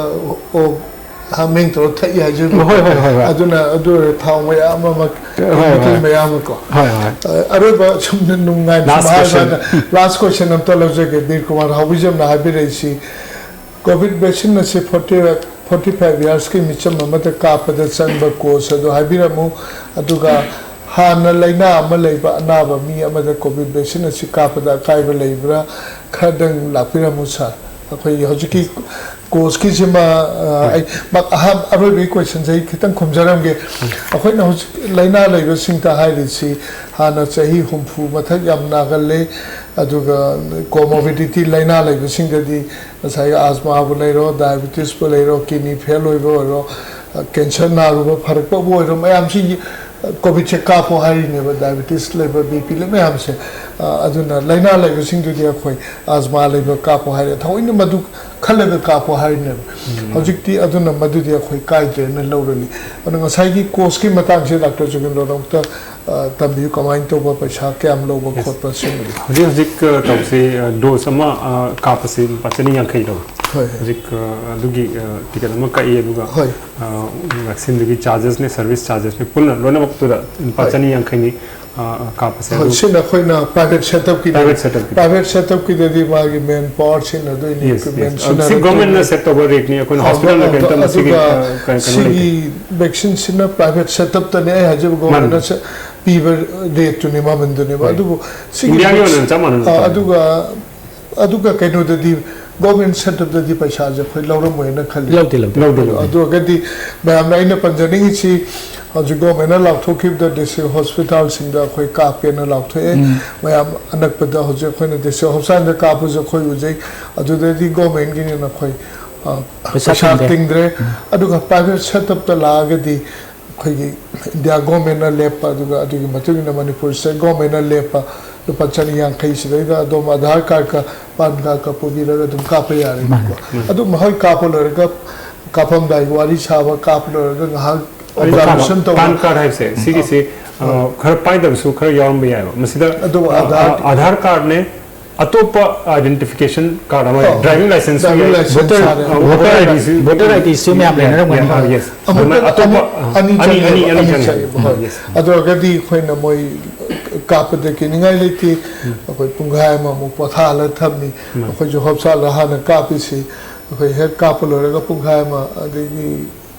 ꯑꯣꯛ, ꯍꯥꯃꯦꯡ ꯇꯧꯔꯒ ꯊꯛꯏ ꯍꯥꯏꯖꯕ꯫ ꯍꯣꯏ, ꯍꯣꯏ, ꯍꯣꯏ, ꯍꯣꯏ꯫ ꯑꯗꯨꯅ ꯑꯗꯨ ꯑꯣꯏꯔꯦ, ꯊꯥꯎ ꯃꯌꯥꯝ ꯑꯃ, ꯍꯣꯏ, ꯍꯣꯏ꯫ ꯀꯦꯃꯤꯀꯦꯜ ꯃꯌꯥꯝ ꯑꯃ ꯀꯣ꯫ ꯍꯣꯏ, ꯍꯣꯏ꯫ ꯑ, ꯑꯔꯣꯏꯕ ꯁꯨꯝ ꯅꯨꯡꯉꯥꯏꯅ ꯂꯥꯁ ꯁꯨꯝ ꯍꯥꯏꯕ ꯀꯣꯏꯁꯟ꯫ ꯀꯥꯟꯗ, ꯂꯥꯁ ꯀꯣꯏꯁꯟ ꯑꯝꯇ ꯂꯧꯖꯒꯦ, ꯕꯤꯔ ꯀꯨꯃꯥꯔ ꯍꯥꯎꯕꯤꯖꯝꯅ ꯍꯥꯏꯕꯤꯔꯛꯏꯁꯤ, ꯀꯣꯚꯤꯗ ꯚꯦꯛꯁꯤꯟ ꯑꯁꯤ ꯐꯣꯔꯇꯤ, ꯐꯣꯔꯇꯤ ꯐꯥꯏꯚ ꯏꯌꯥꯔꯁꯀꯤ ꯃꯤꯆꯝ ꯑꯃꯗ ꯀꯥꯞꯄꯗ ꯆꯪꯕ ꯀꯣꯁ ꯑꯗꯨ ꯍꯥꯏꯕꯤꯔꯝꯃꯨ꯫ ꯑꯗꯨꯒ ꯍꯥꯟꯅ ꯂꯥꯏꯅꯥ ꯑꯃ ꯂꯩꯕ ꯑꯅꯥꯕ ꯃꯤ ꯑꯃꯗ ꯀꯣꯚꯤꯗ ꯚꯦꯛꯁꯤꯟ ꯑꯁꯤ ꯀꯥꯞꯄꯗ ꯑꯀꯥꯏꯕ ꯂꯩꯕ꯭ꯔꯥ? ꯈꯔꯗꯪ ꯂꯥꯛꯄꯤꯔꯝꯃꯨ ꯁꯥꯔ꯫ ꯑꯩꯈꯣꯏꯒꯤ ꯍꯧꯖꯤꯛꯀꯤ ꯀꯣꯁꯀꯤꯁꯤꯃ, ꯑ, ꯍꯣꯏ꯫ ꯑꯩ ꯃꯛ-, ꯑꯍꯥꯟ-, ꯑꯔꯣꯏꯕꯒꯤ ꯀꯣꯏꯁꯟꯁꯦ ꯑꯩ ꯈꯤꯇꯪ ꯈꯨꯝꯖꯔꯝꯒꯦ꯫ ꯎꯝ꯫ ꯑꯩꯈꯣꯏꯅ ꯍꯧꯖꯤꯛ ꯂꯥꯏꯅꯥ ꯂꯩꯕꯁꯤꯡꯗ ꯍꯥꯏꯔꯤꯁꯤ, ꯍꯥꯟꯅ ꯆꯍꯤ ꯍꯨꯝꯐꯨ ꯃꯊꯛ ꯌꯥꯝ ꯅꯥꯒꯜꯂꯦ, ꯑꯗꯨꯒ ꯀꯣꯃꯣꯔꯕꯤꯗꯤꯇꯤ ꯂꯥꯏꯅꯥ ꯂꯩꯕꯁꯤꯡꯗꯗꯤ ꯉꯁꯥꯏꯒꯤ ꯑꯥꯁꯃꯥꯕꯨ ꯂꯩꯔꯣ, ꯗꯥꯏꯕꯤꯇꯤꯁꯄꯨ ꯂꯩꯔꯣ, ꯀꯤꯗꯅꯤ ꯐꯦꯜ ꯑꯣꯏꯕ ꯑꯣꯏꯔꯣ, ꯀꯦꯟꯁꯔ ꯅꯥꯔꯨꯕ ꯐꯔꯛꯄꯕꯨ ꯑꯣꯏꯔꯣ, ꯃꯌꯥꯝꯁꯤ ꯀꯣꯚꯤꯗꯁꯦ ꯀꯥꯞꯄꯣ ꯍꯥꯏꯔꯤꯅꯦꯕ, ꯗꯥꯏꯕꯤꯇꯤꯁ ꯂꯩꯕ, ꯕꯤ ꯄꯤ ꯂꯩꯕ ꯃꯌꯥꯝꯁꯦ꯫ ꯑ, ꯑꯗꯨꯅ ꯂꯥꯏꯅꯥ ꯂꯩꯕꯁꯤꯡꯗꯨꯗꯤ ꯑꯩꯈꯣꯏ ꯑꯥꯁꯃꯥ ꯂꯩꯕ ꯀꯥꯞꯄꯣ ꯍꯥꯏꯔꯦ, ꯊꯑꯣꯏꯅ ꯃꯗꯨ ꯈꯜꯂꯒ ꯀꯥꯞꯄꯣ ꯍꯥꯏꯔꯤꯅꯦꯕ꯫ ꯎꯝ꯫ ꯍꯧꯖꯤꯛꯇꯤ ꯑꯗꯨꯅ ꯃꯗꯨꯗꯤ ꯑꯩꯈꯣꯏ ꯀꯥꯏꯗ꯭ꯔꯦꯅ ꯂꯧꯔꯅꯤ꯫ ꯑꯗꯨꯅ ꯉꯁꯥꯏꯒꯤ ꯀꯣꯁꯀꯤ ꯃꯇꯥꯡꯁꯦ ꯗꯥꯛꯇꯔ ꯖꯣꯒꯦꯟꯗ꯭ꯔꯣꯅ ꯑꯃꯨꯛꯇ, ꯑ, ꯇꯝꯕꯤꯌꯨ, ꯀꯃꯥꯏꯅ ꯇꯧꯕ, ꯄꯩꯁꯥ ꯀꯌꯥꯝ ꯂꯧꯕ ꯌꯦꯁ꯫ ꯈꯣꯠꯄ ꯁꯤꯒꯨꯝꯕꯗꯤ? ꯍꯧꯖꯤꯛ ꯍꯧꯖꯤꯛ, ꯑ, ꯇꯧꯁꯦ, ꯑ, ꯗꯣꯁ ꯑꯃ, ꯑ, ꯀꯥꯞꯄꯁꯦ ꯂꯨꯄꯥ ꯆꯅꯤ ꯌꯥꯡꯈꯩ ꯂꯧꯏ꯫ ꯍꯣꯏ, ꯍꯣꯏ꯫ ꯍꯧꯖꯤꯛ, ꯑ, ꯑꯗꯨꯒꯤ, ꯑ, ꯇꯤꯀꯦꯠ ꯑꯃ ꯀꯛꯏ, ꯑꯗꯨꯒ, ꯍꯣꯏ꯫ ꯑ, ꯚꯦꯛꯁꯤꯟꯗꯨꯒꯤ ꯆꯥꯔꯖꯦꯁꯅꯦ, ꯁꯔꯚꯤꯁ ꯆꯥꯔꯖꯦꯁꯅꯦ, ꯄꯨꯟꯅ ꯂꯣꯏꯅꯃꯛꯇꯨꯗ ꯂꯨꯄꯥ ꯍꯣꯏ꯫ ꯆꯅꯤ ꯌꯥꯡꯈꯩꯅꯤ, ꯑ, ꯑ, ꯀꯥꯞꯄꯁꯦ꯫ ꯍꯣꯏ, ꯑꯗꯨ ꯁꯤꯅ ꯑꯩꯈꯣꯏꯅ ꯄ꯭ꯔꯥꯏꯚꯦꯠ ꯁꯦꯠꯑꯞꯀꯤꯗꯤ꯫ ꯄ꯭ꯔꯥꯏꯚꯦꯠ ꯁꯦꯠꯑꯞꯀꯤꯗꯤ꯫ ꯄ꯭ꯔꯥꯏꯚꯦꯠ ꯁꯦꯠꯑꯞꯀꯤꯗꯗꯤ ꯃꯥꯒꯤ ꯃꯦꯟ ꯄꯥꯋꯔ ꯁꯤꯖꯤꯟꯅꯗꯣꯏꯅꯤ, ꯌꯦꯁ, ꯏꯀ꯭ꯋꯤꯞꯃꯦꯟ ꯌꯦꯁ꯫ ꯑ, ꯁꯤ ꯁꯤꯖꯤꯟꯅꯗꯣꯏꯅꯤ꯫ ꯒꯚꯔꯟꯃꯦꯟꯠꯅ ꯁꯦꯠ ꯇꯧꯕ ꯔꯦꯠꯅꯤ, ꯑꯩꯈꯣꯏꯅ ꯑ, ꯍꯣꯁꯄꯤꯇꯥꯜꯅ ꯑ, ꯀꯩꯝꯇ ꯃꯁꯤꯒꯤ, ꯑꯗꯨꯒ ꯑ, ꯀꯩꯅꯣ ꯂꯩꯇꯦ꯫ ꯁꯤꯒꯤ ꯚꯦꯛꯁꯤꯟꯁꯤꯅ ꯄ꯭ꯔꯥꯏꯚꯦꯠ ꯁꯦꯠꯑꯞꯇꯅꯦ ꯑꯩ ꯍꯥꯏꯖꯕ, ꯃꯥꯅꯤ꯫ ꯒꯚꯔꯟꯃꯦꯟꯠꯅ ꯁꯦ-, ꯄꯤꯕ ꯔꯦꯠꯇꯨꯅꯤ ꯃꯃꯟꯗꯨꯅꯦꯕ꯫ ꯍꯣꯏ꯫ ꯑꯗꯨꯕꯨ ꯁꯤꯒꯤ ꯏꯟꯗꯤꯌꯥꯒꯤ ꯚꯦꯛꯁ-, ꯑꯣꯏꯅ ꯆꯞ ꯃꯥꯟꯅꯅ ꯑ, ꯇꯧꯋꯦ꯫ ꯑꯗꯨꯒ, ꯑꯗꯨꯒ ꯀꯩꯅꯣꯗꯗꯤ ꯒꯣꯔꯃꯦꯟ ꯁꯦꯠ ꯑꯞꯇꯗꯤ ꯄꯩꯁꯥꯁꯦ ꯑꯩꯈꯣꯏ ꯂꯧꯔꯝꯃꯣꯏꯅ ꯈꯜꯂꯤ꯫ ꯂꯧꯗꯦ, ꯂꯧꯗꯦ꯫ ꯂꯧꯗꯦ, ꯂꯧꯗꯦ꯫ ꯑꯗꯨ ꯑꯣꯏꯔꯒꯗꯤ ꯃꯌꯥꯝꯅ ꯑꯩꯅ ꯄꯟꯖꯅꯤꯡꯉꯤꯁꯤ, ꯍꯧꯖꯤꯛ ꯒꯣꯔꯃꯦꯟꯅ ꯂꯥꯎꯊꯣꯛꯈꯤꯕꯗ ꯗꯤꯁꯇ꯭ꯔꯤꯛ ꯍꯣꯁꯄꯤꯇꯥꯜꯁꯤꯡꯗ ꯑꯩꯈꯣꯏ ꯀꯥꯞꯀꯦꯅ ꯂꯥꯎꯊꯣꯛꯑꯦ꯫ ꯃꯌꯥꯝ ꯑꯅꯛꯄꯗ ꯍꯧꯖꯤꯛ ꯑꯩꯈꯣꯏꯅ ꯗꯤꯁꯇ꯭ꯔꯤꯛ ꯍꯣꯁꯄꯤꯇꯥꯜꯗ ꯀꯥꯞꯄꯁꯨ ꯑꯩꯈꯣꯏ ꯎꯖꯩ꯫ ꯑꯗꯨꯗꯗꯤ ꯒꯣꯔꯃꯦꯟꯒꯤꯅꯤꯅ ꯑꯩꯈꯣꯏ, ꯑ, ꯄꯩꯁꯥ ꯄꯩꯁꯥ ꯇꯤꯡꯗꯦ꯫ ꯇꯤꯡꯗ꯭ꯔꯦ꯫ ꯑꯗꯨꯒ ꯄ꯭ꯔꯥꯏꯚꯦꯠ ꯁꯦꯠ ꯑꯞꯇ ꯂꯥꯛꯑꯒꯗꯤ ꯑꯩꯈꯣꯏꯒꯤ ꯏꯟꯗꯤꯌꯥ ꯒꯣꯔꯃꯦꯟꯅ ꯂꯦꯞꯄ, ꯑꯗꯨꯒ ꯑꯗꯨꯒꯤ ꯃꯇꯨꯡ ꯏꯟꯅ ꯃꯅꯤꯄꯨꯔ ꯁ꯭ꯇꯦꯠ ꯒꯣꯔꯃꯦꯟꯅ ꯂꯦꯞꯄ ꯂꯨꯄꯥ ꯆꯅꯤ ꯌꯥꯡꯈꯩ ꯁꯤꯗꯩꯗ ꯑꯗꯣꯝ ꯑꯙꯥꯔ ꯀꯥꯔꯗꯀ ꯄꯥꯟ ꯀꯥꯔꯗꯀ ꯄꯨꯕꯤꯔꯒ ꯑꯗꯨꯝ ꯀꯥꯞꯄ ꯌꯥꯔꯦꯕꯀꯣ꯫ ꯑꯗꯨꯝ ꯃꯈꯣꯏ ꯀꯥꯞꯄ ꯂꯣꯏꯔꯒ ꯀꯥꯞꯄꯝꯗꯥꯏ ꯋꯥꯔꯤ ꯁꯥꯕ, ꯀꯥꯞꯄ ꯂꯣꯏꯔꯒ ꯉꯥꯏꯍꯥꯛ ꯑꯣꯕꯖꯥꯔꯕꯦꯁꯟ ꯇꯧꯕ꯫ ꯄꯥꯟ ꯀꯥꯔꯗ ꯍꯥꯏꯕꯁꯦ ꯁꯤꯒꯤꯁꯤ, ꯑ, ꯈꯔ ꯄꯥꯏꯗꯕꯁꯨ ꯈꯔ ꯌꯥꯎꯔꯝꯕ ꯌꯥꯏꯑꯕ ꯃꯁꯤꯗ꯫ ꯑꯗꯨꯕꯨ ꯑ, ꯑꯙꯥꯔ ꯑ, ꯑꯙꯥꯔ ꯀꯥꯔꯗꯅꯦ, ꯑꯇꯣꯞꯄ ꯑꯥꯏꯗꯦꯟꯇꯤꯐꯤꯀꯦꯁꯟ ꯀꯥꯔꯗ ꯑꯃ, ꯑꯣ, driving licence, driving licence voter ꯁꯥꯔꯦ꯫ ꯚꯣꯇꯔ ꯑꯥꯏ ꯗꯤꯁꯨ ꯃꯌꯥꯝ ꯂꯩꯅꯔꯝꯒꯅꯤꯀꯣ꯫ ꯌꯦꯁ꯫ ꯑꯃꯨꯛꯇ ꯑꯇꯣꯞꯄ ꯑꯅꯤ ꯑꯅꯤ, ꯑꯅꯤ, ꯆꯪꯉꯦꯕ, ꯑꯅꯤ ꯑꯅꯤ ꯆꯪꯉꯦ꯫ ꯆꯪꯉꯦꯕ, ꯍꯣꯏ꯫ ꯌꯦꯁ꯫ ꯑꯗꯨ ꯑꯣꯏꯔꯒꯗꯤ ꯑꯩꯈꯣꯏꯅ ꯃꯣꯏ ꯀꯥꯞꯄꯗ ꯀꯤꯅꯤꯡꯉꯥꯏ ꯂꯩꯇꯦ꯫ ꯑꯩꯈꯣꯏ ꯄꯨꯡꯈꯥꯏ ꯑꯃꯃꯨꯛ ꯄꯣꯊꯥꯍꯜꯂ ꯊꯝꯃꯤ꯫ ꯑꯩꯈꯣꯏꯁꯨ ꯍꯣꯁꯄꯤꯇꯥꯜꯗ ꯍꯥꯟꯅ ꯀꯥꯞꯄꯤꯁꯤ꯫ ꯑꯩꯈꯣꯏ ꯍꯦꯛ ꯀꯥꯞꯄ ꯂꯣꯏꯔꯒ ꯄꯨꯡꯈꯥꯏ ꯑꯃ ꯑꯗꯒꯤ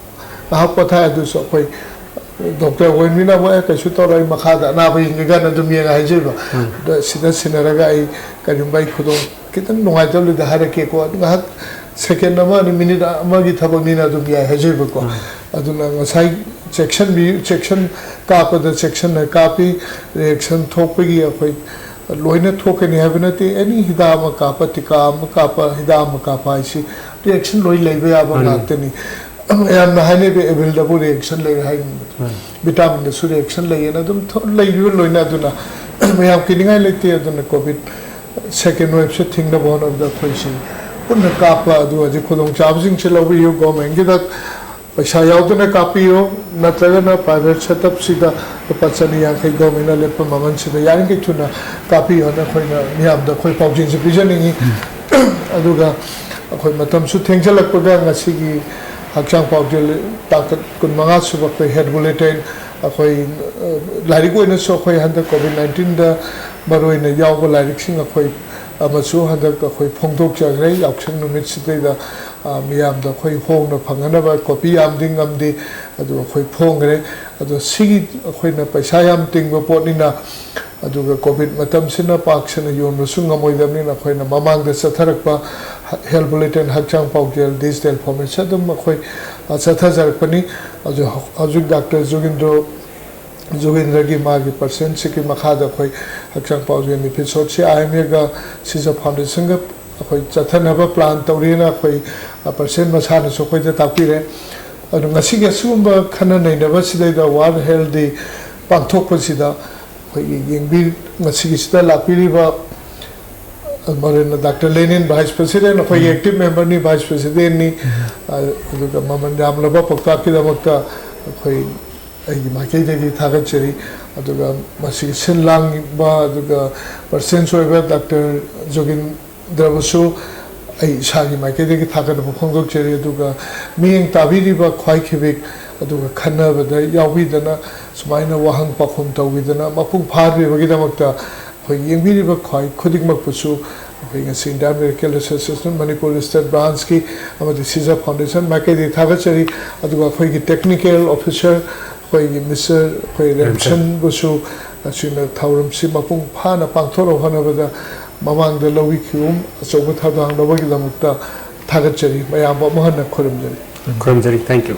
ꯉꯥꯏꯍꯥꯛ ꯄꯣꯊꯥꯏ꯫ ꯑꯗꯨꯁꯨ ꯑꯩꯈꯣꯏ ꯗꯣꯛꯇꯔ ꯑꯣꯏꯕꯅꯤꯅ ꯑꯃꯨꯛ "ꯑꯦ, ꯀꯩꯁꯨ ꯇꯧꯔꯣꯏ, ꯃꯈꯥꯗ ꯑꯅꯥꯕ ꯌꯦꯡꯉꯀꯥꯟꯗ ꯑꯗꯨꯝ ꯌꯦꯡꯉ" ꯍꯥꯏꯖꯩꯕ꯫ ꯑꯗꯣ ꯁꯤꯗ ꯁꯤꯟꯅꯔꯒ ꯑꯩ ꯀꯔꯤꯒꯨꯝꯕ ꯑꯩ ꯈꯨꯗꯣꯡ ꯈꯤꯇꯪ ꯅꯨꯡꯉꯥꯏꯇꯕ ꯂꯩꯗ ꯍꯥꯏꯔꯛꯀꯦꯀꯣ꯫ ꯑꯗꯨ ꯉꯥꯏꯍꯥꯛ ꯁꯦꯀꯦꯟ ꯑꯃ ꯑꯅꯤ, ꯃꯤꯅꯤꯠ ꯑꯃꯒꯤ ꯊꯕꯛꯅꯤꯅ ꯑꯗꯨꯝ ꯌꯥꯏ ꯍꯥꯏꯖꯩꯕꯀꯣ꯫ ꯑꯗꯨꯅ ꯉꯁꯥꯏ ꯆꯦꯛꯁꯤꯟꯕꯤ, ꯆꯦꯛꯁꯤꯟ ꯀꯥꯞꯄꯗ ꯆꯦꯛꯁꯤꯟꯅ ꯀꯥꯞꯄꯤ꯫ ꯔꯤꯌꯦꯛꯁꯟ ꯊꯣꯛꯄꯒꯤ ꯑꯩꯈꯣꯏ ꯂꯣꯏꯅ ꯊꯣꯛꯀꯅꯤ ꯍꯥꯏꯕ ꯅꯠꯇꯦ꯫ ꯑꯦꯅꯤ ꯍꯤꯗꯥꯛ ꯑꯃ ꯀꯥꯞꯄ, ꯇꯤꯀꯥ ꯑꯃ ꯀꯥꯞꯄ, ꯍꯤꯗꯥꯛ ꯑꯃ ꯀꯥꯞꯄ ꯍꯥꯏꯁꯤ ꯔꯤꯌꯦꯛꯁꯟ ꯂꯣꯏ ꯂꯩꯕ ꯌꯥꯕ ꯉꯥꯛꯇꯅꯤ꯫ ꯃꯌꯥꯝꯅ ꯍꯥꯏꯅꯕ ꯑꯦꯕꯤꯜꯗꯕꯨ ꯔꯤꯌꯦꯛꯁꯟ ꯂꯩ ꯍꯥꯏꯅꯕꯗꯣ, ꯚꯤꯇꯥꯃꯤꯟꯗꯁꯨ ꯔꯤꯌꯦꯛꯁꯟ ꯂꯩꯌꯦꯅ ꯑꯗꯨꯝ ꯊ-, ꯂꯩꯔꯤꯕ ꯂꯣꯏꯅ꯫ ꯑꯗꯨꯅ ꯃꯌꯥꯝ ꯀꯤꯅꯤꯡꯉꯥꯏ ꯂꯩꯇꯦ꯫ ꯑꯗꯨꯅ ꯀꯣꯚꯤꯗ ꯁꯦꯀꯦꯟ ꯋꯦꯕꯁꯦ ꯊꯤꯡꯅꯕ ꯍꯣꯠꯅꯕꯗ ꯑꯩꯈꯣꯏꯁꯤ ꯄꯨꯟꯅ ꯀꯥꯞꯄ, ꯑꯗꯨ ꯍꯧꯖꯤꯛ ꯈꯨꯗꯣꯡꯆꯥꯕꯁꯤꯡꯁꯦ ꯂꯧꯕꯤꯌꯨ꯫ ꯒꯣꯔꯃꯦꯟꯒꯤꯗ ꯄꯩꯁꯥ ꯌꯥꯎꯗꯅ ꯀꯥꯞꯄꯤꯌꯨ, ꯅꯠꯇ꯭ꯔꯒꯅ ꯄ꯭ꯔꯥꯏꯚꯦꯠ ꯁꯦꯠ ꯑꯞꯁꯤꯗ ꯂꯨꯄꯥ ꯆꯅꯤ ꯌꯥꯡꯈꯩ ꯒꯣꯔꯃꯦꯟꯅ ꯂꯦꯞꯄ ꯃꯃꯜꯁꯤꯗ ꯌꯥꯔꯤꯈꯩ ꯊꯨꯅ ꯀꯥꯞꯄꯤꯌꯨ ꯍꯥꯏꯅ ꯑꯩꯈꯣꯏꯅ ꯃꯤꯌꯥꯝꯗ ꯑꯩꯈꯣꯏ ꯄꯥꯎꯖꯦꯜꯁꯦ ꯄꯤꯖꯅꯤꯡꯉꯤ꯫ ꯑꯗꯨꯒ ꯑꯩꯈꯣꯏ ꯃꯇꯝꯁꯨ ꯊꯦꯡꯖꯤꯜꯂꯛꯄꯒ ꯉꯁꯤꯒꯤ ꯍꯛꯆꯥꯡ ꯄꯥꯎꯖꯦꯜ ꯇꯥꯡꯀꯛ ꯀꯨꯟꯃꯉꯥ ꯁꯨꯕ ꯑꯩꯈꯣꯏ ꯍꯦꯠ ꯕꯨꯂꯦꯇꯤꯟ, ꯑꯩꯈꯣꯏ, ꯑ, ꯂꯥꯏꯔꯤꯛ ꯑꯣꯏꯅꯁꯨ ꯑꯩꯈꯣꯏ ꯍꯟꯗꯛ ꯀꯣꯚꯤꯗ ꯅꯥꯏꯟꯇꯤꯟꯗ ꯃꯔꯨꯑꯣꯏꯅ ꯌꯥꯎꯕ ꯂꯥꯏꯔꯤꯛꯁꯤꯡ ꯑꯩꯈꯣꯏ ꯑꯃꯁꯨ ꯍꯟꯗꯛ ꯑꯩꯈꯣꯏ ꯐꯣꯡꯗꯣꯛꯆꯈ꯭ꯔꯦ꯫ ꯌꯥꯎꯁꯪ ꯅꯨꯃꯤꯠꯁꯤꯗꯩꯗ, ꯑ, ꯃꯤꯌꯥꯝꯗ ꯑꯩꯈꯣꯏ ꯍꯣꯡꯅ ꯐꯪꯅꯅꯕ ꯀꯣꯄꯤ ꯌꯥꯝꯗꯤ ꯉꯝꯗꯦ, ꯑꯗꯨ ꯑꯩꯈꯣꯏ ꯐꯣꯡꯈ꯭ꯔꯦ꯫ ꯑꯗꯣ ꯁꯤꯒꯤ ꯑꯩꯈꯣꯏꯅ ꯄꯩꯁꯥ ꯌꯥꯝ ꯇꯤꯡꯕ ꯄꯣꯠꯅꯤꯅ, ꯑꯗꯨꯒ ꯀꯣꯚꯤꯗ ꯃꯇꯝꯁꯤꯅ ꯄꯥꯛ ꯁꯟꯅ ꯌꯣꯟꯕꯁꯨ ꯉꯝꯃꯣꯏꯗꯕꯅꯤꯅ, ꯑꯩꯈꯣꯏꯅ ꯃꯃꯥꯡꯗ ꯆꯠꯊꯔꯛꯄ ꯍꯦꯜꯊ ꯕꯨꯂꯦꯇꯤꯟ, ꯍꯛꯆꯥꯡ ꯄꯥꯎꯖꯦꯜ, ꯗꯤꯖꯤꯇꯦꯜ ꯐꯣꯔꯃꯦꯠꯁꯦ ꯑꯗꯨꯝ ꯑꯩꯈꯣꯏ, ꯑ, ꯆꯠꯊꯖꯔꯛꯄꯅꯤ꯫ ꯑꯗꯨ ꯍꯧ-, ꯍꯧꯖꯤꯛ ꯗꯥꯛꯇꯔ ꯖꯣꯒꯤꯟꯗ꯭ꯔꯣ, ꯖꯣꯒꯤꯟꯗ꯭ꯔꯒꯤ ꯃꯥꯒꯤ ꯄꯔꯁꯦꯟꯁꯤꯞꯀꯤ ꯃꯈꯥꯗ ꯑꯩꯈꯣꯏ ꯍꯛꯆꯥꯡ ꯄꯥꯎꯖꯦꯜ ꯏꯄꯤꯁꯣꯠꯁꯤ ꯑꯥꯏ ꯑꯦꯝ ꯑꯦꯒ ꯁꯤꯖ ꯐꯥꯎꯟꯗꯦꯁꯟꯒ ꯑꯩꯈꯣꯏ ꯆꯠꯊꯅꯕ ꯄ꯭ꯂꯥꯟ ꯇꯧꯔꯤꯅ ꯑꯩꯈꯣꯏ, ꯑ, ꯄꯔꯁꯦꯟ ꯃꯁꯥꯅꯁꯨ ꯑꯩꯈꯣꯏꯗ ꯇꯥꯛꯄꯤꯔꯦ꯫ ꯑꯗꯣ ꯉꯁꯤꯒꯤ ꯑꯁꯤꯒꯨꯝꯕ ꯈꯟꯅ ꯅꯩꯅꯕꯁꯤꯗꯩꯗ ꯋꯥꯔꯜ ꯍꯦꯜꯊ ꯗꯦ ꯄꯥꯡꯊꯣꯛꯄꯁꯤꯗ ꯑꯩꯈꯣꯏꯒꯤ ꯌꯦꯡꯕꯤ-, ꯉꯁꯤꯒꯤꯁꯤꯗ ꯂꯥꯛꯄꯤꯔꯤꯕ, ꯑ, ꯃꯔꯨꯑꯣꯏꯅ ꯗꯥꯛꯇꯔ ꯂꯦꯅꯤꯟ ꯚꯥꯏꯁ ꯄ꯭ꯔꯁꯤꯗꯦꯟ, ꯑꯩꯈꯣꯏꯒꯤ ꯎꯝ꯫ ꯑꯦꯛꯇꯤꯚ ꯃꯦꯝꯕꯔꯅꯤ ꯚꯥꯏꯁ ꯄ꯭ꯔꯁꯤꯗꯦꯟꯅꯤ, ꯎꯝ꯫ ꯑ, ꯑꯗꯨꯒ ꯃꯃꯜ ꯌꯥꯝꯂꯕ ꯄꯥꯎꯇꯥꯛꯀꯤꯗꯃꯛꯇ ꯑꯩꯈꯣꯏ, ꯑꯩꯒꯤ ꯃꯥꯏꯀꯩꯗꯒꯤ ꯊꯥꯒꯠꯆꯔꯤ꯫ ꯑꯗꯨꯒ ꯃꯁꯤꯒꯤ ꯁꯤꯟ ꯂꯥꯡꯕ, ꯑꯗꯨꯒ ꯄꯔꯁꯦꯟꯁ ꯑꯣꯏꯕ ꯗꯥꯛꯇꯔ ꯖꯣꯒꯤꯟꯗ꯭ꯔꯕꯨꯁꯨ ꯑꯩ ꯏꯁꯥꯒꯤ ꯃꯥꯏꯀꯩꯗꯒꯤ ꯊꯥꯒꯠꯄ ꯐꯣꯡꯗꯣꯛꯆꯔꯤ꯫ ꯑꯗꯨꯒ ꯃꯤꯠꯌꯦꯡ ꯇꯥꯕꯤꯔꯤꯕ ꯈ꯭ꯋꯥꯏ ꯈꯤꯕꯤꯛ, ꯑꯗꯨꯒ ꯈꯟꯅꯕꯗ ꯌꯥꯎꯕꯤꯗꯅ, ꯁꯨꯃꯥꯏꯅ ꯋꯥꯍꯪ ꯄꯥꯎꯈꯨꯝ ꯇꯧꯕꯤꯗꯅ ꯃꯄꯨꯡ ꯐꯥꯍꯟꯕꯤꯕꯒꯤꯗꯃꯛꯇ ꯑꯩꯈꯣꯏ ꯌꯦꯡꯕꯤꯔꯤꯕ ꯈ꯭ꯋꯥꯏ ꯈꯨꯗꯤꯡꯃꯛꯄꯨꯁꯨ ꯑꯩꯈꯣꯏ ꯉꯁꯤ Indian medical association Manipur state ꯕ꯭ꯔꯥꯟꯁꯀꯤ ꯑꯃꯗꯤ ꯁꯤꯖ ꯐꯥꯎꯟꯗꯦꯁꯟ ꯃꯥꯏꯀꯩꯗꯒꯤ ꯊꯥꯒꯠꯆꯔꯤ꯫ ꯑꯗꯨꯒ ꯑꯩꯈꯣꯏꯒꯤ ꯇꯦꯛꯅꯤꯀꯦꯜ ꯑꯣꯐꯤꯁꯔ ꯑꯩꯈꯣꯏꯒꯤ ꯃꯤꯁꯇꯔ ꯑꯩꯈꯣꯏ ꯔꯦꯝꯁꯟ꯫ ꯔꯦꯝꯁꯟꯕꯨꯁꯨ ꯑꯁꯤꯅ ꯊꯧꯔꯝꯁꯤ ꯃꯄꯨꯡ ꯐꯥꯅ ꯄꯥꯡꯊꯣꯛꯅꯕ ꯍꯣꯠꯅꯕꯗ ꯃꯃꯥꯡꯗ ꯂꯧꯕꯤꯈꯤꯕ ꯑꯆꯧꯕ ꯊꯧꯗꯥꯡ ꯂꯧꯕꯒꯤꯗꯃꯛꯇ ꯊꯥꯒꯠꯆꯔꯤ꯫ ꯃꯌꯥꯝꯕꯨ ꯑꯃꯨꯛ ꯍꯟꯅ ꯈꯨꯔꯨꯝꯖꯔꯤ꯫ ꯈꯨꯔꯨꯝꯖꯔꯤ꯫ Thank you꯫